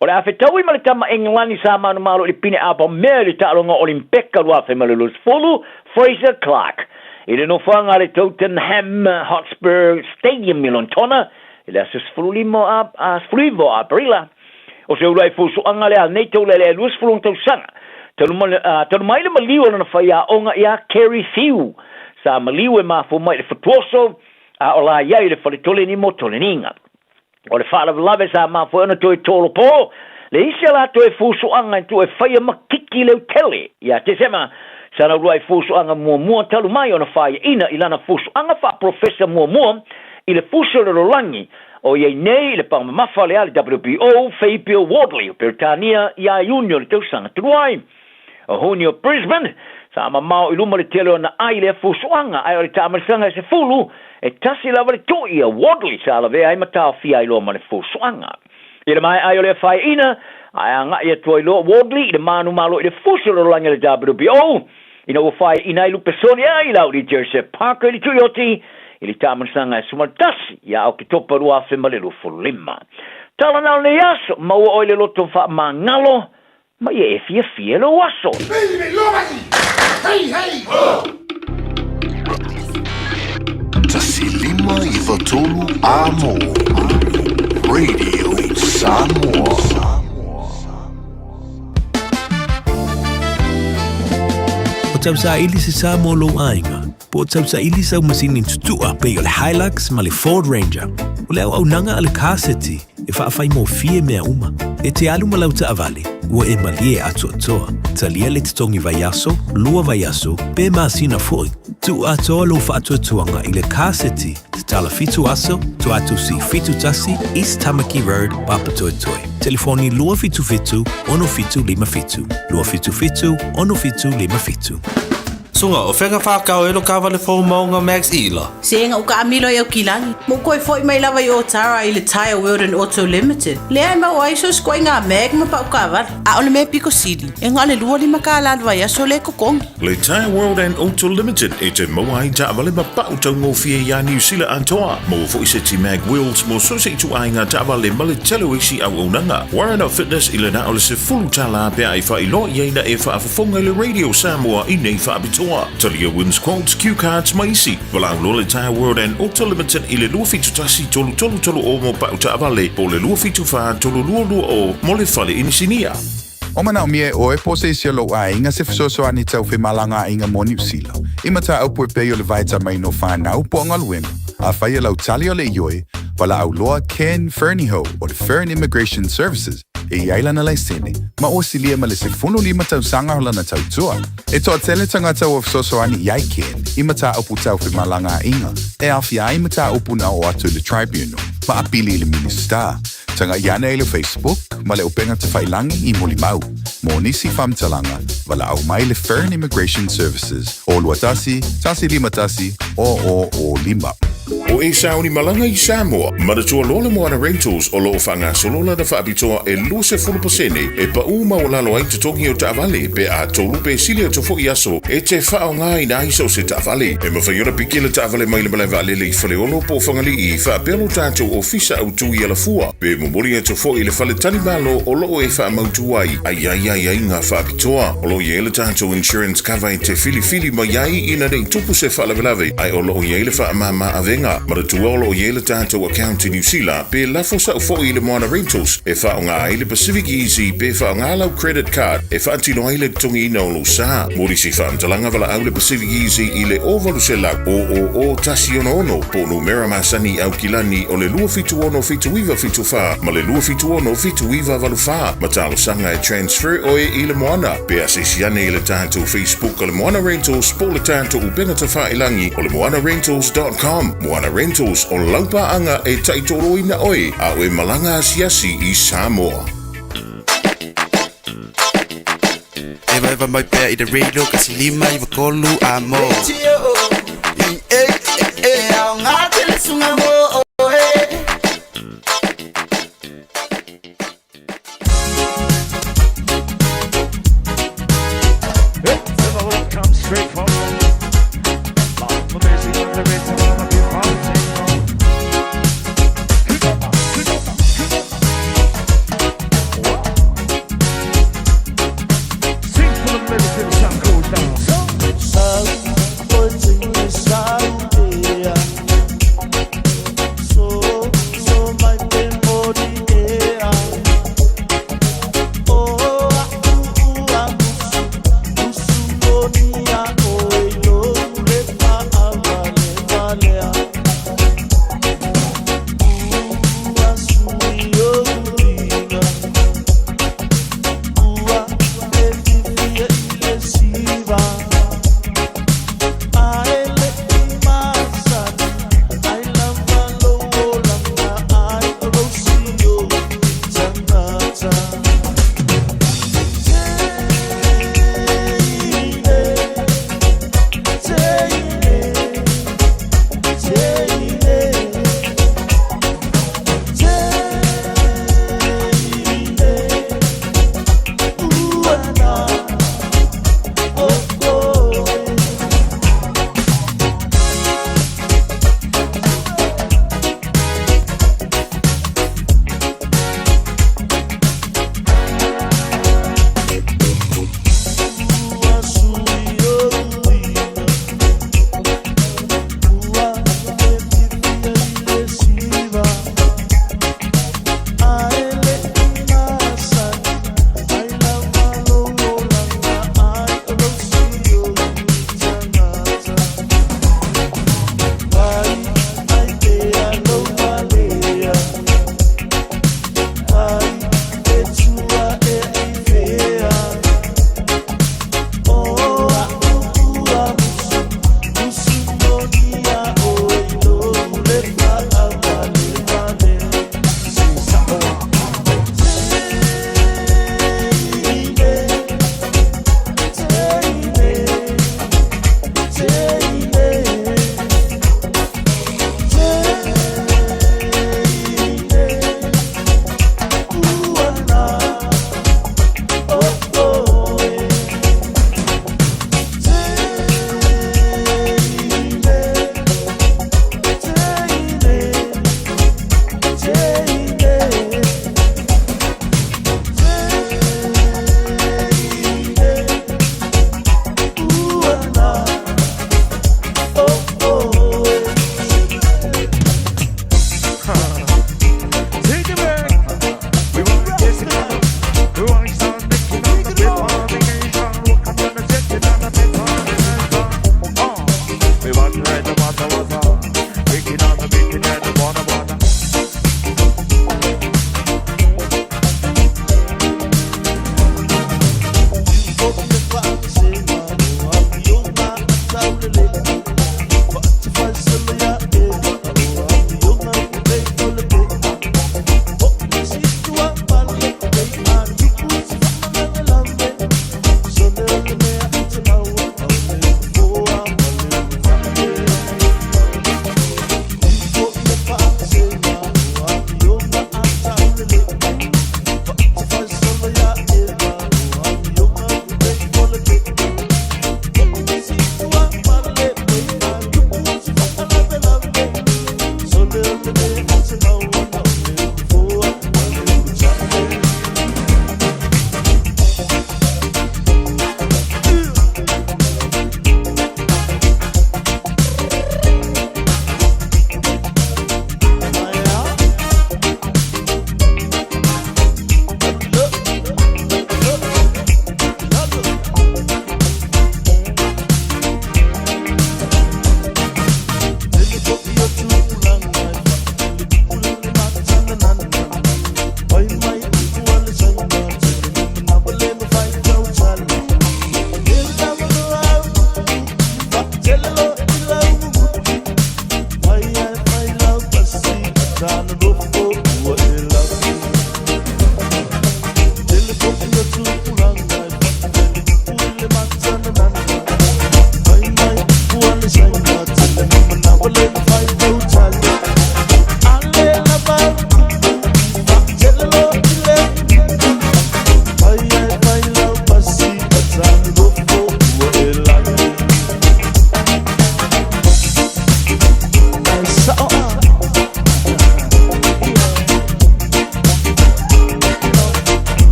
O le a fetaui ma le tama Engelani sa manumalo i le pine apamea i le taaloga Olimpeka 2020, Fraser Clark, i le nofoaga a le Tottenham Hotspur Stadium i Lonetona i le aso 15 o Aperila. O se uluai fusuaga lea a lenei taulelea e 20 ona tausaga, talu mai le maliu o lana faiaoga ia Kerry Few, sa maliu e mafua mai i le fatuoso. a o la i ai i le fale toleni mo toleniga. O le faalavelave sa mafua ai ona toe tolopo le isi a latou e fusuaga e tuu e faia ma kiki leutele ia Tesema sa lauluai fusuaga muamua talu mai ona faiaina i lana fusuaga faapolofesa muamua i le fusi o le lalolagi o i ai nei i le pagamamafa le a le WBO Fabio Wardley o Peretania ia Iuni o le tausaga talu ai. O Huni o Brisbane, sa mamao i luma le tele o na ai lea fusuaga, ae o le taamalisaga e sefulu, e tasi lava le tui a Wardley sa lavea ai ma taofia ai loa ma le fusuaga. I le maea ai o lea faeaina, ae agai atu ai loa Wardley i le manumalo i le fusi o le lalolagi a le WBO, ina ua faeaina ai Lupesoni ai la uli Joseph Parker i le tuioti i le taamalisaga e 11 ia Oketopa 2025. Tala na o lenei aso, maua oe i le loto faamagalo Ma ia e fiafia lou aso. 1593 Amo Radio Samoa. O tausaili se sa mo lou aiga, po o tausaili sau masini tutua pei o le Hilux ma le Ford Ranger. O le auaunaga a le Car City e faafaigofie mea uma. E te alu ma lau taavale, ua e malie atoatoa. Talia le totogi vaiaso, lua vaiaso, pe masina foi. Tuu atoa lou faatuatuaga i le Car City, tatala fitu aso, Tuatusi 71, East Tamaki Road, Papatoetoe. Telefoni 277 6757, 277 6757. Suga, o fea ka whakao e lo kawale fou maunga Max Ila? Se ega uka amilo i Aukilani. Mo koe foi mai lava i Otara i le Tyre World and Auto Limited. Lea e maua ai so sikoa i ngā mag ma pau kawala. A o le mea piko sili, e nga le 25 kālā le vaiaso le kokongi. Le Tyre World and Auto Limited e te maua ai taavale ma pau taugofie iā Niu Sila atoa. Maua foi se ti mag wheels mo so se ituaiga taavale ma le tele o isi auaunaga. Warren Fitness i le na o le sefulu tālā pe a e faailoa i ai na e faafofoga i le Radio Samoa i nei faapitoa. Talia Wins Quotes, Cue Cards ma isi. Valaau loa le Tyre World and Auto Limited i le 271 333 o mo pau taavale po o le 274 322 mo le fale inisinia. O manaomia e ʻoe po o se isi o lou aiga se fesoasoani tau femalagaaiga mo Niu Sila, i mataupu e pei o le vaetamaina o whanau po o galuega, afai e lau tali o le ioe, valaau loa Ken Fernihough o le Fern Immigration Services e i ai lana laisene, ma ua silia ma le 15 tausaga o lana tautua. E toatele tagata ua fesoasoani i ai Ken i mataupu tau femalagaaiga e aofia ai mataupu na oo atu i le Tribunal ma apili i le Minisita. Tagaʻi ane i le Facebook ma le upega tafailangi i Mulimau. Mo nisi faamatalaga, valaau mai le Fern Immigration Services o 21 151 0005. O e sauni malaga i Samoa, manatua loa le Moana Rentals o lo o faagasolo lana faapitoa e 20% e paʻū maualalo ai totogi o taavale pe a tolu pe sili atu foi aso e te faaaogaina ai so o se taavale. E mafai ona piki le taavale mai le malae vaalele i Faleolo po o Fagalii faapea lo tatou ofisa autu i Alafua pe momoli atu foi i le fale talimalo o lo o e faamautu ai a i ai ai ai ngā faapitoa. O lo o i ai le tatou insurance cover e te filifili mai ai ina nei tupu se faalavelave ae o lo o i ai le faamāmā avega. Manatua o lo o i ai le tatou account i Niu Sila pe lafo sa'u foi i le Moana Rentals e faaaoga ai le Pacific Easy pe faaaoga lau credit card e faatino ai le totogiina o lou sa. Mo nisi faamatalaga valaau le Pacific Easy i le 0800 000 166 po o numera masani i Aukilani o le 276 7974 ma le 276 7984 ma talosaga e transfer oe i le Moana pe asiasi ane i le tatou Facebook o le Moana Rentals po o le tatou upega tafailangi o le moanarentals.com. Moana Rentals, o lau paaga e taitoloina oe a o e malaga asiasi i Samoa. Evaeva mai pea i le radio kasi lima iwa tolu a mo. E aoga tele suga mo oe.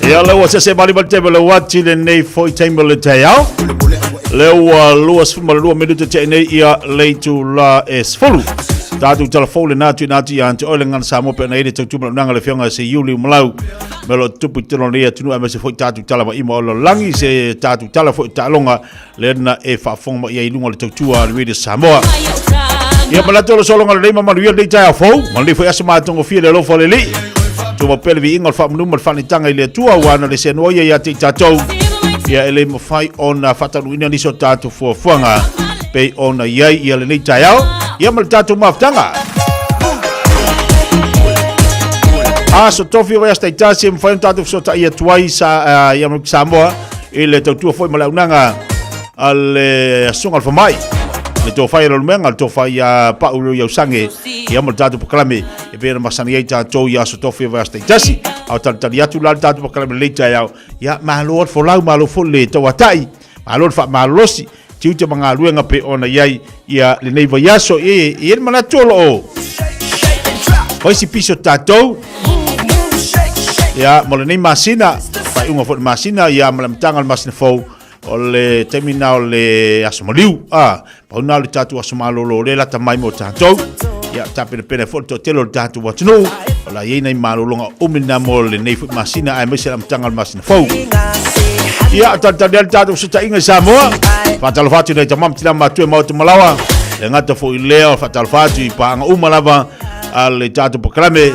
Ia lea ua sese mali mali teme le wati le nei foi taimi o le taeao. Lea ua 22 minute te nei ia leitu la e sefulu. Tātou tala fou le nātu i nātu i ante oi le ngana Samoa pe na i le tautuma le unanga le fionga se Iuli Umalau. Me lo tupu i tino nei atunu a mese foi tātou tala ma ima o lo langi se tātou tala foi taaloga le na e faafofoga mai ai i luga o le tautua a le Radio Samoa. Ia manatu o le sologa lelei ma manuia lenei taeao fou, ma lenei foi aso matagofie le alofa o le Alii. Tua pea le viiga o le faamanu ma le faanitaga i le Atua, aua na le seanoa ia ia te i tatou. Ia e le mafai ona faataunuuina nisi o tatou fuafuaga pei ona i ai ia lenei taeao, ia ma le tatou mafutaga. Aso tofi o vaiaso taitasi e mafai ona tatou fesootai atu ai sa, ia Samoa i le tautua foi ma le aunaga a le asuga o le famai le tofai a Lolomega, le tofai a Pau Leo Iausange, ia ma le tatou pakalame e pei ona masani ai tatou i aso tofi o vaiaso taitasi. A o talitali atu la le tatou pakalame lelei taeao, ia malo le folau, malo foi le tauatai, malo le faamalolosi, tiute ma galuega pei ona i ai ia lenei vaiaso. E i ai le manatu o loo fai si pisi o tatou ia mo lenei masina, faaiuga foi le masina ia ma le amataga o le masina fou o le taimi na o le aso maliu a pau na o le tatou aso malolo o le lata mai mo tatou ia tapenapena foi le toatele o le tatou atunuu o la iai nai malologa umi na mo lenei foi masina aemaise le amataga o le masina fou. Ia talitali ai le tatou fesootaiga i Samoa. Faatalofa atu i nai tama ma tina matua i Maota Malawa. Le gata foi lea o faatalofa atu i paaga uma lava a le tatou pakalame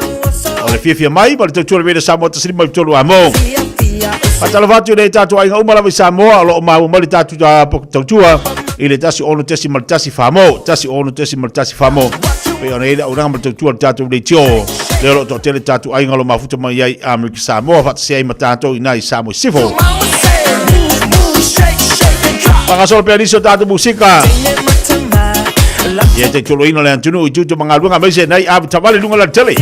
o le fiafia mai ma le tautua le Samoa 153 amo. Faatalofa atu i le tatou aiga uma lava i Samoa o lo o maua mai le tatou tautua i le 16.1 famo, 16.1 famo. Pei ona i ai le auaunaga ma le tautua a le tatou leitio. Lea o lo o toatele tatou aiga o lo o mafuta mai ai Amerika Samoa faatasi ai ma tatou i ina i Samoa i Sifo. Faagasolo pea nisi o tatou musika. Ia te toloina le atunuu i tutu ma galuega aemaise nai ave tavale i luga o le alatele.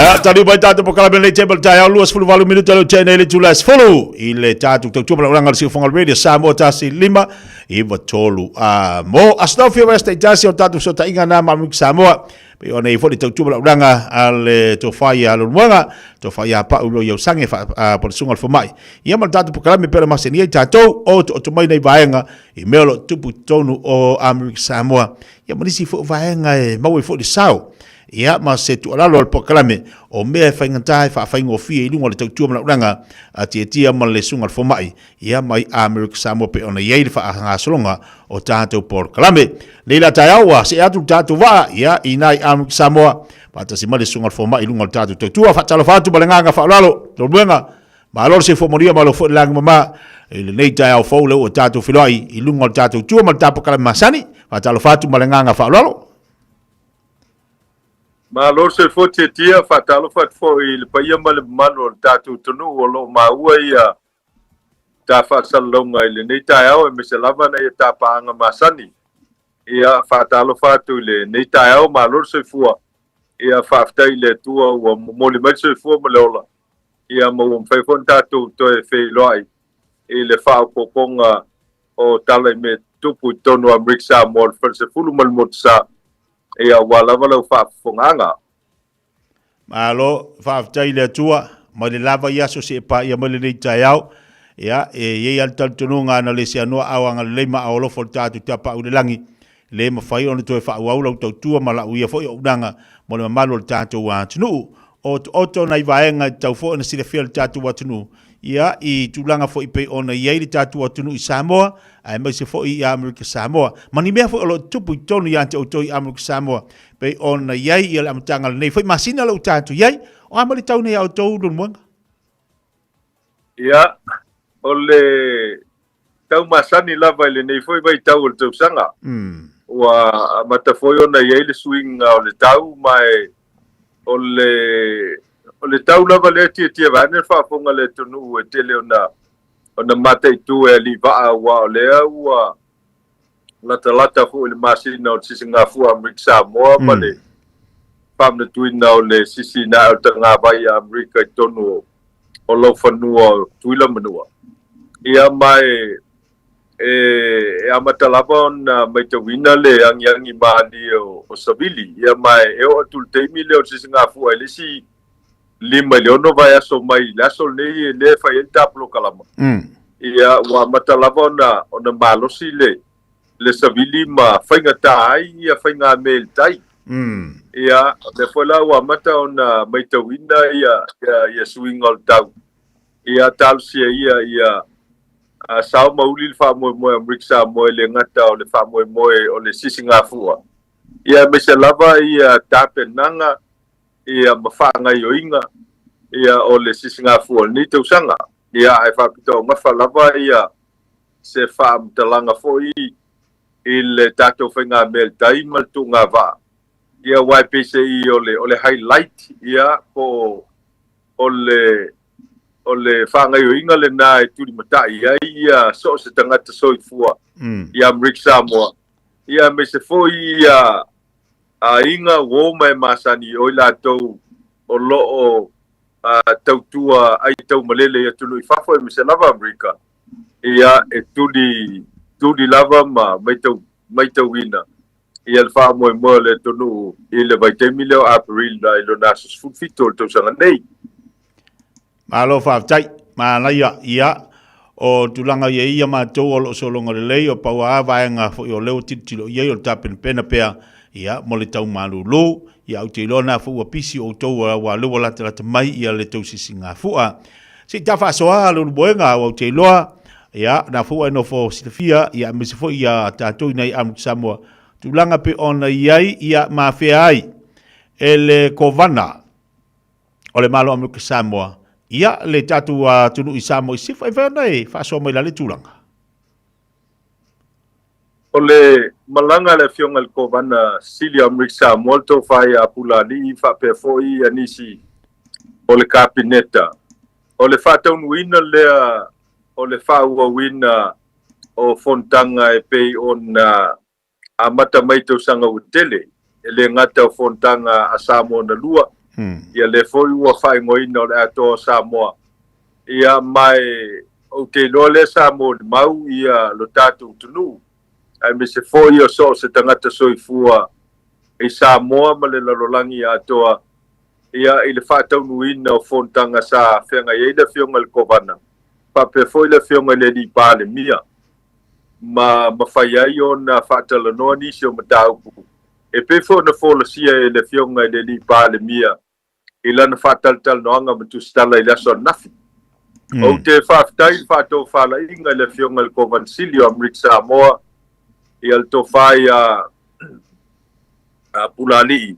Ia, taliu mai tatou polokalame lenei table taeao 28 minuta leo tea nei le itula e 10 i le tatou tautua ma laulaga o le Siufofoga o le Radio Samoa 1 5 9 3 a mo aso tau fia vaiaso taitasi o tatou fesootaiga na ma Amerika Samoa pei ona i foi le tautua ma laulaga a le tofa ia Leulumoega tofa ia Pau lo Iausange fa po le susuga o le fomai ia ma le tatou polokalame pei ona masani ai tatou o otooto mai nei vaega i mea o lo o tupu i totonu o Amerika Samoa ia ma nisi foi o vaega e maua ai foi le sao Ia, ma se tuualalo a le polokalame, o mea e faigata e faafaigofie i luga o le tautua ma laulaga a Tiatia ma le Susuga i le Fomai, ia, mai Amerika Samoa pei ona i ai le faagasologa o tatou polokalame. Nei la taeao ua see atu le tatou vaa, ia, i ina i Amerika Samoa, faatasi mai le Susuga i le Fomai i luga o le tatou tautua. Faatalofa atu ma le agaga faaaloalo, Leulumoega, malo le soifua manuia, malo foi le lagi mama i lenei taeao fou lea ua tatou feiloai i luga o le tatou tua ma le tatou polokalame masani. Faatalofa atu ma le agaga faaaloalo. Malo le soifua Tiatia, faatalofa atu foi i le paia ma le mamalu o le tatou atunuu o lo o maua ia ta faasalalauga i lenei taeao aemaise lava nai a ta paaga masani. Ia faatalofa atu i lenei taeao, malo le soifua. Ia faafetai i le Atua ua momoli mai le soifua ma le ola, ia ma ua mafai foi ona tatou toe feiloai i le faaopoopoga o tala i mea tutupu i totonu o Amerika Samoa, le Falesefulu ma le Motusa, ia aua lava lau faafofogaaga. Malo, faafetai i le Atua, mai le lava i aso seia paia mai lenei taeao. Ia, e i ai lava le talitonuga ana le seanoa ao agalelei ma ao alofa o le tatou Tapaau i le lagi, le mafai ona toe faaauau lau tautua ma lau ia foi auaunaga mo le mamalu o le tatou atunuu. O otooto nai vaega e tatau foi ona silafia e le tatou atunuu, ia, i tulaga foi pei ona i ai le tatou atunuu i Samoa, aemaise foi i Amerika Samoa. Ma ni mea foi o lo o tutupu i totonu ia te outou i Amerika Samoa, pei ona i ai ia le amataga o lenei foi masina o lo o tatou i ai. O a ma le tau nei a outou Leulumoega? Ia, o le tau masani lava i lenei foi vaitau o le tausaga. Ua amata foi ona i ai le suiga o le tau, ma e o le, o le tau lava lea e tiatia vaeane le faafofoga a le atunuu e tele ona, ona mataitu e alii vaa aua o lea ua latalata foi i le masina o le sisigafua a Amerika Samoa ma le faamanatuina o le sisina ae o le tagavai a Amerika i totonu o laufanua o Tutuila ma Manua. Ia ma e, e amata lava ona maitauina le agiagi malie o Savili. Ia ma e oo atu i le taimi lea o le sisigafua i le isi 5 i le 6 vaiaso mai le aso lenei lea e fai ai le ta polokalama. Ia ua amata lava ona ona malosi le le savili ma faigata ai ia faigamea i le tai. Ia, o lea foi la ua amata ona maitauina ia ia ia suiga o le tau. Ia talosia ia ia sao ma uli le faamoemoe o Amerika Samoa e le gata o le faamoemoe o le sisigafua. Ia aemaise lava ia tapenaga ia ma faagaioiga ia o le sisigafua o lenei tausaga. Ia ae faapitoaugafa lava ia se faamatalaga foi i le tatou faigamea i le tai ma le tuugavaa, ia aua e peiseai o le o le highlight ia po o o le o le faagaioiga lena e tulimatai ai ia so o se tagata soifua i Amerika Samoa, ia aemaise foi ia aiga, uo ma e masani o i latou o lo o tautua ai taumalele i atunuu i fafo aemaise lava Amerika, ia e tuli, tuli lava ma maitau, maitauina ia le faamoemoe o le atunuu i le vaitaimi lea o Aperila i lona aso 17 o le tausaga nei. Malo faafetai. Manaia, ia, o tulaga ia ia matou o lo o sologa lelei, o pau lava vaega foi o lea ua tilotilo i ai o le tapenapena pea, ia, mo le tau malulu. Ia, ou te iloa na foi ua pisi outou aua o lea ua latalata mai ia le tou sisigafua. Se i ta faasoa Leulumoega, aua ou te iloa, ia, na foi ua e nofo silafia, ia, aemaise foi ia tatou i nai Amerika Samoa, tulaga pei ona i ai, ia, ma afea ai e le Kovana o le Malo o Amerika Samoa, ia, le tatou atunuu i Samoa i sisifo, e mafai ona e faasoa mai la le tulaga. O le malaga a le Afioga i le Kovana Sili o Amerika Samoa, le Tofa ia Pulaalii faapea foi nisi o le Kapeneta, o le faataunuuina lea o le faaauauina o fonotaga e pei ona amata mai i tausaga ua tele, e le gata o fonotaga a Samoa na lua, Ia lea foi ua faaigoaina o le Atoa o Samoa. Ia ma e ou te iloa lea sa molimau ia lo tatou atunuu aemaise foi o so o se tagata soifua i Samoa ma le lalolagi atoa ia i le faataunuuina o fonotaga sa feagai ai le Afioga i le Kovana faapea foi le Afioga i le Alii Palemia ma mafai ai ona faatalanoa nisi o mataupu e pei foi ona folasia e le Afioga i le Alii Palemia i lana faatalatalanoaga ma tusitala i le aso ananafi. Ou te faafetai i le faatofalaiga i le Afioga i le Kovana Sili o Amerika Samoa, ia le Tofa ia Pulaalii,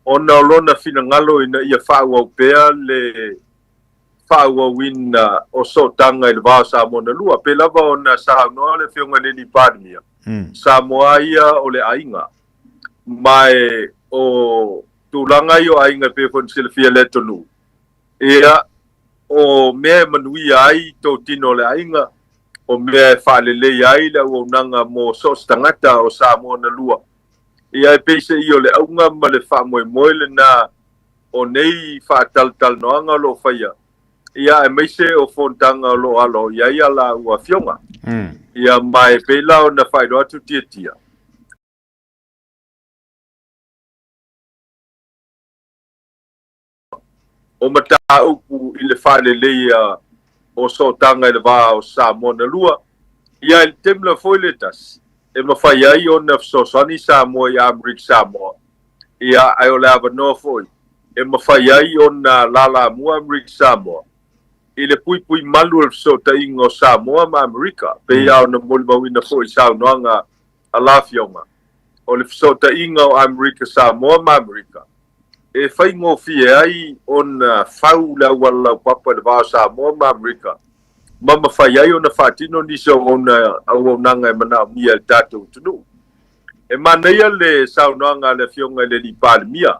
ona o lona finagalo ina ia faaauau pea le faaauauina o sootaga i le va o Samoa na lua. Pei lava ona saunoa le Afioga i le Alii Palemia, Samoa ia o le aiga, ma e o tulaga ia o aiga e pei foi ona silafia e le atunuu, ia, o mea e manuia ai totino o le aiga, o mea e faaleleia ai le auaunaga mo so o se tagata o Samoa na lua. Ia, e peiseai o le auga ma le faamoemoe lena o nei faatalatalanoaga o lo o faia, ia, aemaise o fonotaga o lo o alo i ai a laua afioga. Ia, ma e pei la ona faailoa atu Tiatia, o mataupu i le faaleleia o sootaga i le va o Samoa na lua, ia i le taimi lava foi le tasi, e mafai ai ona fesoasoani Samoa i Amerika Samoa, ia ae o le avanoa foi e mafai ai ona lalamua Amerika Samoa i le puipui malu o le fesootaiga o Samoa ma Amerika, pei lava ona molimauina foi i saunoaga a la Afioga, o le fesootaiga o Amerika Samoa ma Amerika, e faigofie ai ona fau le auala laupapa i le va o Samoa ma Amerika, ma mafai ai ona faatino nisi o auaunaga e manaomia e le tatou atunuu. E manaia le saunoaga a le Afioga i le Alii Palemia,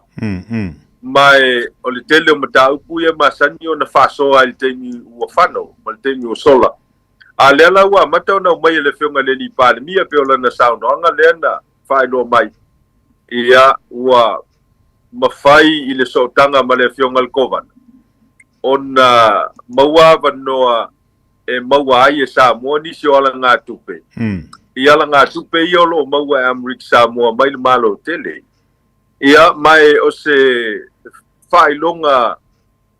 ma e o le tele o mataupu ia e masani ona faasoa i le taimi ua fano ma le taimi ua sola. A lea la ua amata ona aumai e le Afioga i le Alii Palemia pei o lana saunoaga lea na faailoa mai, ia, ua mafai i le sootaga ma le Afioga i le Kovana ona maua avanoa e maua ai e Samoa nisi o alagatupe, i alagatupe ia o lo o maua e Amerika Samoa mai le Malo tele. Ia, ma e o se faailoga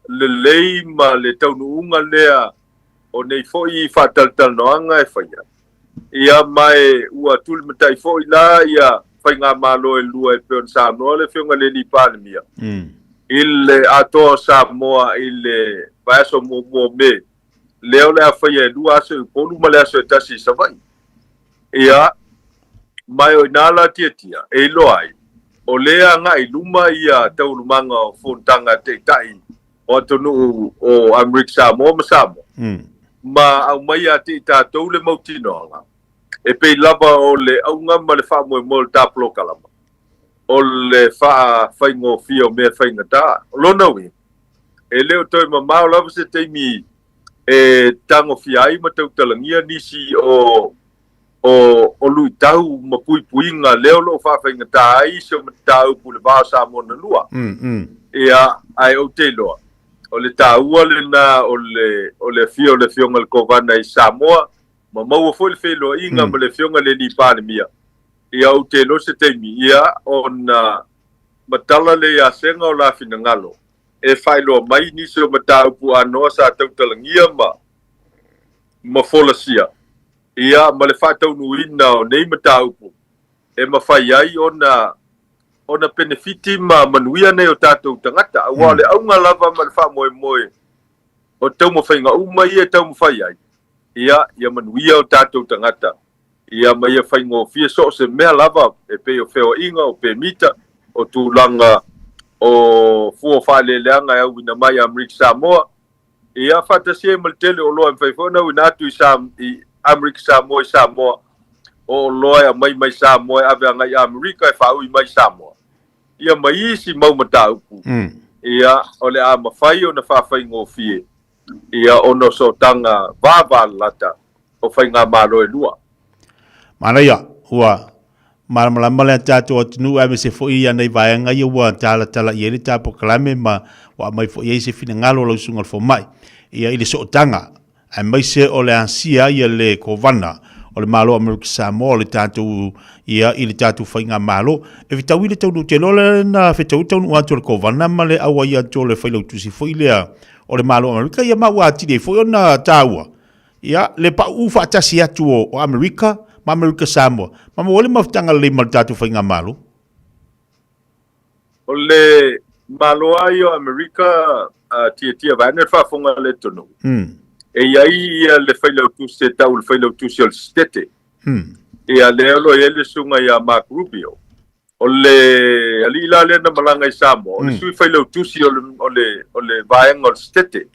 lelei ma le taunuuga lea o nei foi faatalatalanoaga e faia, ia, ma e ua tulimatai foi la ia faigamalo e lua e pei ona saunoa le Afioga i le Alii Palemia, i le atoa o Samoa i le vaiaso muamua o Me, lea o le a faia e lua aso i Upolu ma le aso e tasi i Savaii. Ia, ma e o inā la Tiatia e iloa ai, o lea e agai i luma ia taualumaga o fonotaga a Taitai o atunuu o Amerika Samoa ma Samoa, ma aumai ia te i tatou le mautinoaga, e pei lava o le auga ma le faamoemoe o le ta polokalama, o le faafaigofie o mea faigata. O lona uiga, e le o toe mamao lava se taimi e tagofia ai ma tautalagia nisi o o o luitau ma puipuiga lea o lo o faafaigata ai se mataupu i le va o Samoa na lua. Ia, ae ou te iloa, o le taua lena o le o le afio o le Afioga i le Kovana i Samoa, ma maua foi le feiloaiga ma le Afioga i le Alii Palemia, ia ou te iloa se taimi, ia, ona matala lea ia Sega o la finagalo e faailoa mai nisi o mataupu anoa sa tautalagia ma ma folasia. Ia, ma le faataunuuina o nei mataupu e mafai ai ona ona penefiti ma manuia nei o tatou tagata, aua o le auga lava ma le faamoemoe o taumafaiga uma ia e taumafai ai, ia, ia manuia o tatou tagata, ia, ma ia faigofie so o se mea lava e pei o feoaiga, o pemita, o tulaga o fua faaeleeleaga e auina mai i Amerika Samoa, Ia, faatasi ai ma le tele o oloa e mafai foi ona auina atu i Sa, i Amerika Samoa i Samoa, o oloa e aumai mai Samoa e ave agai i Amerika e faaui mai i Samoa. Ia, ma isi mau mataupu, ia, o le a mafai ona faafaigofie, ia, ona o sootaga vavalalata o faigamalo e lua. Manaia, ua. Malamalama le tatou atunuu aemaise foi ia nei vaega ia ua talatala i ai le ta polokalame ma ua aumai foi ai se finagalo o lau Susuga i le Fomai ia i le sootaga aemaise o le asia ia le Kovana o le Malo o Amerika Samoa o le tatou ia i le tatou faigamalo. E fetaui le taunuu te iloa lea na fetaui le taunuu atu o le Kovana ma le auai atu o le Failautusi foi lea o le Malo o Amerika ia ma ua atili ai foi ona taua Ia, le pauu faatasi atu o Amerika ma Amerika Samoa, ma maua ai le mafutaga lelei ma le tatou faigamalo. O le Malo lava ia o Amerika, tiatia vaeane le faafofoga a le atunuu, e i ai ia le Failautusi e tau o le Failautusi o le Setete. Ia, lea o lo o i ai le Susuga ia Mark Rubio. O le alii la lea na malaga i Samoa, o le sui failautusi o le, o le, o le vaega o le Setete.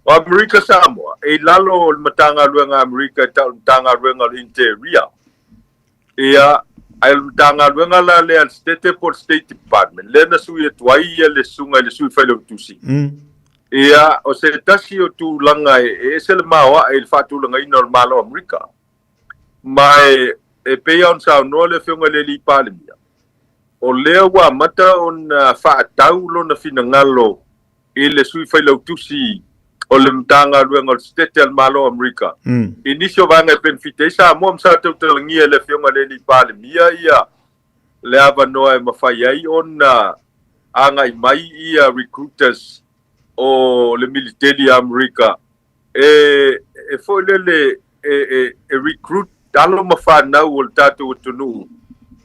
O Amerika Samoa, e i lalo o le Matagaluega a Amerika e tau o le Matagaluega o le Interior. Ia, ae o le Matagaluega la lea a le Setete po o le State Department, lea na sui atu ai ia le susuga i le sui failautusi. Ia, o se tasi o tulaga e ese le maoae i le faatulagaina o le Malo o Amerika. Ma e pei lava ona saunoa le Afioga i le Alii Palemia, o lea ua amata ona faatau lona finagalo i le Sui Failautusi o le Matagaluega o le Setete a le Malo o Amerika i nisi o vaega e penefiti ai Samoa ma sa tautalagia e le Afioga i le Alii Palemia ia le avanoa e mafai ai ona agai mai ia recruiters o le militeli a Amerika e foi lele e recruit alo ma fanau o le tatou atunuu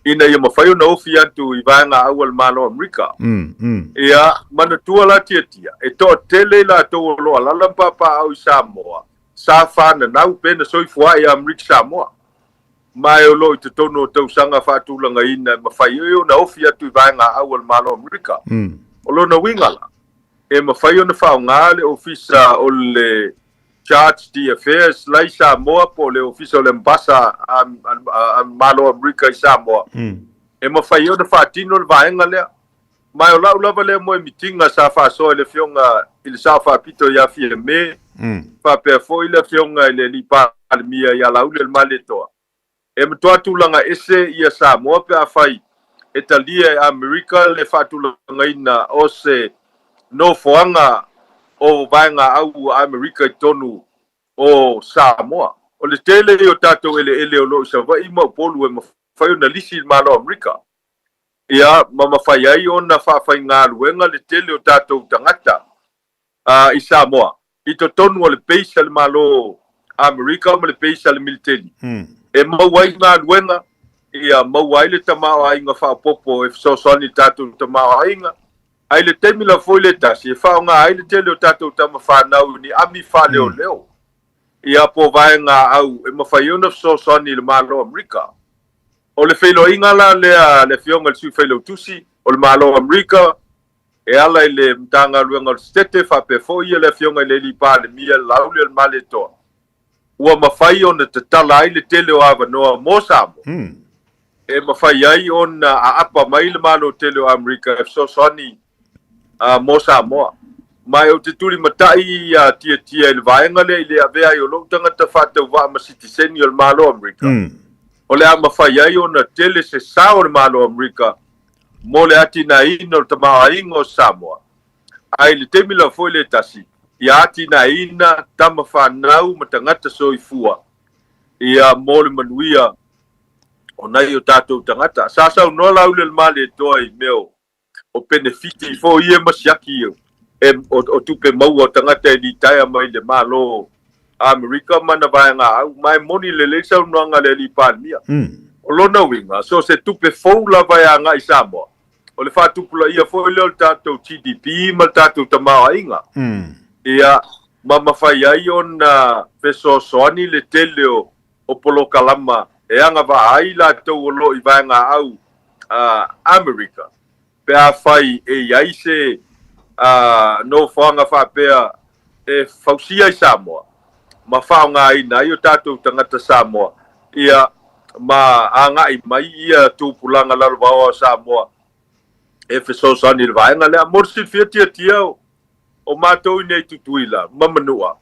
ina ia mafai ona ofi atu i vaega au a le Malo o Amerika. Ia, manatua la Tiatia, e toatele i latou o lo o alaala ma papaaao i Samoa, sa fananau pe na soifua i Amerika Samoa. Ma e o lo o i totonu o tausaga faatulagaina e mafai ai ona ofi atu i vaega au a le Malo o Amerika. O lona uiga la, e mafai ona faaaoga le Ofisa o le Charge d'Affaires la i Samoa po o le Ofisa o le Ambasa a Malo o Amerika i Samoa, e mafai ai ona faatino le vaega lea. Ma o lau lava lea moemitiga sa faasoa i le Afioga i le Sao Faapito ia Fiame, faapea foi le Afioga i le Alii Palemia ia Laaulialemalietoa, E matua tulaga ese ia Samoa pe afai e talia e Amerika le faatulagaina o se nofoaga o vaega au a Amerika i totonu o Samoa. O le tele ia o tatou eleele o lo o i Savaii ma Upolu e mafai ona lisi i le Malo o Amerika, ia, ma mafai ai ona faafaigaluega le tele o tatou tagata i Samoa i totonu o le base a le Malo Amerika ma le base a le militeli e maua ai galuega, ia maua ai le tamaoaiga faaopoopo e fesoasoani i le tatou tamaoaiga, ae i le taimi lava foi le tasi e faaaoga ai le tele o tatou tama fanau i ni ami faaleoleo, ia po o vaega au e mafai ai ona fesoasoani i le Malo Amerika. O le feiloaiga la lea a le Afioga i le Sui Failautusi o le Malo Amerika, E ala i le Matagaluega o le Setete faapea foi le Afioga i le Alii Palemia Laaulialemalietoa, ua mafai ona tatala ai le tele o avanoa mo Samoa e mafai ai ona aapa mai le Malo tele o Amerika e fesoasoani mo Samoa. Ma ou te tulimatai iā Tiatia i le vaega lea i le avea ai o lou tagata faatauvaa ma sitiseni o le Malo o Amerika, o le a mafai ai ona tele se sao o le Malo o Amerika mo le atinaeina o le tamaoaiga o Samoa, ae i le taimi lava foi le tasi, ia atinaeina tama fanau ma tagata soifua ia mo le manuia o nai o tatou tagata. Sa saunoa Laaulialemalietoa i mea o penefiti foi ia ma siaki e, o, o tupe maua o tagata e litaea mai le Malo Amerika ma ana vaega au, ma e moni lelei saunoaga a le Alii Palemia. O lona uiga, so o se tupe fou lava e agai i Samoa, o le faatupulaia foi lea o le tatou GDP ma le tatou tamaoaiga, ia, ma mafai ai ona fesoasoani le tele o polokalama e agavaa ai latou o lo o i vaega au Amerika. Pe afai e i ai se nofoaga faapea e fausia i Samoa ma faaaogaina ai o tatou tagata Samoa, ia, ma agai mai ia tupulaga lalovaoa o Samoa e fesoasoani i le vaega lea. Mo le silafia tiatia o matou i nei Tutuila ma Manua,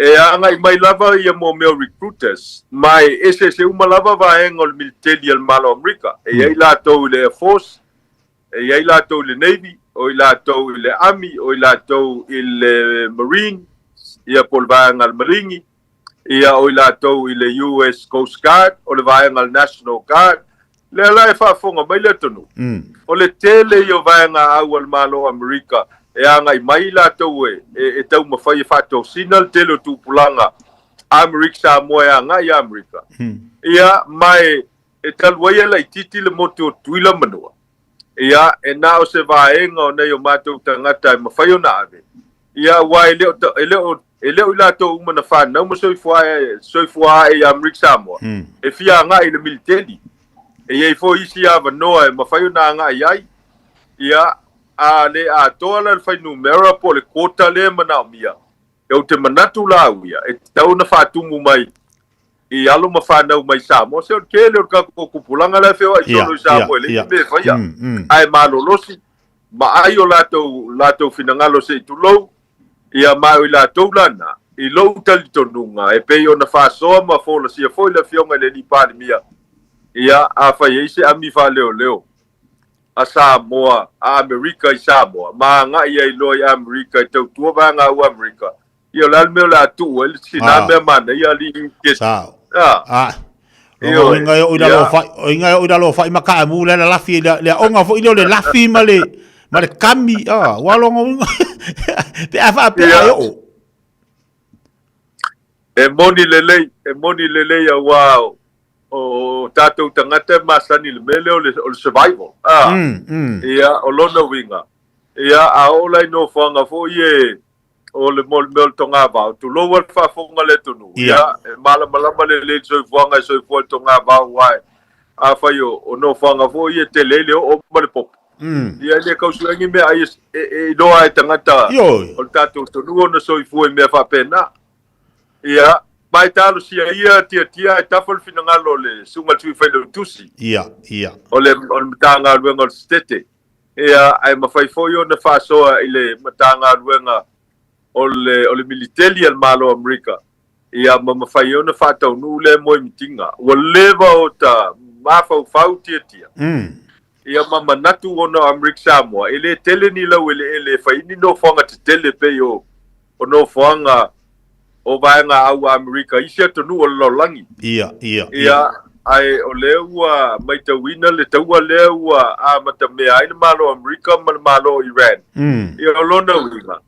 E agai mai lava ia mo mea o recruiters, ma e eseese uma lava vaega o le militeli a le Malo o Amerika. E i ai latou i le Air Force, e i ai latou i le Navy, o i latou i le Army, o i latou i le Marine, ia po o le vaega a le Maligi, ia o i latou i le US Coast Guard, o le vaega a le National Guard. Lea la e faafofoga mai le atunuu, o le tele ia o vaega au a le Malo o Amerika e agai mai i latou e taumafai e faatosina le tele o tupulaga Amerika Samoa e agai i Amerika. Ia, ma e talu ai e laitiiti le motu o Tutuila Manua, ia, e na o se vaega o nai o matou tagata e mafai ona ave, ia, aua e le o, e le o, e le o i latou uma na fanau ma soifua ae, soifua ae i Amerika Samoa, e fia agai i le militeli. E i ai foi isi avanoa e mafai ona agai ai, ia, a le atoa la le fuainumera po o le quota lea e manaomia, Ou te manatu la au ia, e tatau ona faatumu mai i alo ma fanau mai Samoa. Se o le tele o le tatou tupulaga la e feoai solo i Samoa e leai se mea e faia. Ae malolosi ma ai o latou, latou finagalo se i tulou, ia ma o i latou la na, i lou talitonuga e pei ona faasoa ma folasia foi le Afioga i le Alii Palemia, ia afai ai se ami faaleoleo a Samoa, a Amerika i Samoa, ma agai ai loa i Amerika e tautua vaega au Amerika. Ia o le a le mea o le a tuu ai le sina mea manaia alii ke. Sao. Ah. Ah. Ioe. Inga e o i lalo fai, o inga e o i lalo fai ma ka mu le la lafi le le onga fo ile le lafi ma le ma le kami ah wa longa uiga pe a fa pe a o. E moni lelei, e moni lelei auā o tatou tagata e masani i le mea lea o le, o le survival. Ah, Ia, o lona uiga. Ia, a oo la i nofoaga foi e, o le mo le mea o le togavao, tulou a le faafofoga a le atunuu. Ia, e malamalama lelei le soifuaga e soifua i le togavao aua e, afai o, o nofoaga foi ia e tele ai le oo ma le popo. Ia, e le tau suea ni meaai e, e, e iloa ai e tagata o le tatou atunuu ona soifua i mea faapena. Ia, ma e talosia ia tiatia ae tafa le finagalo o le Susuga i le Sui Failautusi. Ia, ia. O le, o le Matagaluega o le Setete. Ia, ae mafai foi ona faasoa i le Matagaluega o le, o le Militeli a le Malo o Amerika, ia, ma mafai ai ona faataunuu lea moemitiga. Ua leva o ta mafaufau tiatia. Ia, ma manatu ona o Amerika Samoa, e le tele ni laueleele e fai ai ni nofoaga tetele pei o o nofoaga o vaega au Amerika i isi atunuu o le lalolagi. Ia, ia, ia. Ae o lea ua maitauina le taua lea ua amatamea ai le Malo o Amerika ma le Malo o Iran. Ia, o lona uiga,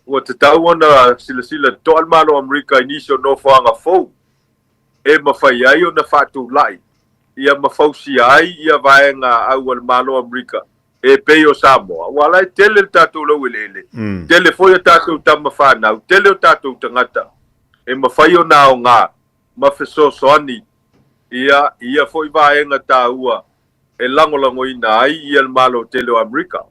ua tatau ona silasila totoa le Malo o Amerika i nisi o nofoaga fou e mafai ai ona faatulai ia ma fausia ai ia vaega au a le Malo o Amerika e pei o Samoa, aua la e tele le tatou laueleele, tele foi a tatou tama fanau, tele o tatou tagata e mafai ona aoga ma fesoasoani ia i ia foi vaega taua e lagolagoina ai ia le Malo tele o Amerika.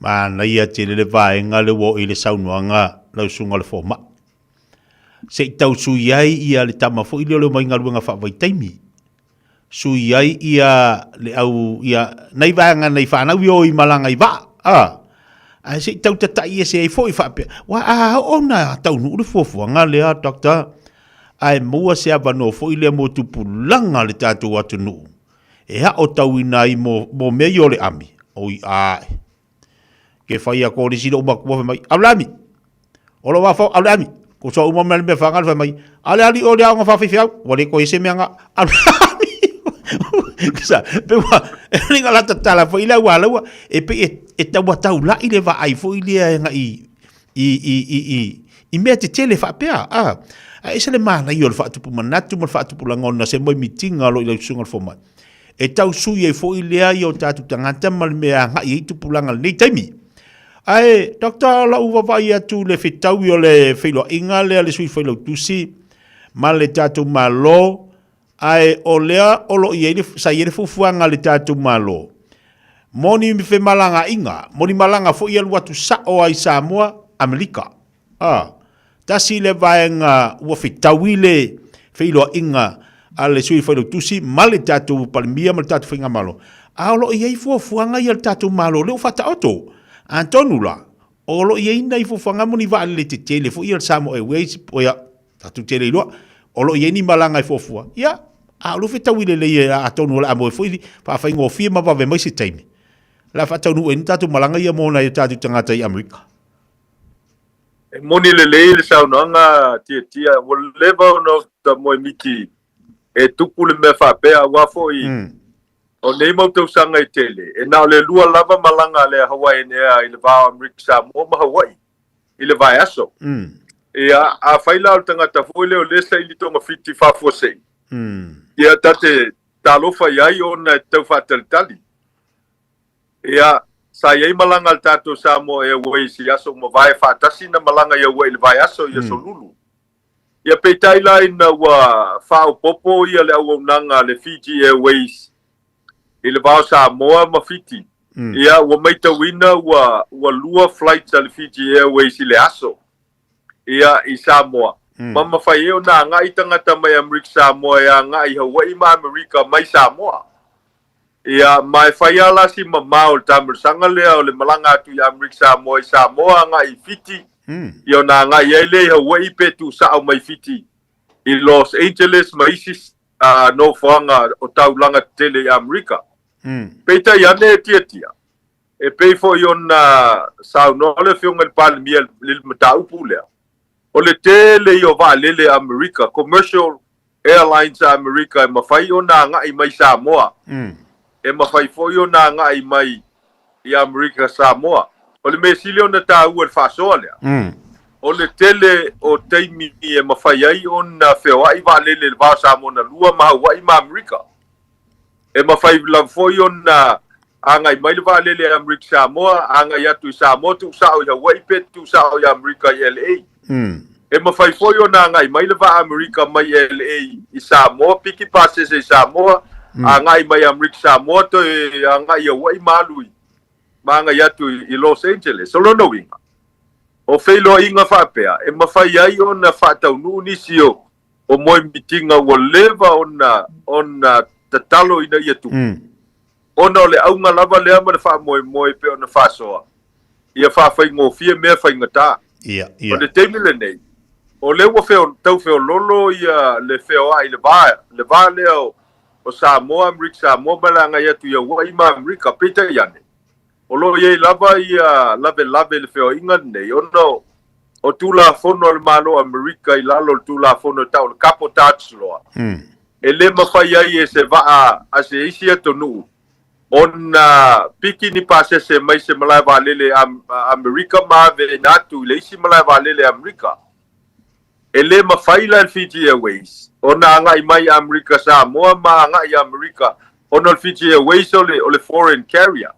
Manaia tele le vaega lea ua oo i le saunoaga lau susuga o le fomai. Se i tau sui ai ia le tama foi lea o le omai galuega faavaitaimi. Sui ai ia le au ia nai vaega nai fanau i o i malaga i vaa a ae se i tau tatai ese ai foi faapea ua a oo na taunuu le fuafuaga lea doctor ae maua se avanoa foi lea mo tupulaga le tatou atunuu e aotauina ai mo, mo mea ia o le ami oi ae Ke whai a kōrisi lou matua whai mai, Au le ami! O lou wawhau, au le ami! Ko soa uma mai le mea whangal whai mai, A le ali o le aonga whawhiwhi au, ua le koe se mea nga, au le ami! Sa, pe ua, e ringa la tatala foi le ua laua, e pe e, e taua taulai le vaai foi lea e ngai i, i, i, i, i, i mea tetele faapea, a. A ese le manaia o le faatupu manatu ma le faatupu lagona se moe mitinga o lo i lau susuga le fomai. E tau sui ai foi lea i o tatou tagata ma le mea e agai ai tupulaga i lenei taimi. Ae, Doctor, o lau vaavaai atu i le fetaui o le feiloaiga lea a le Sui Failautusi ma le tatou Malo, ae o lea o lo o i ai le, sa i ai le fuafuaga a le tatou Malo mo ni femalagaaiga, mo ni malaga foi e alu atu sao ai i Samoa, Amerika. A, tasi le vaega ua fetaui le feiloaiga a le Sui Failautusi ma le tatou Palemia ma le tatou Faigamalo, a o lo o i ai fuafuaga ia a le tatou Malo lea ua faataoto. Atonu la, O lo o i ai nai fuafuaga mo ni vaalele tetele foi ia o le Samoa Airways, ia, tatou te le iloa, o lo o i ai ni malaga e fuafua, ia, a o lea ua fetaui lelei atonu o le a moe foi faafaigofie ma vave mai se taimi. O le a faataunuu ai ni tatou malaga ia mo nai o tatou tagata i Amerika. E moni lelei le saunoaga Tiatia, ua leva ona ou tamoemiti e tupu le mea faapea, aua foi o nei mau tausaga e tele, e na o le lua lava malaga a le Hawaiian Air i le va o Amerika Samoa ma Hawaii i le vaiaso. Ia, afai la o le tagata foi lea o lea e saili togafiti faafuasei, ia ta te talofa i ai ona e tau faatalitali. Ia, sa i ai malaga a le tatou Samoa Airways i aso ua mavae faatasi na malaga i Hawaii i le vaiaso i Aso Lulu. Ia peitai la ina ua faaopoopo ia le auaunaga a le Fiji Airways i le va o Samoa ma Fiti, ia ua maitauina ua ua lua flights a le Fiji Airways i le aso ia i Samoa, ma mafai ai ona agai tagata mai Amerika Samoa e agai i Hawaii ma Amerika mai Samoa. Ia, ma e fai lava la si mamao o le taamilosaga lea o le malaga atu i Amerika Samoa i Samoa agai i Fiti, ia ona agai ai lea i Hawaii pe tuusao mai Fiti i Los Angeles ma isi nofoaga o taulaga tetele i Amerika. Peitai ane e tiatia, e pei foi ona saunoa le Afioga i le Palemia i le mataupu lea, o le tele ia o vaalele a Amerika, commercial Airlines a Amerika e mafai ona agai mai Samoa, e mafai foi ona agai mai i Amerika Samoa. O le mea sili ona taua i le faasoa lea, o le tele o taimi e mafai ai ona feoai vaalele i le va o Samoa na lua ma Hawaii ma Amerika. E mafai lava foi ona agai mai le vaalele a Amerika Samoa, agai atu i Samoa tuusao i Hawaii pe tuusao i Amerika i LA. E mafai foi ona agai mai le vaa Amerika mai LA i Samoa, piki pasese i Samoa, agai mai Amerika Samoa toe agai i Hawaii ma alu i ma agai atu i Los Angeles. O lona uiga, o feiloaiga faapea e mafai ai ona faataunuu nisi o o moemitiga ua leva ona ona tatalo ina ia tupu, ona o le auga lava lea ma le faamoemoe e pei ona faasoa, ia faafaigofie mea faigata. Ia, O le taimi lenei, o lea ua feo, tau feololo ia le feoai i le va, le va lea o, o Samoa, Amerika Samoa ma le agai atu i Hawaii ma Amerika, peitai ane, O lo o i ai lava ia lavelave i le feoaiga lenei ona o Tulafono a le Malo o Amerika i lalo o le Tulafono e tau o le Cabotage Law, e le mafai ai e se vaa a se isi atunuu ona piki ni pasese mai se malae vaalele a Amerika ma aveina atu i le isi malae vaalele a Amerika. E le mafai la e le Fiji Airways ona agai mai i Amerika Samoa ma agai i Amerika ona o le Fiji Airways o le, o le foreign carrier.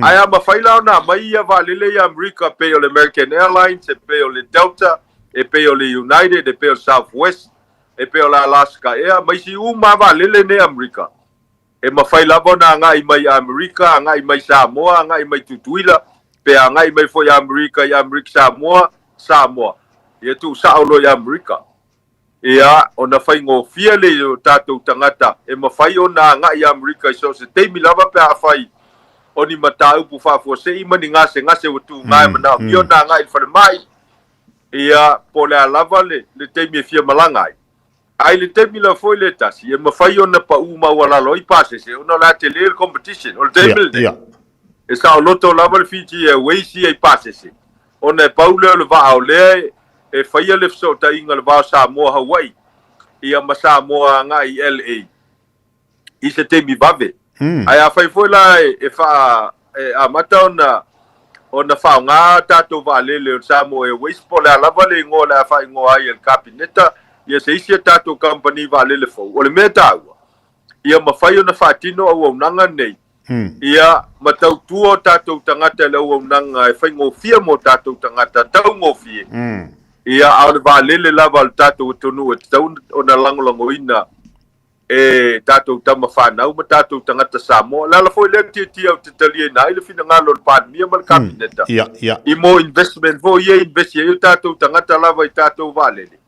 Ae a mafai la ona aumai ia vaalele i Amerika e pei o le American Airlines, e pei o le Delta, e pei o le United, e pei o le Southwest, e pei o le Alaska Air ma isi uma lava vaalele nei a Amerika, e mafai lava ona agai mai i Amerika, agai mai Samoa, agai mai Tutuila, pe agai mai foi i Amerika i Amerika Samoa, Samoa. Ia tuusao loa i Amerika. Ia, ona faigofie lea i o tatou tagata e mafai ona agai i Amerika i so o se taimi lava pe afai o ni mataupu faafuasei ma ni gasegase ua tuga e manaomia ona agai i le falemai, ia, po o le a lava le, le taimi e fia malaga ai. A i le taimi lava foi lea tasi, e mafai ona pau maualalo ai pasese ona o le a tele le competition. O le taimi lenei, e saoloto lava le Fiji Airways ia i pasese, ona e pau lea o le vaa o lea e faia le fesootaiga i le va o Samoa Hawaii ia ma Samoa agai i LA i se taimi vave. Ae afai foi la e faa e amata ona ona faaaoga tatou vaalele o le Samoa Airways po o le a lava le igoa o le a faaigoa ai e le Kapeneta ia se isi a tatou kamupani vaalele fou, o le mea taua, ia mafai ona faatino auaunaga nei ia ma tautua o tatou tagata i le auaunaga e faigofie mo tatou tagata, taugofie, ia a o le vaalele lava a le tatou atunuu e tatau ona lagolagoina e tatou tama fanau ma tatou tagata Samoa. O le ala foi lea Tiatia ou te taliaina ai le finagalo o le Palemia ma le Kapeneta i mo investment foi ia e invest ai o tatou tagata lava i tatou vaalele.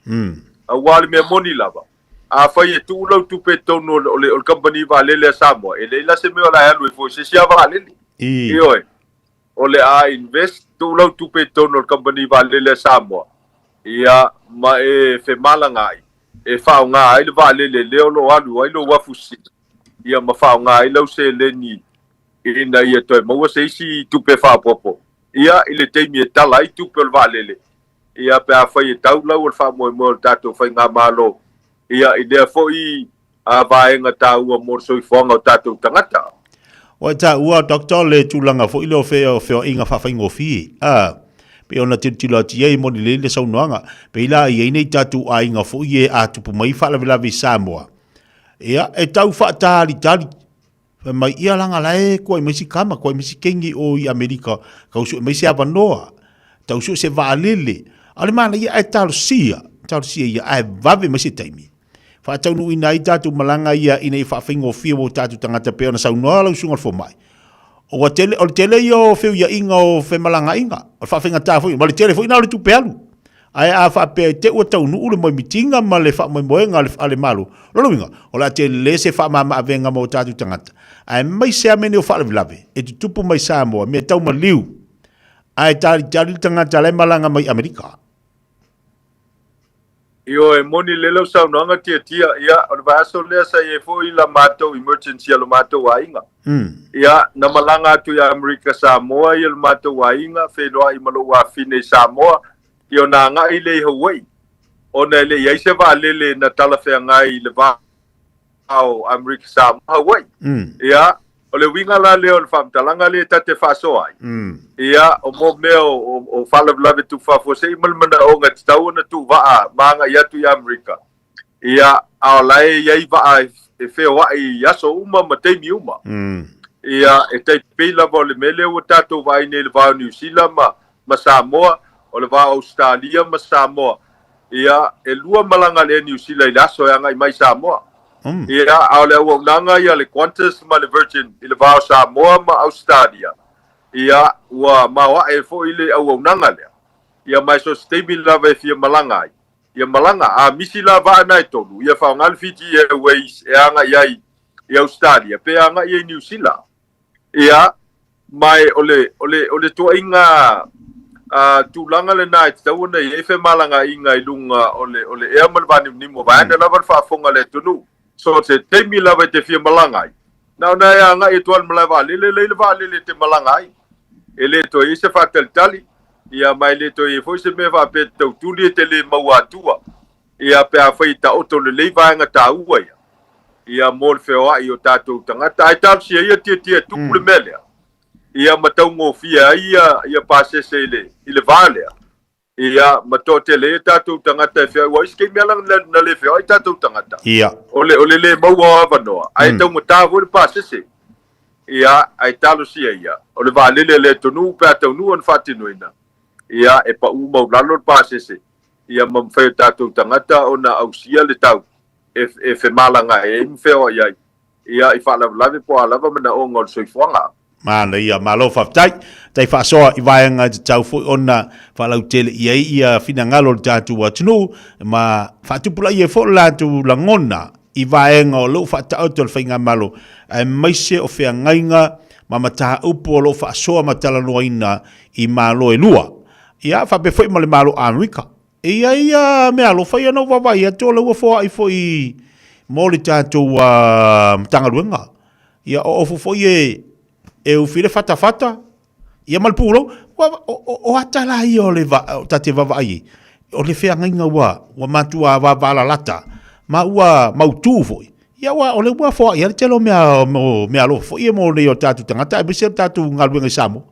Aua o le mea moni lava, afai e tuu lau tupe i totonu o le kamupani vaalele a Samoa, e leai la se mea o le a e alu ai fua i se isi lava vaalele. Ioe. O le a invest, tuu lau tupe i totonu o le kamupani vaalele a Samoa, ia, ma e femalagaai, e faaaoga ai le vaalele lea o lo o alu ai lou afu sili, ia ma faaaoga ai lau seleni ina ia toe maua se isi tupe faaopoopo, ia, i le taimi e tala ai tupe o le vaalele, ia, pe afai e tau lau o le faamoemoe o le tatou faigamalo, ia, i lea foi vaega taua mo le soifuaga o tatou tagata. Ua taua, Doctor, le tulaga foi lea o feoaiga faafaigofie, a, pei ona tilotilo atu i ai e moni lelei le saunoaga. Pei la i ai nei tatou aiga foi e a tupu mai faalavelave i Samoa, ia, e tau faatalitali. Fai mai, ia leaga la e kuai mai si kama, kuai mai si kengi o i Amerika, tau sue mai se avanoa, tau sue se vaalele. A o le manaia ae talosia, talosia ia ae vave mai se taimi. Faataunuuina ai tatou malaga ia ina ia faafaigofie mo tatou tagata pei ona saunoa lau susuga i le fomai. Ua tele, o le tele ia o feuiaiga o femalagaaiga, o le faafaigata foi, ma le tele foi na o le tupe alu. Ae a faapea i te ua taunuu le moemitiga ma le faamoemoega a le Malo, lona uiga, o le a tele se faamama-avega mo tatou tagata, aemaise lava mea nei o faalavelave e tutupu mai Samoa, mea tau maliu, ae talitali le tagata la e malaga mai Amerika. Ioe, moni lelei lau saunoaga Tiatia, ia, o le vaiaso lea sa i ai foi la matou emergency a lo matou aiga. Ia, na malaga atu i Amerika Samoa ia lo matou aiga, feiloai ma lou afine i Samoa, ia ona agai lea i Hawaii, ona e le i ai se vaalele na talafeagai i le va o Amerika Samoa, Hawaii. Ia, o le uiga la lea o le faamatalaga lea ta te faasoa ai, ia, o mo mea o faalavelave tuufaafuasei ma le manaoga e tatau ona tuuvaa ma agai atu i Amerika, ia, a o la e i ai vaa e feoai i aso uma ma taimi uma. Ia, e tai pei lava o le mea lea ua tatou vaai nei i le va o Niu Sila ma Samoa, o le va o Ausetalia ma Samoa, ia, e lua malaga a le Air Niu Sila i le aso e agai mai i Samoa. Ia, a o le auaunaga ia a le Qantas ma le Virgin i le va o Samoa ma Ausetalia, ia, ua maoae foi le auaunaga lea. Ia, ma e so o se taimi lava e fia malaga ai, ia malaga. A misi la vaa na e tolu, ia faaaoga le Fiji Airways e agai ai i Ausetalia pe agai ai i Niu Sila. Ia, ma e o le, o le, o le tuaiga a, tulaga lena e tatau ona i ai femalagaaiga i luga o le, o le ea ma le vanimunimu, vaeane lava le faafofoga a le atunuu. So se taimi lava e te fia malaga ai, na ona e agai atu lava i le malae vaalele, lei le vaalele e te malaga ai. E le toe i ai se faatalitali, ia, ma e le toe i ai foi se mea faapea e te tautuli e te le maua atua. Ia, pe afai e taoto lelei vaega taua ia, ia, mo le feoai o tatou tagata. Ae talosia ia tiatia e tupu le mea lea, ia, ma taugofie ai ia, ia pasese i le, i le va lea, ia, ma toatele ai o tatou tagata e feoai. Aua o isi taimi lava na, na le feoai tatou tagata. Ia. O le, o le le maua o avanoa, ae taugata foi le pasese. Ia, ae talosia ia, o le vaalele a le atunuu pe a taunuu ona faatinoina, ia, e pau maulalo le pasese. ia ma mafai o tatou tagata ona ausia le tau e, e femalagaai ai ma feoai ai, ia, i faalavelave po o a lava manaoga o le soifuaga. Manaia, malo faafetai. Tai faasoa i vaega e tatau foi ona faalautele i ai ia finagalo o le tatou atunuu ma faatupulaia ai foi lo latou lagona i vaega o lo o faataoto e le Faigamalo aemaise o feagaiga ma mataupu o lo o faasoa ma talanoaina i Malo e lua. Ia, faapea foi ma le Malo Amerika. E i ai ia meaalofa ia na ou vaavaai atu o la ua foai foi mo le tatou Matagaluega. Ia, o ofu foi e, e ufi le fatafata, ia ma le pulou. Ua, o, o, o ata la ia o le va, o ta te vaavaai ai, o le feagaiga ua, ua matua vavalalata, ma ua mautū foi. Ia, ua, o le ua foai ai le tele o mea, o meaalofa foi ia mo nei o tatou tagata, aemaise o le tatou galuega i Samoa.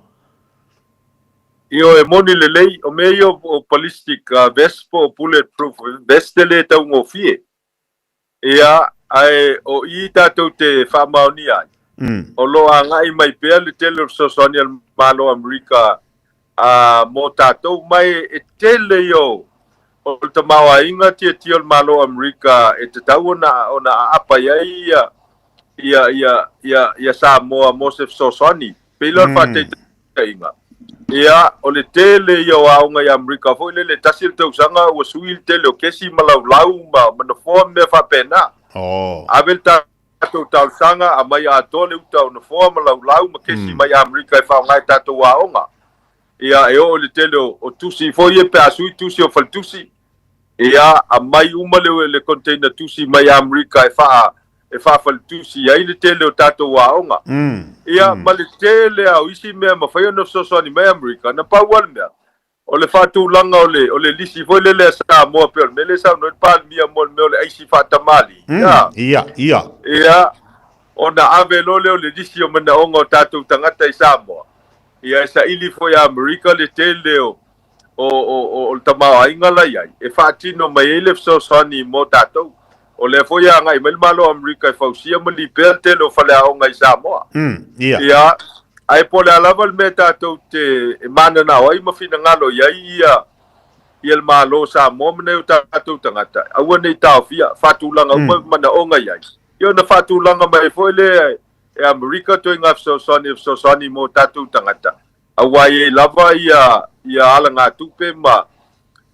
Ioe, moni lelei, o mea ia o ballistic vest po o bullet proof vest e le taugofie. Ia, ae o i tatou te faamaonia ai, o lo o agai mai pea le tele o fesoasoani a le Malo o Amerika mo tatou, ma e tele ia o le tamaoaiga tiatia o le Malo o Amerika e tatau ona aapa i ai ia Samoa mo se fesoasoani. Pei la o le faataitaiga, ia, o le tele ia o aoga i Amerika foi lele, tasi le tausaga ua sui le tele o kesi ma laulau ma nofoa ma mea faapena. Ave le tatou talosaga, aumai atoa le uta o nofoa ma laulau ma kesi mai Amerika e faaaoga i tatou aoga. Ia, e oo i le tele o tusi foi ia pe a sui tusi o faletusi, ia, aumai uma le, le container tusi mai Amerika e faa, e faafaletusi ai le tele o tatou aoga. Ia, ma le tele lava o isi mea e mafai ona fesoasoani mai Amerika, na pau lava le mea, O le faatulaga o le, o le lisi foi lele a Samoa pei o le mea lea e saunoa ai le Palemia mo le mea o le aisi faatamalii. Mm, ia. Ia, ia. Ia, ona ave loa lea o le lisi o manaoga o tatou tagata i Samoa. Ia, e saili foi e Amerika le tele o, o, o, o, o le tamaoaiga la i ai, e faatino mai ai le fesoasoani mo tatou. O lea foi e agai mai le Malo o Amerika e fausia ma lipea le tele o faleaoga i Samoa. Mm, ia. Ia, ae po o le a lava le mea tatou te e mananao ai ma finagalo i ai ia ia le Malo o Samoa ma nai o tatou tagata, aua ne i taofia, faatulaga uma manaoga i ai. Ia ona faatulaga mai foi lea e Amerika ituaiga fesoasoani e fesoasoani mo tatou tagata, aua e i ai lava ia ia alagatupe ma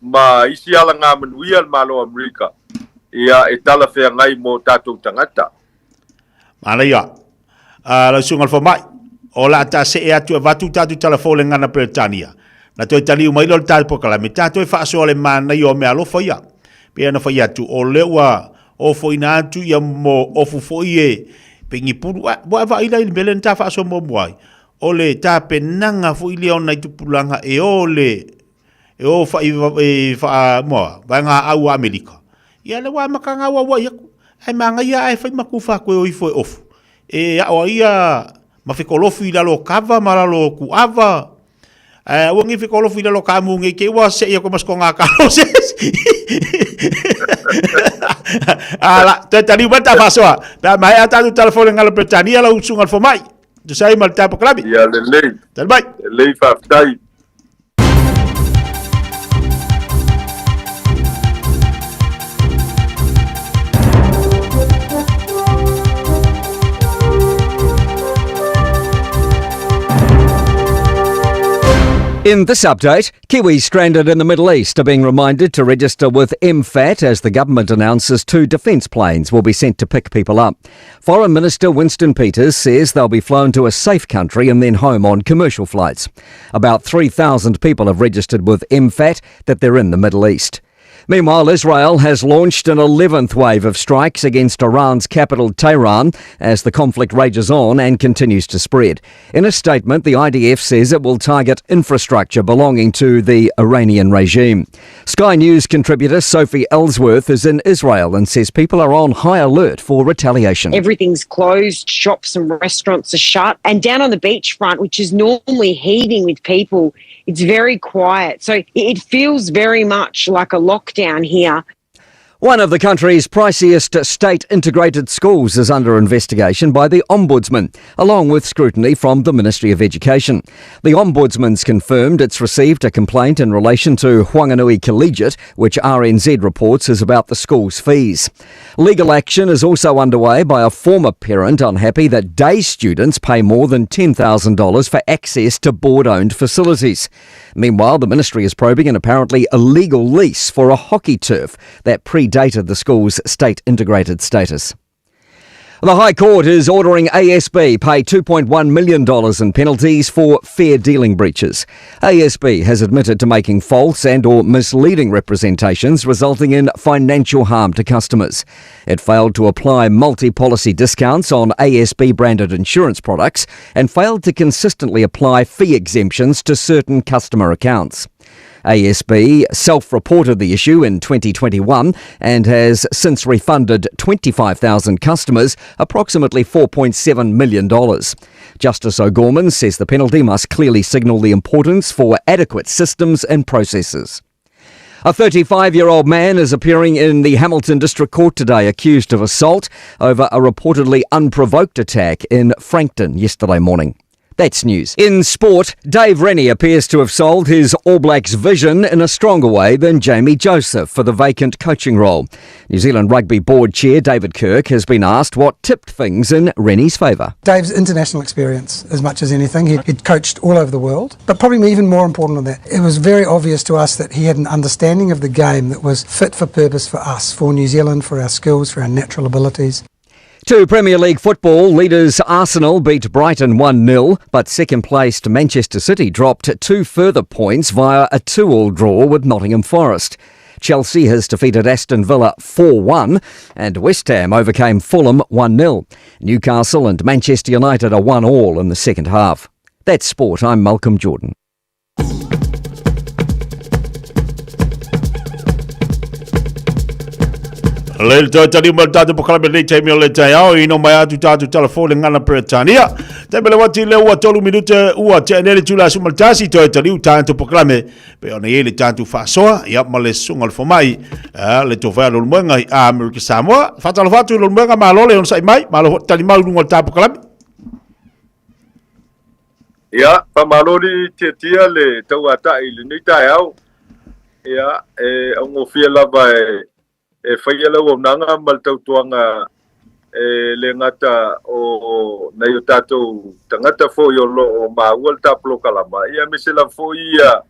ma isi alagamanuia a le Malo o Amerika, ia, e talafeagai mo tatou tagata. Manaia. Uh, lau susuga i le fomai, o le a taasee atu e avatu tatou tala fou i le gagana Peretania. Na toe taliu mai lea o le tatou polokalame, tatou e faasoa le manaia o meaalofa ia. Pei ona fai atu, o lea ua ofoina atu ia mo ofu foi e pegipulu. Ah, ua e vaai la i le mea lea na ta faasoa muamua ai. O le tapenaga foi lea o nai tupulaga e o le e o fai e faa moa vaega au a Amerika. Ia le ua amata na auauai atu. Ae manaia ae fai ma tufa atu e o ifo e ofu. E ao ai ia ma fekolofi i lalo o kava ma lalo o kuava. Ae aua nei fekolofi i lalo o kamu nei te i ua se'i atu ma se toga kalo se isi. Ala, toe taliu mai ta faasoa. Pe a maea tatou tala fou i le gagana Peretania lau usuga i le fomai. Tusa ai ma le tapo kalabi. Ia lelei. Tali mai. Lelei faafetai. In this update, Kiwis stranded in the Middle East are being reminded to register with MFAT as the government announces two defence planes will be sent to pick people up. Foreign Minister Winston Peters says they'll be flown to a safe country and then home on commercial flights. About 3,000 people have registered with MFAT that they're in the Middle East. Meanwhile, Israel has launched an 11th wave of strikes against Iran's capital, Tehran, as the conflict rages on and continues to spread. In a statement, the IDF says it will target infrastructure belonging to the Iranian regime. Sky News contributor Sophie Ellsworth is in Israel and says people are on high alert for retaliation. Everything's closed, shops and restaurants are shut. And down on the beachfront, which is normally heaving with people, it's very quiet. So it feels very much like a lockdown here. One of the country's priciest state integrated schools is under investigation by the Ombudsman, along with scrutiny from the Ministry of Education. The Ombudsman's confirmed it's received a complaint in relation to Whanganui Collegiate, which RNZ reports is about the school's fees. Legal action is also underway by a former parent unhappy that day students pay more than $10,000 for access to board owned facilities. Meanwhile, the ministry is probing an apparently illegal lease for a hockey turf that predated the school's state integrated status. The High Court is ordering ASB pay $2.1 million in penalties for fair dealing breaches. ASB has admitted to making false and or misleading representations resulting in financial harm to customers. It failed to apply multi-policy discounts on ASB branded insurance products and failed to consistently apply fee exemptions to certain customer accounts. ASB self reported the issue in 2021 and has since refunded 25,000 customers approximately $4.7 million. Justice O'Gorman says the penalty must clearly signal the importance for adequate systems and processes. A 35 year old man is appearing in the Hamilton District Court today accused of assault over a reportedly unprovoked attack in Frankton yesterday morning. That's news. In sport, Dave Rennie appears to have sold his All Blacks vision in a stronger way than Jamie Joseph for the vacant coaching role. New Zealand Rugby Board Chair David Kirk has been asked what tipped things in Rennie's favour. Dave's international experience, as much as anything. He'd coached all over the world, but probably even more important than that, it was very obvious to us that he had an understanding of the game that was fit for purpose for us, for New Zealand, for our skills, for our natural abilities. To Premier League football, leaders Arsenal beat Brighton 1-0, but second-placed Manchester City dropped two further points via a 2-all draw with Nottingham Forest. Chelsea has defeated Aston Villa 4-1 and West Ham overcame Fulham 1-0. Newcastle and Manchester United are 1-all in the second half. That's sport. I'm Malcolm Jordan. Le toe tali mai tātou pakalame lei taimi o le taeao ino mai atu tātou telefone ngana Peretania. Te mele wati le ua tolu minute ua te anele tula sumal tasi toe tali u tātou pakalame pe ona i le tātou whaasoa ia ma le sunga le fomai le tofea lo lumoenga i Amerika Samoa. Whatalo whatu lo lumoenga malo le on sai mai malo tali mau lunga le tātou pakalame. Ia, faamalo alii Tiatia le tauata'i i lenei taeao. Ia, e augofie lava e e faia le auaunaga ma le tautuaga e le gata o nai o tatou tagata foi o lo o maua le tapolokalama, ia aemaise lava foi ia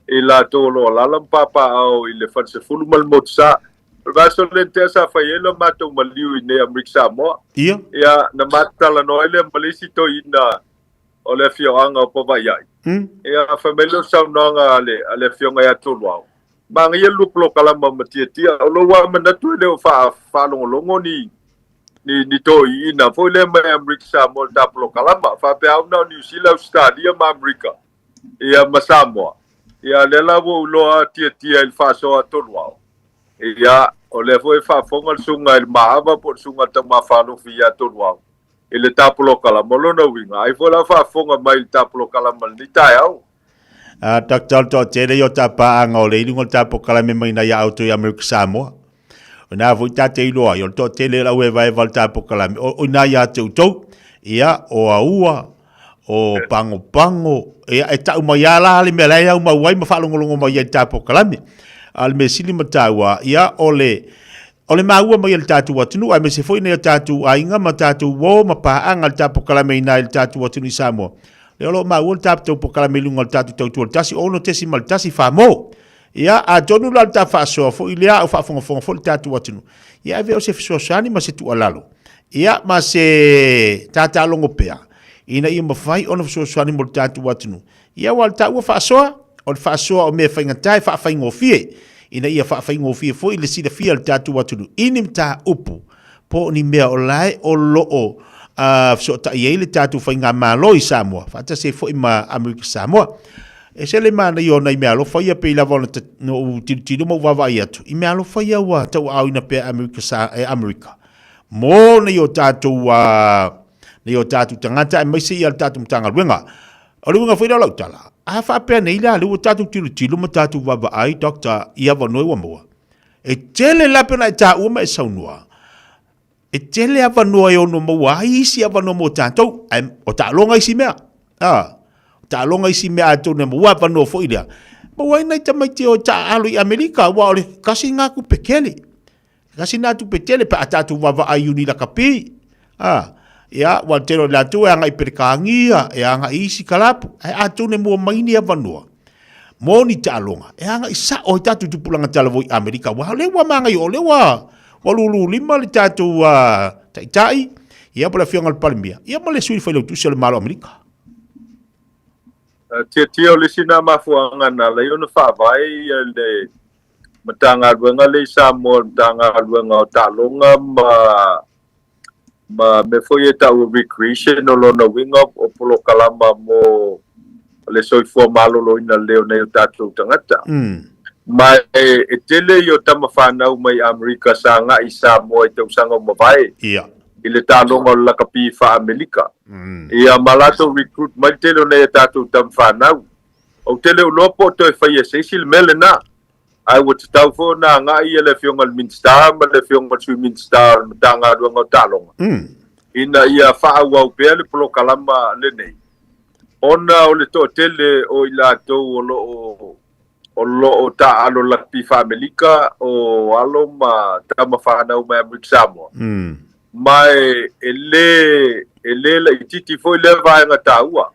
i latou o lo o alaala ma papaaao i le falesefulu ma le motusa. O le vaiaso lea na tea sa fai ai le matou maliu i inei Amerika Samoa. Ia. Ia, na matou talanoa ai lea ma le isi toeaina o le afioaga o Pavaiai. Ia, fai mai lea o saunoaga a le, a le afioga ia Toluao, Manaia le lua polokalama ma Tiatia, o lou lava manatu e le o faalogologo ni, ni, ni toeaiina foi lea mai Amerika Samoa i le ta polokalama. Faapea au na o Niu Sila, Ausetalia ma Amerika, ia ma Samoa. Ia, lea la ua ou iloa Tiatia i le faasoa a Toluao. Ia, o lea foi e faafofoga le susuga i le Maava po o le susuga i le Taumafalofi ia Toluao i le ta polokalama. O lona uiga, ai foi la o faafofoga mai i le ta polokalama i lenei taeao. A Doctor o le toatele ia o ta paaga o le i luga o le ta polokalame mai nai a outou i Amerika Samoa. O ina foi ta te iloa ai, o le toatele o le auevaeva o le ta polokalame, o ina ia te outou, ia, o Aua, o Pagopago, ia, e tau mai lava la le mea la e au mau ai ma faalogologo mai ai i le ta polokalame. A o le mea sili ma taua, ia, o le, o le maua mai e le tatou atunuu, aemaise foi nai o tatou aiga ma tatou uo ma paaga le ta polokalame i ina i le tatou atunuu i Samoa. Lea o lo o maua le tatou polokalame i luga o le tatou tautua i le 106.1 Famo. Ia, atonu la le ta faasoa foi lea a o faafogafoga foi le tatou atunuu, ia ave o se fesoasoani ma se tuualalo, ia, ma se tatalogo pea, ina ia mafai ona fesoasoani mo le tatou atunuu. Ia, aua o le taua faasoa, o le faasoa o mea faigata e faafaigofie, ina ia faafaigofie foi le silafia o le tatou atunuu i ni mataupu po o ni mea o la e o lo o fesootai ai le tatou faigamalo i Samoa, faatasi ai foi ma Amerika Samoa. E ese le manaia o nai meaalofa ia pei lava ona ou tilotilo ma ou vaavaai atu i meaalofa ia ua tauaaoina pea e Amerika, sa, e Amerika mo nei o tatou, nei o tatou tagata aemaise ia le tatou Matagaluega. O le uiga foi lea o lau tala, a faapea nei la lea ua tatou tilotilo ma tatou vaavaai, Doctor, i avanoa ua maua, e tele la pei ona e taua ma e saunoa, E tele avanoa e ono maua ai isi avanoa mo tatou, ae o taaloga isi mea. A, o taaloga isi mea atonu e maua avanoa foi lea. Maua ai nai tamaiti o taaalo i Amerika, aua o le kasi ngā tupe tele. Kasi ngā tupe tele pe a tatou vaavaai i uni lakapi. A, ia, ua tele o latou e agai i Peretānia, e agai i isi kalapu, ae atonu e maua mai ni avanoa. Mō ni taaloga, e agai sao ai tatou tupulaga talavou i Amerika, aua o lea ua manaia, o lea ua ua lululima le tatou taitai, ia po o le afioga i le Palemia, ia ma le sui failautusi o le Malo o Amerika. Tiatia o le isi lena mafuaaga na ala ai ona faavae le Matagaluega lea i Samoa, le Matagaluega o Taaloga ma ma mea foi e tau o recreation, o lona uiga o polokalama mo le soifua maloloina lelei o nai o tatou tagata. Ma e tele i o tama fanau mai Amerika sa agai i Samoa i tausaga ua mavae i le taaloga o le lakapi faa-Amerika. Ia ma latou recruit mai le tele o nai o tatou tama fanau. Ou te le o iloa po o toe faia e se isi le mea lena. Ae ua tatau foi ona agai le Afioga i le Minisita ma le Afioga i le Sui Minisita o le Matagaluega o Taaloga ina ia faaauau pea le polokalama lenei ona o le toatele o i latou o lo o o lo o taaalo lakapi faa-Amerika o alo ma tama fanau mai Amerika Samoa. Ma e le e le laitiiti foi lea vaega taua.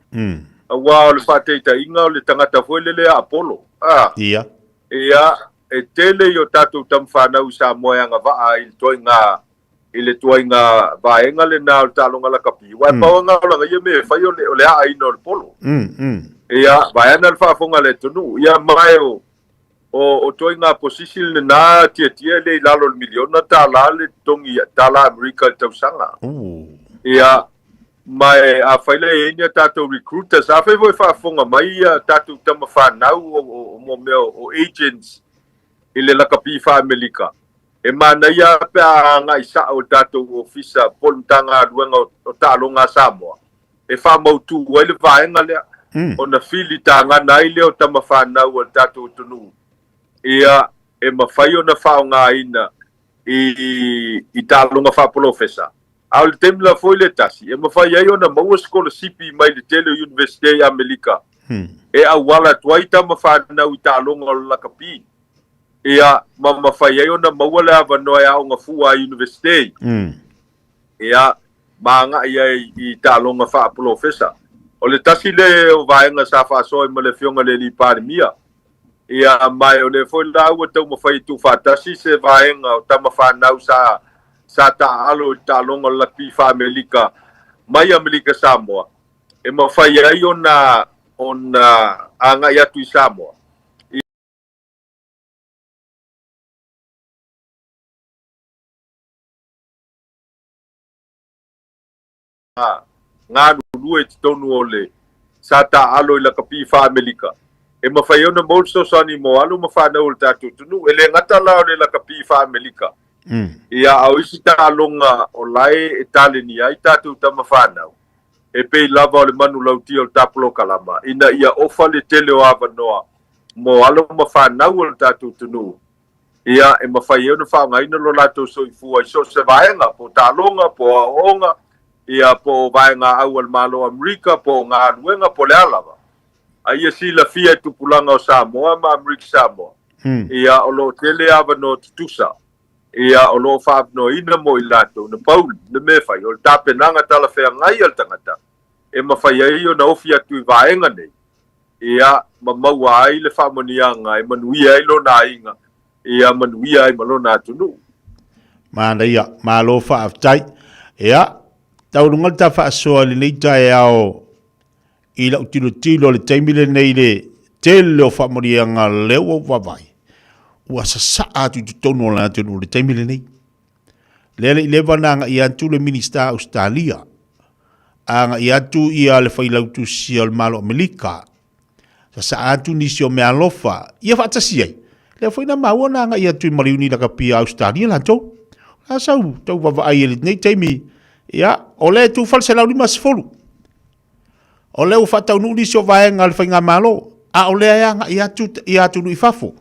Aua o le faataitaiga o le tagata foi lele a Apollo. A. Ia. Ia, e tele i o tatou tama fanau i Samoa e agavaa i le ituaiga, i le tuaiga vaega lena o le taaloga lakapi, aua e pau lava o laga ia mea e fai o le, o le aaina o le polo. Ia, vaeane le faafofoga a le atunuu. Ia, ma o, o, o tuaiga posisi lena tiatia e le i lalo o le miliona tala le totogi tala Amerika i le tausaga. Ia, ma e, afai la e i ai ni a tatou recruiters, afai foi e faafofoga mai ia tatou tama fanau o, o, o, mo mea o agents i le lakapi faa-Amerika, E manaia pe a agai sao le tatou Ofisa po o le Matagaluega o Taaloga a Samoa e faamautu ai le vaega lea ona filitagana ai lea o tama fanau a le tatou atunuu ia e mafai ona faaaogaina i taaloga faapolofesa. A o le taimi la foi le tasi e mafai ai ona maua sikolasipi mai le tele o Iunivesite i Amelika e auala atu ai tama fanau i taaloga o le lakapi. Ia, ma mafai ai ona maua le avanoa e aoga fua ai Iunivesite. Ia, ma agai ai i taaloga faapolofesa. O le tasi lea o vaega sa faasoa ai ma le Afioga i le Alii Palemia. Ia, ma o lea foi la ua taumafai e tuufaatasi se vaega o tama fanau sa sa taaalo i le taaloga o le lakapi faa-Amerika mai Amerika Samoa, e mafai ai ona ona agai atu i Samoa. Galulue i totonu o le sa taaalo i lakapi faa-Amerika, e mafai ai ona maua le fesoasoani mo alo ma fanau o le tatou atunuu. E le gata la o le lakapi faa-Amerika, ia, a o isi taaloga o la e talenia ai tatou tama fanau, e pei lava o le manulauti o le ta polokalama, ina ia ofa le tele o avanoa mo alo ma fanau o le tatou atunuu, ia, e mafai ai ona faaaogaina lo latou soifua i so o se vaega, po o taaloga, po o aoaoga, ia, po o vaegaau a le Malo o Amerika, po o galuega, po o le a lava. A ia silafia e tupulaga o Samoa ma Amerika Samoa, ia, o lo o tele avanoa tutusa, ia, o lo o faaavanoaina mo i latou. Na pau le mea e fai, o le tapenaga talafeagai a le tagata e mafai ai ona ofi atu i vaega nei, ia, ma maua ai le faamanuiaga e manuia ai lona aiga, ia, manuia ai ma lona atunuu. Manaia, malo faafetai. Ia, taualuga le ta faasoa i lenei taeao i lau tilotilo i le taimi lenei i le tele o faamanuiaga lea ua ou vaavaai, ua sasaa atu i totonu o le atunuu i le taimi lenei. Lea le i leva ona agai atu le Minisita o Ausetalia, agai atu ia le Failautusi o le Malo o Amerika, sasaa atu nisi o meaalofa, ia faatasi ai. Lea foi na maua na agai atu i maliuni lakapi a Ausetalia latou. O le a sau tau vaavaai i lenei taimi, ia, o lea e tu fale 150. O lea ua faataunuu nisi o vaega a le Faigamalo, a o lea e agai atu i atunuu i fafo.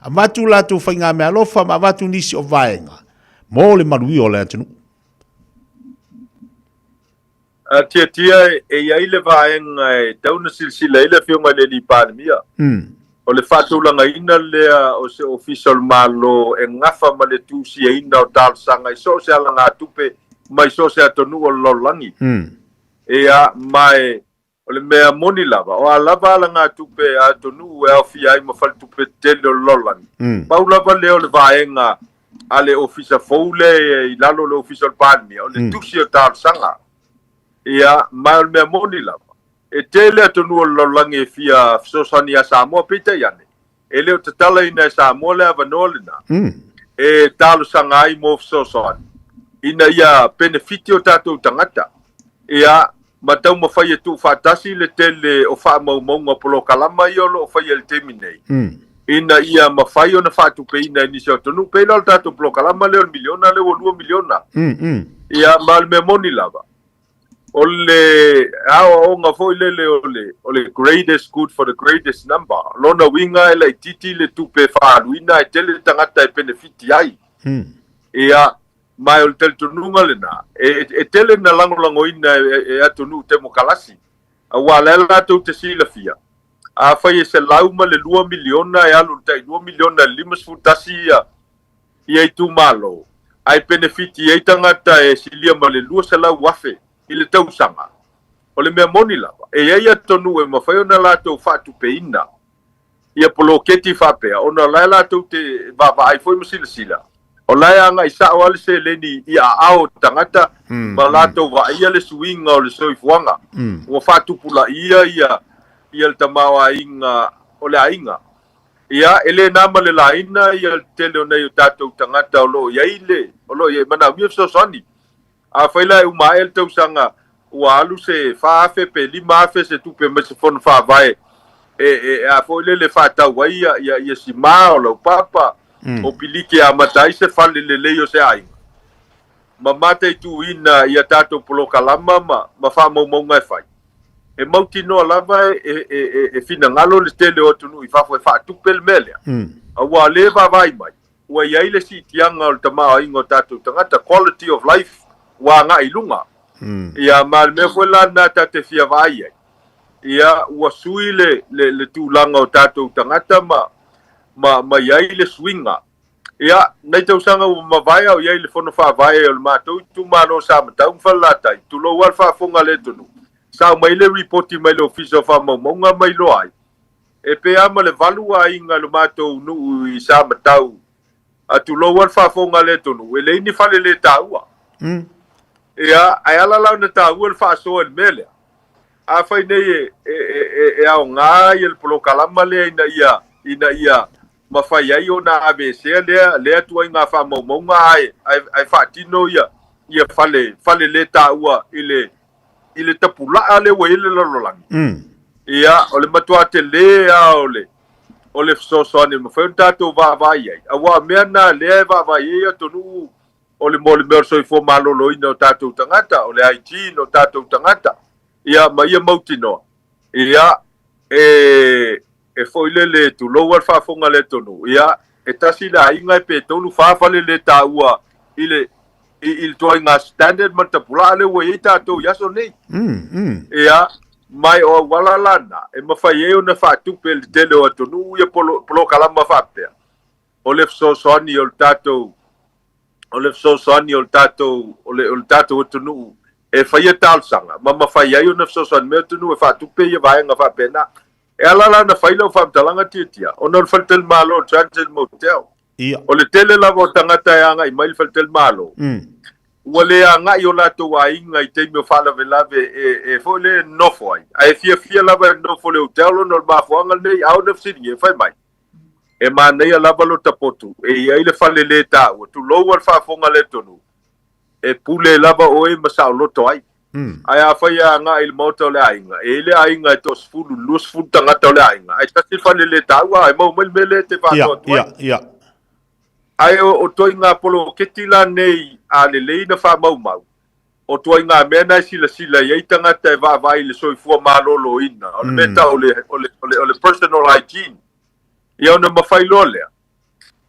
Avatu latou faigameaalofa ma avatu nisi o vaega mo le maluia o le atunuu. A tiatia e i ai le vaega e tau na silasila ai le Afioga i le Alii Palemia. O le faatulagaina lea o se Ofisa o le Malo e gafa ma le tusiaina o talosaga i so o se alagatupe mai so o se atunuu o le lalolagi. Ia, ma e O le mea moni lava, o a lava alagatupe a atunuu e aofia ai ma faletupe tetele o le lalolagi, pau lava lea o le vaega a le Ofisa fou lea i lalo o le Ofisa o le Palemia, o le tusi o talosaga. Ia, ma o le mea moni lava, e tele atunuu o le lalolagi e fia fesoasoani ia Samoa, peitai ane, e le o tatalaina e Samoa le avanoa lena e talosaga ai mo fesoasoani ina ia penefiti o tatou tagata, ia, ma taumafai e tuufaatasi le tele o faamaumauga polokalama ia o lo o faia i le taimi nei, ina ia mafai ona faatupeina e nisi o atunuu. Pei la o le tatou polokalama lea o le miliona lea ua $2 miliona. Ia, ma o le mea moni lava, o le aoaoga foi lele o le, o le greatest good for the greatest number. Lona uiga e laitiiti le tupe e faaaluina ae tele tagata e penefiti ai. Ia, ma o le talitonuga lena, e, e tele na lagolagoina e, e atunuu temokalasi, aua la e latou te silafia, afai e 102 miliona e alu i le tai 2 miliona i le 51 ia, ia itumalo, ae penefiti ai tagata e silia ma le 200,000 i le tausaga. O le mea moni lava, e i ai atunuu e mafai ona latou faatupeina ia poloketi faapea, ona o la e latou te vaavaai foi ma silasila, O la e agai sao lava le seleni i aao o tagata ma latou vaaia le suiga o le soifuaga. Ua faatupulaia ia ia le tamaoaiga o le aiga. Ia, e le na ma le laina ia le tele o nai o tatou tagata o lo o i ai le, o lo o i ai, manaomia fesoasoani. Afai la e uma ae le tausaga ua alu se 4,000 pe 5,000 se tupe mai se fono faavae e, e, a foi lele faatau ai ia, ia, ia simā o laupapa, o piliki e amata ai se fale lelei o se aiga. Ma mataituina ia tatou polokalama ma, ma faamaumauga e fai. E mautinoa lava e, e, e, e finagalo le tele o atunuu i fafo e faatupe le mea lea. Aua o lea e vaavaai mai, ua i ai le siitiaga o le tamaoaiga o tatou tagata, quality of life ua agai i luga. Ia, ma o le mea foi la lena ta te fia vaai ai, ia, ua sui le, le, le tulaga o tatou tagata ma, ma, ma i ai le suiga. Ia, nai tausaga ua mavae a o i ai le Fono Faavae o le matou itumalo o Samatau ma Falelatai, tulou lava le faafofoga a le atunuu, sa aumai le ripoti mai le Ofisa o Faamaumauga ma iloa ai, E pe a ma le valu aiga i lo matou nuu i Samatau, a tulou a le faafofoga a le atunuu, e leai ni fale le taua. Ia, ae ala la ona taua le faasoa i le mea lea. Afai nei e, e, e, e aoga ia le polokalama lea ina ia, ina ia mafai ai ona aveesea lea, lea tuaiga faamaumauga ae, ae, ae faatino ia, ia fale, fale le taua i le, i le tapulaa lea ua i ai le lalolagi. Ia, o le matua tele lava o le, o le fesoasoani e mafai ona tatou vaavaai ai, aua o mea na lea e vaavaai ai atunuu o le mo le mea o le soifua maloloina o tatou tagata, o le hygiene o tatou tagata, ia, ma ia mautinoa, ia, e, e foi lele, tulou lava le faafofoga a le atunuu, ia, e tasi le aiga pe tolu, fa fale le taua i le, i, i le tuaiga standard ma le tapulaa lea ua i ai tatou i aso nei. Ia, mai o auala la na, e mafai ai ona faatupe e le tele o atunuu ia polo, polokalama faapea, o le fesoasoani o le tatou, o le fesoasoani o le tatou, o le, o le tatou atunuu e faia talosaga ma mafai ai ona fesoasoani mai atunuu e faatupe ia vaega faapena. E ala la ona fai lau faamatalaga Tiatia, ona o le faletalimalo o le Transit Motel. Ia. O le tele lava o tagata e agai mai i le faletalimalo, ua le agai o latou aiga i taimi o faalavelave e, e foi lea e nofo ai. Ae fiafia lava e nofo i le hotel ona o le mafuaaga lenei, a ona fesiligia, e fai mai, e manaia lava lota potu e i ai le fale le taua, tulou a le faafofoga a le atunuu, e pule lava oe ma saoloto ai. Ae afai e agai i le maota o le aiga, e i ai le aiga e toasefulu i le 20 tagata o le aiga, ae tasi le fale le taua, e maua mai le mea lea e te faasoa atu ai. Ae o ituaiga poloketi la nei a lelei na faamaumau, o ituaiga mea na e silasila i ai tagata e vaavaai i le soifua maloloina, o le mea tau o le, o le, o le, o le personal hygiene. Ia ona mafai loa lea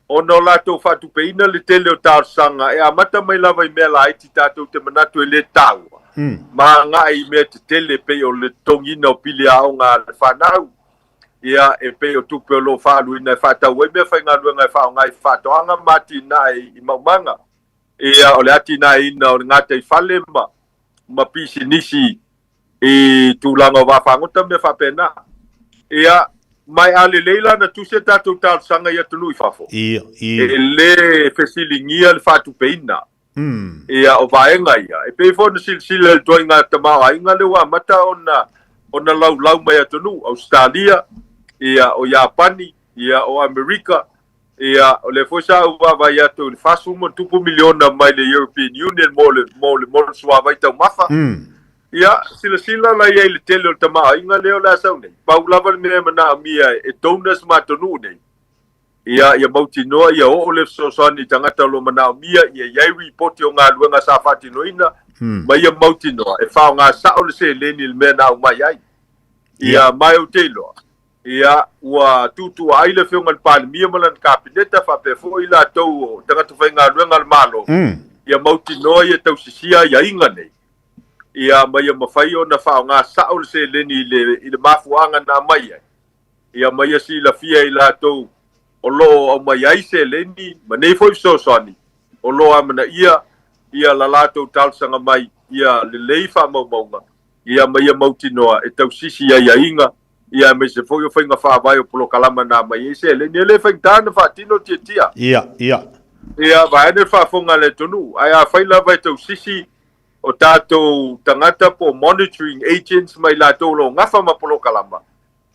ona o latou faatupeina le tele o talosaga e amata mai lava i mea laiti tatou te manatu e le taua, ma agai i mea tetele e pei o le totogiina o pili aoga a le fanau, ia, e pei o tupe o lo o faaaluina e faatau ai meafaigaluega e faaaoga i faatoaga ma atinae i maumaga, ia, o le atinaeina o le gataifale ma, ma pisinisi i tulaga o vaafagota ma mea faapena. Ia, ma e a lelei la na tusi a tatou talosaga i atunuu i fafo, Ia, ia. e le fesiligia le faatupeina. Ia, o vaega ia, e pei foi ona silasila i le ituaiga tamaoaiga lea ua amata ona, ona laulau mai atunuu, Ausetalia, ia, o Iapani, ia, o Amerika, Ia, o lea foi sa ou vaavaai atu i le 40+ miliona mai le European Union mo le, mo le, mo le suavai taumafa. Ia, silasila la i ai i le tele o le tamaoaiga lea o le a sau nei. Pau lava le mea e manaomia e donors ma atunuu nei, ia, ia mautinoa ia oo le fesoasoani i tagata o lo o manaomia, ia i ai ripoti o galuega sa faatinoina, ma ia mautinoa e faaaoga sao le seleni i le mea na aumai ai. Ia, ma e ou te iloa, Ia, ua tuutuuaai le Afioga i le Palemia ma lana Kapeneta faapea foi i latou o tagata faigaluega a le Malo, ia mautinoa ia tausisia aiaiga nei, ia, ma ia mafai ona faaaoga sao le seleni i le, i le mafuaaga na aumai ai, ia, ma ia silafia e i latou o lo o aumai ai seleni ma nei foi fesoasoani o lo o amanaia ia la latou talosaga mai ia lelei faamaumauga, ia, ma ia mautinoa e tausisi aiaiga ia aemaise foi o faiga faavae o polokalama na aumai ai seleni. E le faigata ona faatino Tiatia. Ia, ia. Ia, vaeane le faafofoga a le atunuu. Ae afai lava e tausisi o tatou tagata po o monitoring agents ma i latou o lo o gafa ma polokalama,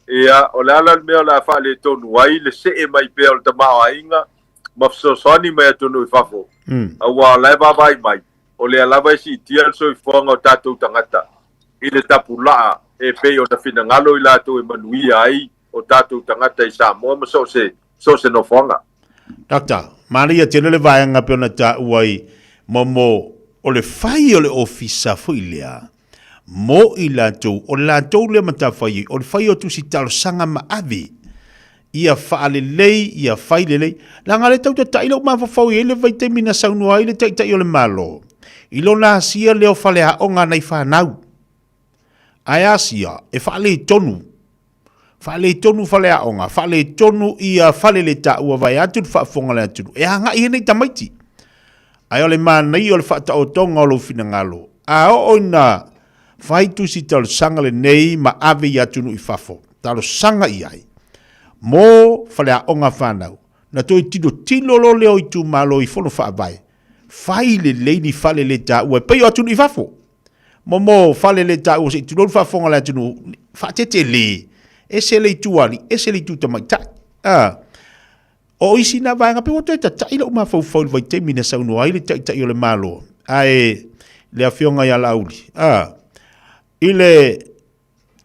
ia, o le a la le mea o le a faaletonu ai le see mai pea o le tamaoaiga ma fesoasoani mai atunuu i fafo, aua o la e vaavaai mai, o lea lava e siitia le soifuaga o tatou tagata i le tapulaa e pei ona finagalo i latou e manuia ai o tatou tagata i Samoa ma so o se, so o se nofoaga. Doctor, manaia tele le vaega pei ona taua ai mo o le fai o le ofisa foi lea mo i latou, o le latou lea matafaioi, o le fai o tusi talosaga ma ave ia faalelei, ia fai lelei. Leaga lea tau tatai lou mafaufau i ai le vaitaimi na saunoa ai le Taitai o le Malo i lona asia lea o faleaoga a nai fanau. Ae asia e faaletonu, faaletonu faleaoga, faaletonu ia fale le taua vaeatu le faafofoga a le atunuu e agai ai nei tamaiti. Ae o le manaia o le faataotoga o lou finagalo, a oo ina fai tusi talosaga lenei ma ave i atunuu i fafo, talosaga i ai mo faleaoga fanau, na toe tilotilo loa lea o itumalo i fono faavae, fai lelei ni fale le taua e pei o atunuu i fafo. Mo fale le taua se i tulou le faafofoga a le atunuu, faatetele, ese le itu alii, ese le itu tamaitai. O isi na vaega, pei ua toe tatai lou mafaufau i le vaitaimi na saunoa ai le Taitai o le Malo, ae le Afioga ia Laauli, a, i le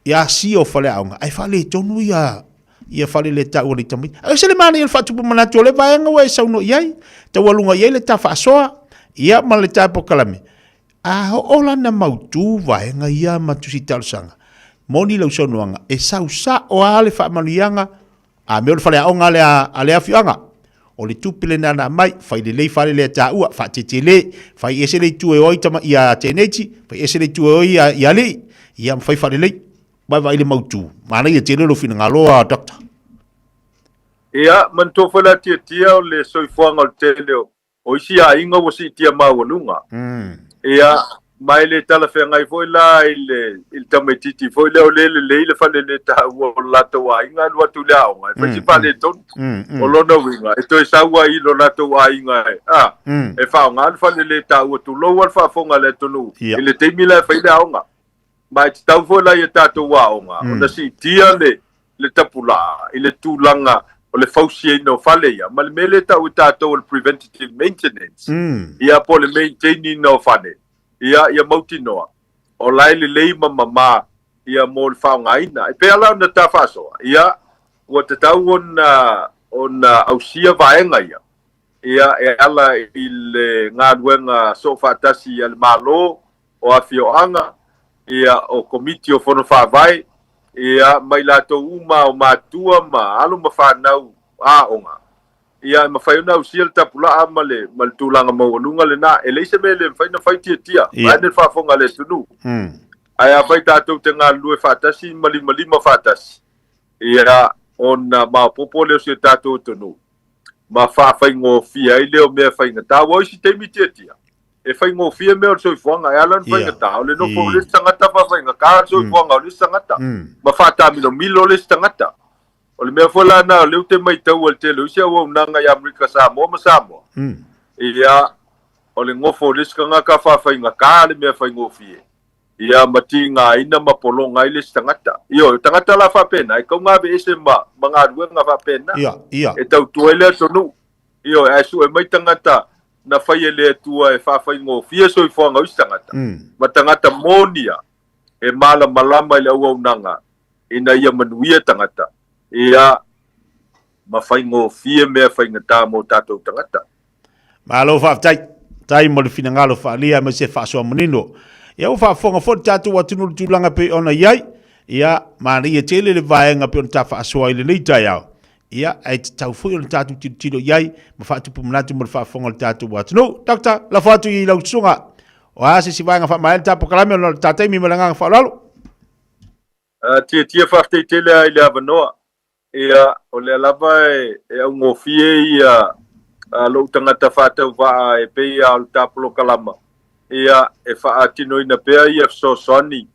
i asia o faleaoga, ae faaletonu ia ia fale le taua nei tamaiti. Ae ese le manaia o le faatupu manatu o le vaega ua e saunoa i ai, taualuga i ai le ta faasoa, ia ma le ta polokalame. A oo la ina mautu vaega ia ma tusi talosaga, moni lau saunoaga, e sau sao lava le faamanuiaga A mea o le faleaoga lea a le afioaga, o le tupe lena na aumai, fai lelei fale lea taua, faatetele, fai ese le itu e o ai tama, ia teenage, fai ese le itu e o ai ia, ia alii, ia ma fai faalelei. Vaavaai i le mautu, manaia tele lou finagalo a Doctor. Ia, manatua foi la tiatia o le soifuaga o le tele o O isi aiga ua siitia maualuga. Ia, ma e le talafeagai foi la i le, i le tamaitiiti foi lea o lea e lelei le fale le taua o le latou aiga alu atu i le aoga, e fai si faaletonu. O lona uiga, e toe sau ai i lo latou aiga e, a, e faaaoga le fale le taua, tulou lava le faafofoga a le atunuu, i le taimi la e fai le aoga. Ma e tatau foi la i a tatou aoga ona siitia le, le tapulaa i le tulaga o le fausiaina o fale ia, ma le mea lea e tau e tatou o le preventative maintenance, ia po o le maintain ina o fale, ia, ia mautinoa o la e lelei ma mama ia mo le faaaogaina. E pei lava la ona ta faasoa, ia, ua tatau ona, ona ausia vaega ia, ia, e ala i le galuega soofaatasi a le Malo, o afioaga, ia, o Komiti o Fono Faavae, ia, ma i latou uma o matua ma alo ma fanau aoga, ia, e mafai ona ausia le tapulaa ma le, ma le tulaga maualuga lena. E leai se mea e le mafai ona fai tiatia, vaeane le faafofoga a le atunuu. Ae afai tatou te galulue faatasi ma limalima faatasi, ia, ona maopoopo lea o si o tatou atunuu, ma faafaigofie ai lea o mea faigata. Aua o isi taimi tiatia, e faigofie mea o le soifuaga, e ala ona faigata, o le nofo o le isi tagata faafaigata le soifuaga o le isi tagata, ma faataamilomilo le isi tagata. O le mea foi la lena o lea ou te maitaua i le tele o isi auaunaga i Amerika Samoa ma Samoa, ia, o le nofo o le isi tagata faafaigata le mea faigofie, ia, ma tigaina ma pologa ai le isi tagata. Ioe, o tagata la faapena, e tatau ona aveese ma galuega faapena, e tautua ai le atunuu. Ioe, ae sue mai tagata na fai e le Atua e faafaigofie soifuaga o isi tagata, ma tagata monia e malamalama i le auaunaga ina ia manuia tagata, ia, ma faigofie mea faigata mo tatou tagata. Malo faafetai. Tai mo le finagalo faaalia aemaise le faasoa manino. Ia ua faafofoga foi le tatou atunuu i le tulaga pei ona i ai. Ia, manaia tele le vaega pei ona ta faasoa i lenei taeao. Ia, ae tatau foi ona tatou tilotilo i ai ma faatupu manatu mo le faafofoga o le tatou atunuu. Doctor, lafo atu i lau susuga. O a se isi vaega faamaea le ta polokalame ona o le ta taimi ma le agaga faaaloalo. Tiatia faafetai tele lava i le avanoa. Ia, o lea lava e augofie ia lou tagata faatauvaa e pei lava o le ta polokalama. Ia, e faatinoina pea ia fesoasoani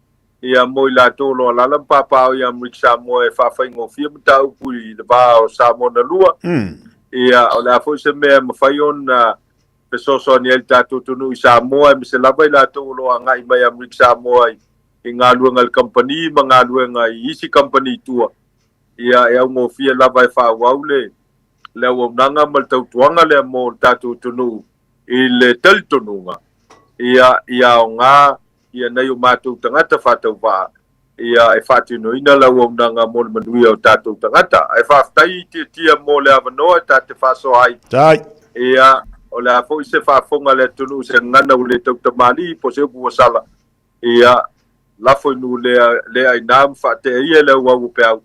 ia mo i latou o lo o alaala ma papaaao i Amerika Samoa e faafaigofie mataupu i le va o Samoa na lua. Ia, o le a foi se mea e mafai ona fesoasoani ai le tatou atunuu i Samoa, aemaise lava i latou o lo o agai mai Amerika Samoa i galuega i le kamupani ma galuega i isi kamupani i tua. Ia, e augofie lava e faaauau le le auaunaga ma le tautuaga lea mo le tatou atunuu i le talitonuga, ia, ia aoga ia nai o matou tagata faatauvaa ia e faatinoina le auaunaga mo le manuia o tatou tagata. Ae faafetai i Tiatia mo le avanoa e ta te faasoa ai. Tai. Ia, o le a foi se faafofoga a le atunuu i se gagana ua le tautamalii po o se upu ua sala, ia, lafo i nuu lea, lea aina ma faatea ia i le auau o peau,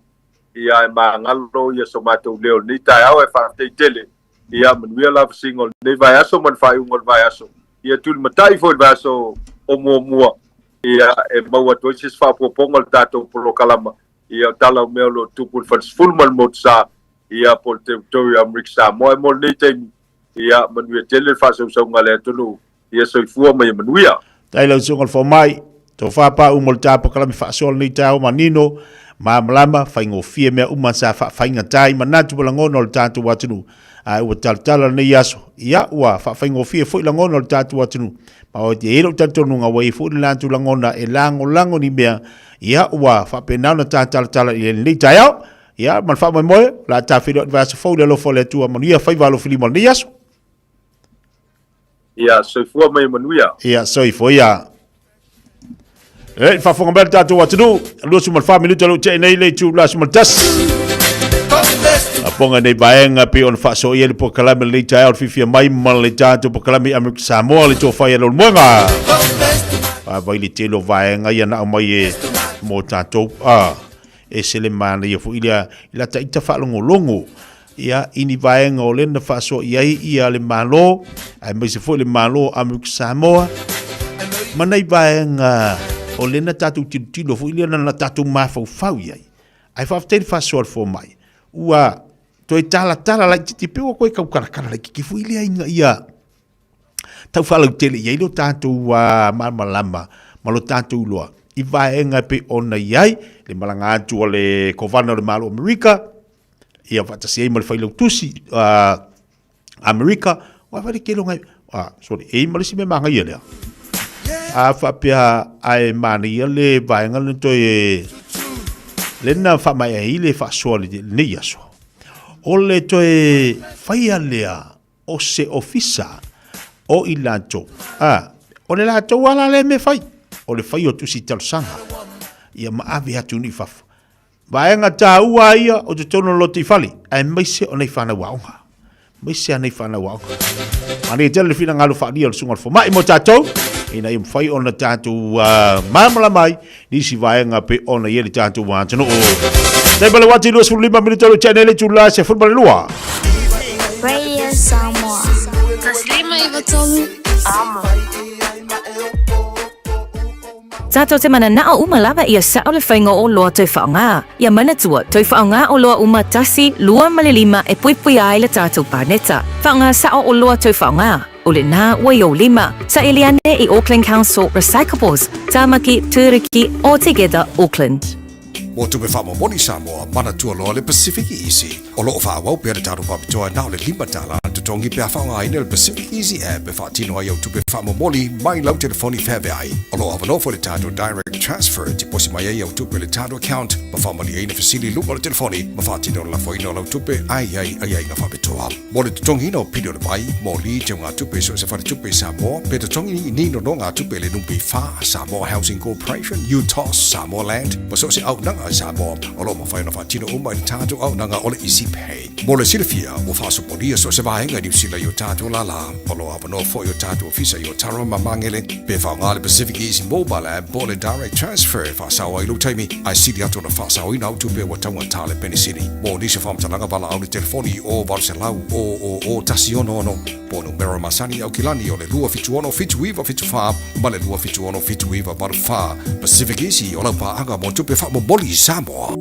ia ae magalo ia so matou leo i lenei taeao ae faafetai tele. Ia manuia la vasiga o lenei vaiaso ma le faaiuga o le vaiaso. Ia tulimatai foi i le vaiaso o muamua, ia e maua atu ai se isi faaopoopoga o le tatou polokalama, ia o tala o mea o lo o tupu i le Falesefulu ma le Motusa, ia po o le Territory o Amerika Samoa. Ae mo lenei taimi, ia manuia tele le faasausauga a le atunuu. Ia soifua ma ia manuia. Tai lau susuga i le fomai, tofa pa uma o le ta polokalame faasoa lenei taeao manino, malamalama, faigofie mea uma sa faafaigata ai manatu ma lagona o le tatou atunuu. Ae ua talatala lenei aso, ia ua faafaigofie foi lagona o le tatou atunuu. Ma e i ai lou talitonuga ua i ai foi le latou lagona e lagolago ni mea, ia ua faapena ona ta talatala i lenei taeao. Ia ma le faamoemoe, o le a ta feiloai i le vaiaso fou i le alofa o le Atua. Manuia faiva alofilima o lenei aso. Ia, soifua ma ia manuia. Ia, soifua ia. E, faafofoga mai le tatou atunuu, 24 minuta lou tea nei le itula 11. Aponga nei vaega pei ona faasoia le polokalame lenei taeao le fiafia mai ma le tatou polokalame i Amerika Samoa le tofa ia Leulumoega. Vaavai le tele o vaega ia na aumai e mo tatou. Ah, ese le manaia foi lea i la taita faalogologo ia i ni vaega o lea na faasoa i ai ia le Malo, aemaise foi le Malo o Amerika Samoa, ma nai vaega o lea na tatou tilotilo foi lea na tatou mafaufau i ai. Ae faafetai le faasoa a le fomai, ua toe talatala laitiiti pei ua toe taukalatala laitiiti foi lea ina ia tau faalautele i ai lo tatou malamalama ma lo tatou iloa i vaega e pei ona i ai le malaga atu a le Kovana o le Malo o Amerika, ia faatasi ai ma le Failautusi Amerika, ua fai le tele o nai, sorry, e i ai ma le isi mea manaia lea. A faapea ae manaia le vaega lena toe, lea na faamaea ai le faasoa i lenei aso, o le toe faia lea o se ofisa o i latou, a, o le latou ala lea mea fai, o le fai o tusi talosaga, ia ma ave atu i fafo. Vaega taua ia o totonu o le lotoifale, aemaise o nei fanau aoga. Aemaise a nei fanau aoga. Manaia tele le finagalo faaalia o le Susuga i le Fomai mo tatou, ina ia mafai ona tatou malamalama ai nisi vaega pei ona i ai le tatou atunuu. Taimi o le uati 25 minute o le tea nei le itula 12. Radio Samoa. 153 Amo. Tatou te mananao uma lava ia sao le faiga o oloa toe faaaoga. Ia manatua, toe faaaoga oloa uma tasi, lua ma le lima e puipuia ai le tatou paneta. Faaaoga sao oloa toe faaaoga. O lena ua i ou lima. Saili ane i Auckland Council Recyclables, Tamaki, Turuki, or Together Auckland. Mo tupe faamomoli Samoa, manatua loa le Pacific Easy. O lo o faaauau pea le tatou faapitoa na o le $5 le totogi pe a faaaogaina le Pacific Easy App e faatino ai au tupe faamomoli mai lau telefoni feaveai. O lo o avanoa foi le tatou Direct Transfer e tiposi mai ai au tupe i le tatou account ma faamalieina fesili i luga o le telefoni ma faatino le lafoina o lau tupe ae i ai aiaiga faapitoa. Mo le totogiina o pili o le vai, moli, teugatupe i so o se faletupe i Samoa, pe totogi ni nonogatupe i le NPF, Samoa Housing Corporation, UTOS, Samoa Land, ma so o se auaunaga i Samoa. O lo o mafai ona faatino uma i le tatou auaunaga o le Easy Pay. Mo le silafia, ua faasopolia so o se vaega i Niu Sila i o tatou lālā. O lo o avanoa foi o tatou ofisa i Otara ma Magele pe faaaoga le Pacific Easy Mobile App po o le Direct Transfer e faasao ai lou taimi, ae sili atu ona faasaoina au tupe ua taugata le penisini. Mo nisi o faamatalaga valaau le telefoni i o 800 000 166 po o numera masani i Aukilani o le 276 7974 ma le 276 7984. Pacific Easy o lau paaga mo tupe faamomoli i Samoa.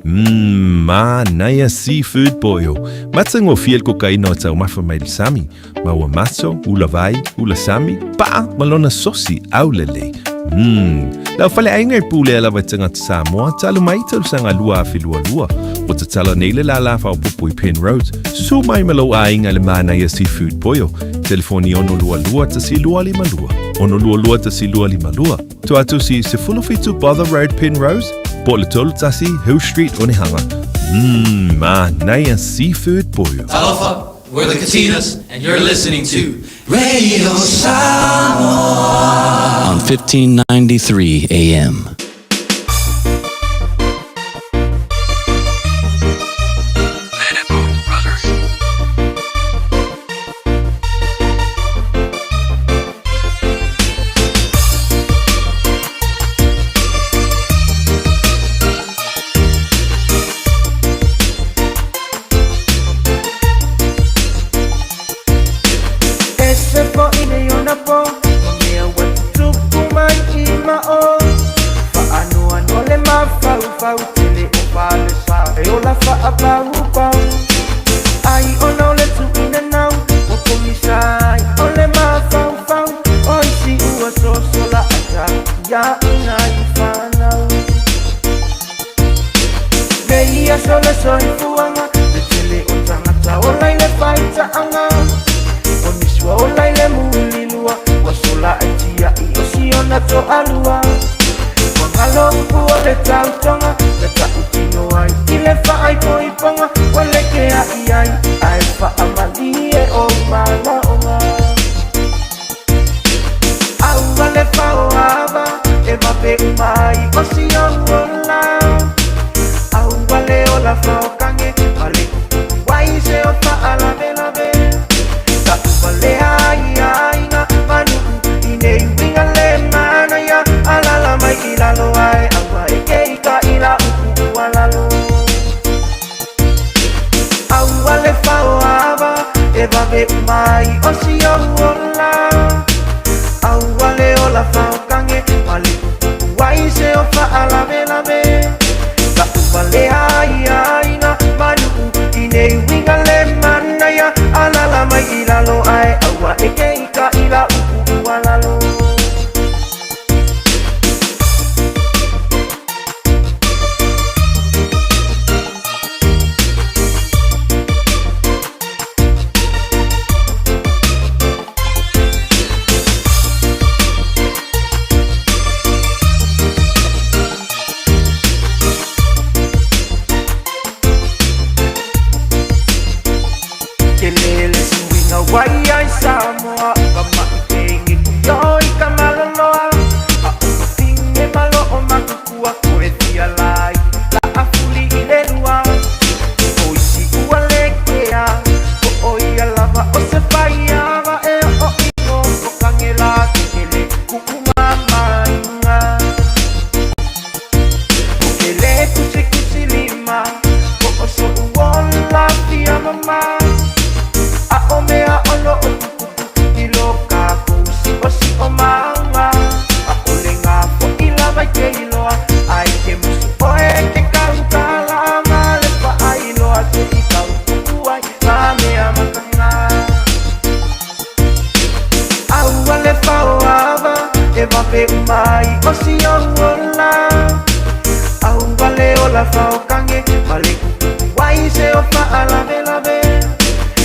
Mmm, manaia seafood boil. Matagofie le kokaina o taumafa mai le sami. Ma ua maso, ula vai, ula sami, paa ma lona sosi aulelei. Umm, le aufaleaiga e pulea lava e tagata Samoa talu mai tausaga 2022, ua tatala nei le lālā faaopoopo i Penrose. Susu mai ma lou aiga i le manaia seafood boil. Telefoni 622 1252, 622 1252. Tua atu si 17 Bother Road, Penrose, po o le 31 Hill Street, Onehunga. Mmm, manaia seafood boil. Talofa, we're the Katinas, and you're listening to Radio Samoa on 1593 AM. Ese foʻi nei ona po Ma mea ua tutupu mai i mao Faanoanoa le mafaufau Tele o falesa e ola faapaupau Ai ona o le tuuina nau Ua pogisa ai o le mafaufau O isi ua sosola ata Ia ina i fanau Nei aso le soifuaga Le tele o tagata ola i le faitaaga O nisi ua ola i le mulilua Ua sola ai tiai o siona toalua Ua galo upu o le tautoga Na tautino ai i le faaipoipoga Ua lekeai ai ae faamalie ou manaoga Aua le faoava e vave uma ai o si ou ola Aua le ola faokange ma le kukuku ai se o faalavelave Taʻu valea ai aiga ma nuu i nei uiga le manaia Alala mai i lalo ae aua e ke i ka ila uku ua lalo Aua le faoava e vave uma ai o si ou ola Aua le ola faokange ma le kukuku ai se o faalavelave Taʻu valea ai aiga ma nuu i nei uiga le manaia Alala mai i lalo ae aua e ke i ka ila uku ua lalo Tele le suiga ua i ai Samoa Ka maʻi penge kio i ka maloloa A o ka pinge malo o makukua Ko e fia lai la a fuli i le lua O isi ua le kea Po o ia lava o se faiava E o i o ko kange la kekele Kuʻu mamainga O ke le kusikusi lima Po o soʻu ola fia mama A o mea ono o tupupu I lo kākou siʻosiʻo maga A o le gafo i lava i ke iloa Ai ke musu oe ke kaukala Ma le paʻailoa se i kaukuku ai Ka mea makaga Aua le faoava e vave uma ai o si ou ola Aua le ola faokange ma le kukuku ai se o faalavelave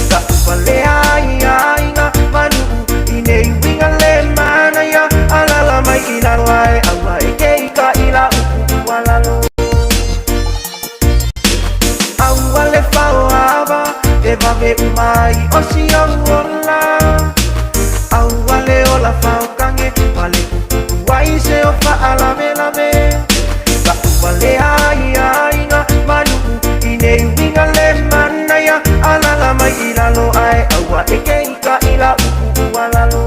Taʻu valea ai aiga ma nuu i nei uiga le manaia Alala mai i lalo ae aua e ke i ka ila uku ua lalo Aua le faoava e vave uma ai o si ou ola Aua le ola faokange ma le kukuku ai se o faalavelave Taʻu valea ai aiga ma nuu i nei uiga le manaia Alala mai i lalo ae aua e ke i ka ila uku ua lalo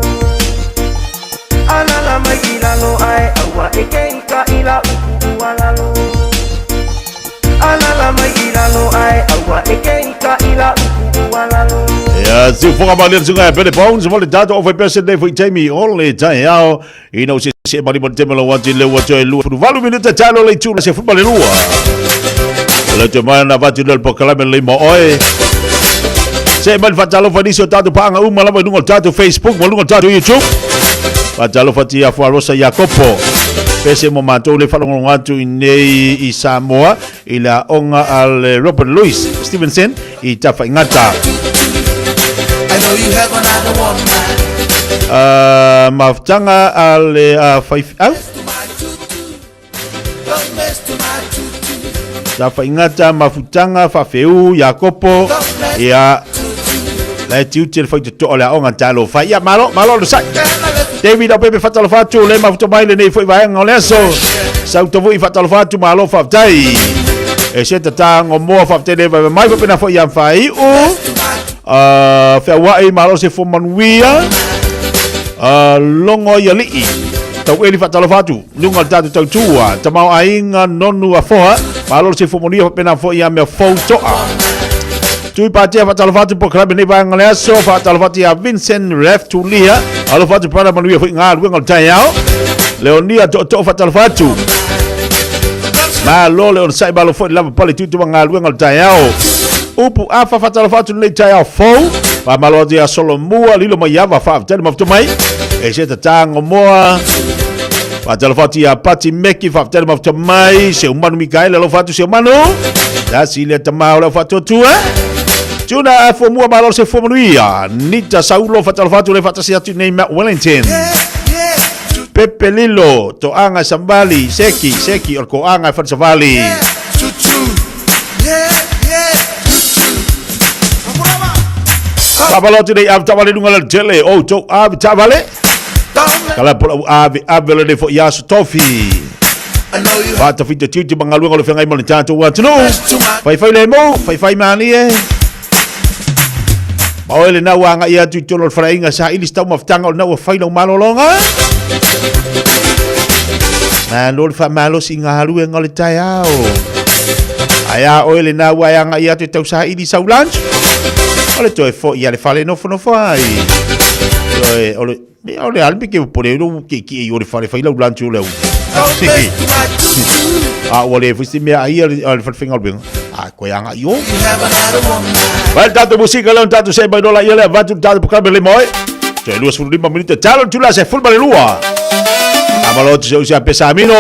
Alala mai i lalo ae aua e ke i ka ila uku ua lalo Alala mai i lalo ae aua e ke i ka ila uku ua lalo Ia, siufoga ma le suga e Billy Bones, mo le tatou au faipea se nei foi taimi o le taeao. Ina o se se mali mo te mala wati le wa toe lua. Valu minute talo le tu se fupa le lua. Le te mai na vati le pokalame le mo oe. Se mai fatalo fanisi o tatou paanga uma lava i luga o le tatou Facebook ma luga o le tatou YouTube. Faatalofa atu ia Fuarosa Iakopo. Pese mo matou le faalogologo atu i nei i Samoa i le aoga a le Robert Louis Stevenson i Tafaigata. Mafutaga a le faifeau. Tafaigata mafutaga faafeū Iakopo ia la e tiute le faitotoa o le aoga talofa. Ia malo, malo le sai. David Aupepe faatalofa atu le mafuta mai lenei foi vaega o le aso. Sautavui faatalofa atu malo faafetai. E se tata ngomoa faafetai le vae mai faapena foi ia Mfai'u. Feaua'i malo se fo manuia. Logo i alii. Taueli faatalofa atu. Luga o le tatou tautua, tamaoaiga nonu afoa, malo le soifua manuia faapena foi ia mea fou toa. Tui Patea faatalofa atu polokalame nei vaega o le aso, faatalofa atu ia Vincent Ref Tulia, alofa atu brother manuia foi galuega o le taeao. Leonia Tootoo faatalofa atu. Malo le onosai malo foi le lava pale tutu ma galuega o le taeao. Upu afa faatalofa atu lenei taeao fou. Faamalo atu ia Solomua Lilo Maiava faafetai le mafuta mai. E se tata ngomoa. Faatalofa atu ia Pati Meki, faafetai le mafuta mai. Seumanu Mikaele, alofa atu Seumanu. Tasi le tama o le au faatuatua. Tuna a fuamua malo se fua manuia. Nita Saulo, faatalofa atu le faatasi atu nei Mount Wellington. Pepe Lilo, toaga Savali, Seki, Seki, o le koaga e fale Savali. Faamalo atu nei ave taavale i luga o le tele o outou ave taavale. Kala po lau ave ave le foi aso tofi. Faatafita tiute ma galuega o le feagai ma le tatou atunuu. Faifai le mo, faifai malie. Ma oe lena ua agai atu i totonu o le faleaiga saili se taumafataga o lena ua fai lau malologa. Malo le faamalosi i galuega o le taeao. Ae a oe lena ua e agai atu e tausaili sau lunch, o le toe foi a le fale nofonofo ai. Toe, o le, o le a le mea ke popole ai lou keiki i o le fale fai lau lunch o le au. A ua le foi se mea ai a le fale faigaluega. A koe agai i o. Vai le tatou musika lea o tatou se mai lola ia le avatu le tatou polokalame le moe. Toe 25 minute talo tula se 12. Amalo atu se usi a pesa amino.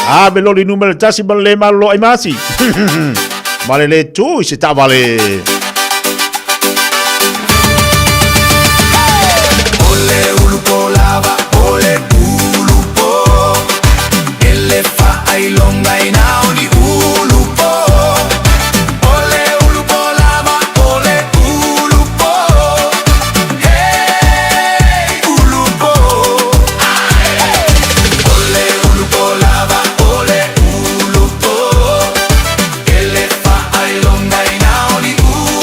A me loli numera tasi ma le malo ai masi. Ma le le tu i se tavale. Ole ulu po lava, ole ulu po Ele faailoga ina o ni ulu po Ole ulu po lava, ole ulu po Hey, ulu po Ole ulu po lava, ole ulu po Ele faailoga ina o ni ulu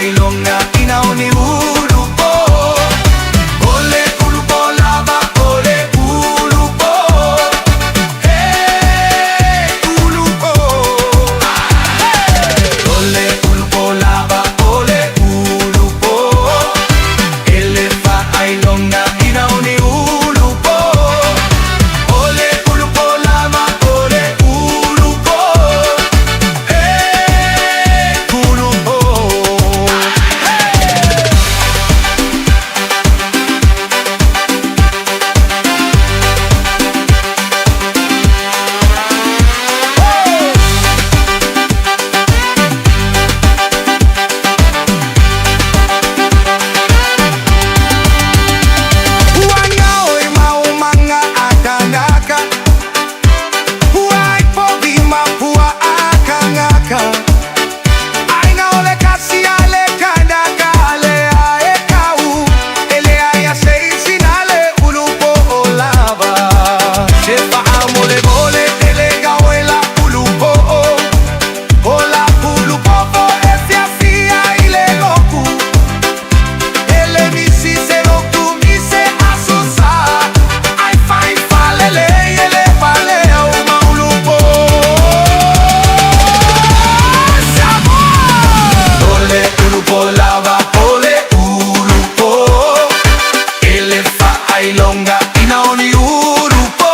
Faailogaina o ni ulu po. O le ulu po lava, o le ulu po. He ulu po. O le ulu po lava, o le ulu po. E le faailogaina o ni ulu po. O le ulu po lava, o le ulu po. He ulu po. Ua gao e maumaga a kanaka, Ua ipovi ma pua a kangaka. Aiga o le kasi a le kanaka lea e kau, E leai a se isi na le ulu po o lava. Se faamolemole tele gao e la ulu po o, O la ulu popo e fiafia i le loku. E le misi se loku mise aso sa, Ai fai falele e le pale au maulu po. O le ulu po lava, o le ulu po. E le faailogaina o ni ulu po.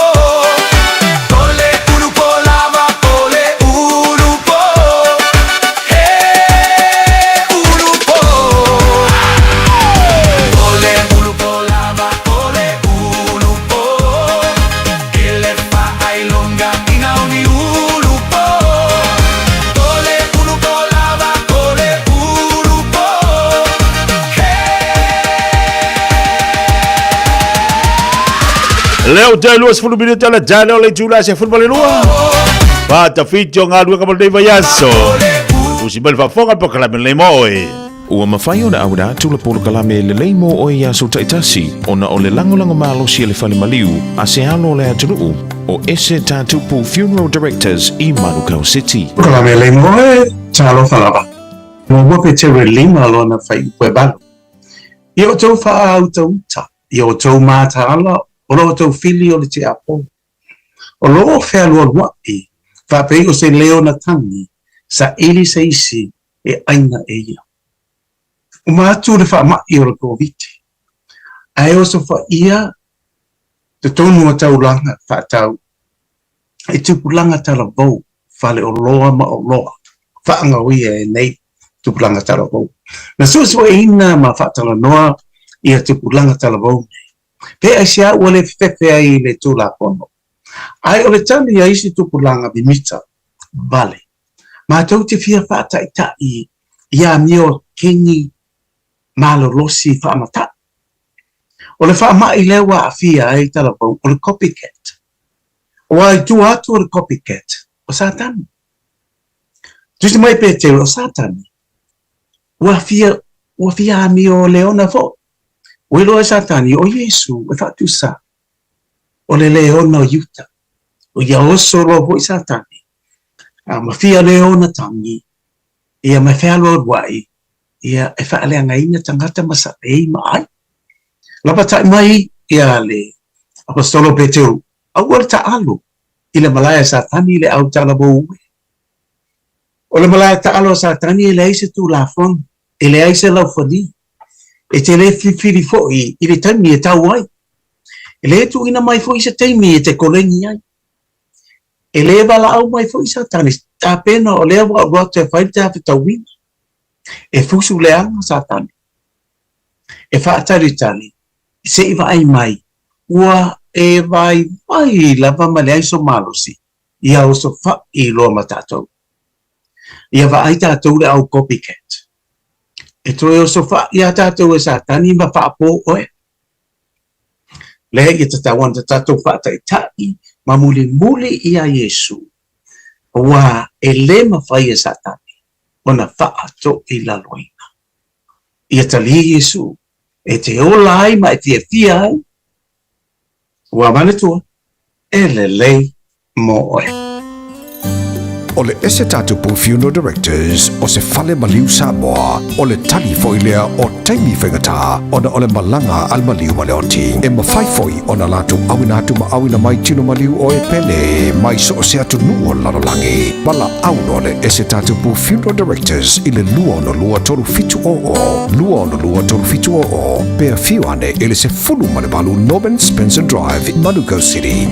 O le ulu po lava, o le ulu po. He ulu po. O le ulu po lava, o le ulu po. E le faailogaina o ni ulu po. O le ulu po lava, o le ulu po. Lea ua toe 20 minute o le taeao o le itula e 12. Fatafiti o galuega mo lenei vaiaso. Usi mai le faafofoga le polokalame lenei mo oe. Ua mafai ona auina atu le polokalame lelei mo oe i aso taitasi ona o le lagolago malosi a le Fale Maliu a se alo o le atunuu o Ese Tatupu Funeral Directors i Manukau City. Polokalame lelei mo oe, talofa lava. Muamua Petero e lima lona fuaiupu e valu. Ia outou faautauta, ia outou mataala o lo outou fili o le tiapo. O lo o fealualuaʻi, faapei o se leo na tagi, saili se isi e ʻaina e ia. Uma atu le faamaʻi o le Koviti, ae osofaia totonu o taulaga faatau i tupulaga talavou, faleoloa ma oloa faagaoia e nei tupulaga talavou. Na suesueina ma faatalanoa ia tupulaga talavou nei, pe aisea ua le fefefe ai i le Tulafono, ae o le tali a isi tupulaga mimita vale, matou te fia faataitaʻi i amio keni malolosi faamataʻi. O le faamaʻi lea ua aafia ai talavou o le copycat. Aua i tua atu o le copycat, o Satani. Tusi mai Petero, o Satani, ua fia, ua fia amio leona foʻi. Ua iloa e Satani, o Iesu e faatusa, o le leona o Iuta. O ia oso loa foʻi Satani, a ma fia leona tagi, ia ma fealualuaʻi, ia e faaleagaina tagata ma saʻei ma ʻai. Lapataʻi mai ia le Aposetolo Petero, Aua le taʻalo i le malae a Satani i le ʻautalavou e. O le malae taʻalo a Satani e leai se Tulafono, e leai se laufali, e te le filifili foʻi i le taimi e tau ai. E le tuuina mai foʻi se taimi e te koleni ai. E le valaau mai foʻi Satani, tapena o lea ua alu atu e fai le tafetauina. E fusu leaga Satani, e faatalitali se i vaai mai, ua e vaivai lava ma leai so malosi, ia osofaʻi loa ma tatou. Ia vaai tatou le au copycat. E toe osofaʻi a tatou e Satani ma faapo oe. Lea ia tatau ana ta tatou faataʻitaʻi ma mulimuli iā Iesu, aua e le mafai e Satani ona faatoilaloina. Ia talia Iesu e te ola ai ma e fiafia ai, ua manatua, e lelei mo oe. O le Ese Tatupu Funeral Directors o se fale maliu Samoa, o le tali foi lea o taimi faigata ona o le malaga a le maliu ma le oti. E mafai foi ona latou auina atu ma auina mai tino maliu o e pele mai so o se atunuu o le lalolagi. Valaau loa le Ese Tatupu Funeral Directors i le 262 3700, 262 3700, pe afio ane i le 18 Norman Spencer Drive, Manukau City.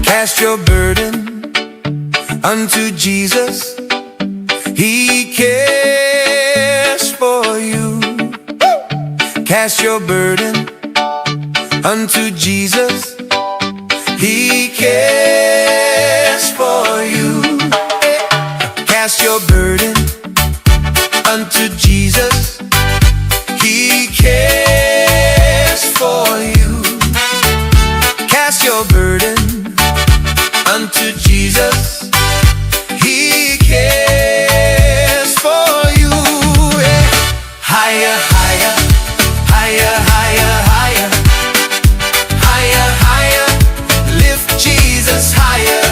Cast your burden unto Jesus. He cares for you. Cast your burden unto Jesus. He cares for you. Cast your burden unto Jesus. He cares for you. Cast your burden unto Jesus. He cares for you. Yeah. Higher, higher, higher, higher, higher, higher, higher. Lift Jesus higher,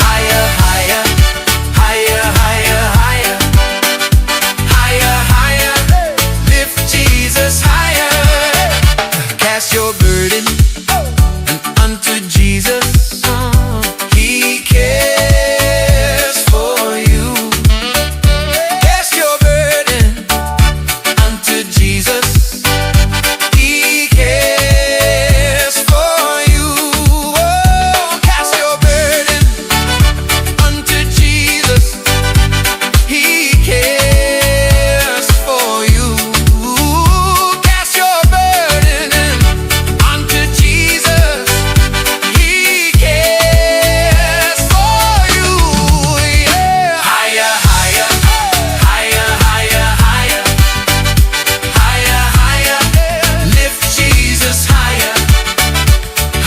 higher, higher, higher, higher, higher, higher, higher. Lift Jesus higher. Cast your burden unto Jesus. He cares for you. Cast your burden unto Jesus. He cares for you. Oh, cast your burden unto Jesus. He cares for you. Cast your burden unto Jesus. He cares for you. Yeah. Higher, higher, higher, higher, higher, higher, higher. Lift Jesus higher,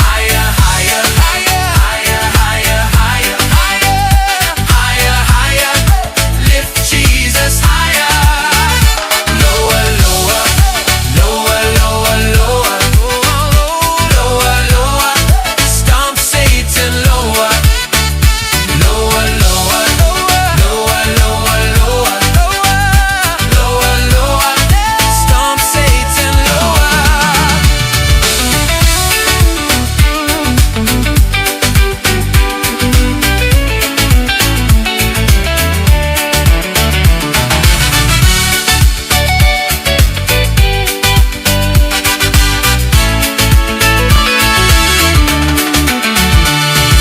higher, higher, higher, higher, higher, higher, higher, higher, higher. Lift Jesus higher. Lower, lower, lower, lower, lower, lower, lower. Stomp Satan lower. Lower, lower, lower, lower, lower, lower, lower. Stomp Satan lower.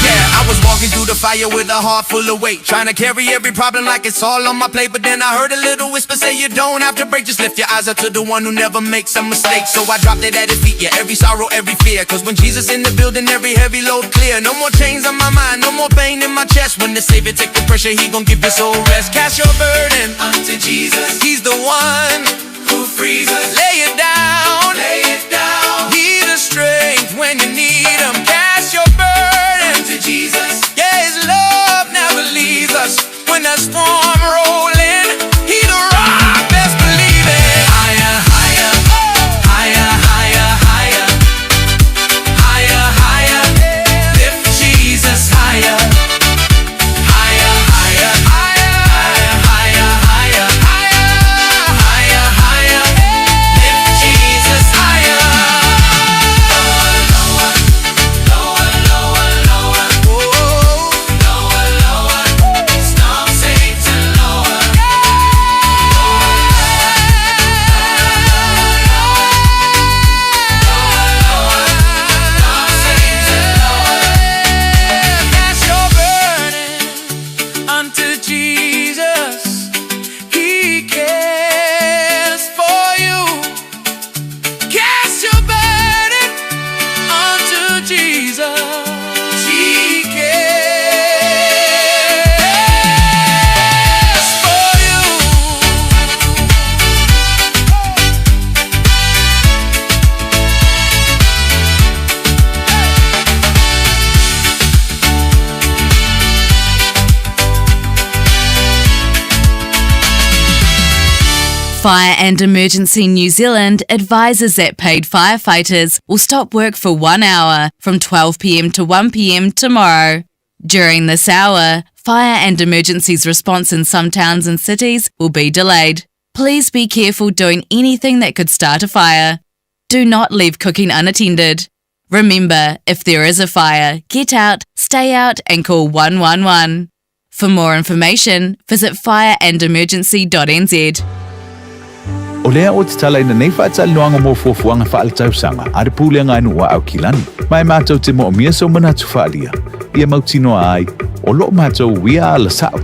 Yeah, I was walking through the fire with a heart full of weight, trying to carry every problem like it's all on my plate. But then I heard a little whisper say, You don't have to break, just lift your eyes up to the one who never makes a mistake. So I dropped it at his feet, yeah, every sorrow, every fear. Cause when Jesus in the building, every heavy load clear. No more chains on my mind, no more pain in my chest. When the Savior take the pressure, he gon' give your soul rest. Cast your burden unto Jesus. He's the one who frees us. Lay it down, lay it down. He the strength when you need him. Cast your burden to Jesus. Yeah, his love never leaves us. When that storm rolling, he the rock, best believe it. Higher, higher, higher, higher, higher, higher, higher. Lift Jesus higher. Higher, higher, higher, higher, higher, higher, higher, higher. Lift Jesus higher. Fire and Emergency New Zealand advises that paid firefighters will stop work for one hour from 12pm to 1pm tomorrow. During this hour, fire and emergencies response in some towns and cities will be delayed. Please be careful doing anything that could start a fire. Do not leave cooking unattended. Remember, if there is a fire, get out, stay out, and call 111. For more information, visit fireandemergency.nz. O lea o te talaina nei faatalanoaga mo fuafuaga faaletausaga a le Pulega a Nuu a Aukilani, ma e matou te moomia sou manatu faaalia, ia mautinoa ai, o loo matou uia ala sa'o.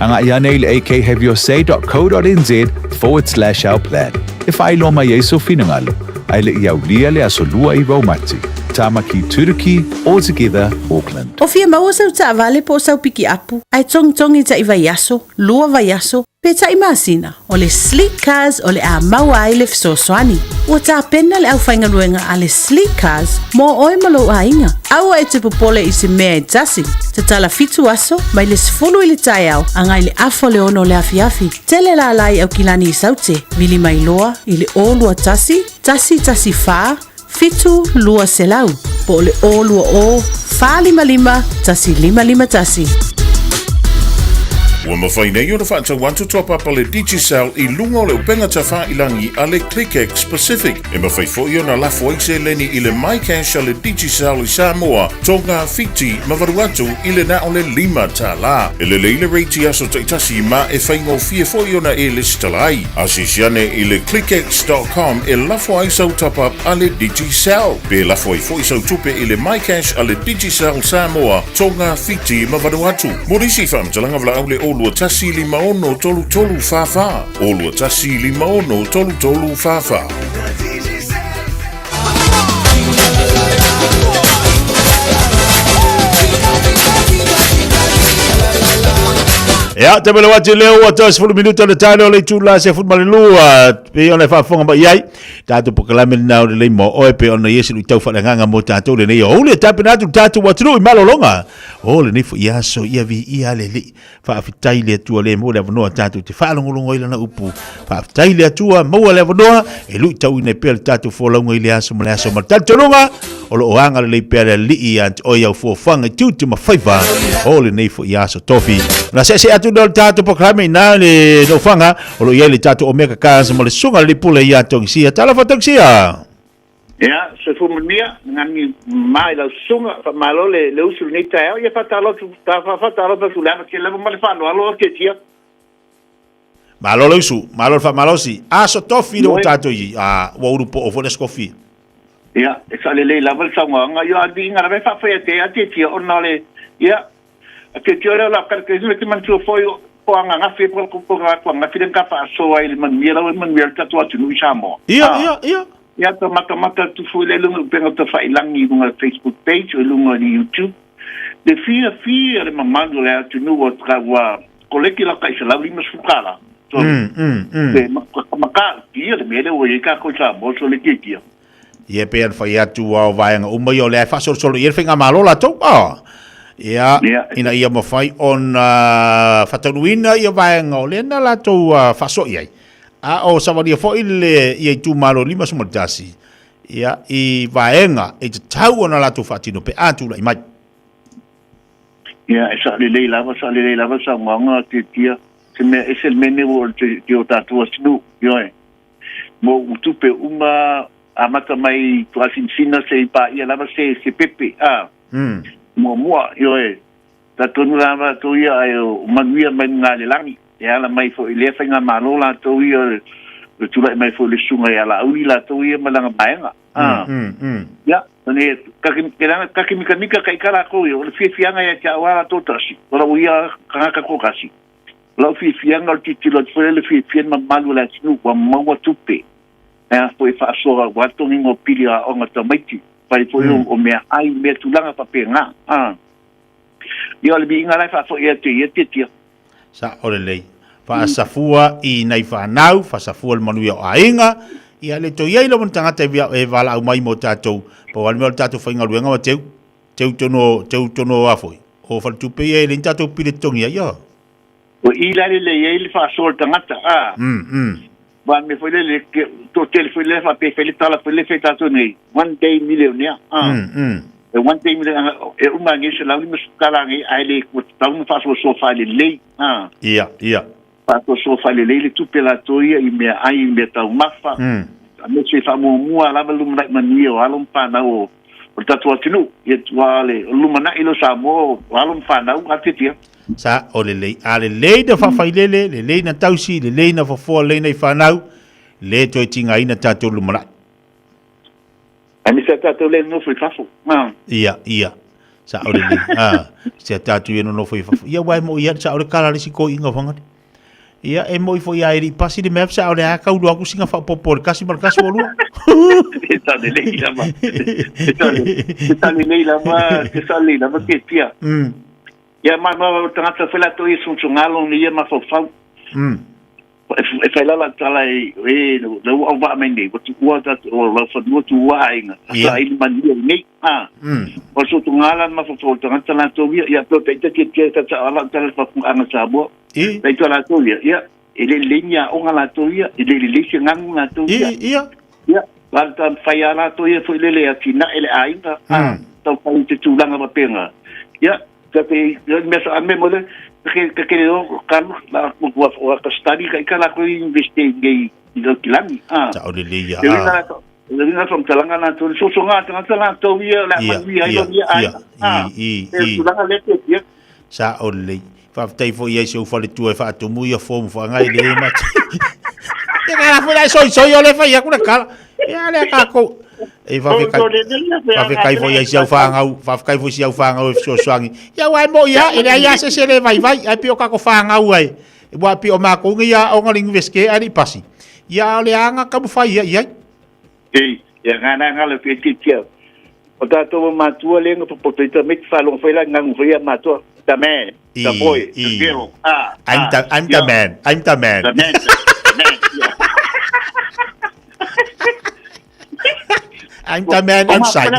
Agai ane i le akhaveyoursaydotco.nz forward slash our plan e faailoa mai ai sou finagalo, ae le i aulia le aso 29 o Mati. Tamaki Turuki, All Together, Auckland. O fia maua sau taavale po o sau pikiapu, ae togitogi taʻi vaiaso, lua vaiaso, pe taʻi masina, o le Sleek Cars o le a maua ai le fesoasoani. Ua tapena le aufaigaluega a le Sleek Cars mo oe ma lou aiga. Aua e te popole i se mea e tasi. Tatala fitu aso, mai le 10 i le taeao agai le afa o le ono o le afiafi. Tele lala i Aukilani i Saute, vili mai loa i le 021 114 7 200 po o le 020 455 1551. Ua mafai nei ona faatau atu top up a le Digicel i luga o le upega tafailangi a le ClickX Pacific. E mafai foi ona lafo ai seleni i le MyCash a le Digicel i Samoa, Tonga, Fiti ma Vanuatu i le na o le $5. E lelei le rate i aso taitasi ma e faigofie foi ona e lesitala ai. Asiasi ane i le clickx.com e lafo ai sau top up a le Digicel. Pe lafo ai foi sau tupe i le MyCash a le Digicel Samoa, Tonga, Fiti ma Vanuatu. Mo nisi faamatalaga valaau le 021 56 33 44. 021 56 33 44. Ia, te mele wati leo ua toe 10 minuta le taele o le itula se fut ma le lua, pe ona e faafofoga mai ai, tatou polokalame lena o le lei mo oe, pe ona i ai se luitau faaleagaga mo tatou lenei aoauli e tapena atu le tatou atunuu i malologa. O lenei foi aso, ia viia le Alii. Faafetai i le Atua lea e maua le avanoa tatou te faalogologo ai lana upu. Faafetai i le Atua, maua le avanoa e luitauina ai pea le tatou folauga i le aso ma le aso ma le talitonuga o lo o agalelei pea le Alii ia te oe i au fuafuaga i tiute ma faiva o lenei foi aso tofi. Ona seesee atu lea o le tatou polokalame inā le nofoaga o lo o i ai le tatou Omega Cars ma le Susuga i le Pule ia Togisia. Talofa Togisia! Ia, soifua manuia, nani ma i lau susuga, faamalo le, le usu i lenei taeao, ia faatalofa, faatalofa atu i le ava tele lava ma le faaaloalo o Tietia. Malo le usu, malo le faamalosi. Aso tofi le ua tatou i, a, ua ulu poo foi le aso tofi. Ia, e saalelei lava le saunoaga, ia a viiga lava e faafoi atu ai a Tietia ona o le, ia, a Tietia o lea o le a kare te manatua foi po ananafi po po ananafi le ka faasoa ai le manuia lau e manuia le tatou atunuu i Samoa. Ia, ia, ia. Ia ta matamata atu foi lea i luga o upega tafailangi i luga o le Facebook page o i luga o le YouTube. Le fiafia le mamalu o le atunuu o ka ua koleki la tai $150. So, Te matautia le mea lea ua i ai tatou i Samoa so le tiatia. Ia pei ona fai atu a o vaega uma ia o lea e faasolosolo i ai le faigamalo latou. Ah. Ia, ina ia mafai ona faataunuuina ia vaega o lea na latou faasoi ai. A o savalia foi le ia itumalo 51 ia i vaega e tatau ona latou faatino pe a tulai mai. Ia, e saolelei lava, saolelei lava le saunoaga a Tiatia, se mea ese le mea nei ua oo i o tatou atunuu, ioe. Mo ou tupe uma amata mai Tuasinasina seia paia lava se se pepe, a. Muamua, ioe, talitonu lava latou ia ae o manuia mai luga le lagi, e ala mai foi i lea faigamalo latou ia, le tulai mai foi o le susuga ia Laauli latou ia ma lana vaega. A. Ia, ne, ka ke mikamika ka ika lakou ia, o le fiafiaga ia te au a latou tasi, o lau ia tagata toatasi. O lau fiafiaga o le tilotilo atu foi lea i le fiafia le mamalu o le atunuu ua maua tupe e a foi e faasoa aua le togiga o pili o aoga tamaiti, fai foi o meaai, mea tulaga faapena. A. Ia o le viiga la e faafoi atu e ia tiatia. Sao lelei. Faasafua i nai fanau, faasafua le manuia o aiga, ia le toe i ai lava ni tagata e valaau mai mo tatou, pau lava le mea o le tatou faigaluega ma teu, teu tonu, teu tonu a foi, o faletupe ia e leai ni tatou pili e totogi ai, O i la lelei ai le faasoa o le tagata, a. Wa me foi le ke to tele foi le fa pe fele tala foi le fe tatou nei. One day millionaire. Ah. E one day millionaire e uma nge se lau lima tala nge ai le ko tau ma fa so so fa le lei. Ah. Ia, ia. Fa so so fa le lei le tupe la to ia i mea ai i mea tau mafa. A me se fa muamua lava lumanai manuia o alo ma fanau o o le tatou atunuu. Ia tua le lumanai lo Samoa o alo ma fanau a tiatia. Sa o lelei. A lelei na faafailele, lelei na tausi, lelei na fofoa, lelei na i fanau, le toe tigaina tatou lumanai. Aemaise a tatou lea nonofo i fafo. Ia, ia. Sa o lelei. A, se a tatou ia nonofo i fafo. Ia, uae moʻi ia, sa o le kala le isi koiina o Fagali. Ia, e moʻi foi a e lei pasi le mea, sa o le a kaulu aku singa faaopoopo le kasi ma le kasi ua lua. E sa lelei lava. E sa lelei lava, e sa lelei lava te tia. Ia ma ma o tagata foi latou ia sonsongalo ni ia mafaufau. E fai lala tala e e le ua au vaa mai nei, ua tuua tatou o lau fanua tuua aiga. Ia. Sa ili manuia i nei. Ah. O sonsongala ni mafaufau o tagata latou ia, ia pe o taita tia tia ta ta ala tala le faafofogaaga Samoa. I. Taita latou ia, ia e le lelei ni aoga latou ia, e le lelei se gagu latou ia. I, ia. Ia, la ta fai a latou ia foi lele atinae le aiga, ah, tau fai te tulaga faapena. Ia, ka te mea sa ame mo le ke ke ke o kalu la ku ku wa ka study ka ika la ko investe nei i lo kilani ah Sa o lelei ia. e wina e wina from talanga na to so so nga tanga tala to ia la Ia, ma ia ia, ia ia, ah i, e i. tulaga le te ia Sa o lelei. Faafetai foi ai si ou faletua e faatumu ia form whangai le e mati. Ia ka la foi lai soi soi o le fai aku le kala. Ia le kākou. E whawhekai, whawhekai foi ai si au whangau, whawhekai foi si au whangau e fesoasoani. Ia wai mo ia, e le ai a se se le vai vai, ai pio kako whangau ai. E wā pio mā kou ngi ia o ngā linguiske ai li pasi. Ia o le anga kamu whai ia iai. Ei, ia ngā nā ngā le whiti tia. O tātou o mātua le ngā popoto i ta miti whalonga whai la ngangu whai a mātua. The man, the boy, the girl. Ah, I'm the, I'm the man, I'm the man. The man, the man, yeah. I'm the man outside.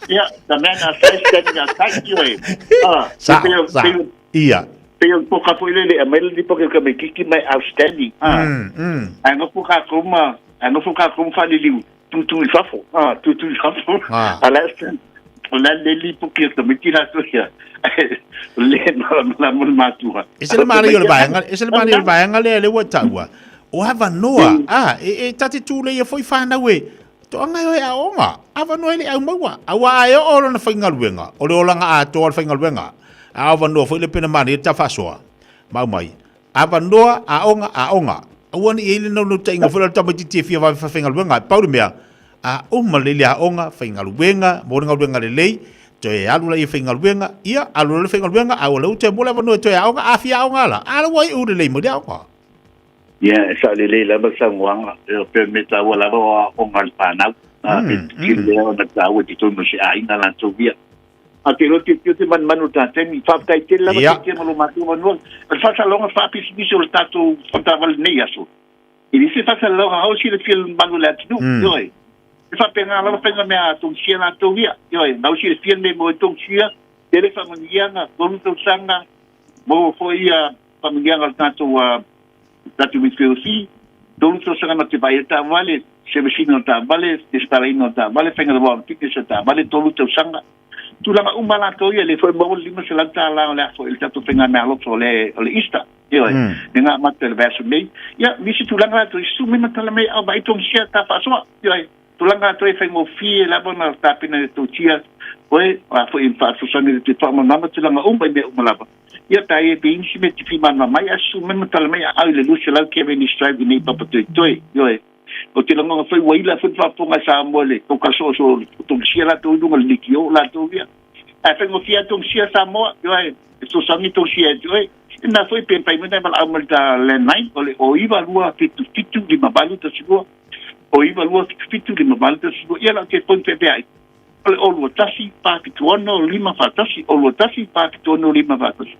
Yeah, the man outside standing outside you. Eh. Ah, Sa, sa. Ia. Pe o poka foi lele, a mai le poka ka me kiki mai outstanding. Ah. Ai no poka kuma, ai no poka kuma fa liliu. Tutu i fafo. Ah, tutu i fafo. Ah. A la o la le li poka ka me tira to ia. Le na na mo matua. E se le manaia o le vaega, e se le manaia o le vaega lea le ua taua. O avanoa, a, e, e tate tū le ia foi whanau e, toanga e oe aoga, avanoa e le au maua. Aua a e oo lona whaingaluenga, o le olanga atoa o le whaingaluenga. A avanoa foi le pena manaia ta whaasoa. Mau mai, avanoa, aoga, aoga. Aua ne i ai le naunautaiga foi lea o le tamaitiiti e fia vave faafaigaluega. E pau le mea, a uma lelei le aoga, faigaluega, maua le galuega lelei, toe alu laia i faigaluega, ia, alu loa le faigaluega, a ua leu toe maua le avanoa e toe aoga, a fia aoga la, a la ua iu lelei mai le aoga. Ia, e saolelei lava le saunoaga, e pei o le mea taua lava o aoga a le fanau, a, pe tele lea ona taua i totonu o se aiga latou ia. A te iloa te te manumanu o ta taimi. Faafetai tele lava te tia ma lo matou vanua. O le faasalaloga faapisinisi o le tatou fonotaga lenei aso. E le se faasalaloga ao silafia le mamalu o le atunuu. Ioe. E faapena lava faiga mea a Tongisia latou ia. Ioe. Nau silafia le mea mo e Tongisia, tele faamanuiaga, 3 tausaga, maua foi ia faamanuiaga o le tatou tatou WQC, 3 tausaga na te vaai ai taavale, service ina o taavale, resitalaina o taavale, faiga o fitness o taavale, 3 tausaga. Tulaga uma latou ia, lea foi maua le $500 o le a foi le tatou faigameaalofa o le o le Easter. Ioe, le ga amata i le vaiaso nei. Ia, nisi tulaga latou i susu mai ma tala mai, au vaai Tongisia ta faasoa. Ioe, tulaga latou e faigofie lava ona tapena e tou tia oe, a foi faafesoasoani i le faamalamalama tulaga uma i mea uma lava. Ia, pe a i ai pe i nisi mea e te fia malamalama ai, ae susu mai ma tala mai a au i le 200 Cavendish Drive i nei Papatoetoe. Ioe. O te lagona foi ua ila foi le faafofoga a Samoa i le tauka soosoo o Tongisia latou i luga o le leitio latou ia. Ae faigofie lava Tongisia Samoa, ioe, e fesoasoani Tongisia ia te oe. E mea foi pe mafai mai ona e valaau mai i le ta landline o le 0 9 2 7 7 5 8 1 2, 0 9 2 7 7 5 8 1 2. Ia lau telefoni feaveai o le 0 2 1 4 7 6 5 4 1, 0 2 1 4 7 6 5 4 1.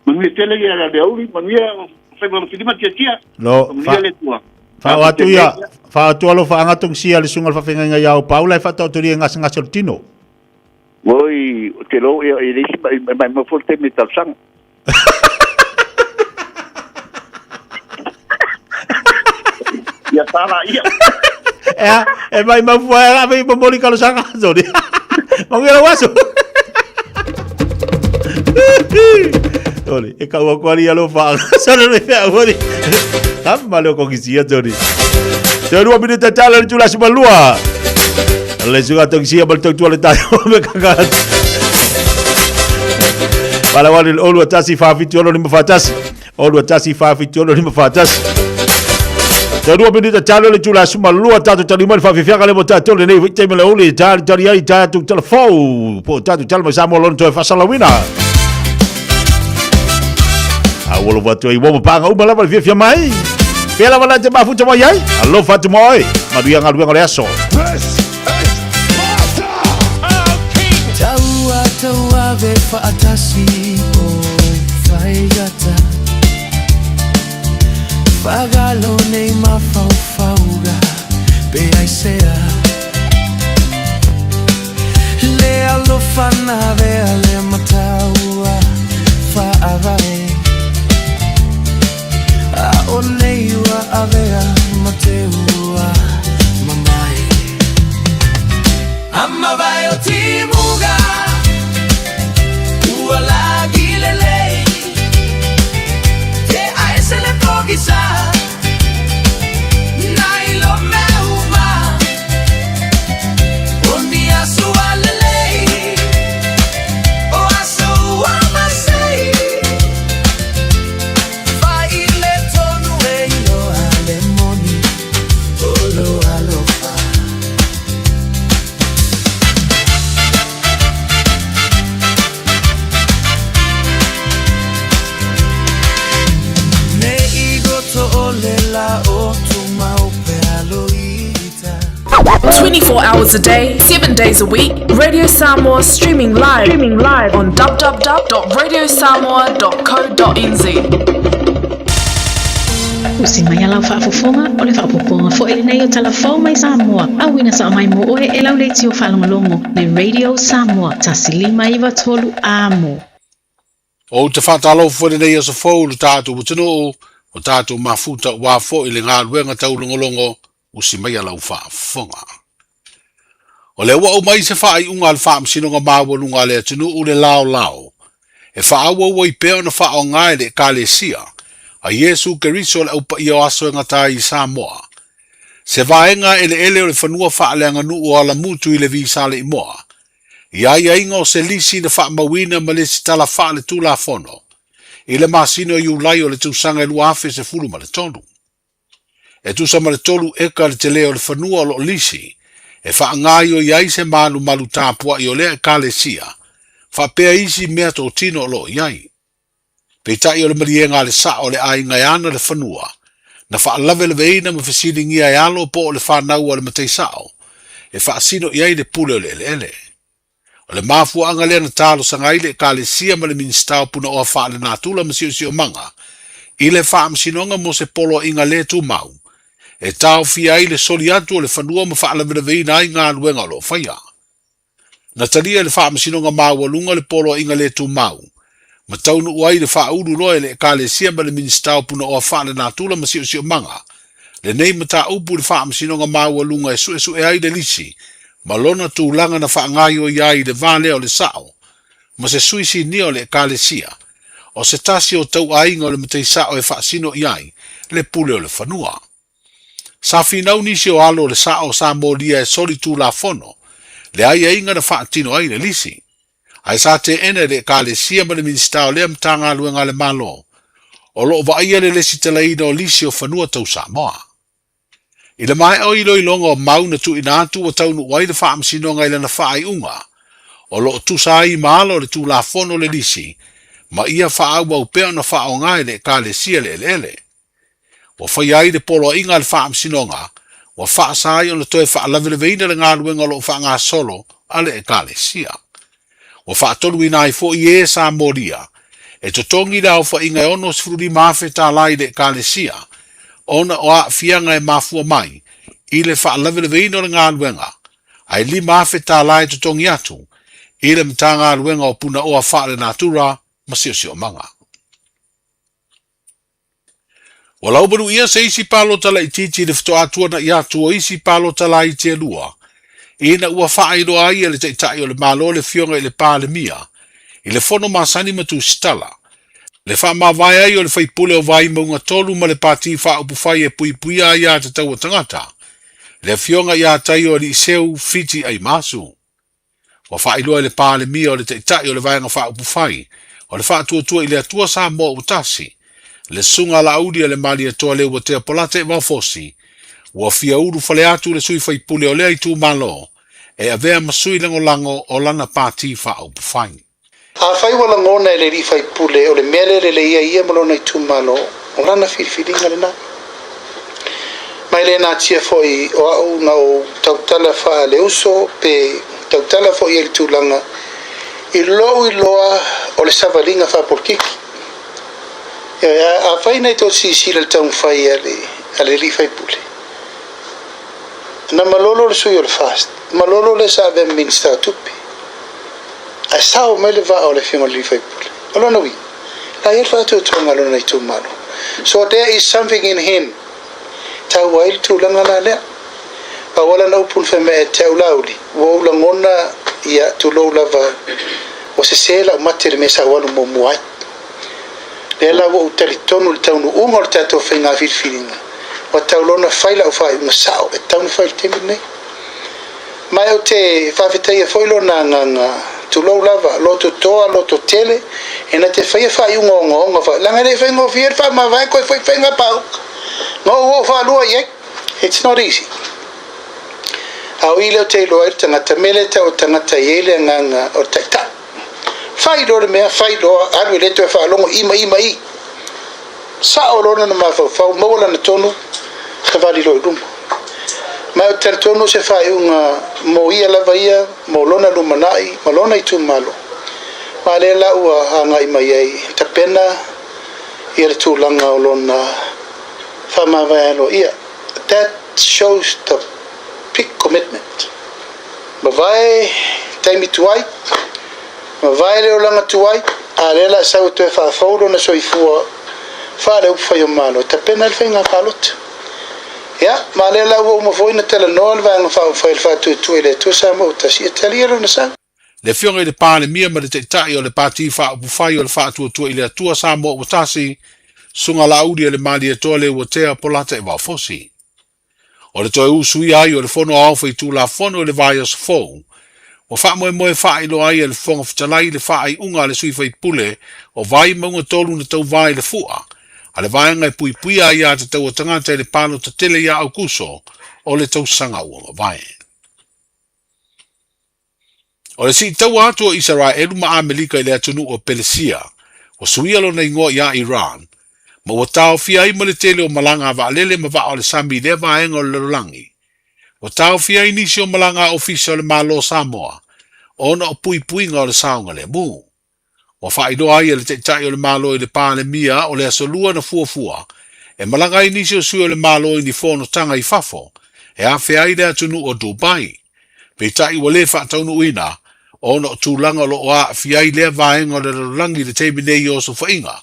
Manuia tele ia le aoauli, manuia faiva o filima tiatia. Lo, Manuia fa, le Atua. fao atu ia, fao atu alofaaga tongisia le susuga i le faafeagaiga ia Paula e faataotolia i gasegase o le tino. Oi, o te lo ia e le isi mai mai mai foi le taimi e talosaga. Ia tala ia. Ea, e mai mau fua e ave i momoli talosaga, Tony. Manuia lou aso. Tony, e kau aku ari alo wha. Sana le fea wari. Tama leo kongisia, Tony. Te rua minute tala le tula sima lua. Le suga tongisia mal tau tua le taio me kaka. Pala wale le olua tasi whawhiti ono lima whatasi. Olua tasi whawhiti ono lima whatasi. Te rua minute tala le tula sima lua tātou tali mai whawhiwhianga le mo tātou le nei te mele uli tali tali ai tātou telefou. Po tātou tali mai Samoa lona toe whasalawina. A ua lova atu ai ua mapanga uma lava le fiafia mai. Pea lava la te mafuta mai ai. Alofa atu mo oe. Manuia galuega o le aso. Taua tauave whaatasi o whaigata Whagalo nei mafaufauga pe aisea Le alofa na vea le mataua whaavae A o nei ua avea ma te ua mamae Amavae o timuga Ua lagi lelei Te aese le pogisa Na ilo mea uma O ni aso a lelei O aso ua masei Fai le tonu e iloa le moni O lo alofa. Ne i goto o le la o tumau pe aloita. 24 hours a day, 7 days a week, Radio Samoa streaming live, streaming live on www.radiosamoa.co.nz. Usi mai a lau faafofoga, o le faaopoopoga foi lenei o Tala Fou mai Samoa, auina sao mai mo oe e lau leitio faalogologo le Radio Samoa 1 5 9 3 Amo. Ou te faatalofa foi lenei aso fou i lo tatou atunuu, o tatou mafuta aua foi le galuega taulogologo usi mai a lau faafofoga. O lea ua aumai se faaiuga a le Faamasinoga Maualuga a le atunuu le laolao e faaauau ai pea ona faaaoga e le Ekalesia a Iesu Keriso le Au Paia o Aso e Gata ai i Samoa se vaega eleele o le fanua faaleaganuu o Alamutu i Levi Saleimoa i aiaiga o se lisi na faamauina ma le isi tala faaletulafono i le masina o Iulai o le tausaga e 2013. E tusa ma le tolu eka le tele o le fanua o lo o lisi e faagaoioi ai se malumalu tapuai o lea Ekalesia faapea isi mea totino o lo o i ai. Peitai o le maliega a le sao o le aiga e ana le fanua, na faalavelaveina ma fesiligia e alo po o le fanau a le matai sao e faasino i ai le pule o le eleele. O le mafuaaga lea na talosaga ai le Ekalesia ma le Minisita o Punaoa Faalenatura ma Siosiomaga i le Faamasinoga mo se poloaiga le tumau e taofia ai le soli atu o le fanua ma faalavelaveina ai galuega o lo o faia. Na talia e le Faamasinoga Maualuga le poloaiga le tumau ma taunuu ai le faaulu loa e le Ekalesia ma le Minisita o Punaoa Faalenatura ma Siosiomaga lenei mataupu i le Faamasinoga Maualuga e suesue ai le lisi ma lona tulaga na faagaoioi ai i le va lea o le sao ma se sui sinia o le Ekalesia o se tasi o tauaiga o le matai sao e faasino i ai le pule o le fanua. Sa finau nisi o alo o le sao sa molia e soli tulafono le aiaiga na faatino ai le lisi. Ae sa teena e le Ekalesia ma le Minisita o lea Matagaluega a le Malo o lo o vaaia le lesitalaina o lisi o fanua tau Samoa. I le maea o iloiloga o mau na tuuina atu ua taunuu ai le Faamasinoga i lana faaiuga o lo o tusa ai ma ala o le Tulafono le lisi ma ia faaauau pea ona faaaoga e le Ekalesia le eleele. Ua faia ai le poloaiga a le Faamasinoga ua faasa ai ona toe faalavelaveina le galuega o lo o faagasolo a le Ekalesia. Ua faatoluina ai foi e sa molia e totogi le aofaiga e $65,000 i le Ekalesia ona o aafiaga e mafua mai i le faalavelaveina o le galuega, ae $5,000 e totogi atu i le Matagaluega o Punaoa Faalenatura ma Siosiomaga. Ua laumanuia se isi palota laitiiti i le faatoa tuana'i atu o isi palota laiti e lua, ina ua faailoa ai e le Taitai o le Malo le Afioga i le Palemia i le fono masani ma tusitala, le faamavae ai o le faipule o Vaimauga 3 ma le Pati Faaupufai e Puipuia Aiatatau a Tagata, le Afioga ia Taio Aliiseu Fiti Aimasu. Ua faailoa e le Palemia o le Taitai o le Vaega Faaupufai o le Faatuatua i le Atua Samoa ua Tasi, le Susuga Laauli a le Malietoa Leuatea Polata Vaofosi, ua fia ulufale atu le sui faipule o lea itumalo e avea ma sui lagolago o lana Pati Faaupufai. Afai ua lagona e le alii faipule o le mea lea e lelei ai ia ma lona itumalo, o lana filifiliga lena. Ma e le natia foi o au na ou tautala faaleuso pe tautala foi ai i le tulaga i lou iloa o le savaliga faapolokiki. Ioe, afai na i tou silasila i le taumafai a le alii faipule, na malolo le sui o le FAST, malolo lea sa avea ma Minisita o Tupe. Ae sao mai le vaa o le Afioga i le Alii Faipule. O lona uiga, la e i ai le faatuatuaga a lona itumalo. So there is something in him. Taua ai le tulaga la lea. Pau lava lana upu na fai mai ia te au Laauli, ua ou lagona ia tulou lava ua sese lau mate i le mea sa ou alu muamua ai. Lea la ua ou talitonu i le taunuuga o le tatou faiga filifiliga, ua tau lona fai lau faaiuga sao e tatau ona fai i le taimi lenei. Ma ou te faafetaia foi lona agaga, tulou lava, loto toa, loto tele, e na te faia faaiuga ogaoga fa, leaga e le faigofie le faamavae koe foi faiga pauka. Na ou oo faalua i ai. It's not easy. A o i lea ou te iloa ai le tagata, mea lea e tau o le tagata e i ai le agaga o le taitai. Fai loa le mea, fai loa, alu e le toe faalogo i ma i ma i. Sao loa lona mafaufau, maua lana tonu, savali loa i luma. Ma ou te talitonu o se faaiuga mo ia lava ia, mo lona lumanai ma lona itumalo. Ma lea la ua agai mai ai, tapena ia le tulaga o lona faamavae aloaia. That shows the big commitment. Mavae taimi tuai, mavae le olaga tuai, a lea la sau e toe faafou lona soifua faale-upufai o Malo e tapena ai le faiga palota. Ia, ma lea la ua uma foi ona talanoa le Vaega Faaupufai o le Faatuatua i le Atua Samoa ua Tasi e talia lona sau. Le Afioga i le Palemia ma le Taitai o le Pati Faaupufai o le Faatuatua i le Atua Samoa ua Tasi, Susuga Laauli a le Malietoa Leuatea Polata Vaofosi. O le toe usuia ai o le Fono Aoao Faitulafono i le vaiaso fou, ua faamoemoe faailoa ai e le Fofoga Fetalai le faaiuga a le sui faipule o Vaimauga 3 na tauva i le fua a le vaega e puipuia aiatatau a tagata i le palota tele ia Aokuso o le tausaga ua mavae. O le siitaua atu o Isaraelu ma Amelika i le atunuu o Pelesia, ua suia lona igoa ia Iran, ma ua taofia ai ma le tele o malaga a vaalele ma vaa o le sami i lea vaega o le lalolagi. Ua taofia ai nisi o malaga a ofisa o le Malo o Samoa ona o puipuiga o le saogalemu. Ua faailoa ai e le Taitai o le Malo i le Palemia o le Aso Lua na fuafua e malaga ai nisi o sui o le Malo i ni fonotaga i fafo e afea ai le atunuu o Dubai. Peitai ua le faataunuuina ona o tulaga o lo o aafia ai lea vaega o le lalolagi i le taimi nei i osofaiga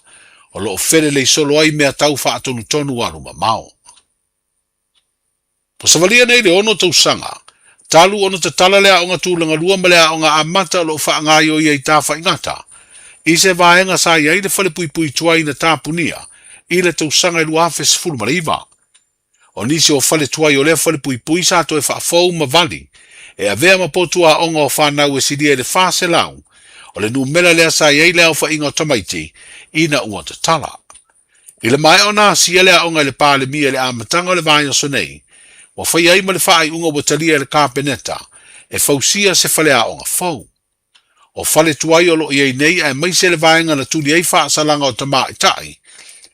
o lo o felelei solo ai mea tau faatonutonu alumamao. Ua savalia nei le ono tausaga, talu ona tatala le aoga tulaga lua ma le aoga amata o lo o faagaoioia i Tafaigata, i se vaega sa i ai le falepuipui tuai na tapunia i le tausaga e 2019. O nisi o fale tuai o lea falepuipui sa toe faafou ma vali e avea ma potu aoga o fanau e silia i le 400, o le numera lea sa i ai le aofaiga o tamaiti ina ua tatala. I le maea ona asia le aoga i le Palemia i le amataga o le vaiaso nei, ua faia ai ma le faaiuga ua talia e le Kapeneta e fausia se faleaoga fou. O fale tuai o lo o i ai nei aemaise le vaega na tuli ai faasalaga o tamaitai,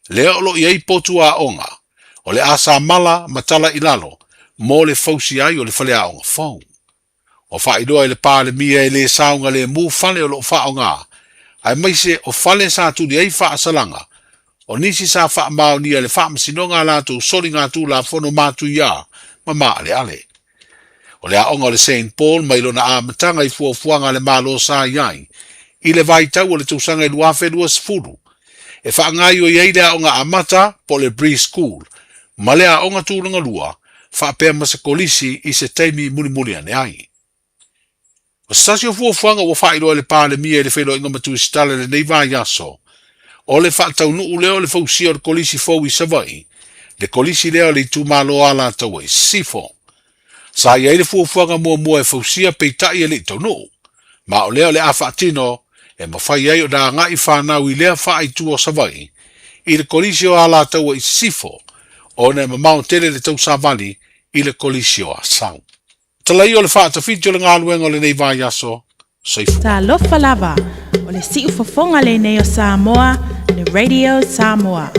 lea o lo o i ai potu aoga, o le asamala ma tala i lalo mo le fausia ai o le faleaoga fou. Ua faailoa e le Palemia e le saogalemu fale o lo o faaaoga, aemaise o fale sa tuli ai faasalaga o nisi sa faamaonia e le Faamasinoga a latou soligatulafono matuia ma maaleale. O le aoga o le Saint Paul mai lona amataga i fuafuaga a le Malo sa i ai i le vaitau o le tausaga e 2020. e faagaoioi ai le aoga amata po o le pre-school ma le aoga tulaga lua faapea ma se kolisi i se taimi mulimuli ane ai. O se tasi o fuafuaga ua faailoa e le Palemia i le feiloaiga ma Tusitala i lenei vaiaso, o le faataunuu lea o le fausia o le kolisi fou i Savaii, le kolisi lea o le itumalo o Alataua i Sisifo. Sa i ai le fuafuaga muamua e fausia peitai e le i taunuu, ma o lea o le a faatino e mafai ai ona agai fanau i lea faaitu o Savaii i le Kolisi o Alataua i Sisifo, ona e mamao tele le tausavali i le Kolisi o Asau. Talai o le faatafiti o le galuega o lenei vaiaso, soifua. Talofa lava, o le siufofoga lenei o Samoa, le Radio Samoa.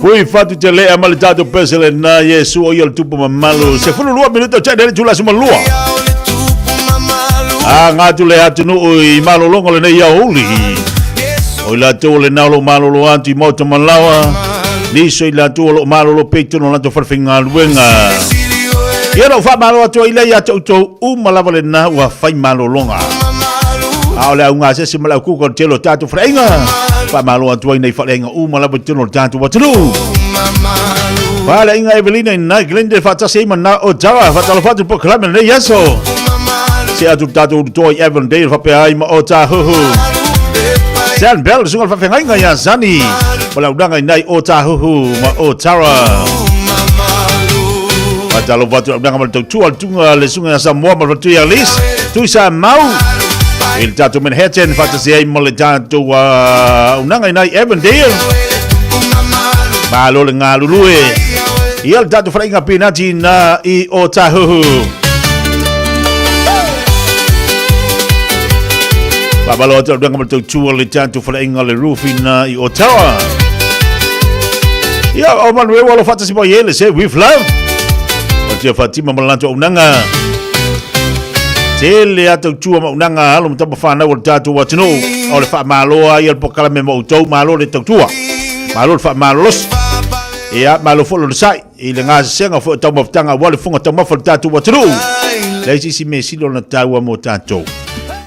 Pui fatu te lea ma le tatou pese le na Iesu o ia le tupu mamalu. Se fulu lua minuto tsa dele tula suma lua. A ngā le atunuu i malolongo le nei aouli. O i latou o le nao lo malolo atu i maota malawa. Niso i latou o lo malolo pe tono latou whalewhengaluenga. Ia lou faamalo atu ai lea ia te outou uma lava lena ua fai malologa. A o le auga se se ma le aukuka o le tele o tatou faleaiga. Faamalo atu ai nei faleaiga uma lava i totonu o le tatou atunuu. Faleaiga Evelina i nai Glendale faatasi ai ma na o Tara. Faatalofa atu polokalame lenei aso. Se atu le tatou ulutoa i Avondale faapea ai ma o Tāhuhu. San Bell, susuga le faafeagaiga ia Sani. Ma le aunaga i nai o Tāhuhu ma o Tara. Faatalofa atu le aunaga ma le tautua le tunga le susuga ia Samoa ma le faletua ia Liz. Tui Sa Mau. I le tatou Manhattan faatasi ai ma le tatou aunaga i nai Avondale. Malo le galulue. Ia le tatou faleaiga pinati na i Otahuhu. Faamalo atu le ma le tautua le tatou faleaiga le rufi na i Otawa. Ia, o Manuel alo faatasi mai e le se with love. O tia Fatima ma le latou aunaga. Tele a tautua ma aunaga alo ma tama whanau o le tatou atunuu. O le faamalo ai o le polokalame ma outou, malo le tautua. Malo le faamalolosi. Ia, malo foi le onosai i le gasesega foi o taumafataga aua le fofoga taumafa o le tatou atunuu. Leai se isi mea sili ona taua mo tatou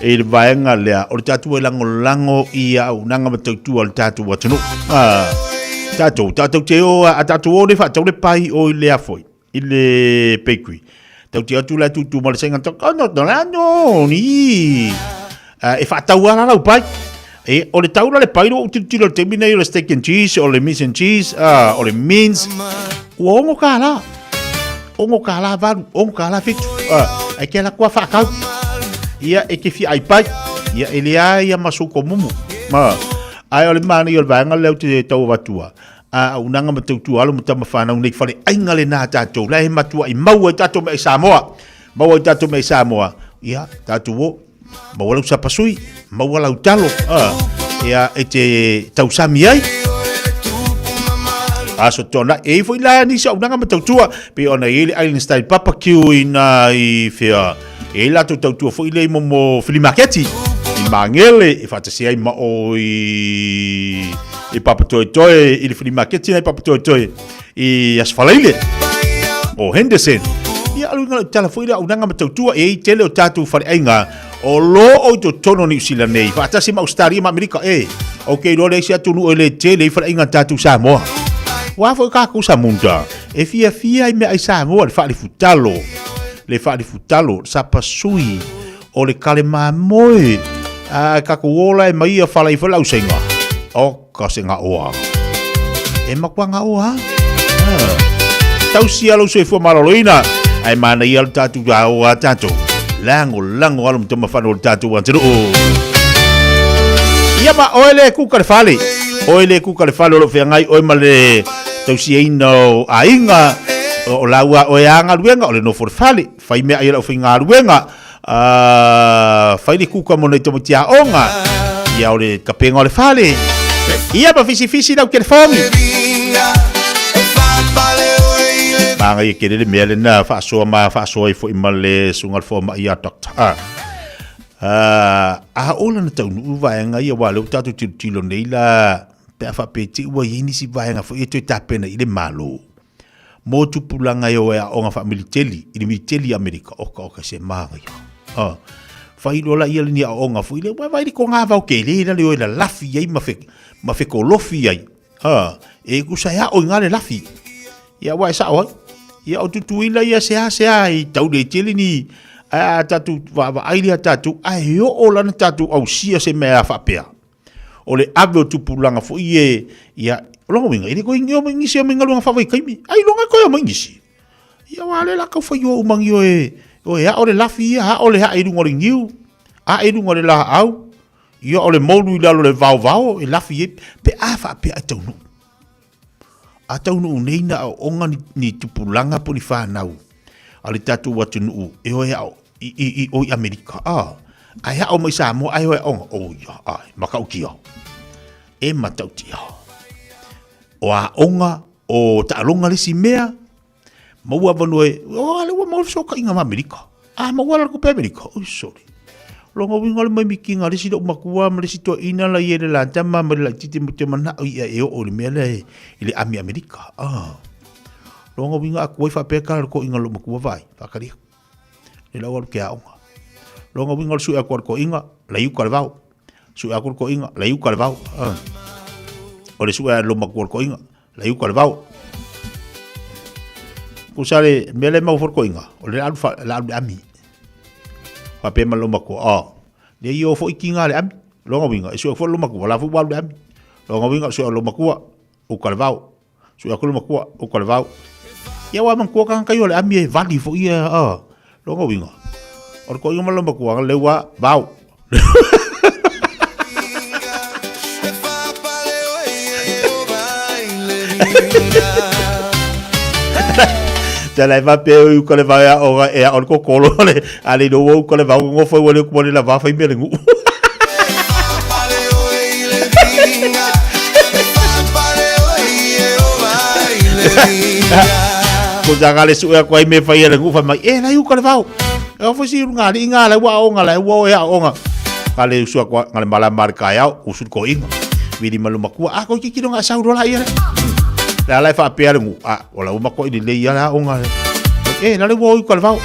i le vaega lea o le tatou e lagolago i auaunaga ma tautua o le tatou atunuu. Ah, tatou, tatou te o, a tatou o nei faatau le pai o i le a foi, i le bakery. Tau te atu la tutu ma le senga tau, oh, no, no, no, ni. Uh, e whaatau ala lau pai. E, o le taula le pai, o tilotilo le taimi nei o le steak and cheese, o le mince and cheese, uh, o le mince. Ua ongo ka la. Ongo ka la valu, ongo ka la fitu. Uh, ai ke la kua whaakau. Ia, e ke fia ai pai. Ia, e le ai ia masuko mumu. Ma, ai o le mani o le vaenga leo te tau avatua. A auaunaga ma tautua alo ma tama fanau nei fale aiga lena a tatou la e matuai maua i tatou mea i Samoa maua i tatou mea i Samoa ia tatou o maua lau sapasui maua lau talo a ia e te tausami ai aso tona e foi la ni sa auaunaga ma tautua pe ona i le Island Style Barbecue ina i fea E latou tautua foi lea i momo filimaketi i Magele e faatasi ai ma o i i Papatoetoe i le filimaketi nei Papatoetoe i Asfalaile o Henderson. Ia alu inga tala foi lea aunaga ma tautua e i tele o tatou faleaiga o lo o i totonu o Niu Sila nei faatasi ma Australia ma Amerika e. Ok, loa le isi atunuu e le tele i faleaiga tatou Samoa. Ua foi kākou Samunda e fiafia i meaai Samoa le faalifutalo le faalifutalo, le sapasui, o le kale mamoe, a tatou ola e mai ia fala ifo lau senga. O ka senga oa. E makua nga oa. Ah. Tausia lou soifua maloloina. Ai mana ia le tatou a oa tatou. Lango lango alo mtoma whanu o le tatou atunuu. Ia ma oe le kuka le fale. Oe le kuka le fale o lo wheangai oe ma le tausiaina o aiga, o laua oe a galuega, o le nofo le fale, fai mea ai lau faigaluega, fai le kuka mo nei tamaiti aoga, ia o le kapenga o le fale, ia ma fisifisi lau telefoni. Māngai e kele le mea lena faasoa ma faasoa ai foi ma le susuga le foamai ia Doctor. A ola na taunuu vaega ia, aua o lea ua tatou tilotilo nei la, pe a faapea te i ua i ai nisi vaega foi e toe tapena i le Malo mō tupulaga e o e aoga faamiliteli i le militeli i Amerika, oka oka se māngaia. Ah, whai loa la ia le ni aoga foi le, wai vai le ko ngā vau ke le la le o e la lafi ai ma fe, ma fe kolofi ai. Ah, e kusa e ao i ngā le lafi. Ia wai sao ai. Ia o tutuila ia se a se a i tau le tele ni a tatu va va ai le tatu a e o lana tatu au sia se mea faapea. O le ave o tupulaga foi e, ia, o lona uiga, e le koe o nisi o mai galuega faavaitaimi, ai loga e koe o mai nisi. Ia wa le la kau fai o umangi o e, o e ao le lafi ia, ao le hae i lunga o le niu, ae i lunga o le laau, ia o le molu i lalo le vao vao, e lafi e, pe a faapea ai taunuu. A taunuu nei na aooga ni, ni tupulaga po ni whanau a le tatou atunuu e o e ao i, i, i, o i Amerika. A, ae ao mai Samoa ae o e aoga. O ia, ai, matautia. E matautia. O aoga, o taaloga le isi mea, Maua avanoa e, o ale ua maua le fesootaiga ma Amerika. A maua la le kupe Amerika. Oi sorry. Longa uiga o le mai mikinga le isi lou matua ma le isi toeaina la i e le la tama ma le laitiiti mo te manao ia e oo i le mea lea i le ami Amerika. Ah. Longa uiga aku ai faapea kala le koinga lou matua vai. Whakaria. Le lau alu ke aoga. Longa uiga o le sui aku a le koinga, la iuka le vao. Sui aku le koinga, la iuka le vao. Ah. O le sui a lou matua le koinga, La iuka le vao. Kusa le mea le mau fo koinga, o le alu fa la alu ami. Fa pe ma lo makua, oh. Le io fo ikinga le ami. Longa winga, e sua fo lo makua, la fo walu le ami. Longa winga sua lo makua, o kalvau. Sua ko lo makua, o kalvau. Ia wa man kua kan kai o le ami e vali fo ia, oh. Longa winga. O le koinga ma lo makua, le wa vau. Te lai va pe u ko le va ya o e o ko kolo le ale no o ko le va ngo fo le ko le la va fa me le ngu. Ko ja ga le su ya ko ai me fa le ngu fa mai e la u ko le va. E o fo si nga li nga la wa o nga la wa o ya o nga. Ka le su ko nga le mala mar ka ya u su ko inga. Vili malu makua a ko ki ki nga sa ro la ia. La la fa pe le ngu a o la uma ko i le ia la o nga. E la le wo i ko le vau.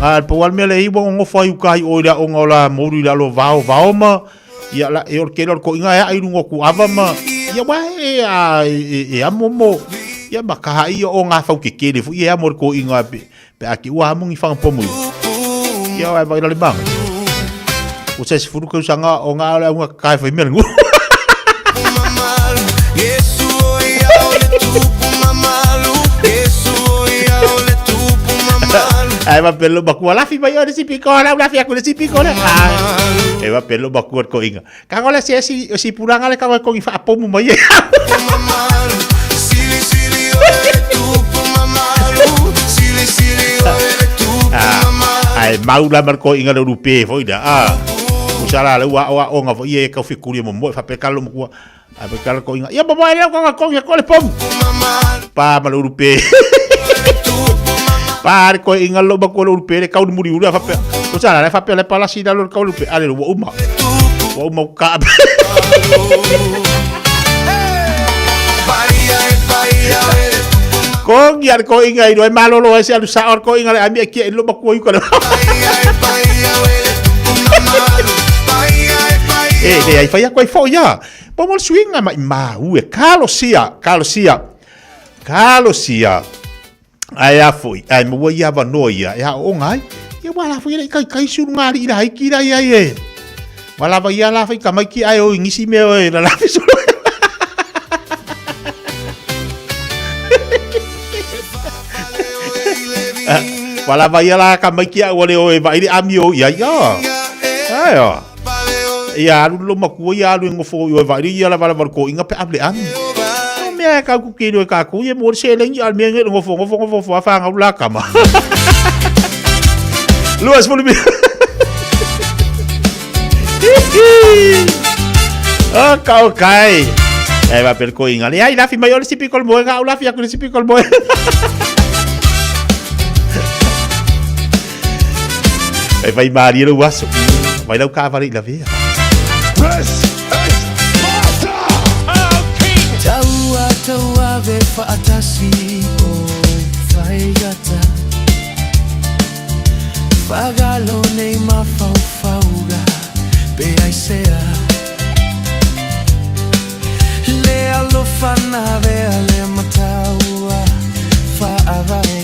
A po wal me le i wo ngo fa i ka i o la o nga la moru la lo vau vau ma ia la e o ke lo ko inga ya i rungo ku ava ma ia wa e a e a momo ia ma ka i o nga fa ke ke le fu ia mo ko inga pe pe a ki ua mo ngi fa po mu ia wa vai la le bang o se se furu ko sanga o nga la unga ka fa me ngu. Ai va pelo bakua la fi mai o si piko la la fi aku si piko la. E va pelo bakua ko inga. Ka ngola si si si puranga le ka ko i fa pomu mai. Ai mau la mar ko inga le rupe foi da. Ah. Usala le wa wa onga foi e ka fi kuri mo mo fa pe kalo mo kua. Ai pe kalo ko inga. Ia mo le ko ko ko le pomu. Pa ma le rupe. Pa ko inga lo ba ko le rupe le kau muri ura fa pe. Usala le fa pe le pala si da lo kau rupe ale wo uma. Wo uma ka. Ko ngia ko inga i roi malolo e se alu sa or ko inga le ami ki e lo ba ko i ko. E le ai fai ko i fo ia. Po mo swinga mai ma u e kalo sia, kalo sia. Kalo sia. Ai a foi, ai mo ia va no ia, e a o ngai. Ia wa la foi le kai kai su nga ri la ki la ia e. Wa la va ia la foi ka mai ki ai o ngisi me o la la fi su. Wa la va ia la ka mai ki au le o e vai le ami o ia ia. Ai o. Ia alu lo makua ia alu ngofo o e vai ia la va la ko inga pe able ami. O mea ka ku ki ka ku ye mo se le ngi al mea nge ngofo ngofo ngofo fo fa ngau la kama. Luas volume. Ah, ka kai. E va per ko inga. Le ai la fi mai o le sipi kol moe ga la fi aku le sipi kol moe. E vai mari le waso. Vai lau ka vale la vea. Taua taua ve whaatasi o whaigata. Whagalo nei mawhaufauga pe ai sea. Le alofa na vea le mataua whaavae.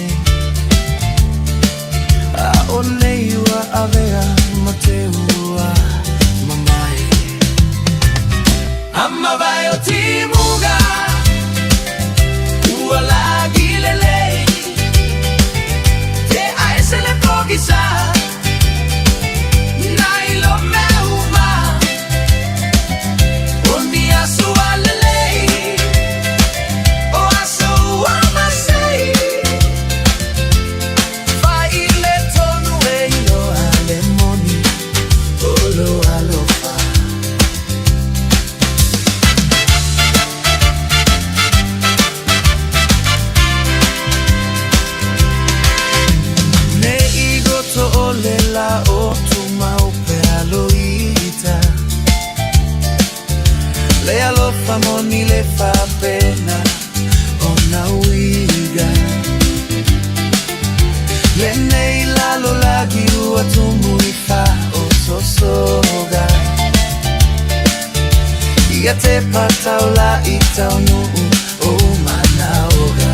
A o nei ua avea ma te ua mamai. Ama vai o timuga ua lagi lelei. Te ae se le pogisa na ilo me uma. O ni aso a lelei o aso ua masei. Vai le tonu e ilo a le moni o lo alofa. Ne i goto o le la o tumau pe aloita. Le alofa moni le fapena o na uiga. Le nei lalo lagi ua tumu i fa o sosoga. Ia te patau la i tau nuu o manaoga.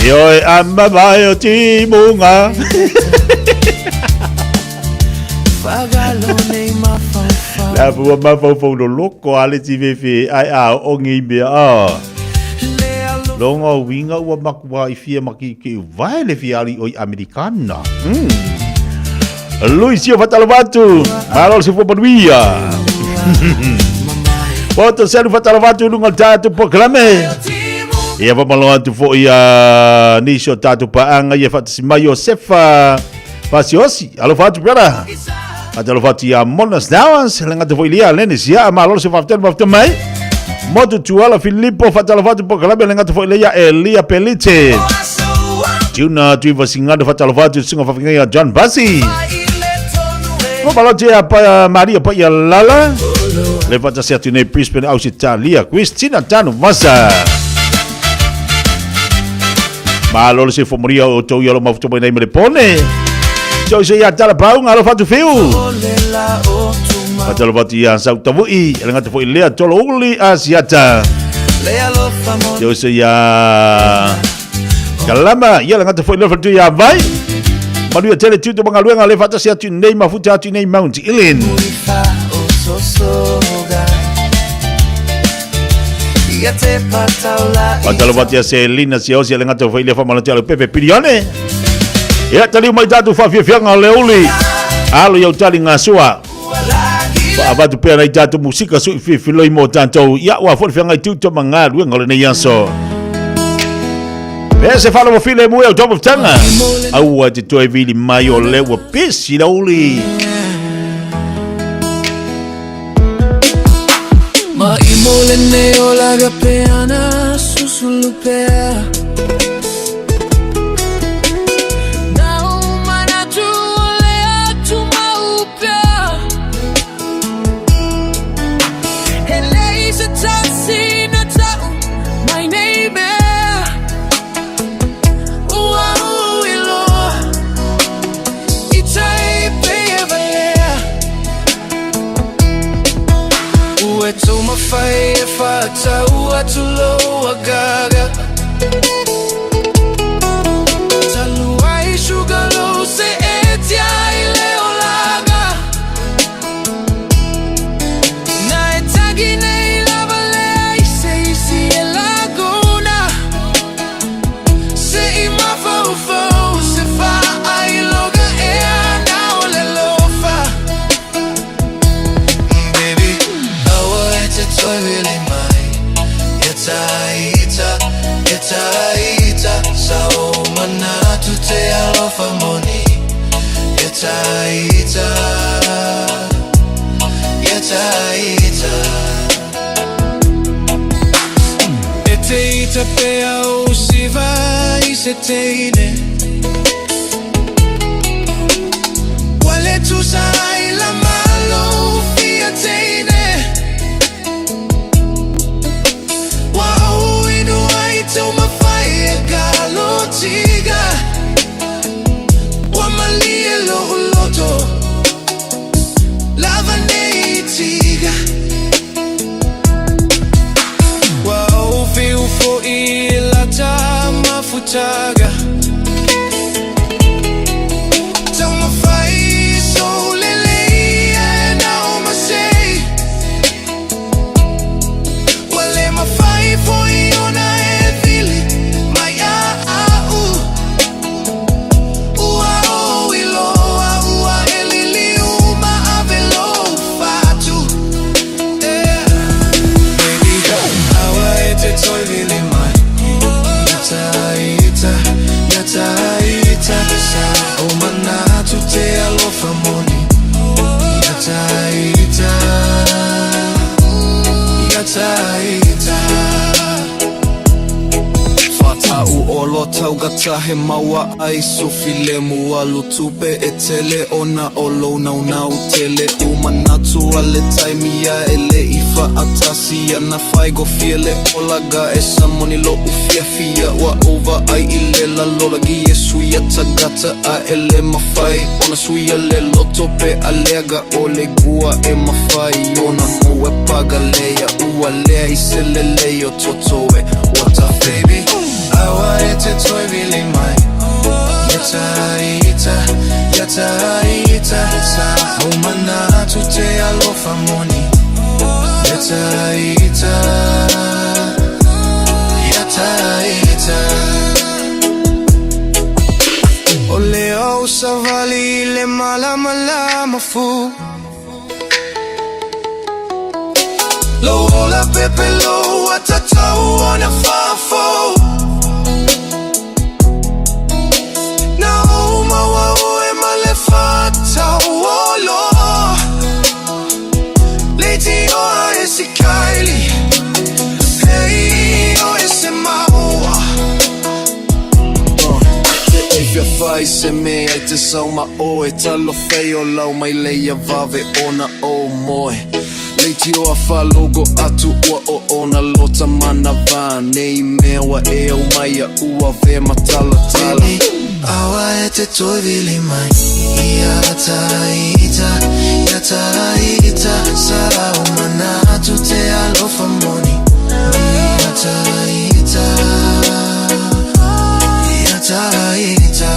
Ioe ama mai o timuga. Le afua mafaufau loloko a le tiveve ai a o ngi mea a. Longa winga ua makua i fia maki ki vai le fia ali oi Amerikana. Luis Sio Fatalavatu, malo se fua manuia. Poto selu Fatalavatu lunga tātou programe. Ia whamalo atu fo ia nisi o tātou paanga ia whatasi mai o Sefa Fasiosi. Alofa atu brother. Alofa atu ia Mona Snowers, le ngata fo ilia Lenis ia malo se whaftel whaftel mai. Motu Tuala Filipo Fatalofa atu programe le ngata fo ilia Elia Pelite. Tuna Tuiva Singano Fatalofa atu singa whawhinga ia John Bassi. Mo ia pa Maria pa ia Lala. Le whatasi atu nei Brisbane Ausitalia. Christina Tanu Vasa. Malo le se fomoria o tau ia lo mafuto mai nei me le pone. Tau se ia tala paunga alo fatu fiu. Fatalo fatu ia sau tavui. Ele ngata fo ilea tolo uli asiata. Tau se ia Kalama ia le ngata fo ilea fatu ia vai. Malu ia tele tutu mangaluenga le fatasi atu nei mafuta atu nei Mount Ilin. Fatalo fatu ia se lina se osi le ngata fo ilea famalo tia le pepe pilione. Ia tali mai tatu whawhiawhianga le uli. Alo iau tali ngā sua. Whaavatu pea nei tātou musika sui whiwhiloi mō tātou. Ia ua fo whianga i tūto ma ngā luenga le nei aso. Pea se whalo file mui au topo tanga. Aua te toe vili mai o le ua pesi la uli. Ma imole ne o laga peana susulupea. He maua ai sufi le mua lutupe e tele ona o lo nau nau tele umanatu ale taimia e le ifa atasi ana fai go fiele olaga e samoni lo ufia fia wa ova ai ile la lola gi e suia tagata a ele mafai ona suia le loto pe alega o le gua e mafai ona mo e paga leia ua lea i sele leo totoe. What a baby, awa e te toi. alofa moni Ia taita Ia taita O le au savali i le malamalama fu Lou ola pepelo ua tatau ona faafou Na ou maua oe ma le faatauolo Leitioa e si kaili Hei oe se maua Te e fia fai se mea i te sau ma oe Talofa e o lau mai lei vave ona o moe Leitioa faalogo atu ua oona lota manava Nei mea ua e aumai a ua avea ma talatala Baby, aua e te toe vili mai Ia taita, ia taita Sa lau manatu te alofa moni Ia taita, ia taita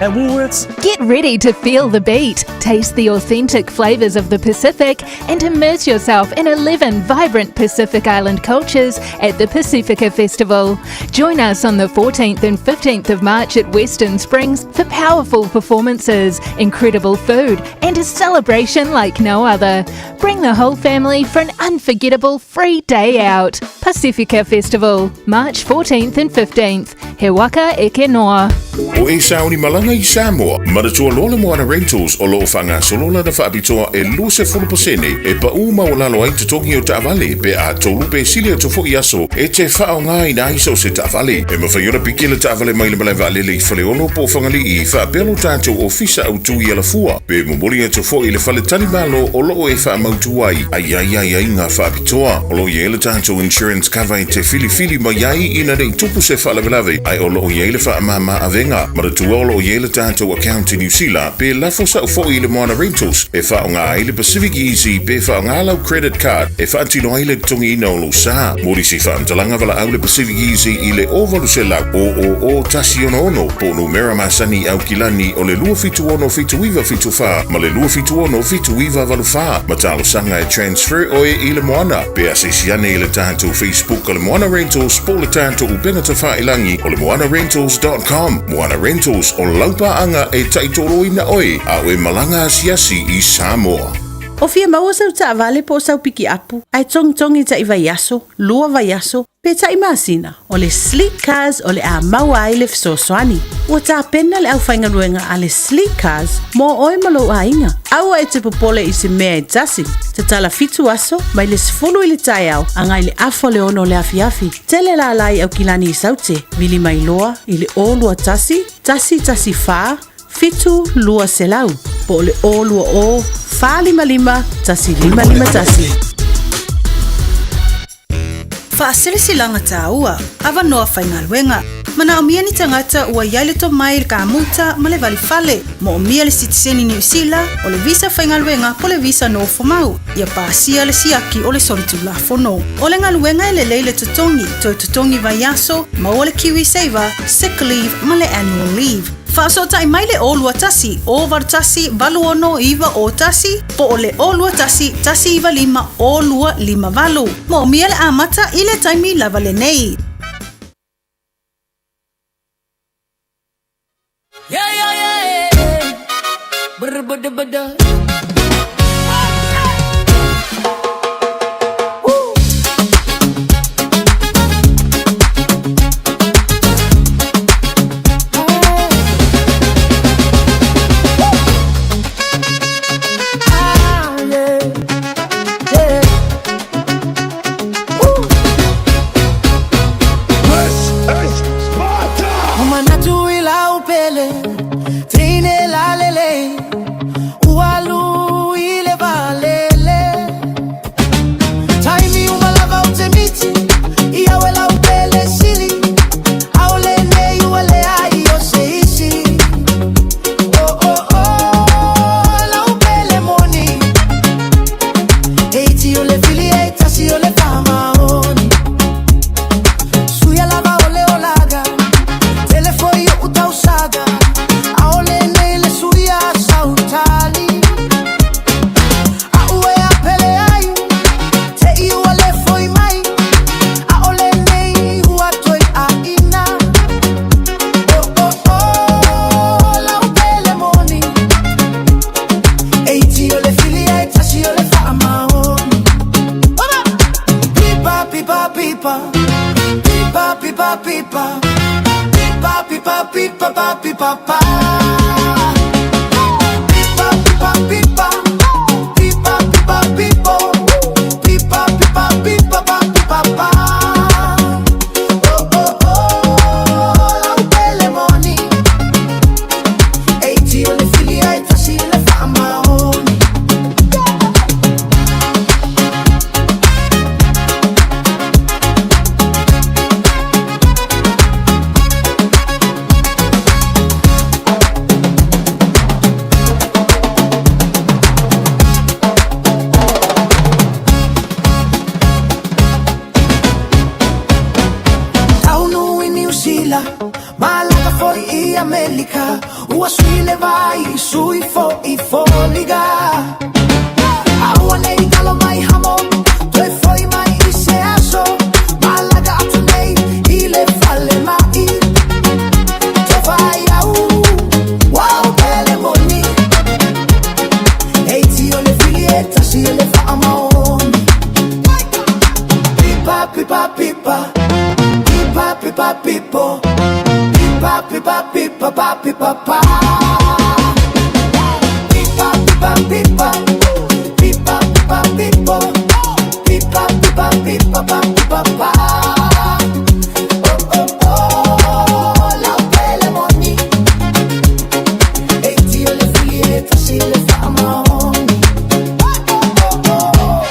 At Woolworths, Get ready to feel the beat, taste the authentic flavours of the Pacific, and immerse yourself in 11 vibrant Pacific Island cultures at the Pacifica Festival. Join us on the 14th and 15th of March at Western Springs for powerful performances, incredible food, and a celebration like no other. Bring the whole family for an unforgettable free day out. Pacifica Festival, March 14th and 15th. He waka eke noa. O e sauni malaga i Samoa, manatua loa le Moana Rentals o lo o faagasolo lana faapitoa e 20% e pau maualalo ai totogi o taavale pe a tolu pe sili atu foi aso e te faaaogaina ai so o se taavale. E mafai ona piki le taavale mai le malae vaalele i Faleolo po o Fagalii faapea lo tatou ofisa autu i Alafua pe momoli atu foi i le faletalimalo o lo o e faamautu ai ai ai ai ai ngā faapitoa. O lo o i ai le tatou insurance cover e te filifili mai ai ina nei tupu se faalavelave ae o lo o i ai le faamāmā avega. Manatua o lo o i ai le tatou account i Niu Sila pe lafo sao foi i le Moana Rentals e faaaoga ai le Pacific Easy pe faaaoga lau credit card e faatino ai le totogiina o lou sa. Mo nisi faamatalaga valaau le Pacific Easy i le 0800 000 166 po o numera masani i Aukilani o le 276 7974 ma le 276 7984 ma talosaga e transfer oe i le Moana pe asiasi ane i le tatou Facebook o le Moana Rentals po o le tatou upega tafailagi o le moanarentals.com. Moana Rentals, o lau paaga e taitoloina oe a o e malaga asiasi i Samoa. O fia maua sau taavale po o sau pikiapu, ae togitogi taʻi vaiaso, lua vaiaso, pe taʻi masina, o le Sleek Cars o le a maua ai le fesoasoani. Ua tapena le aufaigaluega a le Sleek Cars mo oe ma lou aiga. Aua e te popole i se mea e tasi. Tatala fitu aso, mai le 10 i le taeao agai le afa o le ono o le afiafi. Tele lala i Aukilani i Saute, vili mai loa i le 021 114 7 200 po o le 020 455 1551. Faasilasilaga taua, avanoa faigaluega. Manaomia ni tagata ua i ai le tomai i le kamuta ma le valifale. Moomia le sitiseni Niu Sila, o le visa faigaluega po le visa nofomau, ia pasia le siaki o le solitulafono. O le galuega e lelei le totogi, toe totogi vaiaso, maua le KiwiSaver, sick leave ma le annual leave. Faasootai mai le 021 081 86 91 po o le 021 195 0258. Moomia le amata i le taimi lava lenei. Yeah, yeah, yeah. Brr, bada, bada. Ah, yeah. Yeah. Woo. This is Sparta! Ua manatu i lau pele, teine lalelei, ua alu i Pipa pipa pa. Pipa pipa pipa. Pipa pipa pipo. Pipa pipa pipa pa pipa pa. Oh oh oh, lau pele moni. Eiti o le filia e tasi le faamaoni. Taunu i Niu Sila, malaga foi i Amerika, ua sui le vai, sui foi foliga. Aua nei talo mai hamo, toe foi mai i se aso, malaga atu nei i le fale mai. Te vai au, wau pele moni, eiti o le fili e tasi e le faamaoni. Pipa, pipa, pipa. Pipa, pipa, pipo. Pipa, pipa, pipa, pa, pipa, pa. Pipa, pipa, pipa. Pipa, pipa, pipo. Pipa, pipa, pipa, pa, pipa, pa. Oh, oh, oh, lau pele moni. Eiti o le fili e tasi le faamaoni. Oh, oh, oh.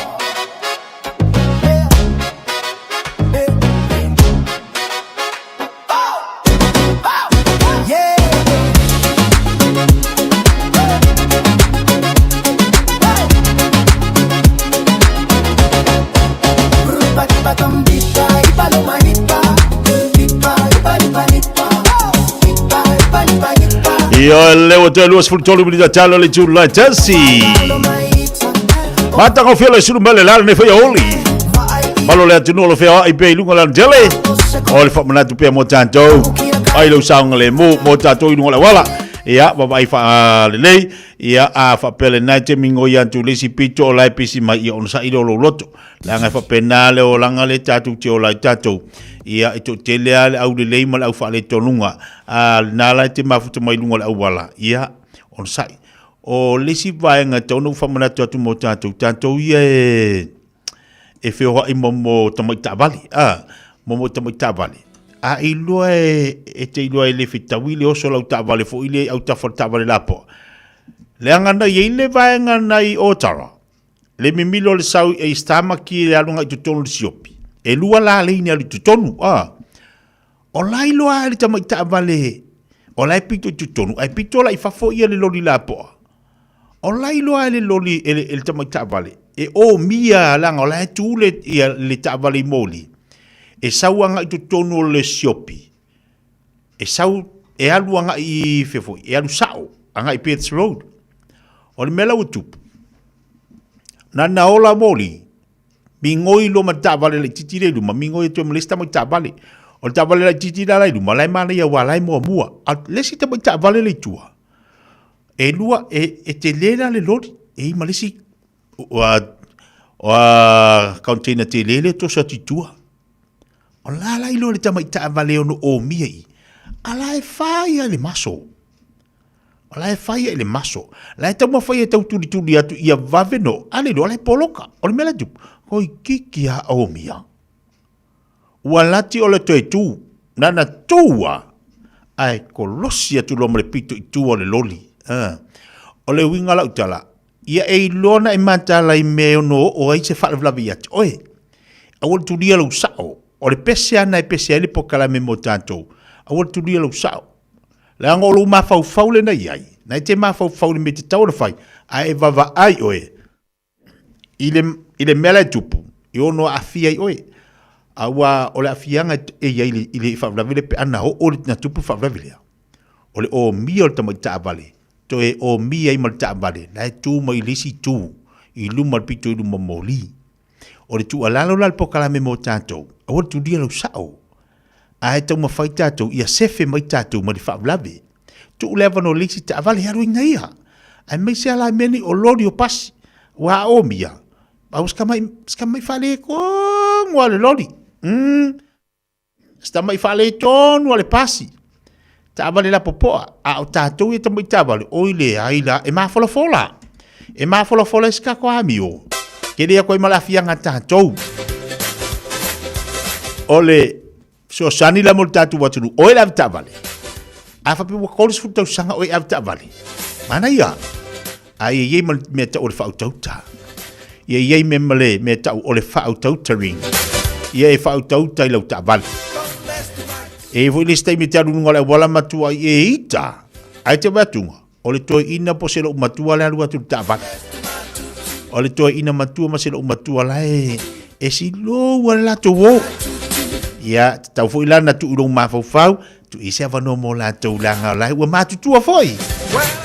Yeah. Ia le ua toe 23 minita talo le tula tasi. Mata ngau fela sulu mele lalo nei whai oli. Malo le atunu o lo whea ai pe i lunga lalo tele. O le whamanatu pea mo tātou. Ai lau saunga le mo, mo tātou i lunga le wala. Ia, wawai wha lelei. Ia, a whapele nai te mingo i atu le isi pito o lai pisi mai ia ona sa i lo loto. Leaga e faapena le olaga lea tatou te ola ai tatou. Ia, e toatele lava le aulelei ma le au faaletonuga, a lena la e te mafuta mai luga o le auala, ia, onosai. O le isi vaega e tatau ona ou faamanatu atu mo tatou, tatou ia e, e feoai ma mo tamai taavale, a, ma mo tamai taavale. A iloa e, e te iloa e le fetaui le oso o lau taavale foi lea i autafa o le taavale lapoa. Leaga na i ai le vaega nai Otara, Le mimilo o le sau i East Tamaki le alu agai i totonu o le siopi. E lua la leini alu i totonu, a. O la iloa le tamai taavale, o la e pito i totonu, ae pito la i fafo ia le loli lapoa. O la iloa le loli e le, e le tamai taavale, e omia leaga o la e tu le, ia, le taavale i moli, e sau agai i totonu o le siopi. E sau, e alu agai i fea foi, e alu sao agai i Perths Road. O le mea la ua tupu, na na ola moli, migoi loa ma le taavale laitiiti lea i luma, migoi atu ai ma le isi tamai taavale. O le taavale laitiiti la la i luma, la e manaia aua la e muamua. A o le isi tamai taavale lea i tua, e lua, e, e tele la le loli, e i ma le isi container tele lea e toso atu i tua. O la la iloa le tamai taavale ono omia i, a la e fai lava i le maso. O la e fai i le maso. La e taumafai e tau tulituli atu ia vave no, a le iloa la e poloka. O le mea la e tupu, oi kiki a omia. Ua lati o le toe tu, nana tu a, ae kolosi atu loa ma le pito i tua o le loli. O le uiga o lau tala, ia e iloa ona e mataala i mea e ono oo ai se faalavelave ia te oe. Aua le tulia lou sao. O le pese ana e pese ai le pokalame mo tatou. Aua le tulia lou sao. Leaga o lou mafaufau lena i ai, na e te mafaufau i le mea e tatau ona fai, ae e vaavaai oe i le, i le mea la e tupu, e ono aafia ai oe. Aua o le aafiaga e i ai i le, i le faalavelave lea pe a na oo na tupu le faalavelave lea, o le omia o le tamai taavale, toe omia ai ma le taavale, la e tu mai i le isi itu, i luma le pito i luma moli. O le tuualalo la le pokalame mo tatou, aua le tulia lau sao. Ae taumafai tatou ia sefe mai tatou mai le faalavelave. Tuu le avanoa i le isi taavale e alu ai na ia. Aemaise lava la i mea nei o loli o pasi. Ua aomia, a ua sika mai faaletonu lava le loli. Mm. Si tamai faaletonu a le pasi. Taavale lapopoa, a o tatou ia tamai taavale, oi leai la, e mafolafola. E mafolafola i se tatou amio. Tele atu ai ma le aafiaga a tatou. O le fesoasoani la mo le tatou atunuu, oe le avetaavale. A faapea ua 30 tausaga oe e avetaavale, manaia. A ia i ai ma le mea tau o le faautauta. Ia i ai ma le mea tau o le faautautering. Ia e faautauta i lau taavale. E i ai foi le isi taimi e te alu i luga o le auala ma tuai e ita. Ae te vaai atuga, o le toeaina po o se loomatua le alu atu i le taavale. O le toeaina matua ma se loomatua la e e silou a le latou o. Ia, tatau foi la na tuu i lou mafaufau, tuu i se avanoa mo latou leaga o la ua matutua foi.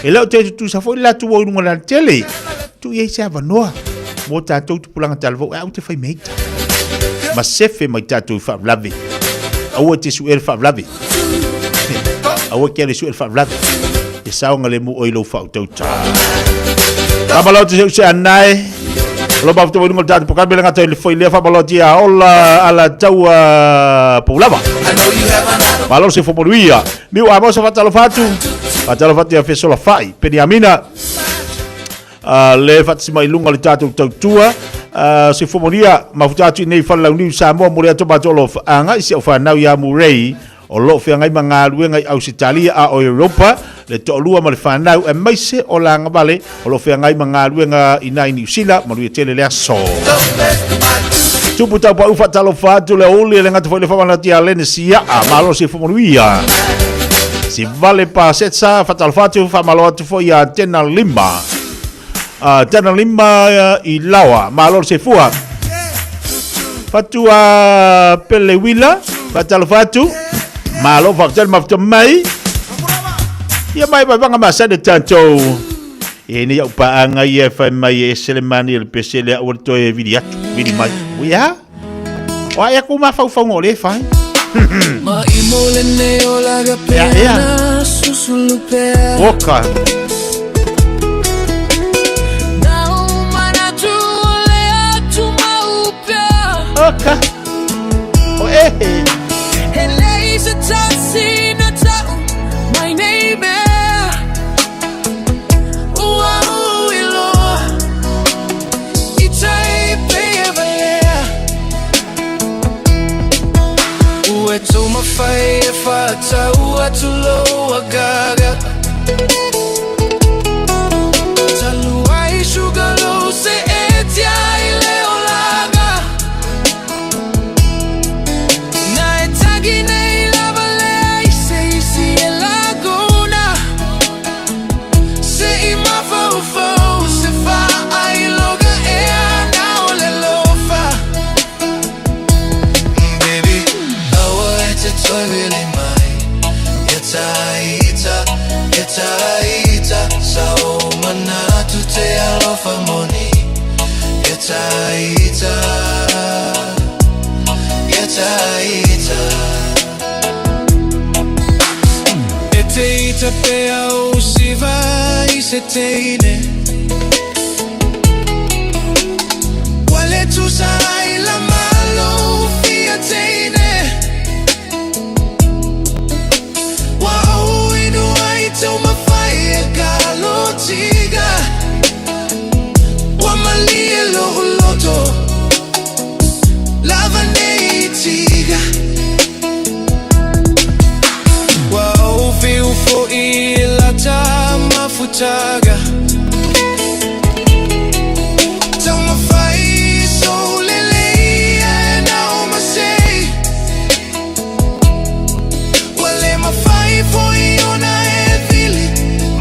E le o toe tutusa foi le latou o i luga o le alatele. Tuu i ai se avanoa mo tatou tupulaga talavou e au te fai meita. Ma sefe mai tatou i faalavelave. Aua te suʻe le faalavelave. Aua ke le suʻe le faalavelave. E saogalemu oe i lou faautauta. Faamalo atu se anae. O lo mafuta i luga o le tatou polokalame le gata i le foi lea faamalo atu ia Ola Alataua Poulava. Malo se fomonuia. Miu a mosa faatalofa atu. Faatalofa atu ia Fesola Fai, Peniamina. Le faatasi mai i luga o le tatou tautua. Se fomonia mafuta atu i nei Falelauniu Samoa mo le atu matou alofa. Agai si au fanau ia Murray o lo o feagai ma galuega i Ausetalia a o Europa, le toalua ma le fanau, aemaise o Lagavale o lo o feagai ma galuega i ina i Niu Sila. Manuia tele le aso. Tupu taupau faatalofa atu le uli e le gata foi le faamanatu ia Lene Siaa, malo se manuia. Si Vale Pasetsa faatalofa atu, faamalo atu foi ia Tena Lima. Tena Lima i Laoa, malo le soifua. Fatua Pele Wila, faatalofa atu, malo faafetai le mafuta mai. Ia mai mai vanga masani tatou. E nei au paaga ia e fai mai e ese le mani o le pese lea aua le toe vili atu, vili mai. Ua O ai aku mafaufauga o lea e fai. Ma imo lenei o laga Ea, ea. pea susulu pea Oka. Oka. O e. Se i mafaufau se faailoga ea na o le lofa Baby, aua e te toe vili mai Ia taita, ia taita Sa o manatu te alofa moni Ia taita, ia taita E te ita pea o siva i se teine Ua le tusa ai la malo fia teine Ua ou inu ai tau mafai e kalo tiga Ua malie lo'u loto Lava nei tiga Ua ou fiu fo'i i lata mafutaga Taumafai sou lelei ae na o masei Ua le mafai foi ona e vili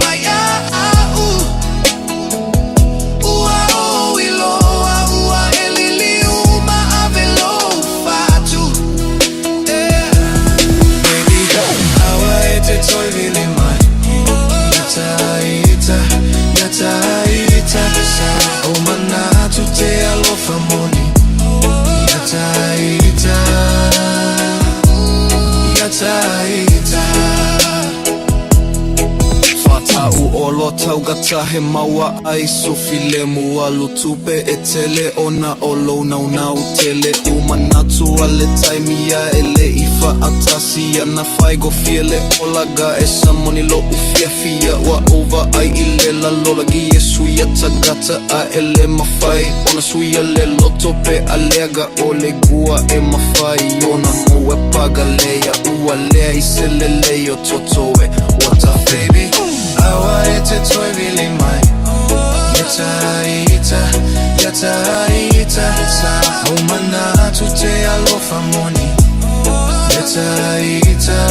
mai a a'u Ua ou iloa ua e liliu ma ave lou fatu Yeah Baby, aua e te toe vili mai Ia taita, ia taita Sa o manatu te alofa moni Ia taita, ia taita Whātau o loa taugata he maua ai Sufi le mualu tupe e tele ona o lou naunau tele U manatu a le taimi ia e le i Fa'atasi Ana faigofie le olaga e samoni lo'u fiafia Ua ou va'ai i le lalolagi e suia tagata A e le mafai ona suia le loto pe aleaga o le gua e mafai ona moe pagaleia Ua leai se lelei o toto e What a baby Aua e te toe vili mai Ia taita, ia taita Sa o manatu te alofa moni Ia taita,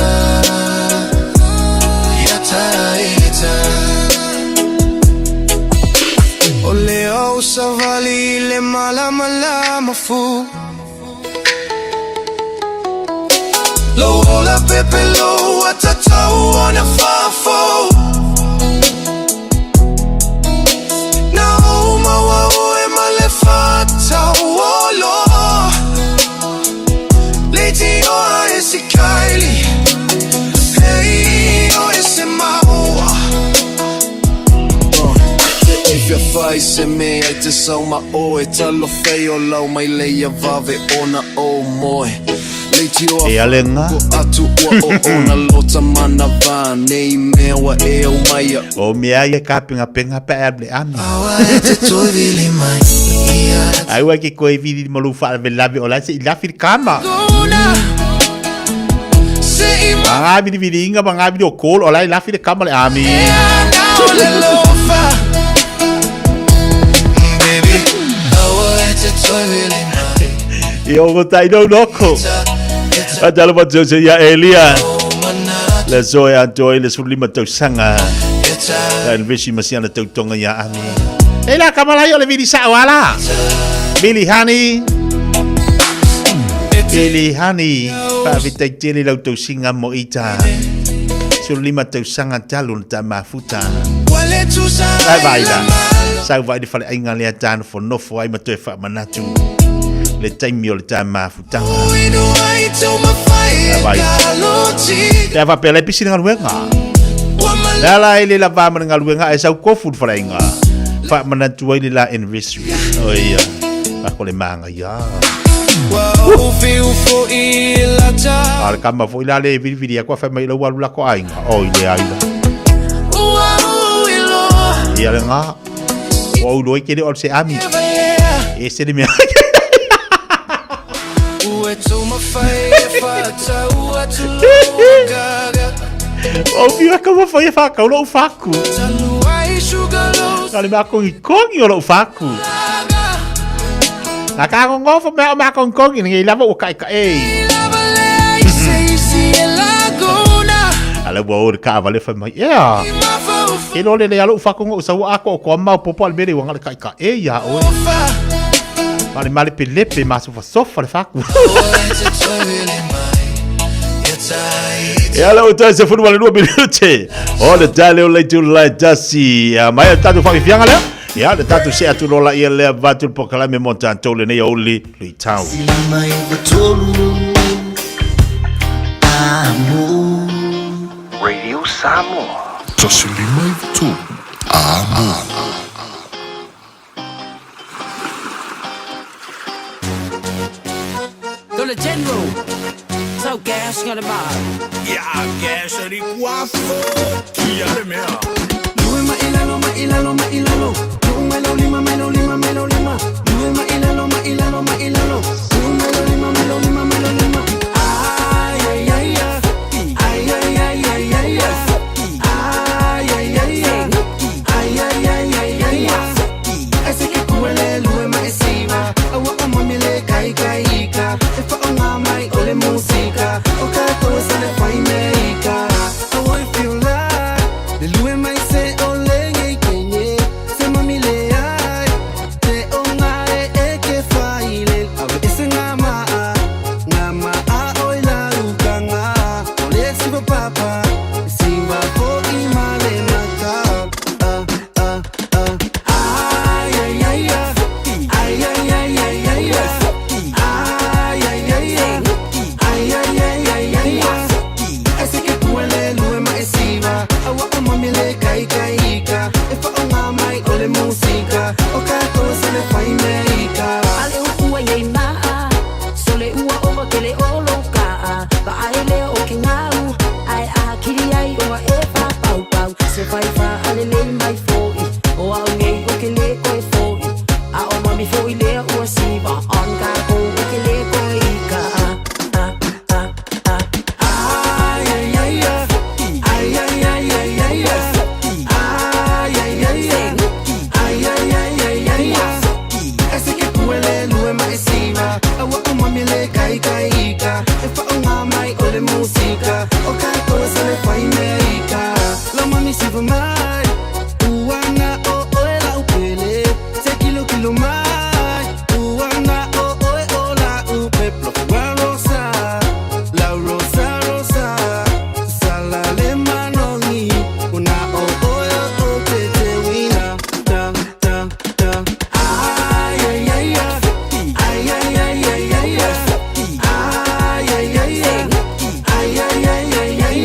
ia taita O le au savali i le malamalama fu Lou ola pepelo ua tatau ona faafou Na ou maua oe ma le faatauolo Leitioa e si kaili Hei o e se maua Te e fia fai se mea i te sau ma oe Talofa e o lau mai le ia vave ona ou moe Leitioa E ale ngā. ko atu ua o ona lota manava Nei mea ua e au mai a O mea ia ka penga penga pe a le ami. E te toe vili mai Ai ua ke koe vili ma lu wha le lavi o la se i lafi le kama. Se i Ma ngā vili vili inga ma ngā vili o kolo o la i lafi le kama le ami. o le lofa Baby Aua e te toe vili mai I o tai no loko. A talo pa tau se ia Elia. Le zoe a toi le 15 tausaga. La Elvisi ma siana tautoga ia ami. E la kamala o le vili sao ala. Billy Honey. Billy Honey. Faafetai tele lau tausiga mo ita. 15 tausaga talu na ta mafuta. Ua le tusa Vai vai la. Sau vai le fale ainga lea tāna nofo ai ma toe faamanatu. Le taimi o le tā mafutaga. Inu ai tau mawhai e Vai. kaloti Te ava pela e pisi na galuega. Le ala e le lava ma le galuega e sau kofu le faleaiga. Faamanatu ai le la anniversary. O ia. Ako le maga ia. Ua ufi ufo i lata A le kama foi la le vilivili a kua whai mai lau alu la ko ainga. O i le aila. Ua ui loa Ia le ngā. O au loi ke le o se ami. E se le mea. Ua tau mawhai e whātau atu lau gaga O whia ka mawhai e whakau lou whaku. Talu ai sugar loaf Na le mea kongi kongi o lou whaku. Na ka ngongofo mea o mea kongi kongi ngi lava ua kai ka e. Lea i se isi e lagona Ala ua o le ka wale whai mai. Ea. Ke lo le le alo whaku ngo usa ua ako o koa mau popo al mere wanga le kai ka e ia oe. Male male pe lepe ma sofa sofa le whaku. E ala o tai se funu wale lua minute. O le tale o le tu lai tasi. Mai a tātou whawifianga lea. Ia le tātou se atu lola ia lea vatu le pokalame mo tātou le nei o uli lui tau. Mai tolu Amo Radio Samoa. 153 Amo. Dole General. So gas got a bar. Ya, gas ari kuafo. Kia le mea. Lue ma ilalo ma ilalo ma ilalo Lue ma lo lima me lo lima me lo lima Lue ma ilalo ma ilalo ma ilalo Lue ma lo lima me lo lima me lo lima Ay ay ay ay Ay ay ay ay ay ay Ay ay ay ay Ay ay ay ay ay ay Ese que kuele lue ma esiva Awa o mami le kai kai ika E fa o ngā mai o le musika O ka koe sa le whai me ika Awa i feel like Le lue mai se o le ngei kenye Se mami le ai Te o ngā e e ke whai le Awe ese ngā maa Ngā maa o i la uka ngā O le siwa papa Siwa fo i male maka Ah, ah, ah Ai, ai, ai, ai Ai, ai, ai, ai, ai, ai Ai, ai, ai, ai Ai, ai, ai, ai, ai, ai Ese ke kuele lue ma e siva Awa o mami le kai kai ika E fa o ngā mai o le musika O ka koe sa le whai me ika Ale upu ai ei maa. Sole ua ova ke le olo kaa. Va ke lē koe foʻi A ʻo mami foʻi lea ua siva On kākou o ke lē koe i ka a a a a Ai ai ai ai ai ai ai ai ai ai ai ai ai ai ai ai E se ke puele lue ma e siva A ua o mami le kai kai ika E whaonga mai o le musika O kākou e sale whai mea ika Lau mami siva mai Ua na o oe lau pele Se kilo kilo mai Ua na o oe o lau peplo Ua rosa Lau rosa rosa Sala le manongi Una o oe o o te te wina Ta ta ta Ai ai ai ai ai ai ai ai ai ai ai ai ai ai ai ai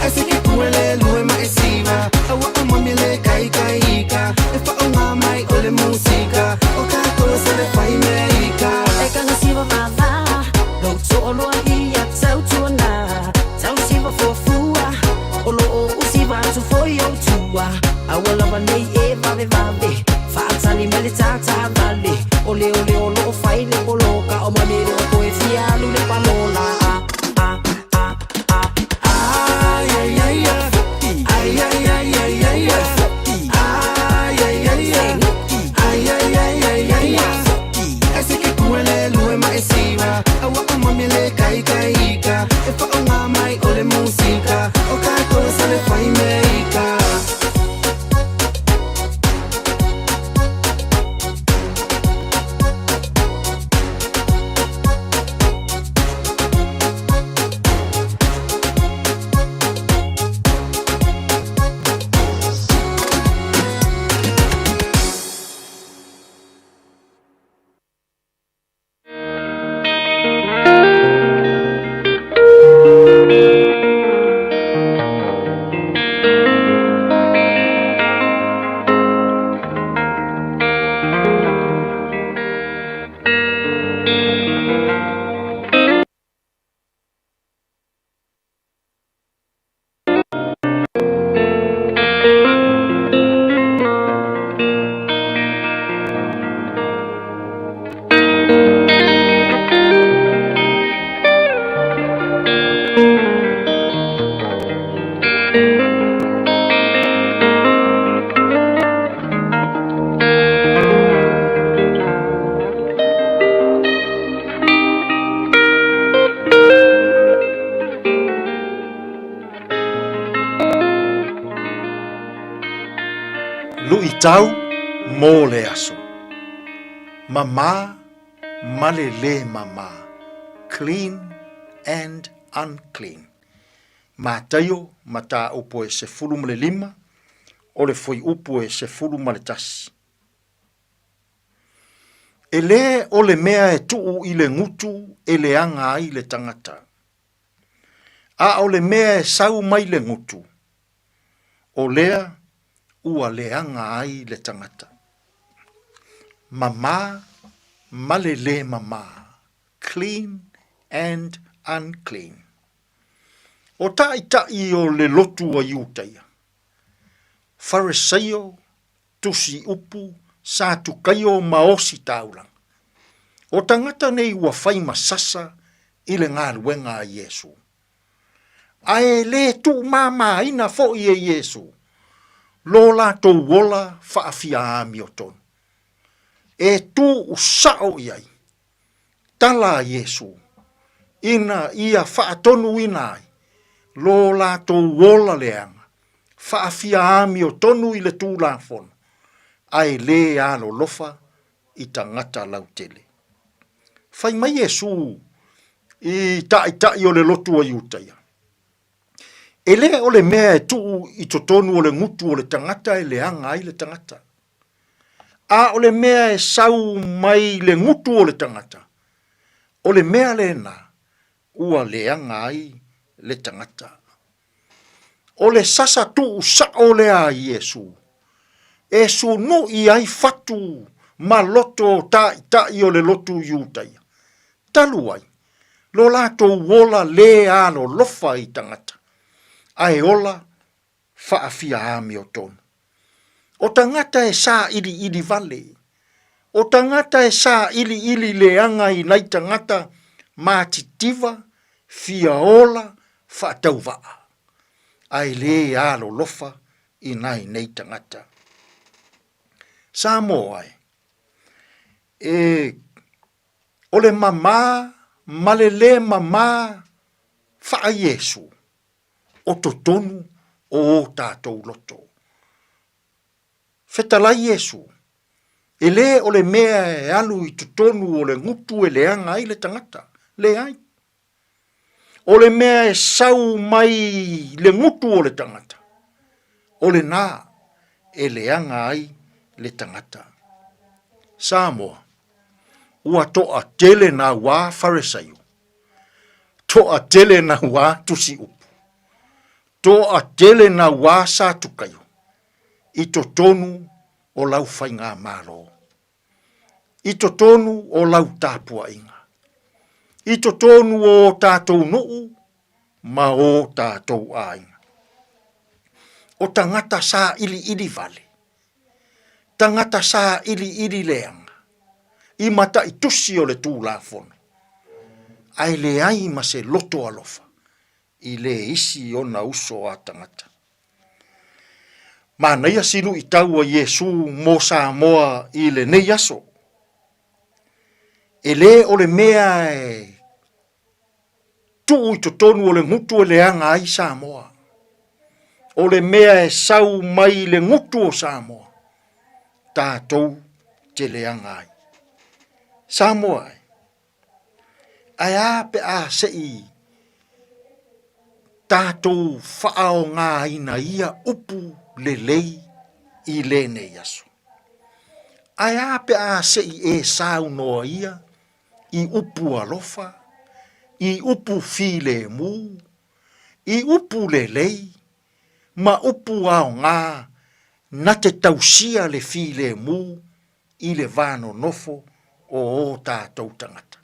ai se ke puele lue ma e siva A ua o mami le kai kai ika E whaonga mai o le musika O kākou e sale whai mea ika E kanga siva vava Lou toʻoloa ia tautuana Tau siva fuafua O loo usiva atu foi ou tua Aua lava nei e vavevave Faatali mai le tātāvale O le ole o loo fai le poloka O mami e le o toe fia alu le palola a a a a Ai ai ai ai ai ai ai ai ai ai ai ai ai ai ai ai E se ke puele lue ma e siva A ua o mami le kai kai ika E whaonga mai o le musika O kākou e sale whai mea ika Luʻitau mo le aso. Mamā ma le lē mamā, clean and unclean. Mataio mataupu e 15, o le fuaiupu e 11. E lē o le mea e tuu i le gutu e leaga ai le tagata, a o le mea e sau mai le gutu, o lea ua leaga ai le tagata. Mamā ma le lē mamā, clean and unclean. O taʻitaʻi o le lotu a Iutaia, Fariseio, tusi upu, Satukaio ma osi taulaga. O tagata nei ua fai ma sasa i le galuega a Iesu. A e lē tuumāmāina foʻi e Iesu lo latou ola faafiaamiotonu. E tuu saʻo i ai tala a Iesu ina ia faatonuina ai lo latou ola leaga faafiaamiotonu i le Tulafono, a e lē alolofa i tagata lautele. Fai mai Iesu i taʻitaʻi o le lotu o Iutaia, E lē o le mea e tuu i totonu o le gutu o le tagata e leaga ai le tagata, a o le mea e sau mai le gutu o le tagata, o le mea lena ua leaga ai le tagata. O le sasa tuu saʻo lea a Iesu, e sunuʻi ai fatu ma loto taʻitaʻi o le lotu Iutaia, talu ai lo latou ola lē alolofa i tagata, a e ola faafiaamiotonu. O tagata e sailiili vale, o tagata e sailiili leaga i nai tagata matitiva fia ola faatauvaa, ae le alolofa i nai nei tagata. Samoa e, e o le mamā ma le lē mamā faa-Iesu o totonu o ō tātou loto. Fetalai Iesu, e lē o le mea e alu i totonu o le gutu e leaga ai le tagata, leai. O le mea e sau mai le gutu o le tagata, o lenā e leaga ai le tagata. Samoa, ua toatele nā uā Faresaio, toatele nā uā tusi upu, toatele nā uā Satukaio i totonu o lau faigamalo. I totonu o lau tapuaiga, i totonu o ō tātou nuu ma ō tātou aiga. O tagata sailiili vale, tagata sailiili leaga, i mataitusi o le Tulafono, ae leai ma se loto alofa i le isi ona uso a tagata. Manaia si luitau a Iesu mo Samoa i lenei aso. E lē o le mea e tuu i totonu o le gutu e leaga ai Samoa. O le mea e sau mai i le gutu o Samoa, tatou te leaga ai. Samoa e, Ae a pe a se i tatou faaaogaina ia upu lelei i lenei aso? Ae a pe a se i e saunoa ia i upu alofa, i upu filemu, i upu lelei, ma upu aoga na te tausia le filemu i le va nonofo o ō tātou tagata.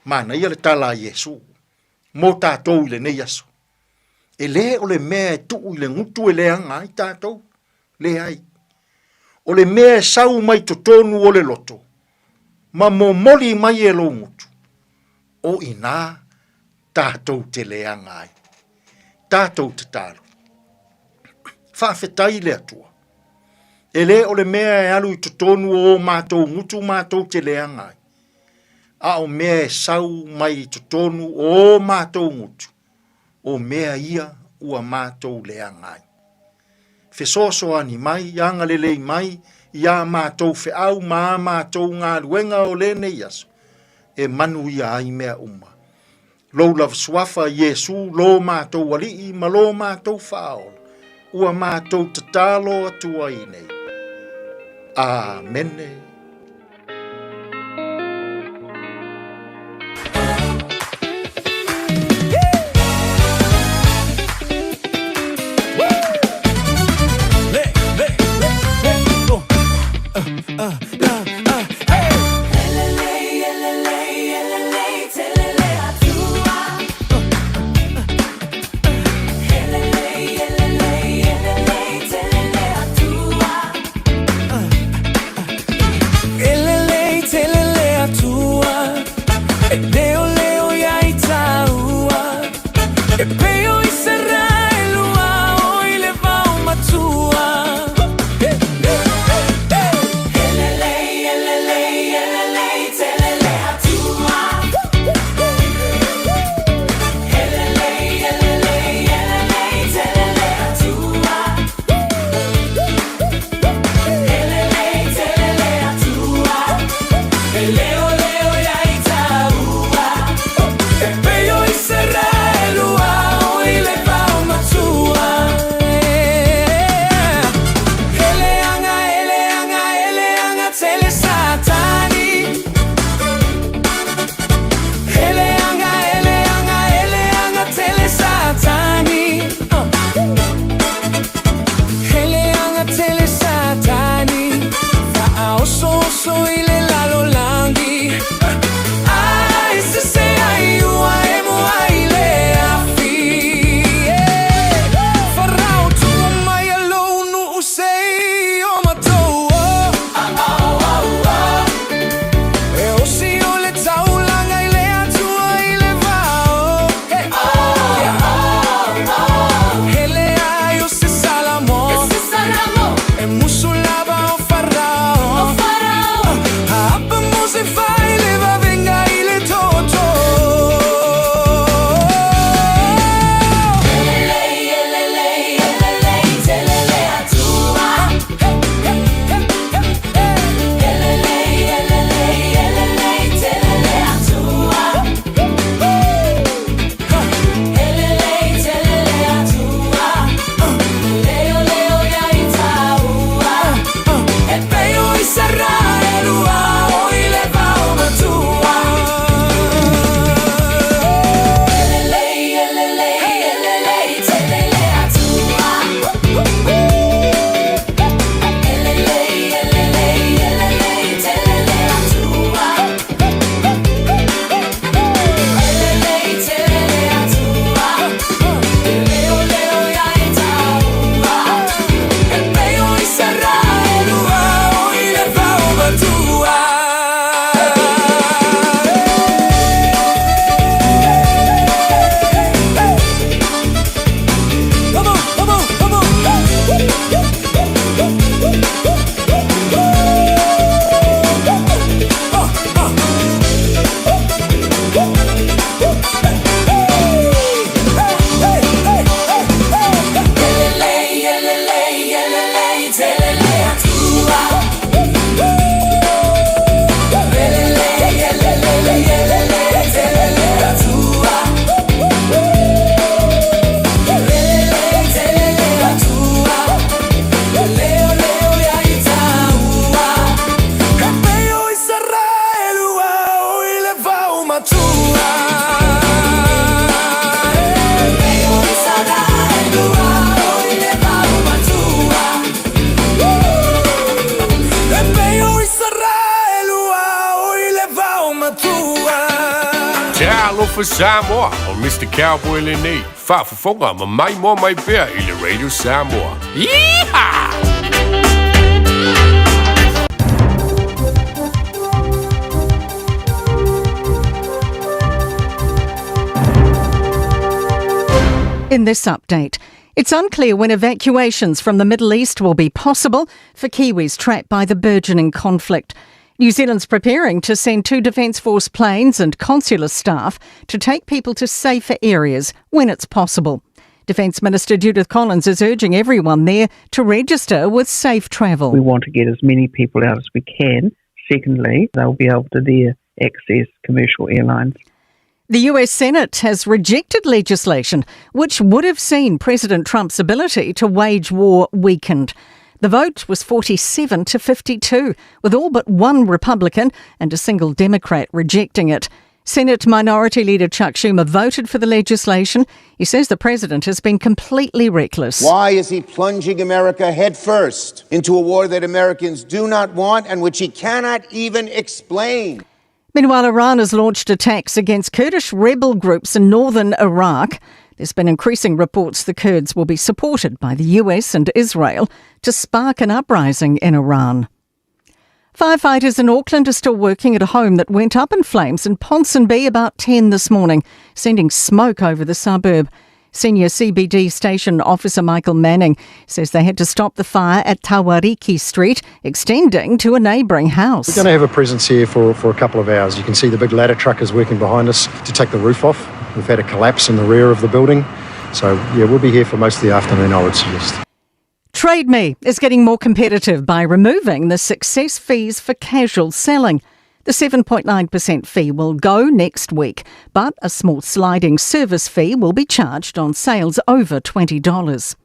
Manaia le tala a Iesū mō tātou i lenei aso. E lē o le mea e tuu i le gutu e leaga ai tātou, leai. O le mea e sau mai totonu o le loto, ma momoli mai e lou gutu, o inā tātou te leaga ai. Tātou tatalo. Faafetai i le Atua. E lē o le mea e alu i totonu o ō mātou ngutu mātou te leaga ai, a o mea e sau mai i totonu o ō mātou ngutu, o mea ia ua mātou leaga ai. Fesoasoani mai, agalelei mai i ā mātou feau ma ā mātou galuega o lenei aso, e manuia ai mea uma. Lou lava suafa, Iesū, lo mātou Alii ma lo mātou Faaola, ua mātou tatalo atu ai nei. Āmene. Alofa Samoa, o Mr. Cowboy lenei, faafofoga ma maimoa mai pea i le Radio Samoa. Yeehaw! In this update, it's unclear when evacuations from the Middle East will be possible for Kiwis trapped by the burgeoning conflict. New Zealand's preparing to send two Defence Force planes and consular staff to take people to safer areas when it's possible. Defence Minister Judith Collins is urging everyone there to register with Safe Travel. We want to get as many people out as we can. Secondly, they'll be able to there access commercial airlines. The US Senate has rejected legislation which would have seen President Trump's ability to wage war weakened. The vote was 47 to 52, with all but one Republican and a single Democrat rejecting it. Senate Minority Leader Chuck Schumer voted for the legislation. He says the president has been completely reckless. Why is he plunging America headfirst into a war that Americans do not want and which he cannot even explain? Meanwhile, Iran has launched attacks against Kurdish rebel groups in northern Iraq. There's been increasing reports the Kurds will be supported by the US and Israel to spark an uprising in Iran. Firefighters in Auckland are still working at a home that went up in flames in Ponsonby about 10 this morning, sending smoke over the suburb. Senior CBD station officer Michael Manning says they had to stop the fire at Tawariki Street, extending to a neighbouring house. We're going to have a presence here for, for a couple of hours. You can see the big ladder truck is working behind us to take the roof off. We've had a collapse in the rear of the building. So, yeah, we'll be here for most of the afternoon, I would suggest. Trade Me is getting more competitive by removing the success fees for casual selling. The 7.9% fee will go next week, but a small sliding service fee will be charged on sales over $20.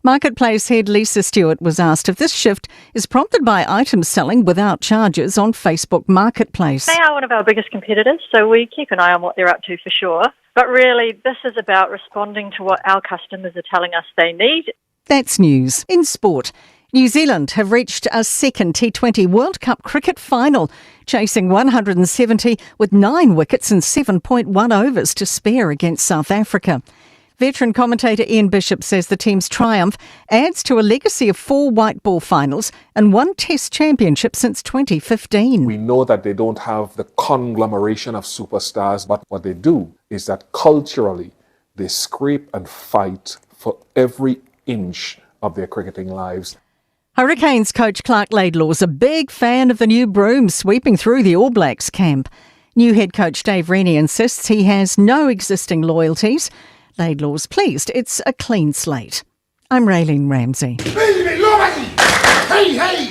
Marketplace head Lisa Stewart was asked if this shift is prompted by items selling without charges on Facebook Marketplace. They are one of our biggest competitors, so we keep an eye on what they're up to for sure. But really, this is about responding to what our customers are telling us they need. That's news. In sport, New Zealand have reached a second T20 World Cup cricket final, chasing 170 with nine wickets and 7.1 overs to spare against South Africa. Veteran commentator Ian Bishop says the team's triumph adds to a legacy of four white ball finals and one Test championship since 2015. We know that they don't have the conglomeration of superstars, but what they do is that culturally they scrape and fight for every inch of their cricketing lives. Hurricanes coach Clark Laidlaw's a big fan of the new broom sweeping through the All Blacks camp. New head coach Dave Rennie insists he has no existing loyalties. Laidlaw's pleased it's a clean slate. I'm Raylene Ramsey. Hey, hey,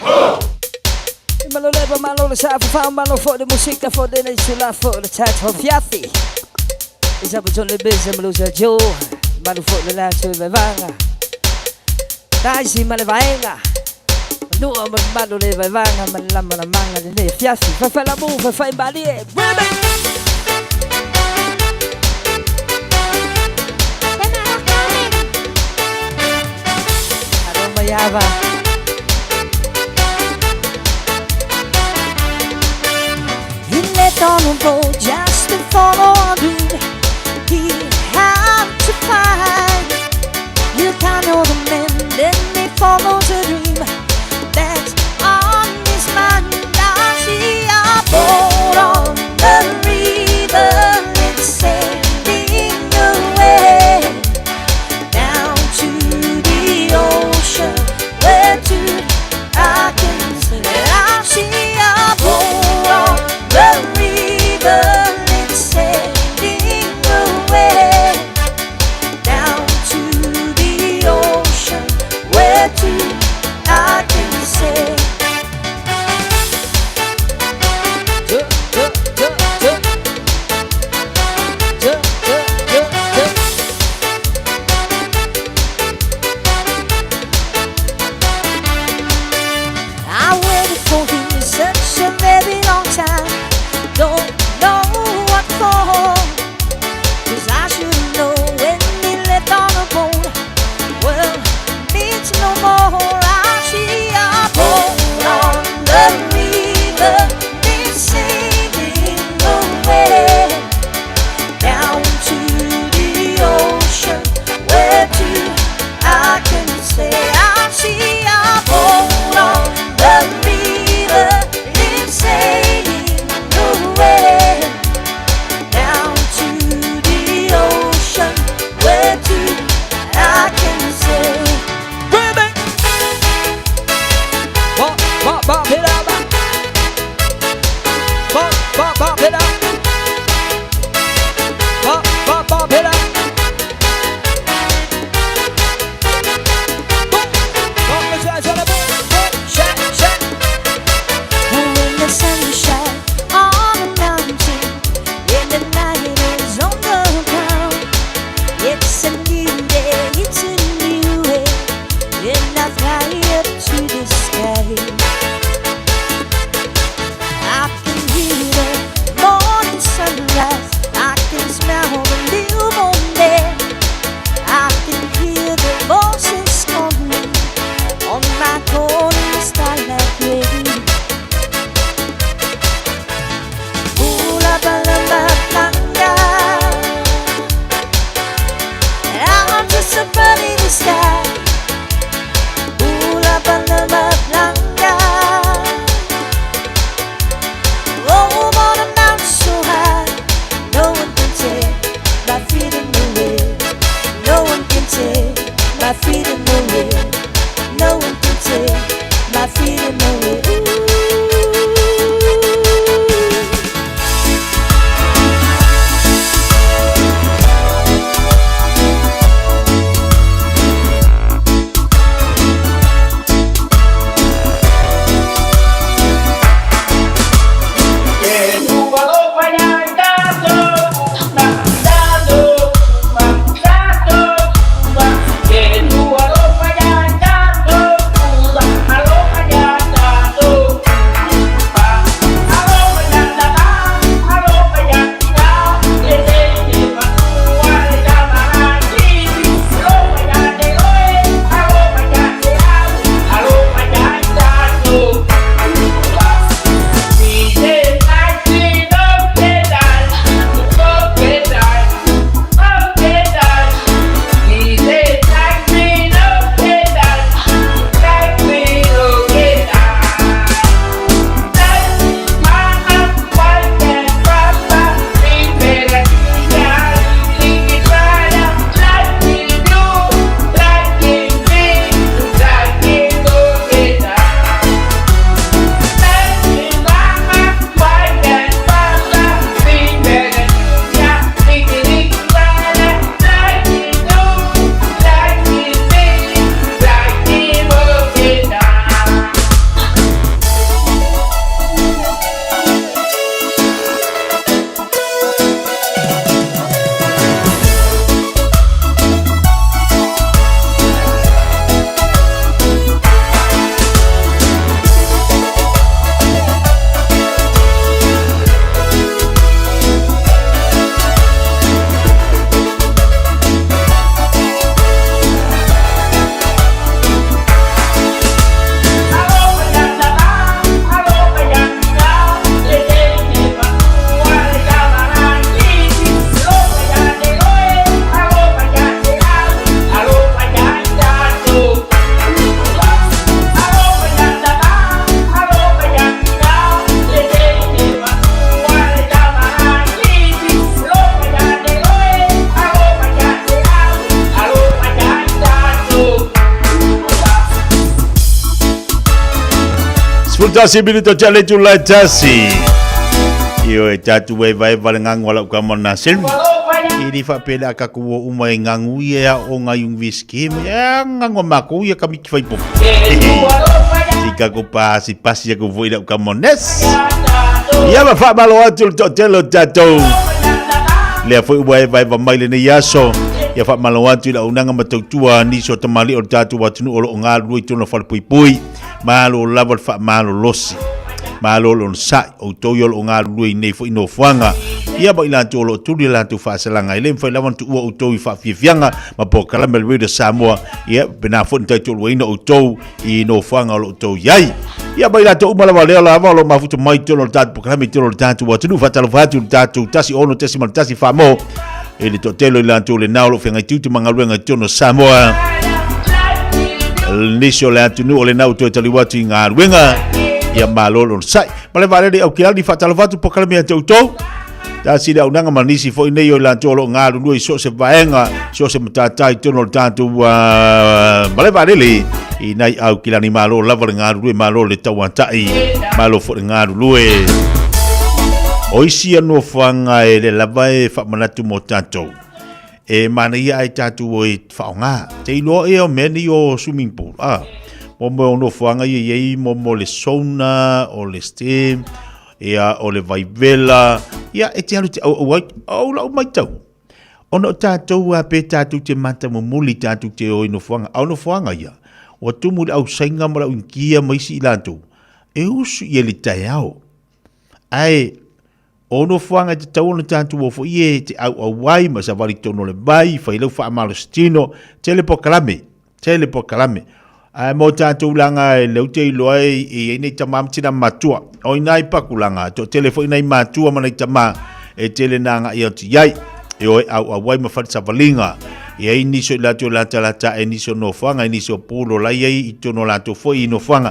Nua ma malu le vaevaga ma le lamalamaga lenei afiafi. Faifailamu, faifaimalie. Women! Alo mai ava. He left on a boat just to follow a dream. He had to find. You can't know the man, then he follows a dream that's on his mind. I see a boat on the river, it's sailing away down to the ocean where two I can see. I see a boat on the river, it's sailing away down to the ocean where two 31 minuto tia le tula e tasi. Io e tatu e vai vale ngangu ala uka mona silmi. I li whapele a kaku o uma e ngangu i e a o ngai ung viski. E ngangu a mako i a kami ki whaipo. Si kako pa si pasi a ku voi la uka mones. Ia ma whamalo atu le toatele o tatou. Lea foi ua e vaeva mai lenei aso. Ia faamalo atu i le auaunaga ma tautua nisi o tamalii o le tatou atunuu o lo o galulue i totonu o falepuipui. Malo lava le faamalolosi. Malo le onosai. Outou ia o lo o galulue i nei foi nofoaga. Ia ma i latou o lo o tuli a latou faasalaga. E le mafai lava ona tuua outou i faafiafiaga ma polokalame a le Radio Samoa. Ia, pena foi na taitoaluaina outou i nofoaga o lo o outou i ai. Ia ma i latou uma lava lea lava o lo o mafuta mai i totonu o le tatou polokalame i totonu o le tatou atunuu. Faatalofa atu i le tatou 16.1 Samoa i le toatele o i latou lena o lo o feagai tiute ma galuega i totonu o Samoa. Nisi o le atunuu o lena ua toe taliu atu i galuega. Ia malo le onosai. Ma le vaalele i Aukilani, faatalofa atu polokalame ia te outou. Tasi le auaunaga ma nisi foi nei o i latou o lo o galulue i so o se vaega, so o se matata i totonu o le tatou malae vaalele i nai Aukilani. Malo lava le galulue, malo le tauatai, malo foi le galulue. O isi ia nofoaga e le lava e faamanatu mo tatou. E manaia ai tatou e faaaoga. Te iloa ea o mea nei o swimming pool. Ah, mo mo nofoaga ia i ai mo mo le sauna, o le steam, ia o le vaivela, ia e te alu te auau ai, o lau matau. Ona o tatou a pe tatou te matamumuli tatou te o i nofoaga, a o nofoaga ia, ua tumu le ausaina ma le au Initia ma isi i latou, e usu i ai le taeao. Ae o nofoaga e tatau ona tatou o foi e te auau ai ma savali tonu o le vai, fai lau faamalositino, tele polokalame, tele polokalame. Ae mo tatou laga e leu te iloa e i ai nei tama ma tina matua. O ina i pakulaga, toatele foi nai matua ma nai tama e tele na agai atu i ai. E o e auau ai ma fai le savaliga. E ai nisi o i latou e latalata e nisi o nofoaga, e nisi o pulo la i ai i totonu o latou foi i nofoaga.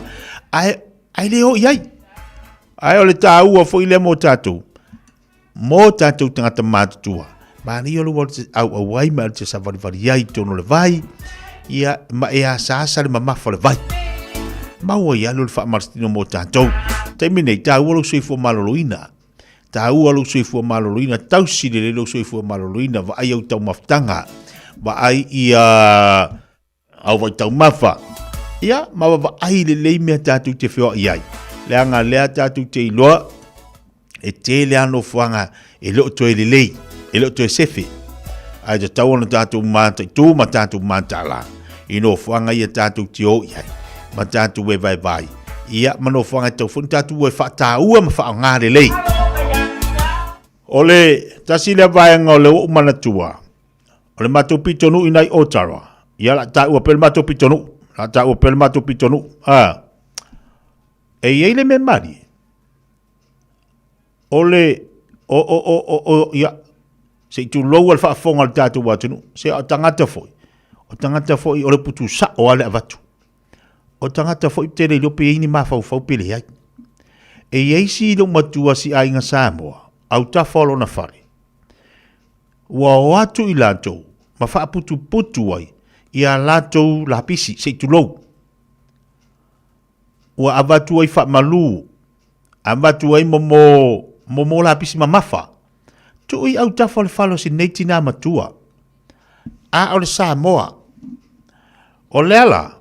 Ae, ae le o i ai. Ae o le taua foi lea mo tatou, mo tatou tagata matutua. Manaia lou alu te auau ai ma alu te savalivali ai i totonu o le vai, ia, ma e asaasa le mamafa o le vai. Maua i alu le faamalositino mo tatou. Taimi nei, taua lou soifua maloloina. Taua lou soifua maloloina, tausi lelei lou soifua maloloina, vaai au taumafataga, vaai ia au vaitaumafa. Ia, ma vaavaai lelei mea tatou te feoai ai. Leaga lea tatou te iloa, e tele lava nofoaga e le o toe lelei, e le o toe sefe. Ae tatau ona tatou mataitu ma tatou mataala i nofoaga ia tatou te o i ai, ma tatou e vaevae. Ia, ma nofoaga e tatau foi ona tatou e faataua ma faaaoga lelei. O le tasi lea vaega o lea ua ou manatua, O le matou pitonuu i nai Ottawa. Ia la taua pea le matou pitonuu. La taua pea le matou pitonuu. A. E i ai le mea malie. O le o o o o o ia se i tulou le faafofoga a le tatou atunuu. Se o tagata foi. O tagata foi o le putu sao lava le avatu. O tagata foi ou te le iloa pe i ai ni mafaufau pe leai. E i ai si loomatua si aiga Samoa, autafa o lona fale. Ua o atu i latou ma faaputuputu ai i a latou lapisi, se i tulou. Ua avatu ai faamalu, avatu ai momo, momo lapisi mamafa. Tuu i autafa o le fale o si nei tinā matua. A o le Samoa. O le ala,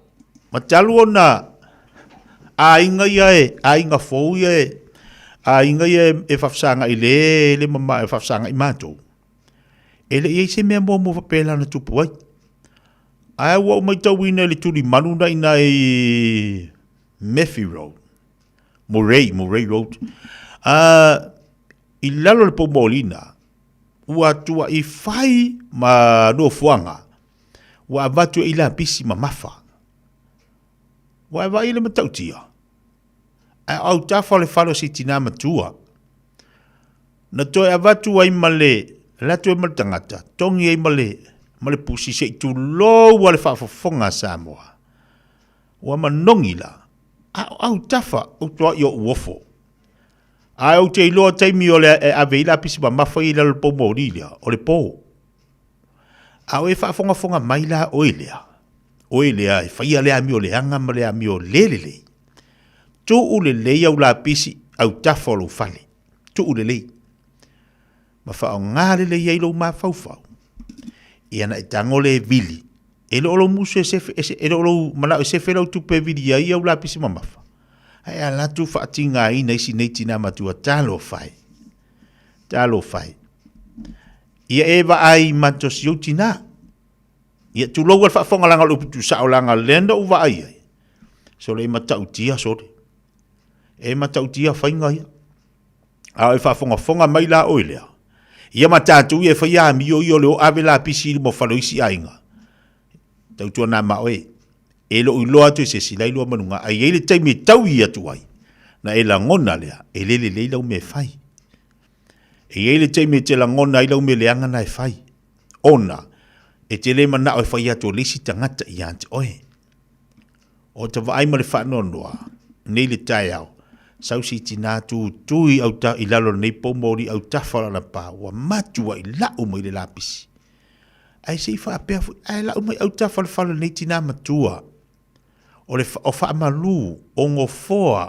ma talu ona aiga ia e, aiga fou ia e, aiga ia e faafesagai le, le mama e faafesagai matou. E le i ai se mea muamua faapela na tupu ai. Ae ua ou matauina i le tulimanu na ina i Murphy Road, Murray, Murray Road. I lalo o le poumolina, ua tuai fai ma nofoaga ua avatu ai lapisi mamafa. Ua e vaai i le matautia, ae o autafa o le fale o si tinā matua. Na toe avatu ai ma le, alu atu ai ma le tagata, togi ai ma le, ma le pusi se i tulou a le faafofoga a Samoa. Ua manogi la, a o autafa ou tuai o uofo. Ae ou te iloa taimi o le e ave ai lapisi mamafa ia i lalo o le poumoli lea, o le po. A o e faafogafoga mai la oe lea, oe lea e faia le amio leaga ma le amio le lelei. Tuu lelei au lapisi autafa o lou fale. Tuu lelei. Ma faaaoga lelei ai lou mafaufau. Ia na e tago le vili. E le o lou musu e sefe, e le o lou manao e sefe lau tupe e vili ai au lapisi mamafa. Ae ala atu faatigaina isi nei tina matua talofa e. Talofa e. Ia e vaai mato si ou tina. Ia tulou le faafofoga o le upu tuusao leaga lea na ou vaai ai. Sole e matautia sole. E matautia faiga ia. A o e faafogafoga mai la oe lea. Ia ma tatou ia e fai amio ia o le o ave lapisi i luma o fale o isi aiga. Tautuana ma oe. E lou iloa atu e se isi la iloa manuga. Ae i ai le taimi e taui atu ai. Na e lagona lea, e le lelei lau mea e fai. E i ai le taimi e te lagona ai lau mea leaga na e fai. Ona, e te le manao e fai atu o le isi tagata ia te oe. O ta vaai ma le faanoanoa, nei le taeao, sau si tinā tūtū i auta, i lalo o lenei pou moli autafa o lana pā, ua matuai lau mai le lapisi. Ae se i faapea foi, ae lau mai autafa o le fale o lenei tinā matua. O le o faamalu, o gofoa,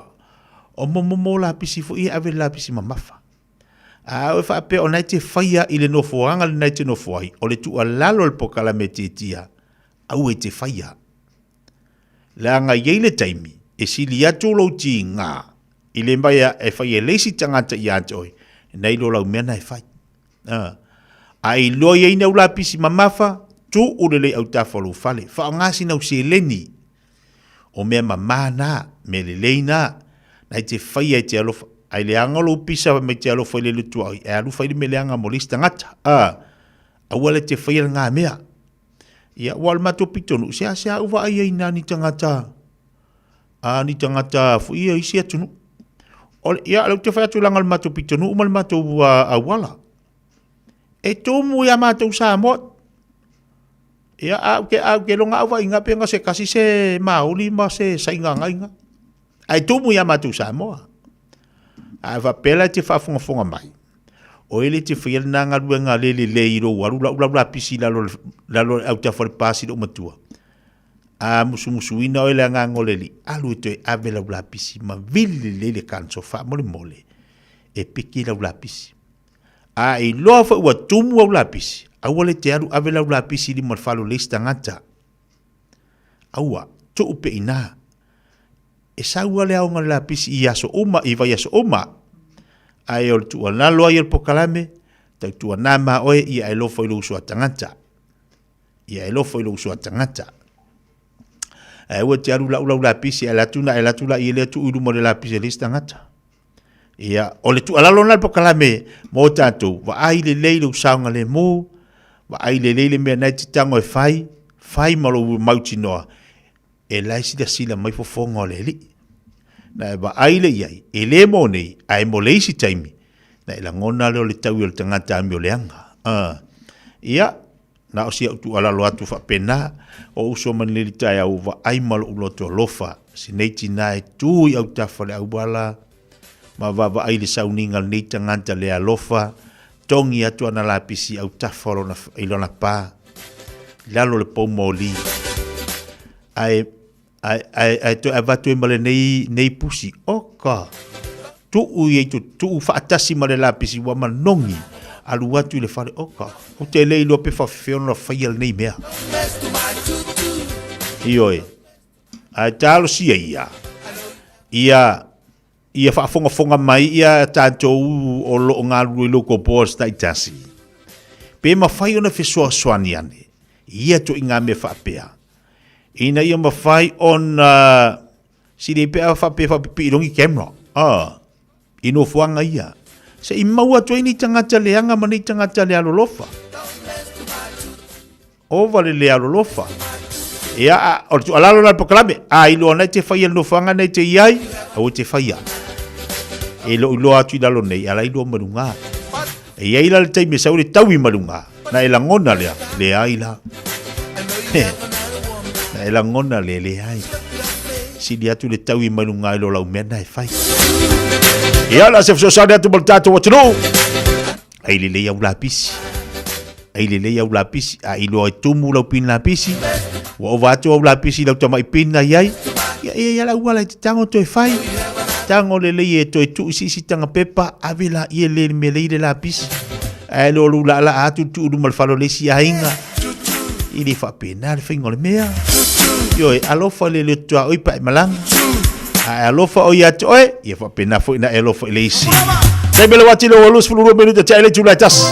o momomo lapisi foi ia e ave i le lapisi mamafa. A o e faapea o na e te faia i le nofoaga lena e te nofo ai, o le tuualalo a le polokalame tietia, aua e te faia. Leaga e i ai le taimi e sili atu lou tiga i le mea e fai e le isi tagata ia te oe, nai lo lau mea na e fai. A, a iloa i ai ni au lapisi mamafa, tuu lelei autafa o lou fale, faaaoga sina au seleni. O mea mama na, mea lelei na, na e te faia e te alofa. Ai leaga lou pisa mai te alofa i le lutuaui, e alu fai le mea leaga mo le isi tagata. A, aua le te faia lena mea. Ia, ua o le matou pitonuu, seasea u vaai ai na ni tagata, a ni tagata foi ia isi atunuu. O le, ia, o lea ou te fai atu leaga o le matou pitonuu ma le matou auala. E tumu ia matou Samoa. Ia, a ou te, a ou te loga au vaaiga pe na se tasi se Maori ma se Saigagaiga. Ae tumu ia matou Samoa. A faapea la e te faafogafoga mai, o e le te faia lena galuega le lelei i lou alu lau lau lapisi i lalo lalo le autafa o le pasi lou matua. A musumusuina oe le agaga o le Alii, alu e toe ave lau lapisi ma vili lelei le kanso faamolemole e piki lau lapisi. A iloa foi ua tumu au lapisi, aua le te alu ave lau lapisi i lima o le fale o le isi tagata. Aua, tuu pea i ina. E sau lava le aoga o le lapisi i aso uma, i vaiaso uma. Ae o le tuualalo ai o le polokalame, tautuana ma oe ia e alofa i lou uso a tagata. Ia e alofa i lou uso a tagata. Ae aua e te alu lau lau lapisi, ae alu atu na, ae alu atu laia lea tuu i luma o le lapisi a le isi tagata. Ia, o le tuualalo lena le polokalame mo tatou, vaai lelei lou saogalemu, vaai lelei le mea na e te tago e fai, fai ma lou mautinoa, e la e silasila mai fofoga o le Alii. Na e vaai le i ai, e le mo nei, ae mo le isi taimi, na e lagona lea o le taui o le tagata amioleaga. Ia, Na o si au tuualalo atu faapena, o uso ma lenei taeao ua vaai ma lou loto alofa, si nei tina e tu i autafa o le auala ma vaavaai i le sauniga o lenei tagata le alofa, togi atu ana lapisi i autafa o lona, i lona pa, i lalo o le pou moli. Ae Ae, ae, ae toe avatu ai ma lenei, nei pusi. Oka! Tuu i ai, tuu faatasi ma le lapisi ua manogi, alu atu i le fale. Oka! Ou te le iloa pe faafefea ona faia lenei mea. Ioe. Ae talosia ia, ia, ia faafogafoga mai ia tatou o lo o galulue i local boards taitasi. Pe mafai ona fesoasoani ane i ia ituaiga mea faapea. Ina ia mafai ona sili pe a faapea faapipii logi camera. Ah, i nofoaga ia. Se i maua atu ai nei tagata leaga ma nei tagata le alolofa. Ova le le alolofa. Ia, a, o le tuualalo la le polokalame, a iloa nei te faia le nofoaga nei te i ai, aua te faia. E lo iloa atu i lalo nei, ala iloa ma luga. E i ai la le taimi e sau le taui ma luga, na e lagona lea, leai la. Na e lagona lea, leai. Sili atu le taui mai luga i lo lau mea na e fai. Ia la se fesoasoani atu mo le tatou atunuu. Ai lelei au lapisi. Ai lelei au lapisi. A iloa e tumu lau pin lapisi. Ua ova atu au lapisi i lau tamai pin na i ai. Ia, ia, ia lau ala e te tango toe fai. Tago lelei e toe tuu i se isi taga pepa, ave laia le le mea lea i le lapisi. Ae le o lou laalaa atu tuu i luma o le fale o le isi aiga. E le faapena le faiga o le mea. Ioe, alofa le le tuaoi pe a e malaga. A e alofa oe ia te oe, ia faapena foi na e alofa i le isi. Taimi le wati le ua 22 minute te ai le itula e tasi.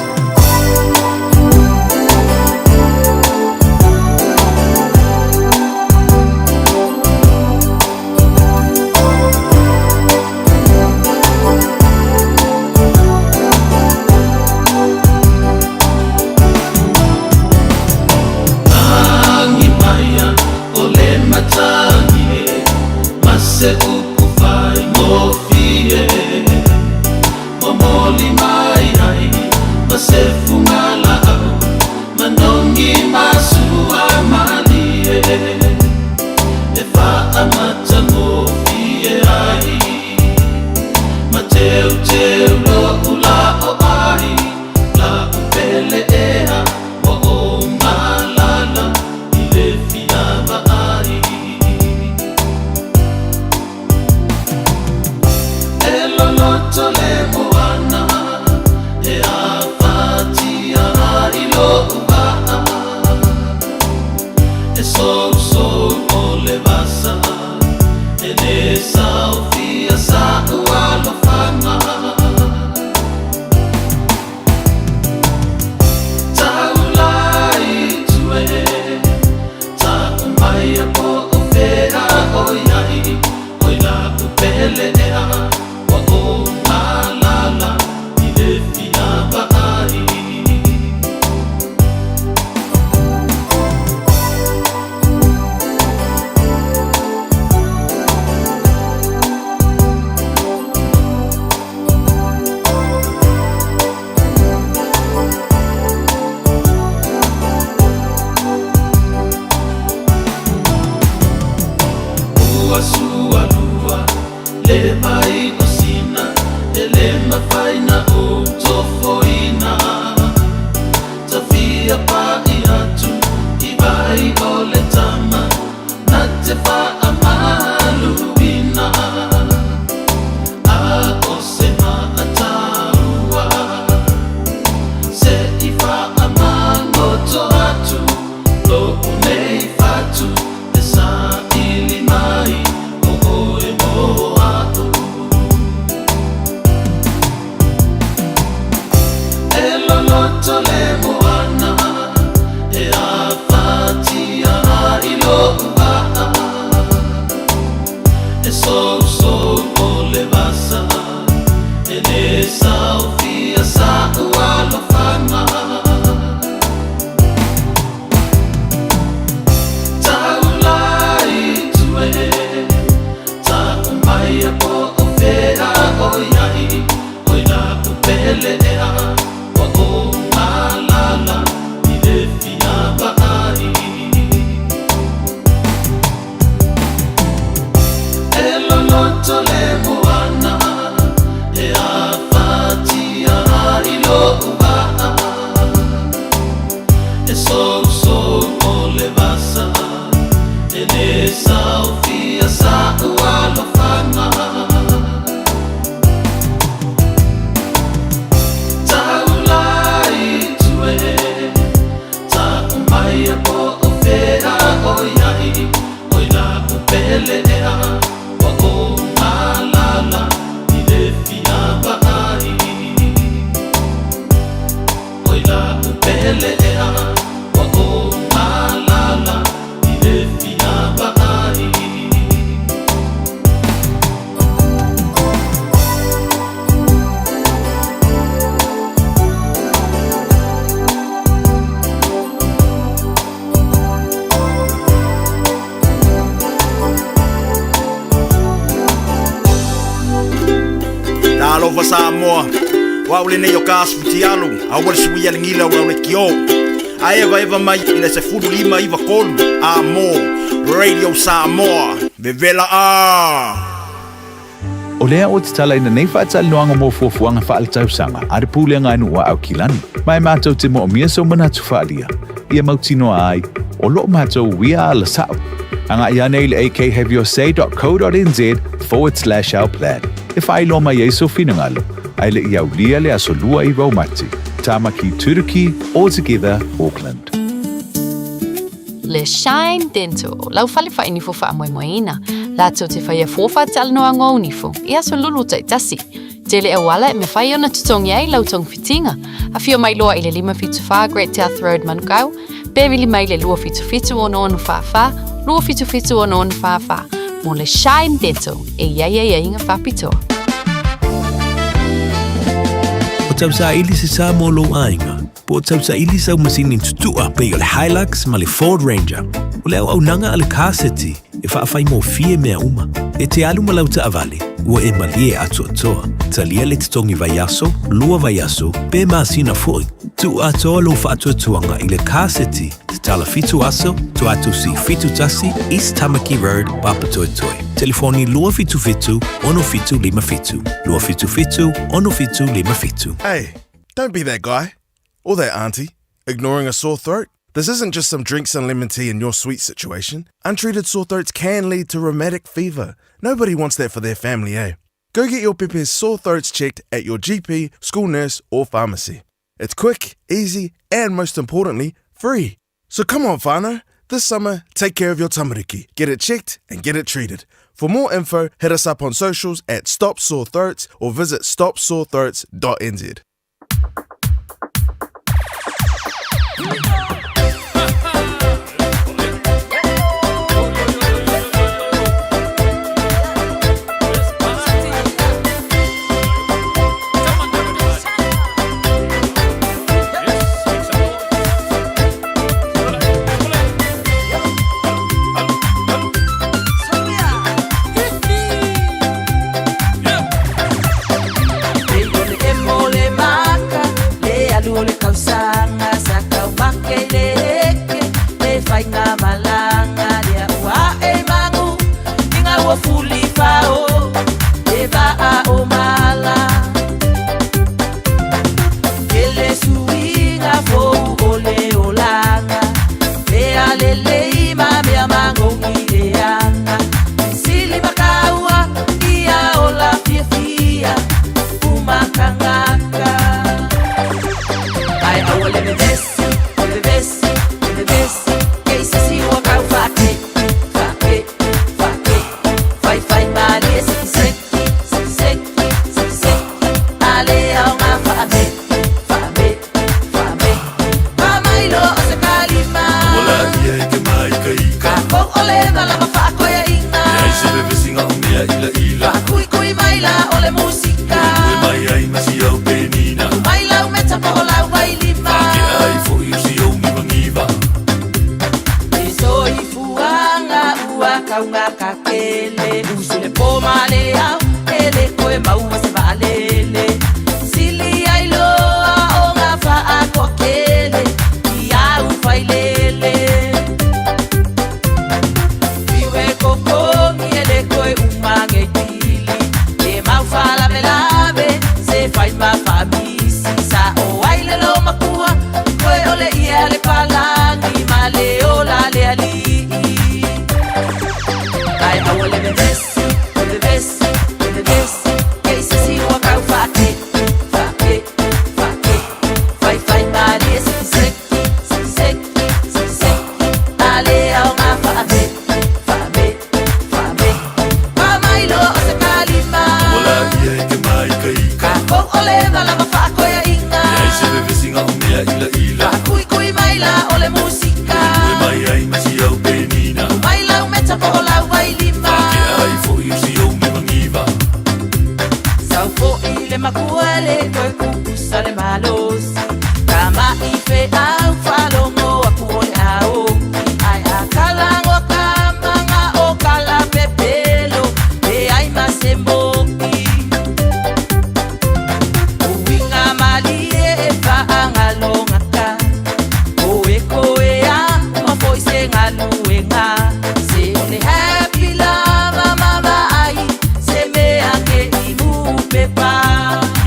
Talofa Samoa, o au lenei o ka asu fitialu, aua le suia le gila o lau lekiō. A evaeva mai i le 15 93 a mo Radio Samoa, vevela a! O lea ou te talaina nei faatalanoaga mo fuafuaga faaletausaga a le Pulega a Nuu a Aukilani, ma e matou te moomia sou manatu faaalia, ia mautinoa ai o loo matou uia ala sao. Agai ane i le akhaveyourSay.co.nz forward slash our plan e faailoa mai ai sou finagalo, ae le i aulia le Aso Lua i Raumati, Tāmaki Turuki, All Together, Auckland. Le Shine Dental, lau fale whainifo whaamoemoeina. Latou te whaia fua whaatalanoa ngō nifo, i aso lulu taitasi. Tele auala e mawhai ona tutongi ai lau togafitiga. Afio mai loa i le 574 Great South Road Manukau, pe vili mai le 277 6644, 277 6644, mo le Shine Dental e i ai aiaiga faapitoa. O tausaili se sa mo lou aiga, po o tausaili sau masini tutua pei o le Hilux ma le Ford Ranger. O le auaunaga a le Car City e faafaigofie mea uma. E te alu ma lau taavale, ua e malie atoatoa. Talia le totogi vaiaso, lua vaiaso, pe masina foi. Tuu atoa lou faatuatuaga i le Car City, tatala fitu aso, Tuatusi 71, East Tamaki Road, Papatoetoe. Telefoni 277 6757, 277 6757. Hey, don't be that guy. Or that auntie, ignoring a sore throat. This isn't just some drinks and lemon tea in your sweet situation. Untreated sore throats can lead to rheumatic fever. Nobody wants that for their family, eh? Go get your pepe's sore throats checked at your GP, school nurse, or pharmacy. It's quick, easy, and most importantly, free. So come on, whānau. This summer, take care of your tamariki. Get it checked and get it treated. For more info, hit us up on socials at Stop Sore Throats or visit stopsorethroats.nz.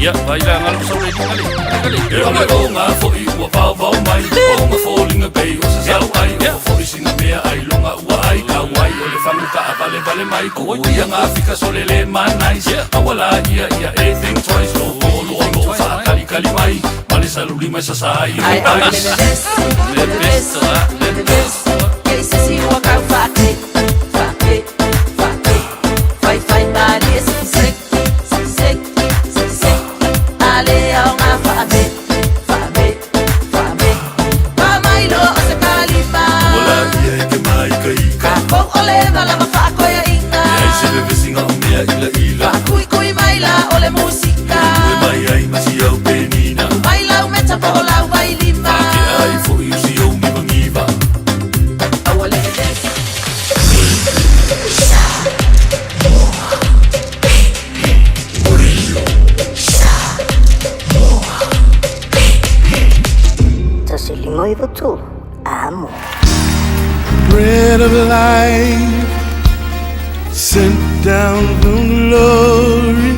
Ia, vai la ngalo sau le kale, kale. E o le onga foi ua vao vao mai, onga foliga pei o se sau ai, o foi sina mea ai longa ua ai, kau ai o le fangu ka vale vale mai, ko ia ngā fika sole le manais, awala ia ia e think twice, lo lo lo fa kali kali mai, male saluli mai sa sa ai. Ai, ai, le le le le le le Ke se si ua kau whaate, whaate, whaate. Fai fai malie siki seki, siki seki, siki seki. Ale au ngā whaame, whaame, whaame. Wha mai loa o se kalima. Wala ia e ke mai ka ika. Ka kou o le malama whaakoia inga. E ai se vevesinga o mea ila ila. Kui kui mai la o le musika. E mai ai masi au penina. Mai lau meta po o lau vai lima. Ke ai foi o si au mivangiva. Aua le le Tasi lima iva tolu. Amo. Bread of life sent down from glory.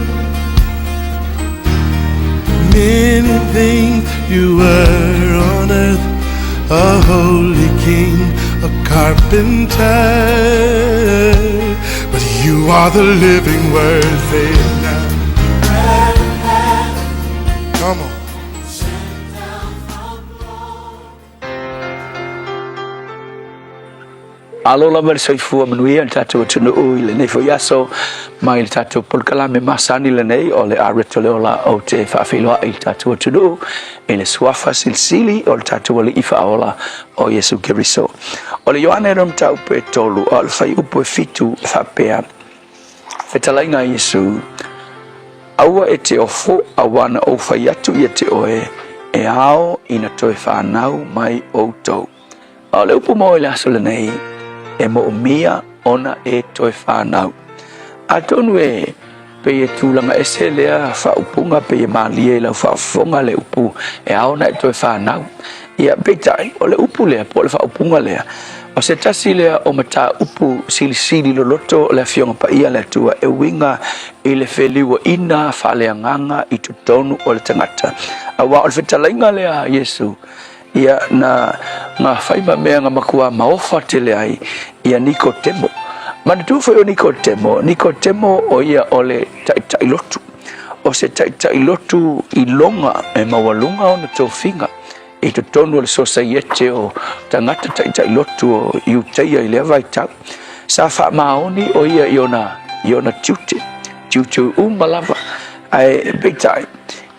Many things you were on earth, a holy king, a carpenter. But you are the living word, say it now. Come on. Alo lava le soifua manuia le tatou atunuu i lenei foi aso mai le tatou polokalame masani lenei o le areto le ola o te faafeiloai i le tatou atunuu i le suafa silisili o le tatou alii faaola o Iesu Keriso. O le Ioane le mataupu e tolu o le fuaiupu e fitu e faapea, fetalaiga a Iesu, aua e te ofo auā na ou fai atu ia te oe e ao ina toe fanau mai outou. A o le upu mo i le aso lenei, e moomia ona e toe fanau. Atonu e pei e tulaga ese lea faaupuga pei e malie i lau faafofoga le upu e ao ona e toe fanau. Ia, peitai, o le upu lea po o le faaupuga lea, o se tasi lea o mataupu silisili loloto o le Afioga Paia a le Atua e uiga i le feliuaina faaleagaga i totonu o le tagata. Aua o le fetalaiga lea a Iesu, Ia, na, na fai ma mea na matua maofa tele ai ia Nikotemo. Manatua foi o Nikotemo, Nikotemo o ia o le taitai lotu. O se taitai lotu i loga e maualuga ona tofiga i totonu o le sosaiete o tagata taitai lotu o Iutaia i lea vaitau. Sa faamaoni o ia i ona, i ona tiute, tiute uma lava. Ae peitai,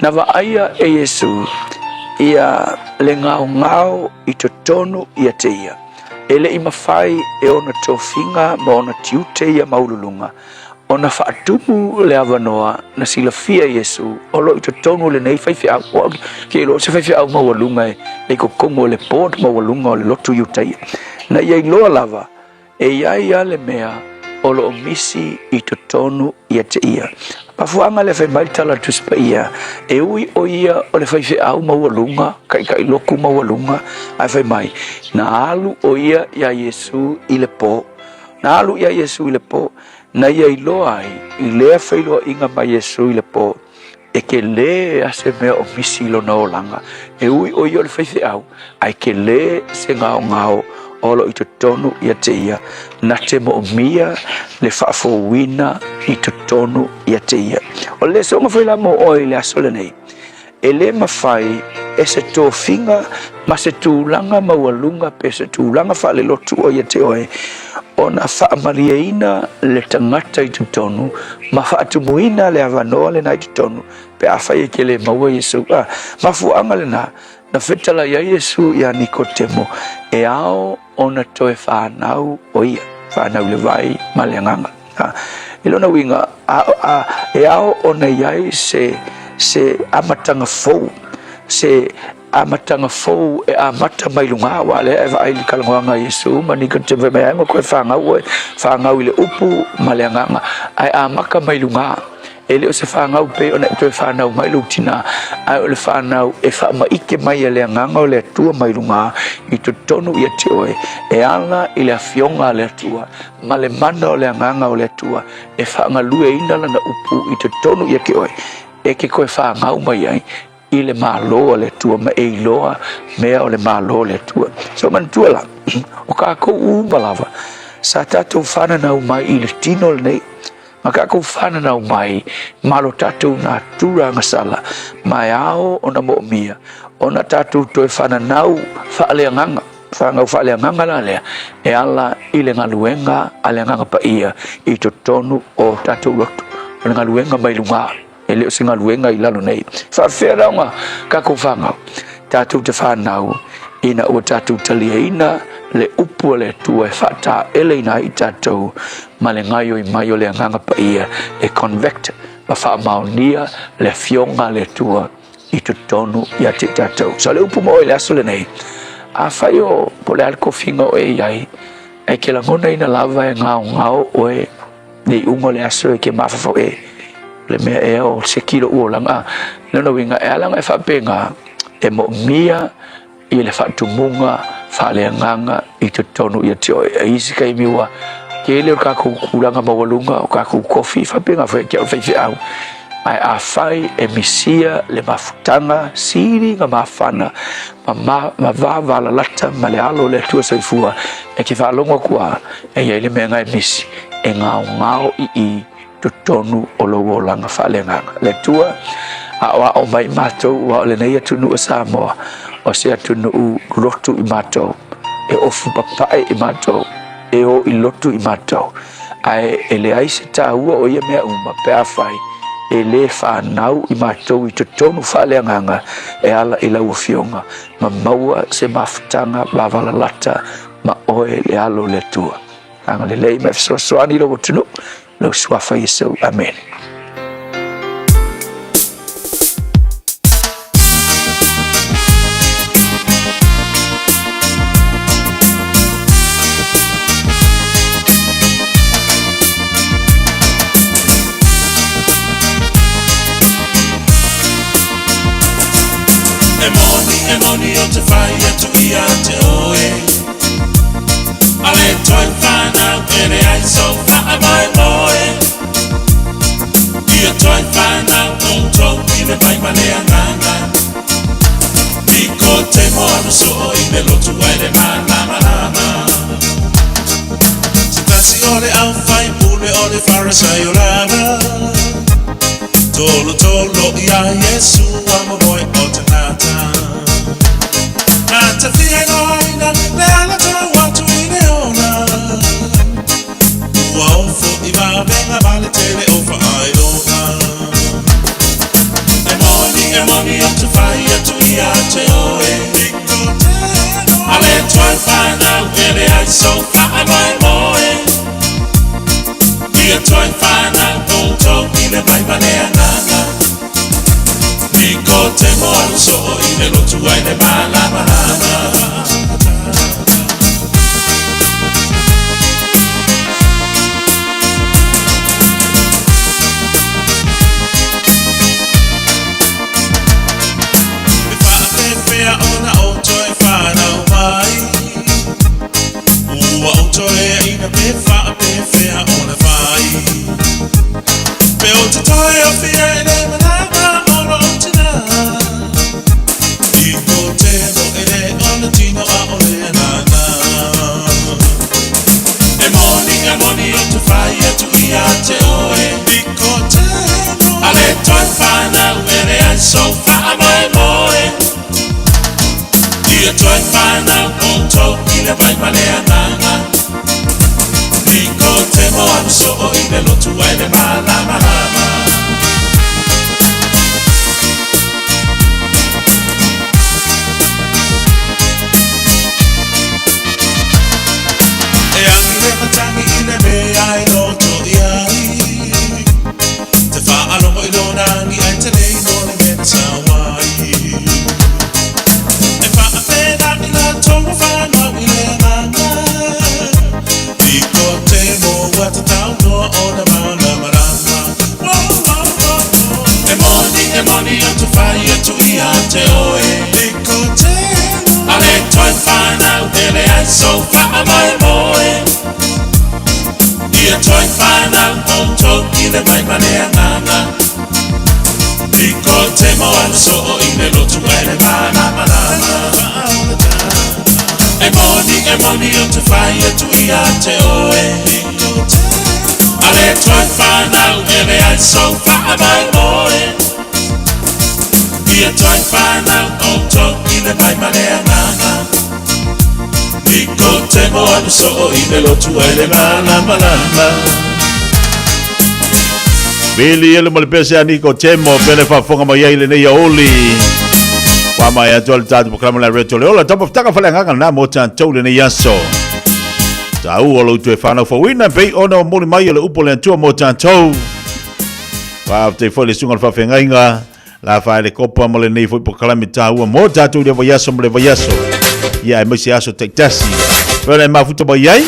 Na vaaia e Iesu ia le gaogao i totonu ia te ia, e le i mafai e ona tofiga ma ona tiute ia maululuga ona faatumu le avanoa na silafia e Iesu o lo o i totonu o lenei faifeau. Ua ke iloa o se faifeau maualuga e le i kokomu o le board maualuga o le lotu Iutaia. Na ia iloa lava E i ai a le mea o lo o misi i totonu ia te ia. Mafuaaga lea fai mai le tala a le Tusi Paia, e ui o ia o le faifeau maualuga, taitai lotu maualuga, ae fai mai, na alu o ia iā Iesu i le po. Na alu iā Iesu i le po, na ia iloa ai i lea feiloaiga ma Iesu i le po, E kelē a se mea o misi i lona olaga, e ui o ia o le faifeau, ae kelē se gaogao o lo o i totonu ia te ia, na te moomia le faafouina i totonu ia te ia. O le lesoga foi la mo oe i le aso lenei, e le mafai e se tofiga ma se tulaga maualuga pe se tulaga faalelotu o ia te oe ona faamalieina le tagata i totonu ma faatumuina le avanoa lena i totonu pe afai e te le maua Iesu. A, mafuaaga lena na fetalai ai Iesu iā Nikotemo e ao ona toe fanau o ia, fanau i le vai ma le agaga. A, i lona uiga, a, a, e ao ona i ai se, se amataga fou, se amataga fou e amata mai luga, aua lea e vaai i le talanoaga a Iesu ma Nikotemo fai mai, ai ma koe fanau oe, fanau i le upu ma le agaga, ae amata mai luga. E le o se fanau pei ona e toe fanau mai lou tinā, ae o le fanau e faamaite mai e le agaga o le Atua mai luga i totonu ia te oe, e ala i le afioga a le Atua ma le mana o le agaga o le Atua e faagalueina lana upu i totonu ia te oe. e ke toe fagau mai ai i le Malo a le Atua ma e iloa mea o le Malo o le Atua. So manatua la, o kākou uma lava, sa tātou whananau mai i le tino lenei, ma kākou whananau mai ma lo tātou natura agasala, ma e ao ona moomia, ona tātou toe whananau whaaleagaga, whangau whaaleagaga la lea, e ala i le galuega a le Agaga Paia i totonu o tātou loto, o le galuega mai luga. E le o se galuega i lalo nei. Faafefea la ona kākou fanau, tātou te whanau, ina ua tātou taliaina le upu a le Atua e faataeleina ai i tātou ma le gaoioi mai o le Agaga Paia e convict ma faamaonia le afioga a le Atua i totonu ia te i tātou. So le upu mo oe i le aso lenei, afai o po o le a le kofiga o e i ai, e ke lagonaina lava e gaogao oe le iuga o le aso e ke mafaufau e le mea ea o se kilo ua olaga. Lona uiga e ala ona e faapena e moomia i le faatumuga faaleagaga i totonu ia te oe. E isi taimi ua tele o kākou tulaga maualuga o kākou kofi faapena foi te au faifeau. Ae afai e misia le mafutaga sili na mafana ma, ma, ma vavalalata ma le alo o le Atua soifua e ke faalogo atu a e iai le mea na e misi e gaogao i i totonu o lou olaga faaleagaga. Le Atua, aoao mai matou ua o lenei atunuu o Samoa, o se atunuu lotu i matou, e ofu papae i matou, e o i lotu i matou, ae e leai se tāua o ia mea uma pe afai e lē fanau i matou i totonu faaleagaga e ala i lau Afioga ma maua se mafutaga vavalalata ma oe le alo o le Atua. Agalelei ma e fesoasoani i lou atunuu, lou suafa Iesu. Amene. E moni, e moni o te whai atu i a te oe. A le toi whanau e le ai so whaa mai moe. Ia toi whanau o tō i le vai ma le anganga. I ko te moana so i le lotu ai le malama lama. Se tasi o le au whai pule o le Pharisai o lava. Tolo tolo i a Yesu a mo moe o tangata. Ngā te whihengoaina le ala tau atu i le ola. Ua ofo i vavenga ma le tele o whaailoga. E moni, e moni o te whai atu i a te oe. A le toi whanau e le ai so whaa mai moe. Ia toi whanau o tō i le vai ma le anganga. I ko te moana so i le lotu ai le malamalama. Me whaapewhea ona o toi whanau mai. Ua o toi ina me whaapewhea ona whai. Pe o te toi o whia e le malama o ro o tina. I ko te mo e le ona tino a o le anana. E moni, e moni o te whai atu i a te oe. I ko te mo. A le toi whanau e le ai so whaa mai moe. Ia toi whanau o tō i le vai ma le anganga. I ko te moana so i le lotu ai le malamalama. E angi le matangi i le mea e loto i ai. Te whaalongo i lona angi ai te lei no le mena sawai. E whaapena i la tō whanau i le anganga. I ko te moa te tau noa o na malamalama. E moni, e moni o te whai atu i a te oe. I ko te moa. A le toi whanau e le ai so whaa mai moe. Ia toi whanau o tō i le vai ma le anganga. I te moana soo i le lotu e le malamalama. E moni, e moni o te whai atu ia te oe. A le toi whanau e le ai so wha mai moe. Ia toi whanau o tō i le mai ma le anganga. Niko te moana soo i le lotu e le malamalama. Vili ele ma le pese a Niko Temo, pele faafofoga mai ai lenei aoli. Fa mai atu le tatou polokalame le Reto le Ola, tapa futaka fale agaga lena mo tatou lenei aso. Taua lo toe whanau fauina, pei ona o moli mai o le upo le Atua mo tatou. Faafetai foi le susuga o le faafeagaiga la fae le kopa ma lenei foi polokalame taua mo tatou i le vaiaso ma le vaiaso. Ia aemaise aso taitasi. Pei ona e mafuta mai ai,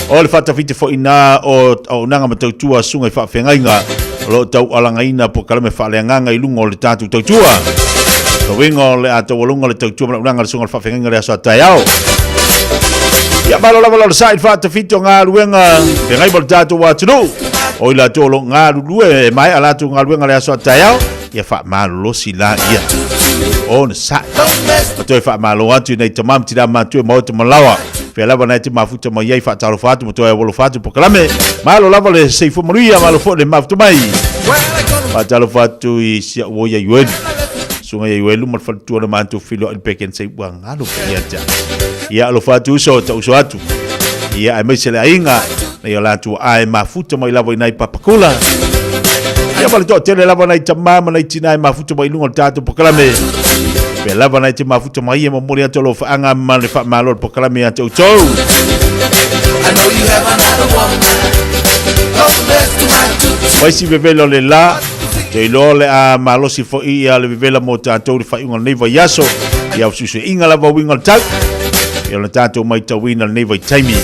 o le faatafiti foi na o auaunaga ma tautua a susuga i faafeagaiga o lo o taualagaina polokalame faaleagaga i luga o le tatou tautua. Tauiga o le a taualuga le tautua ma le auaunaga a le susuga o le faafeagaiga i le aso a taeao. Ia malo lava la o le sa'i i le faatafiti o galuega feagai ma le tatou atunuu. O i latou o lo o galulue e maea latou galuega le aso a taeao, ia faamalolosi la ia. Onosai. Ma toe faamalo atu i nai tama ma tina matutua e maota ma laoa. Fea lava nai te mafuta mai ai faatalofa atu ma toe aualofa atu polokalame. Malo lava le soifua manuia, malo foi le mafuta mai. Faatalofa atu i si au uo ia Iuelu. Susuga ia Iuelu ma le faletua na matou feiloai i le peke na ua galo pea ia te au. Ia alofa atu uso, ta uso atu. Ia aemaise le aiga, nei o latou ae mafuta mai lava i nai papakula. Ia ma le toatele lava nai tama ma nai tina e mafuta mai i luga o le tatou polokalame. Pea lava nai te mafuta mai e momoli atu alofaaga ma le faamalo o le polokalame ia te outou. Vaisi vevela o le la, te iloa o le a malosi foi ia le vevela mo tatou i le faaiuga o lenei vaiaso. Ia o suisuiga lava uiga o le tau. Ia ona tatou maitauina lenei vaitaimi.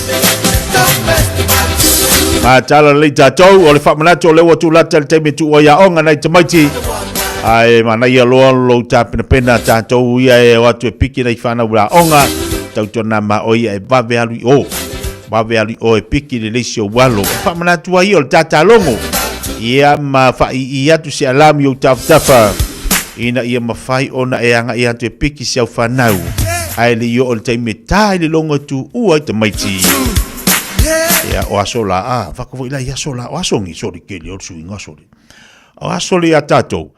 Matala lelei tatou, o le faamanatu o lea ua tulata le taimi e tuu ai aoga nai tamaiti. Ae manaia loa lou tapenapena tatou ia e o atu e piki nai whanau la aoga. Tautuana ma o ia e vave alu i o. Vave alu i o e piki le leisi o walo. O faamanatu ai o le tatalogo. Ia ma whaii atu se alamu i ou tafatafa. Ina ia mafai ona e agai atu e piki si au whanau. Ae le i oo le taimi e tā i le logo e tuua ai tamaiti. Ia, o aso la, a, whaka foi la i aso la, o aso ngi, sorry, keli o le suiga, sorry. O aso le ia tātou.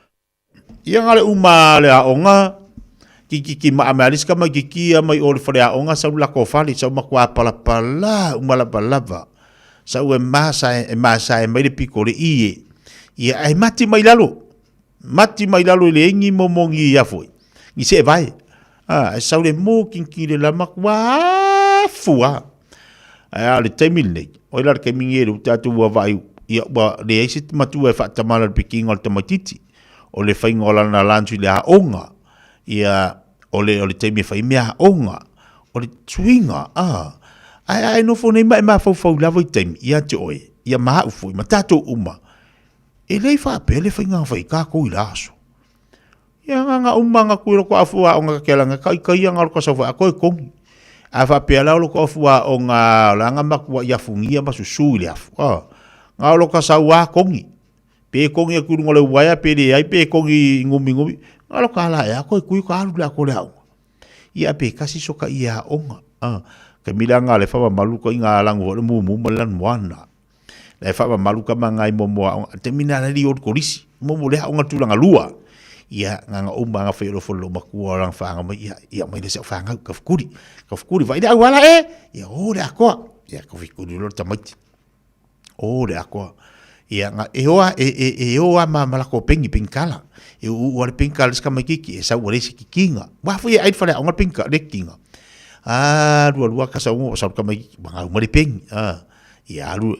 Ia ngā le uma le aoga, ki ki ki maa mea alisi ka mai ki ki a mai o le whare aoga, sau lako whare, sau makua palapala, uma lava lava. Sau e masa e masa e mai le piko le ie. Ia, e mati mai lalo. Mati mai lalo i le engi mo mo ngi ia foi. Ngi se vai. Ah, e sau le mo kinki le lama kua fua. Ai a le taimi lenei, oi la le taimi ngi e le uta atu ua vai ia ua leai se matua e faatamala i le pikiga o le tamaitiiti. O le faiga o lana lunch i le aoga, ia o le o le taimi e fai ai mea aoga. O le suiga, ah, ae a e nofo nei ma e mafaufau lava i taimi, ia te oe, ia ma au foi, ma tatou uma, e le i faapea le faiga na fai ai tatou i la aso. Ia nga nga uma nga kui loko afu a onga ke langa kai kai nga loko sofa a koe kongi. A fa pea la loko afu a onga la nga makua ia fungia ma susu i le afu. Ah, nga loko sau a kongi. Pe kongi a kuru le waia pe le ai pe kongi ngumi ngumi. Nga loko ala e a koe kui ka alu le a ko le aunga. Ia pe kasi soka ia onga. Ah, ke mila nga le fa malu ko inga langu ho le mumu ma lan moana. La e faamamalu ka manga i momo aoga te mina la li o kolisi momo le aoga tulaga lua ia nganga uma nga fai o fo lo makua o langa whaanga mai ia ia mai le se whaanga ka fukuri ka fukuri vai le auala e ia o le akoa ia ka fukuri lo tamaiti o le akoa ia nga e oa e e e oa ma malako pengi pengkala e u u ale pengkala ska mai kiki e sau ale se kikinga wa fu ia ai fale aoga pengka le kinga a lua lua ka sau sau ka mai nga uma le pengi a Ia alu,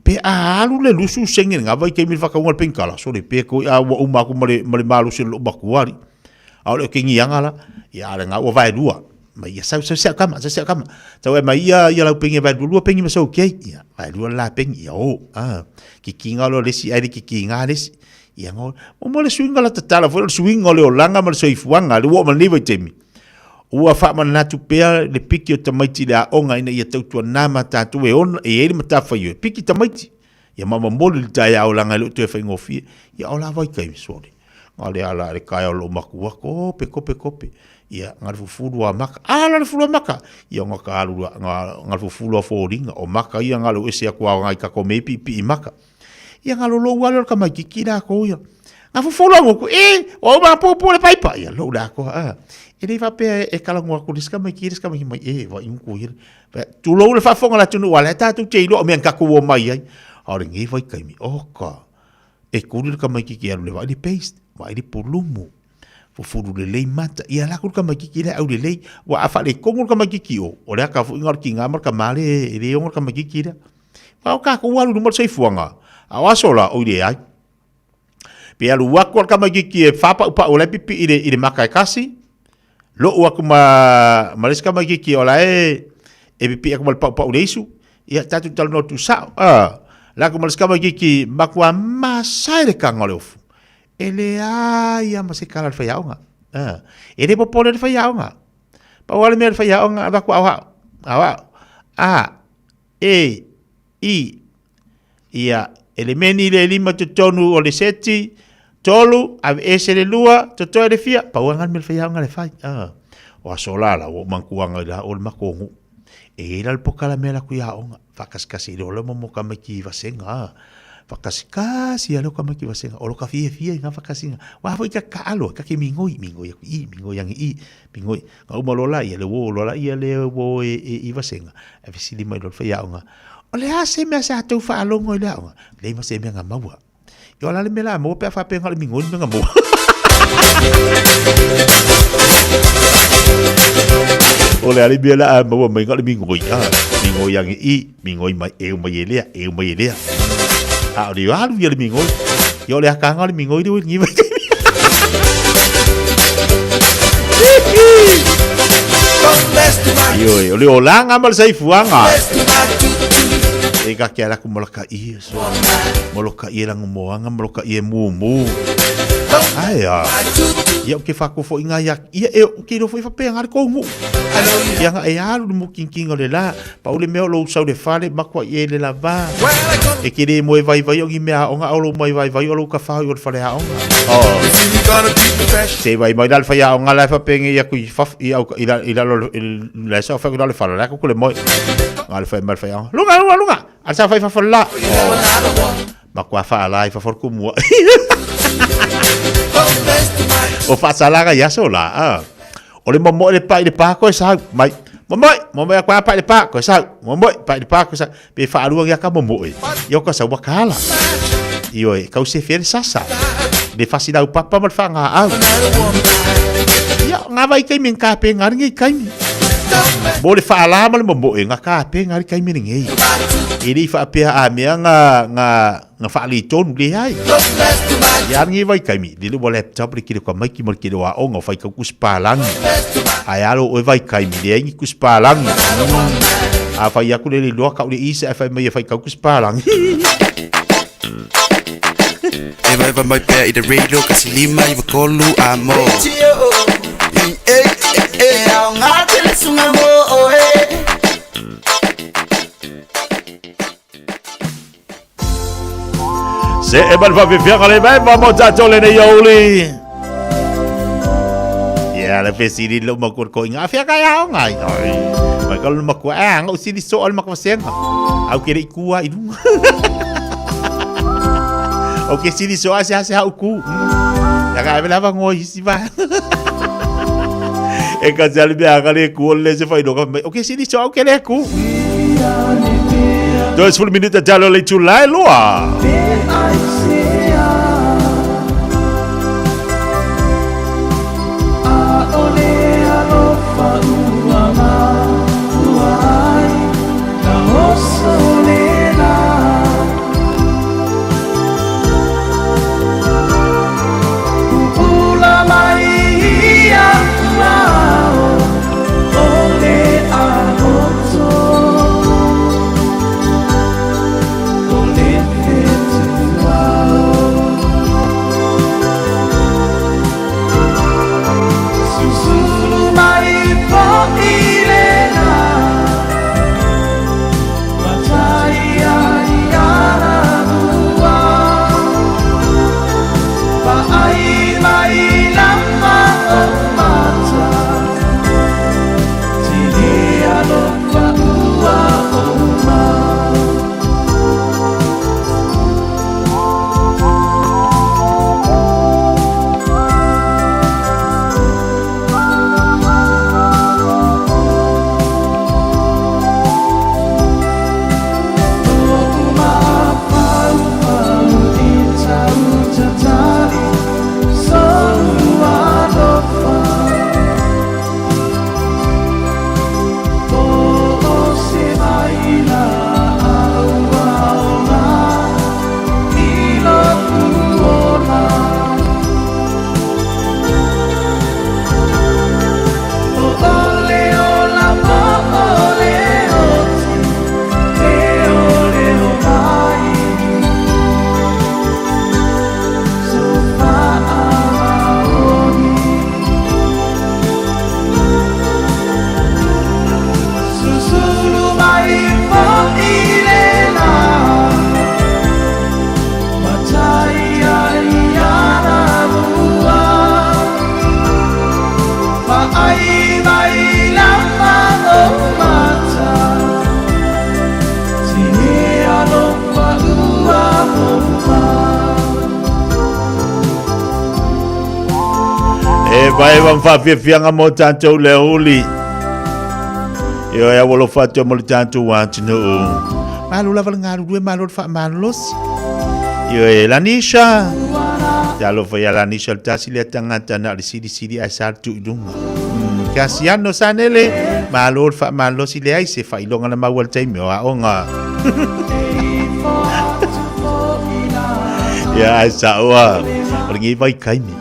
pe a alu le lusu senge nga vai ke mi whakaunga le penkala, sore pe ko a ua uma aku ma le, ma le malosi o makuari. A ole ke ngianga la, ia ale nga ua vae lua. Ma ia sau sau sau kama, sau sau kama. Sau e ma ia ia lau pengi vae lua, lua pengi ma sau kei. Ia vae lua la pengi, ia o. Ah, ki kinga lo lesi ai le ki kinga lesi. Ia ngo, mo mo le suinga la tatala foi le suinga o le olanga ma le soifuaga, le ua o ma nei vaitaimi. Ua faamanatu pea le piki o tamaiti i le aoga ina ia tautuana ma tatou e ona e i ai le matafaioi. Piki tamaiti! Ia mamamoli le taeao leaga e le o toe faigofie. Ia o la vaitaimi, sorry. Nga le ala le kaea o lou matua, kope, kope, kope. Ia, nga le fufulu a maka. A la le fulu a maka! Ia, nga ka alu la, nga, nga le fufulu a fōlinga. O maka ia nga lou ese aku a ngai kako me pi pi i maka. Ia, nga lolou ale o le kamaikiki la ko ia. Nga fufulu a nguku, e, o au maa pūpū le paipa. Ia, lou la ko, a. E le faapea e kalagoa aku le isi kamaiki, le isi kamaiki mai, e, wa i nguku ia. Tulou le faafofoga a le atunuu, a o lea tatou te iloa o mea na tatou omai ai. A o lenei vaitaimi, oka, e kuli le tamaititi e alu i le vaai le paste, vaai le pulumu, fufulu lelei mata, ia alu atu le tamaititi lea aulelei. Aua a faaletonu le tamaititi o, o le ata foi lena o le tina ma le tama e le ona le tamaititi lea. Aua o tatou ua alu i luma le soifuaga, a o aso la, oi leai. Pe alu atu lava le tamaititi e faapaupau o la e pipii i le mata e tasi, lou atu ma ma le isi tamaititi o la e e pipii atu ma le paupau i le isu, ia tatou talanoa tuusao. A, la atu ma le isi tamaititi matua masae le taga o le ofu. E leai lava ma se tala a le faiaoga. A, e le popole le faiaoga. Pau lava le mea o le faiaoga, avatu aoao, aoao, a, e, i, Ia, elemeni le lima totonu o le seti, tolu, aveese le lua, totoe le fia, pau lava le mea faiaoga le fai. Ah. O aso la la, ua ou manatuaga i la o le matou nuu. E i ai la le polokalame a latou i aoga, faakasikasi loa lea mo tamaiti i vasega. Ah. Faakasikasi lava lea o tamaiti i vasega. O lota fiafia i na faakasiga. Aua foi ta te taalo ai, ta te migoi, migoi atu i i, migoi ane i i, migoi. Na uma loa la ia le uo loa la ia le uo i vasega, ae fesili mai loa le faiaoga, O le a se mea sa tou faalogo i le aoga? Leai ma se mea na maua. Ia o le a le mea la maua pe a faapea na o le migoi le mea na maua? O le a le mea la maua mai na o le migoi. Ah, migoi ane i, migoi mai, eu mai e lea, eu mai e lea. A o le alu ia le migoi. Ia o le akaga o le migoi le oi lenei vaitaimi. Ioe, o le olaga ma le saifuaga. E ka ke ala ku moloka i so. Moloka i e lango moanga, moloka i e mumu. Ai a. Ia o ke whakofo i ngā ia, ia e o ke rofo i whapea ngā le koumu. Ia ngā e alu le mukinkinga o le la, Pau le mea o lou sau le fale, makua i e le lava. E ke le moe vaivai o ni mea aoga, a o lou moe vaivai o lou kawhao i o le fale aoga. Oh. Se vai mai la le whai aoga la e whapenge i aku i whaf, i au, i la, i lalo, i la sa whai le fale, la ku le moe. Nga le whai mai le whai aoga. Lunga, lunga, lunga! A sa whai whafo la. Oh. Makua wha ala i whafo kumua. O whaasalaga i aso la. Ah. O le momoe le paʻi le pā koe sau mai. Momoe, momoe aku a paʻi le pā koe sau. Momoe, paʻi le pā koe sau. Pe whaalua ngia ka momoe. Ia o ka sau wakaala. Ioe, kau se fia le sasa. Le whasi lau papa ma le whaanga au. Ia, ngā vai kaimi ngā pe ngā ringi kaimi. Mo le whaalā ma le momoe, ngā kā pe ngā ringi kaimi ringi. E rei whaapea a mea ngā, ngā, Nga faaletonu leai. Ia ange vai kaimi, lele ua laptop le kele ka maiki ma le kele o aoga o fai kau kusi palangi. Ae alo oe vai kaimi, leai ni kusi palangi. A fai aku le le iloa kau le isi ae fai mai e fai kau kusi palangi. Evaeva mai pea i le radio kasi lima iwa tolu a mo. E aoga tele sunga mo oe. Se e mal faafefiaga le mema mo tatou lenei aoauli. Ia, le fesili lou matua ko inga afia ka aoga ai. Ai, mai ka le matua a ngau sili so al makawasenga. Au ke le ikua i lunga. O ke sili so a se ha se ha uku. Ya ka vela va ngoi si va. E ka se ale mea ka le ku o le se fai no ka mai. O ke sili so au ke le ku. 20 minuta talo le itulā e lua. Evaeva ma faafiafiaga mo tatou le aoauli. Ioe a ua alofa atu ai mo le tatou atunuu. Malo lava le galulue, malo le faamalosi. Ioe, Lanisha. Talofa ia Lanisha le tasi lea tagata na o le silisili ae sa le tuu i luga. Kasiano Sanele, malo le faamalosi leai se faailoga na maua i le taimi o aoga. Ia ae saoa, o lenei vaitaimi.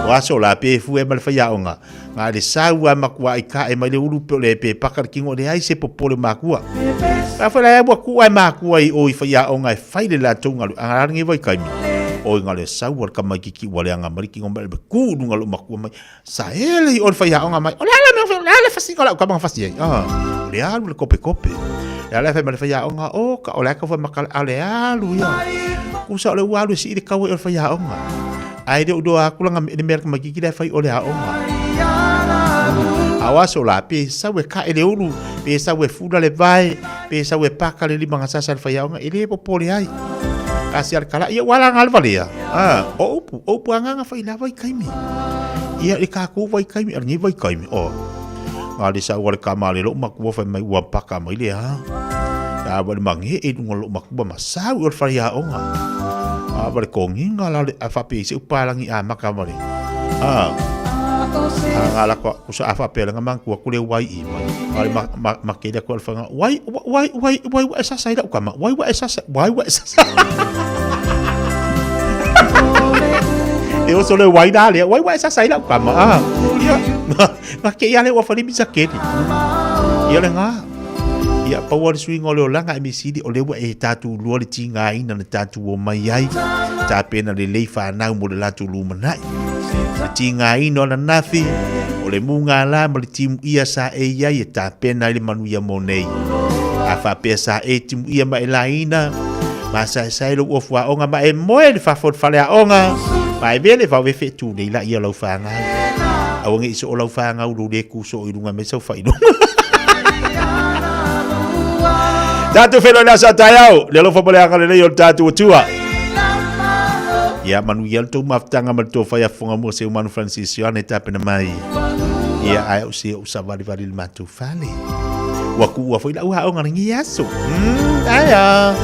O aso la pe fue ma le faiaoga, na le sau a matua i ka e mai le ulu pe o le pe paka le tino leai se popole makua. A foi la ua ku ai makua i o i faiaoga e fai le latou galu a lenei vaitaimi. O i le sau al kamaititi ua leaga mai le tino mai le ku lunga lo makua mai. Sa ele i o le faiaoga mai. O le ala mea o le ala fasiga o lau kama fasi ai. Ah, o le alu le kope kope. Le ala fai ma le faiaoga, o ka o le aka fai makala, a le alu ia. Kusa o le ua alu e sii le kaua i o le faiaoga. Ai le udoa aku langa le mea kamaititi le fai o le aoga. A o aso la, pe sau e ka e le ulu, pe sau e fula le vae, pe sau e paka le lima gasasa le faiaoga, e le popole ai. Kasi al kala, ia wala ngal valea. Ah, o upu, o upu agaga fai la vaitaimi. Ia i kākou vaitaimi, a lenei vaitaimi, o. Ngā le sau a le kama le lou matua fai mai ua paka mai le a. A wa le mange e lunga lou matua ma sau i o le whare aoga. A wa le konginga la le a whape i se upalangi a maka ma le. A, a ngā la kua kusa a whape le nga kua kule wai i mai. A le ma, ma, ma kele kua le whanga, wai, wai, wai, wai, wai, sasa i lau kama, wai, wai, sasa, wai, wai, sasa. E oso le wai la lea, wai wai sasa i lau kama. Ah, ia, ma ke ia le ua fale misa keri. Ia le ngā. Ia, paua le suiga o le olaga e misili o le ua e tātou lua le tigaina na tātou o mai ai. Tapena lelei whanau mo le latou lumanai. Le tigaina o ananafi, o le muga la ma le timu ia sa e iai e tapena i le manuia mo nei. A faapea sa e timu ia ma e laina, ma saesae lou ofu aoga ma e moe le fafo o le fale aoga, ma e vele vao vefe e tū nei la ia lau whāngau. Aua nge i so o lau whāngau lou le kū so i lunga me sau whailonga. Tātou whenua i sa taeao, le alofa ma le agalelei o le tātou Atua. Ia manuia le tou mafutaga ma le tou whai afonga mua se umanu Francis Ioane tapena mai. Ia ai o se o savalivali le matou fale. Ua kuua foi lau aoga lenei aso. Aia.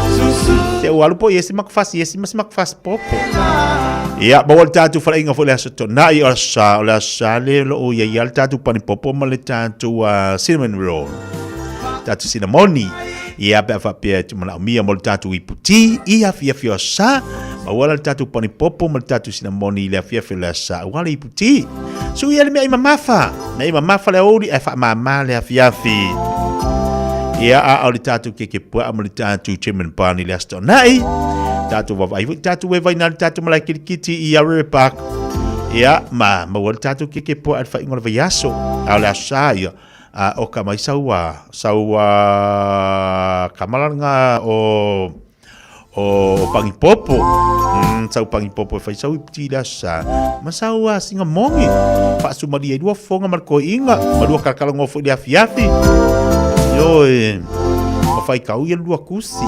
Se ua alu po i esi makufasi, esi ma se makufasi popo. Ia, maua le tātou falainga foi le aso tonai o sa, o le aso sa le lo o ia ia le tātou pani popo ma le tātou cinnamon roll. Tātou cinnamoni. Ia, pe a faapea e te manaomia mo le tātou ipu tī, i afiafi o sa, maua la le tātou pani popo ma le tātou cinnamoni i le afiafi o le aso sa, aua le ipu tī. Suia le mea i mamafa. Mea i mamafa le aoauli ae faamāmā le afiafi. Ia, a o le tātou keke puaa ma le tātou Chairman Barney le aso toanai. Tātou vavaai foi tātou e vaina le tātou malae kirikiti i Arere Park. Ia, ma maua le tātou keke puaa le whainga o le vaiaso. A o le aso sa ia, a o ka mai sau a, sau a kamalanga o o Pangipopo. Sau Pangipopo e fai sau i piti le aso sa. Ma sau a singa mongi. Faasumalia i lua fofoga ma le koiiga. Ma lua kalakalagoa foi i le afiafi. Ioe. Ma fai kau ia lua kusi.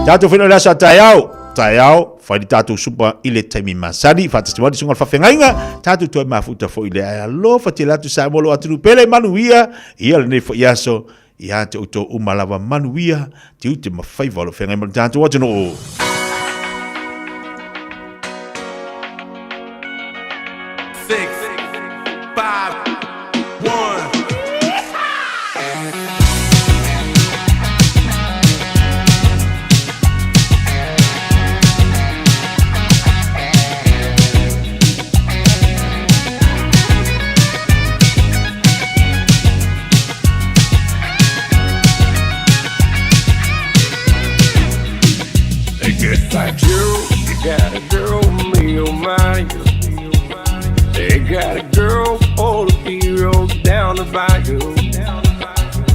Tatou failoa i le aso a taeao. Taeao, fai le tatou supa i le taimi masani. Faatasi mai le susuga o le faafeagaiga. Tatou toe mafuta foi i le ae alofa tele atu Samoa lo atunuu pele manuia. Ia lenei foi aso. Ia te outou uma lava manuia, tiute ma faiva o lo feagai ma le tatou atunuu. Six, five, one. Just like you, you got a girl, me oh my. They got a girl, all the heroes down the bayou.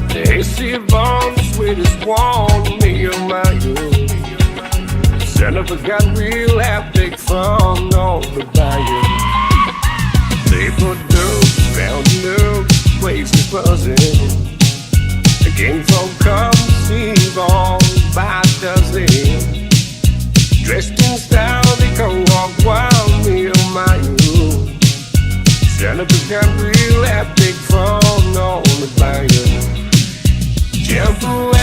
They see bomb, the sweetest one, me oh my. Son of a gun, we'll have big fun on the bayou. They put dope round the place is buzzing. The king folk come see on by dozen. Dressed in style, they go walk wild, me oh my. Jennifer got real epic phone on the banger. Tempo.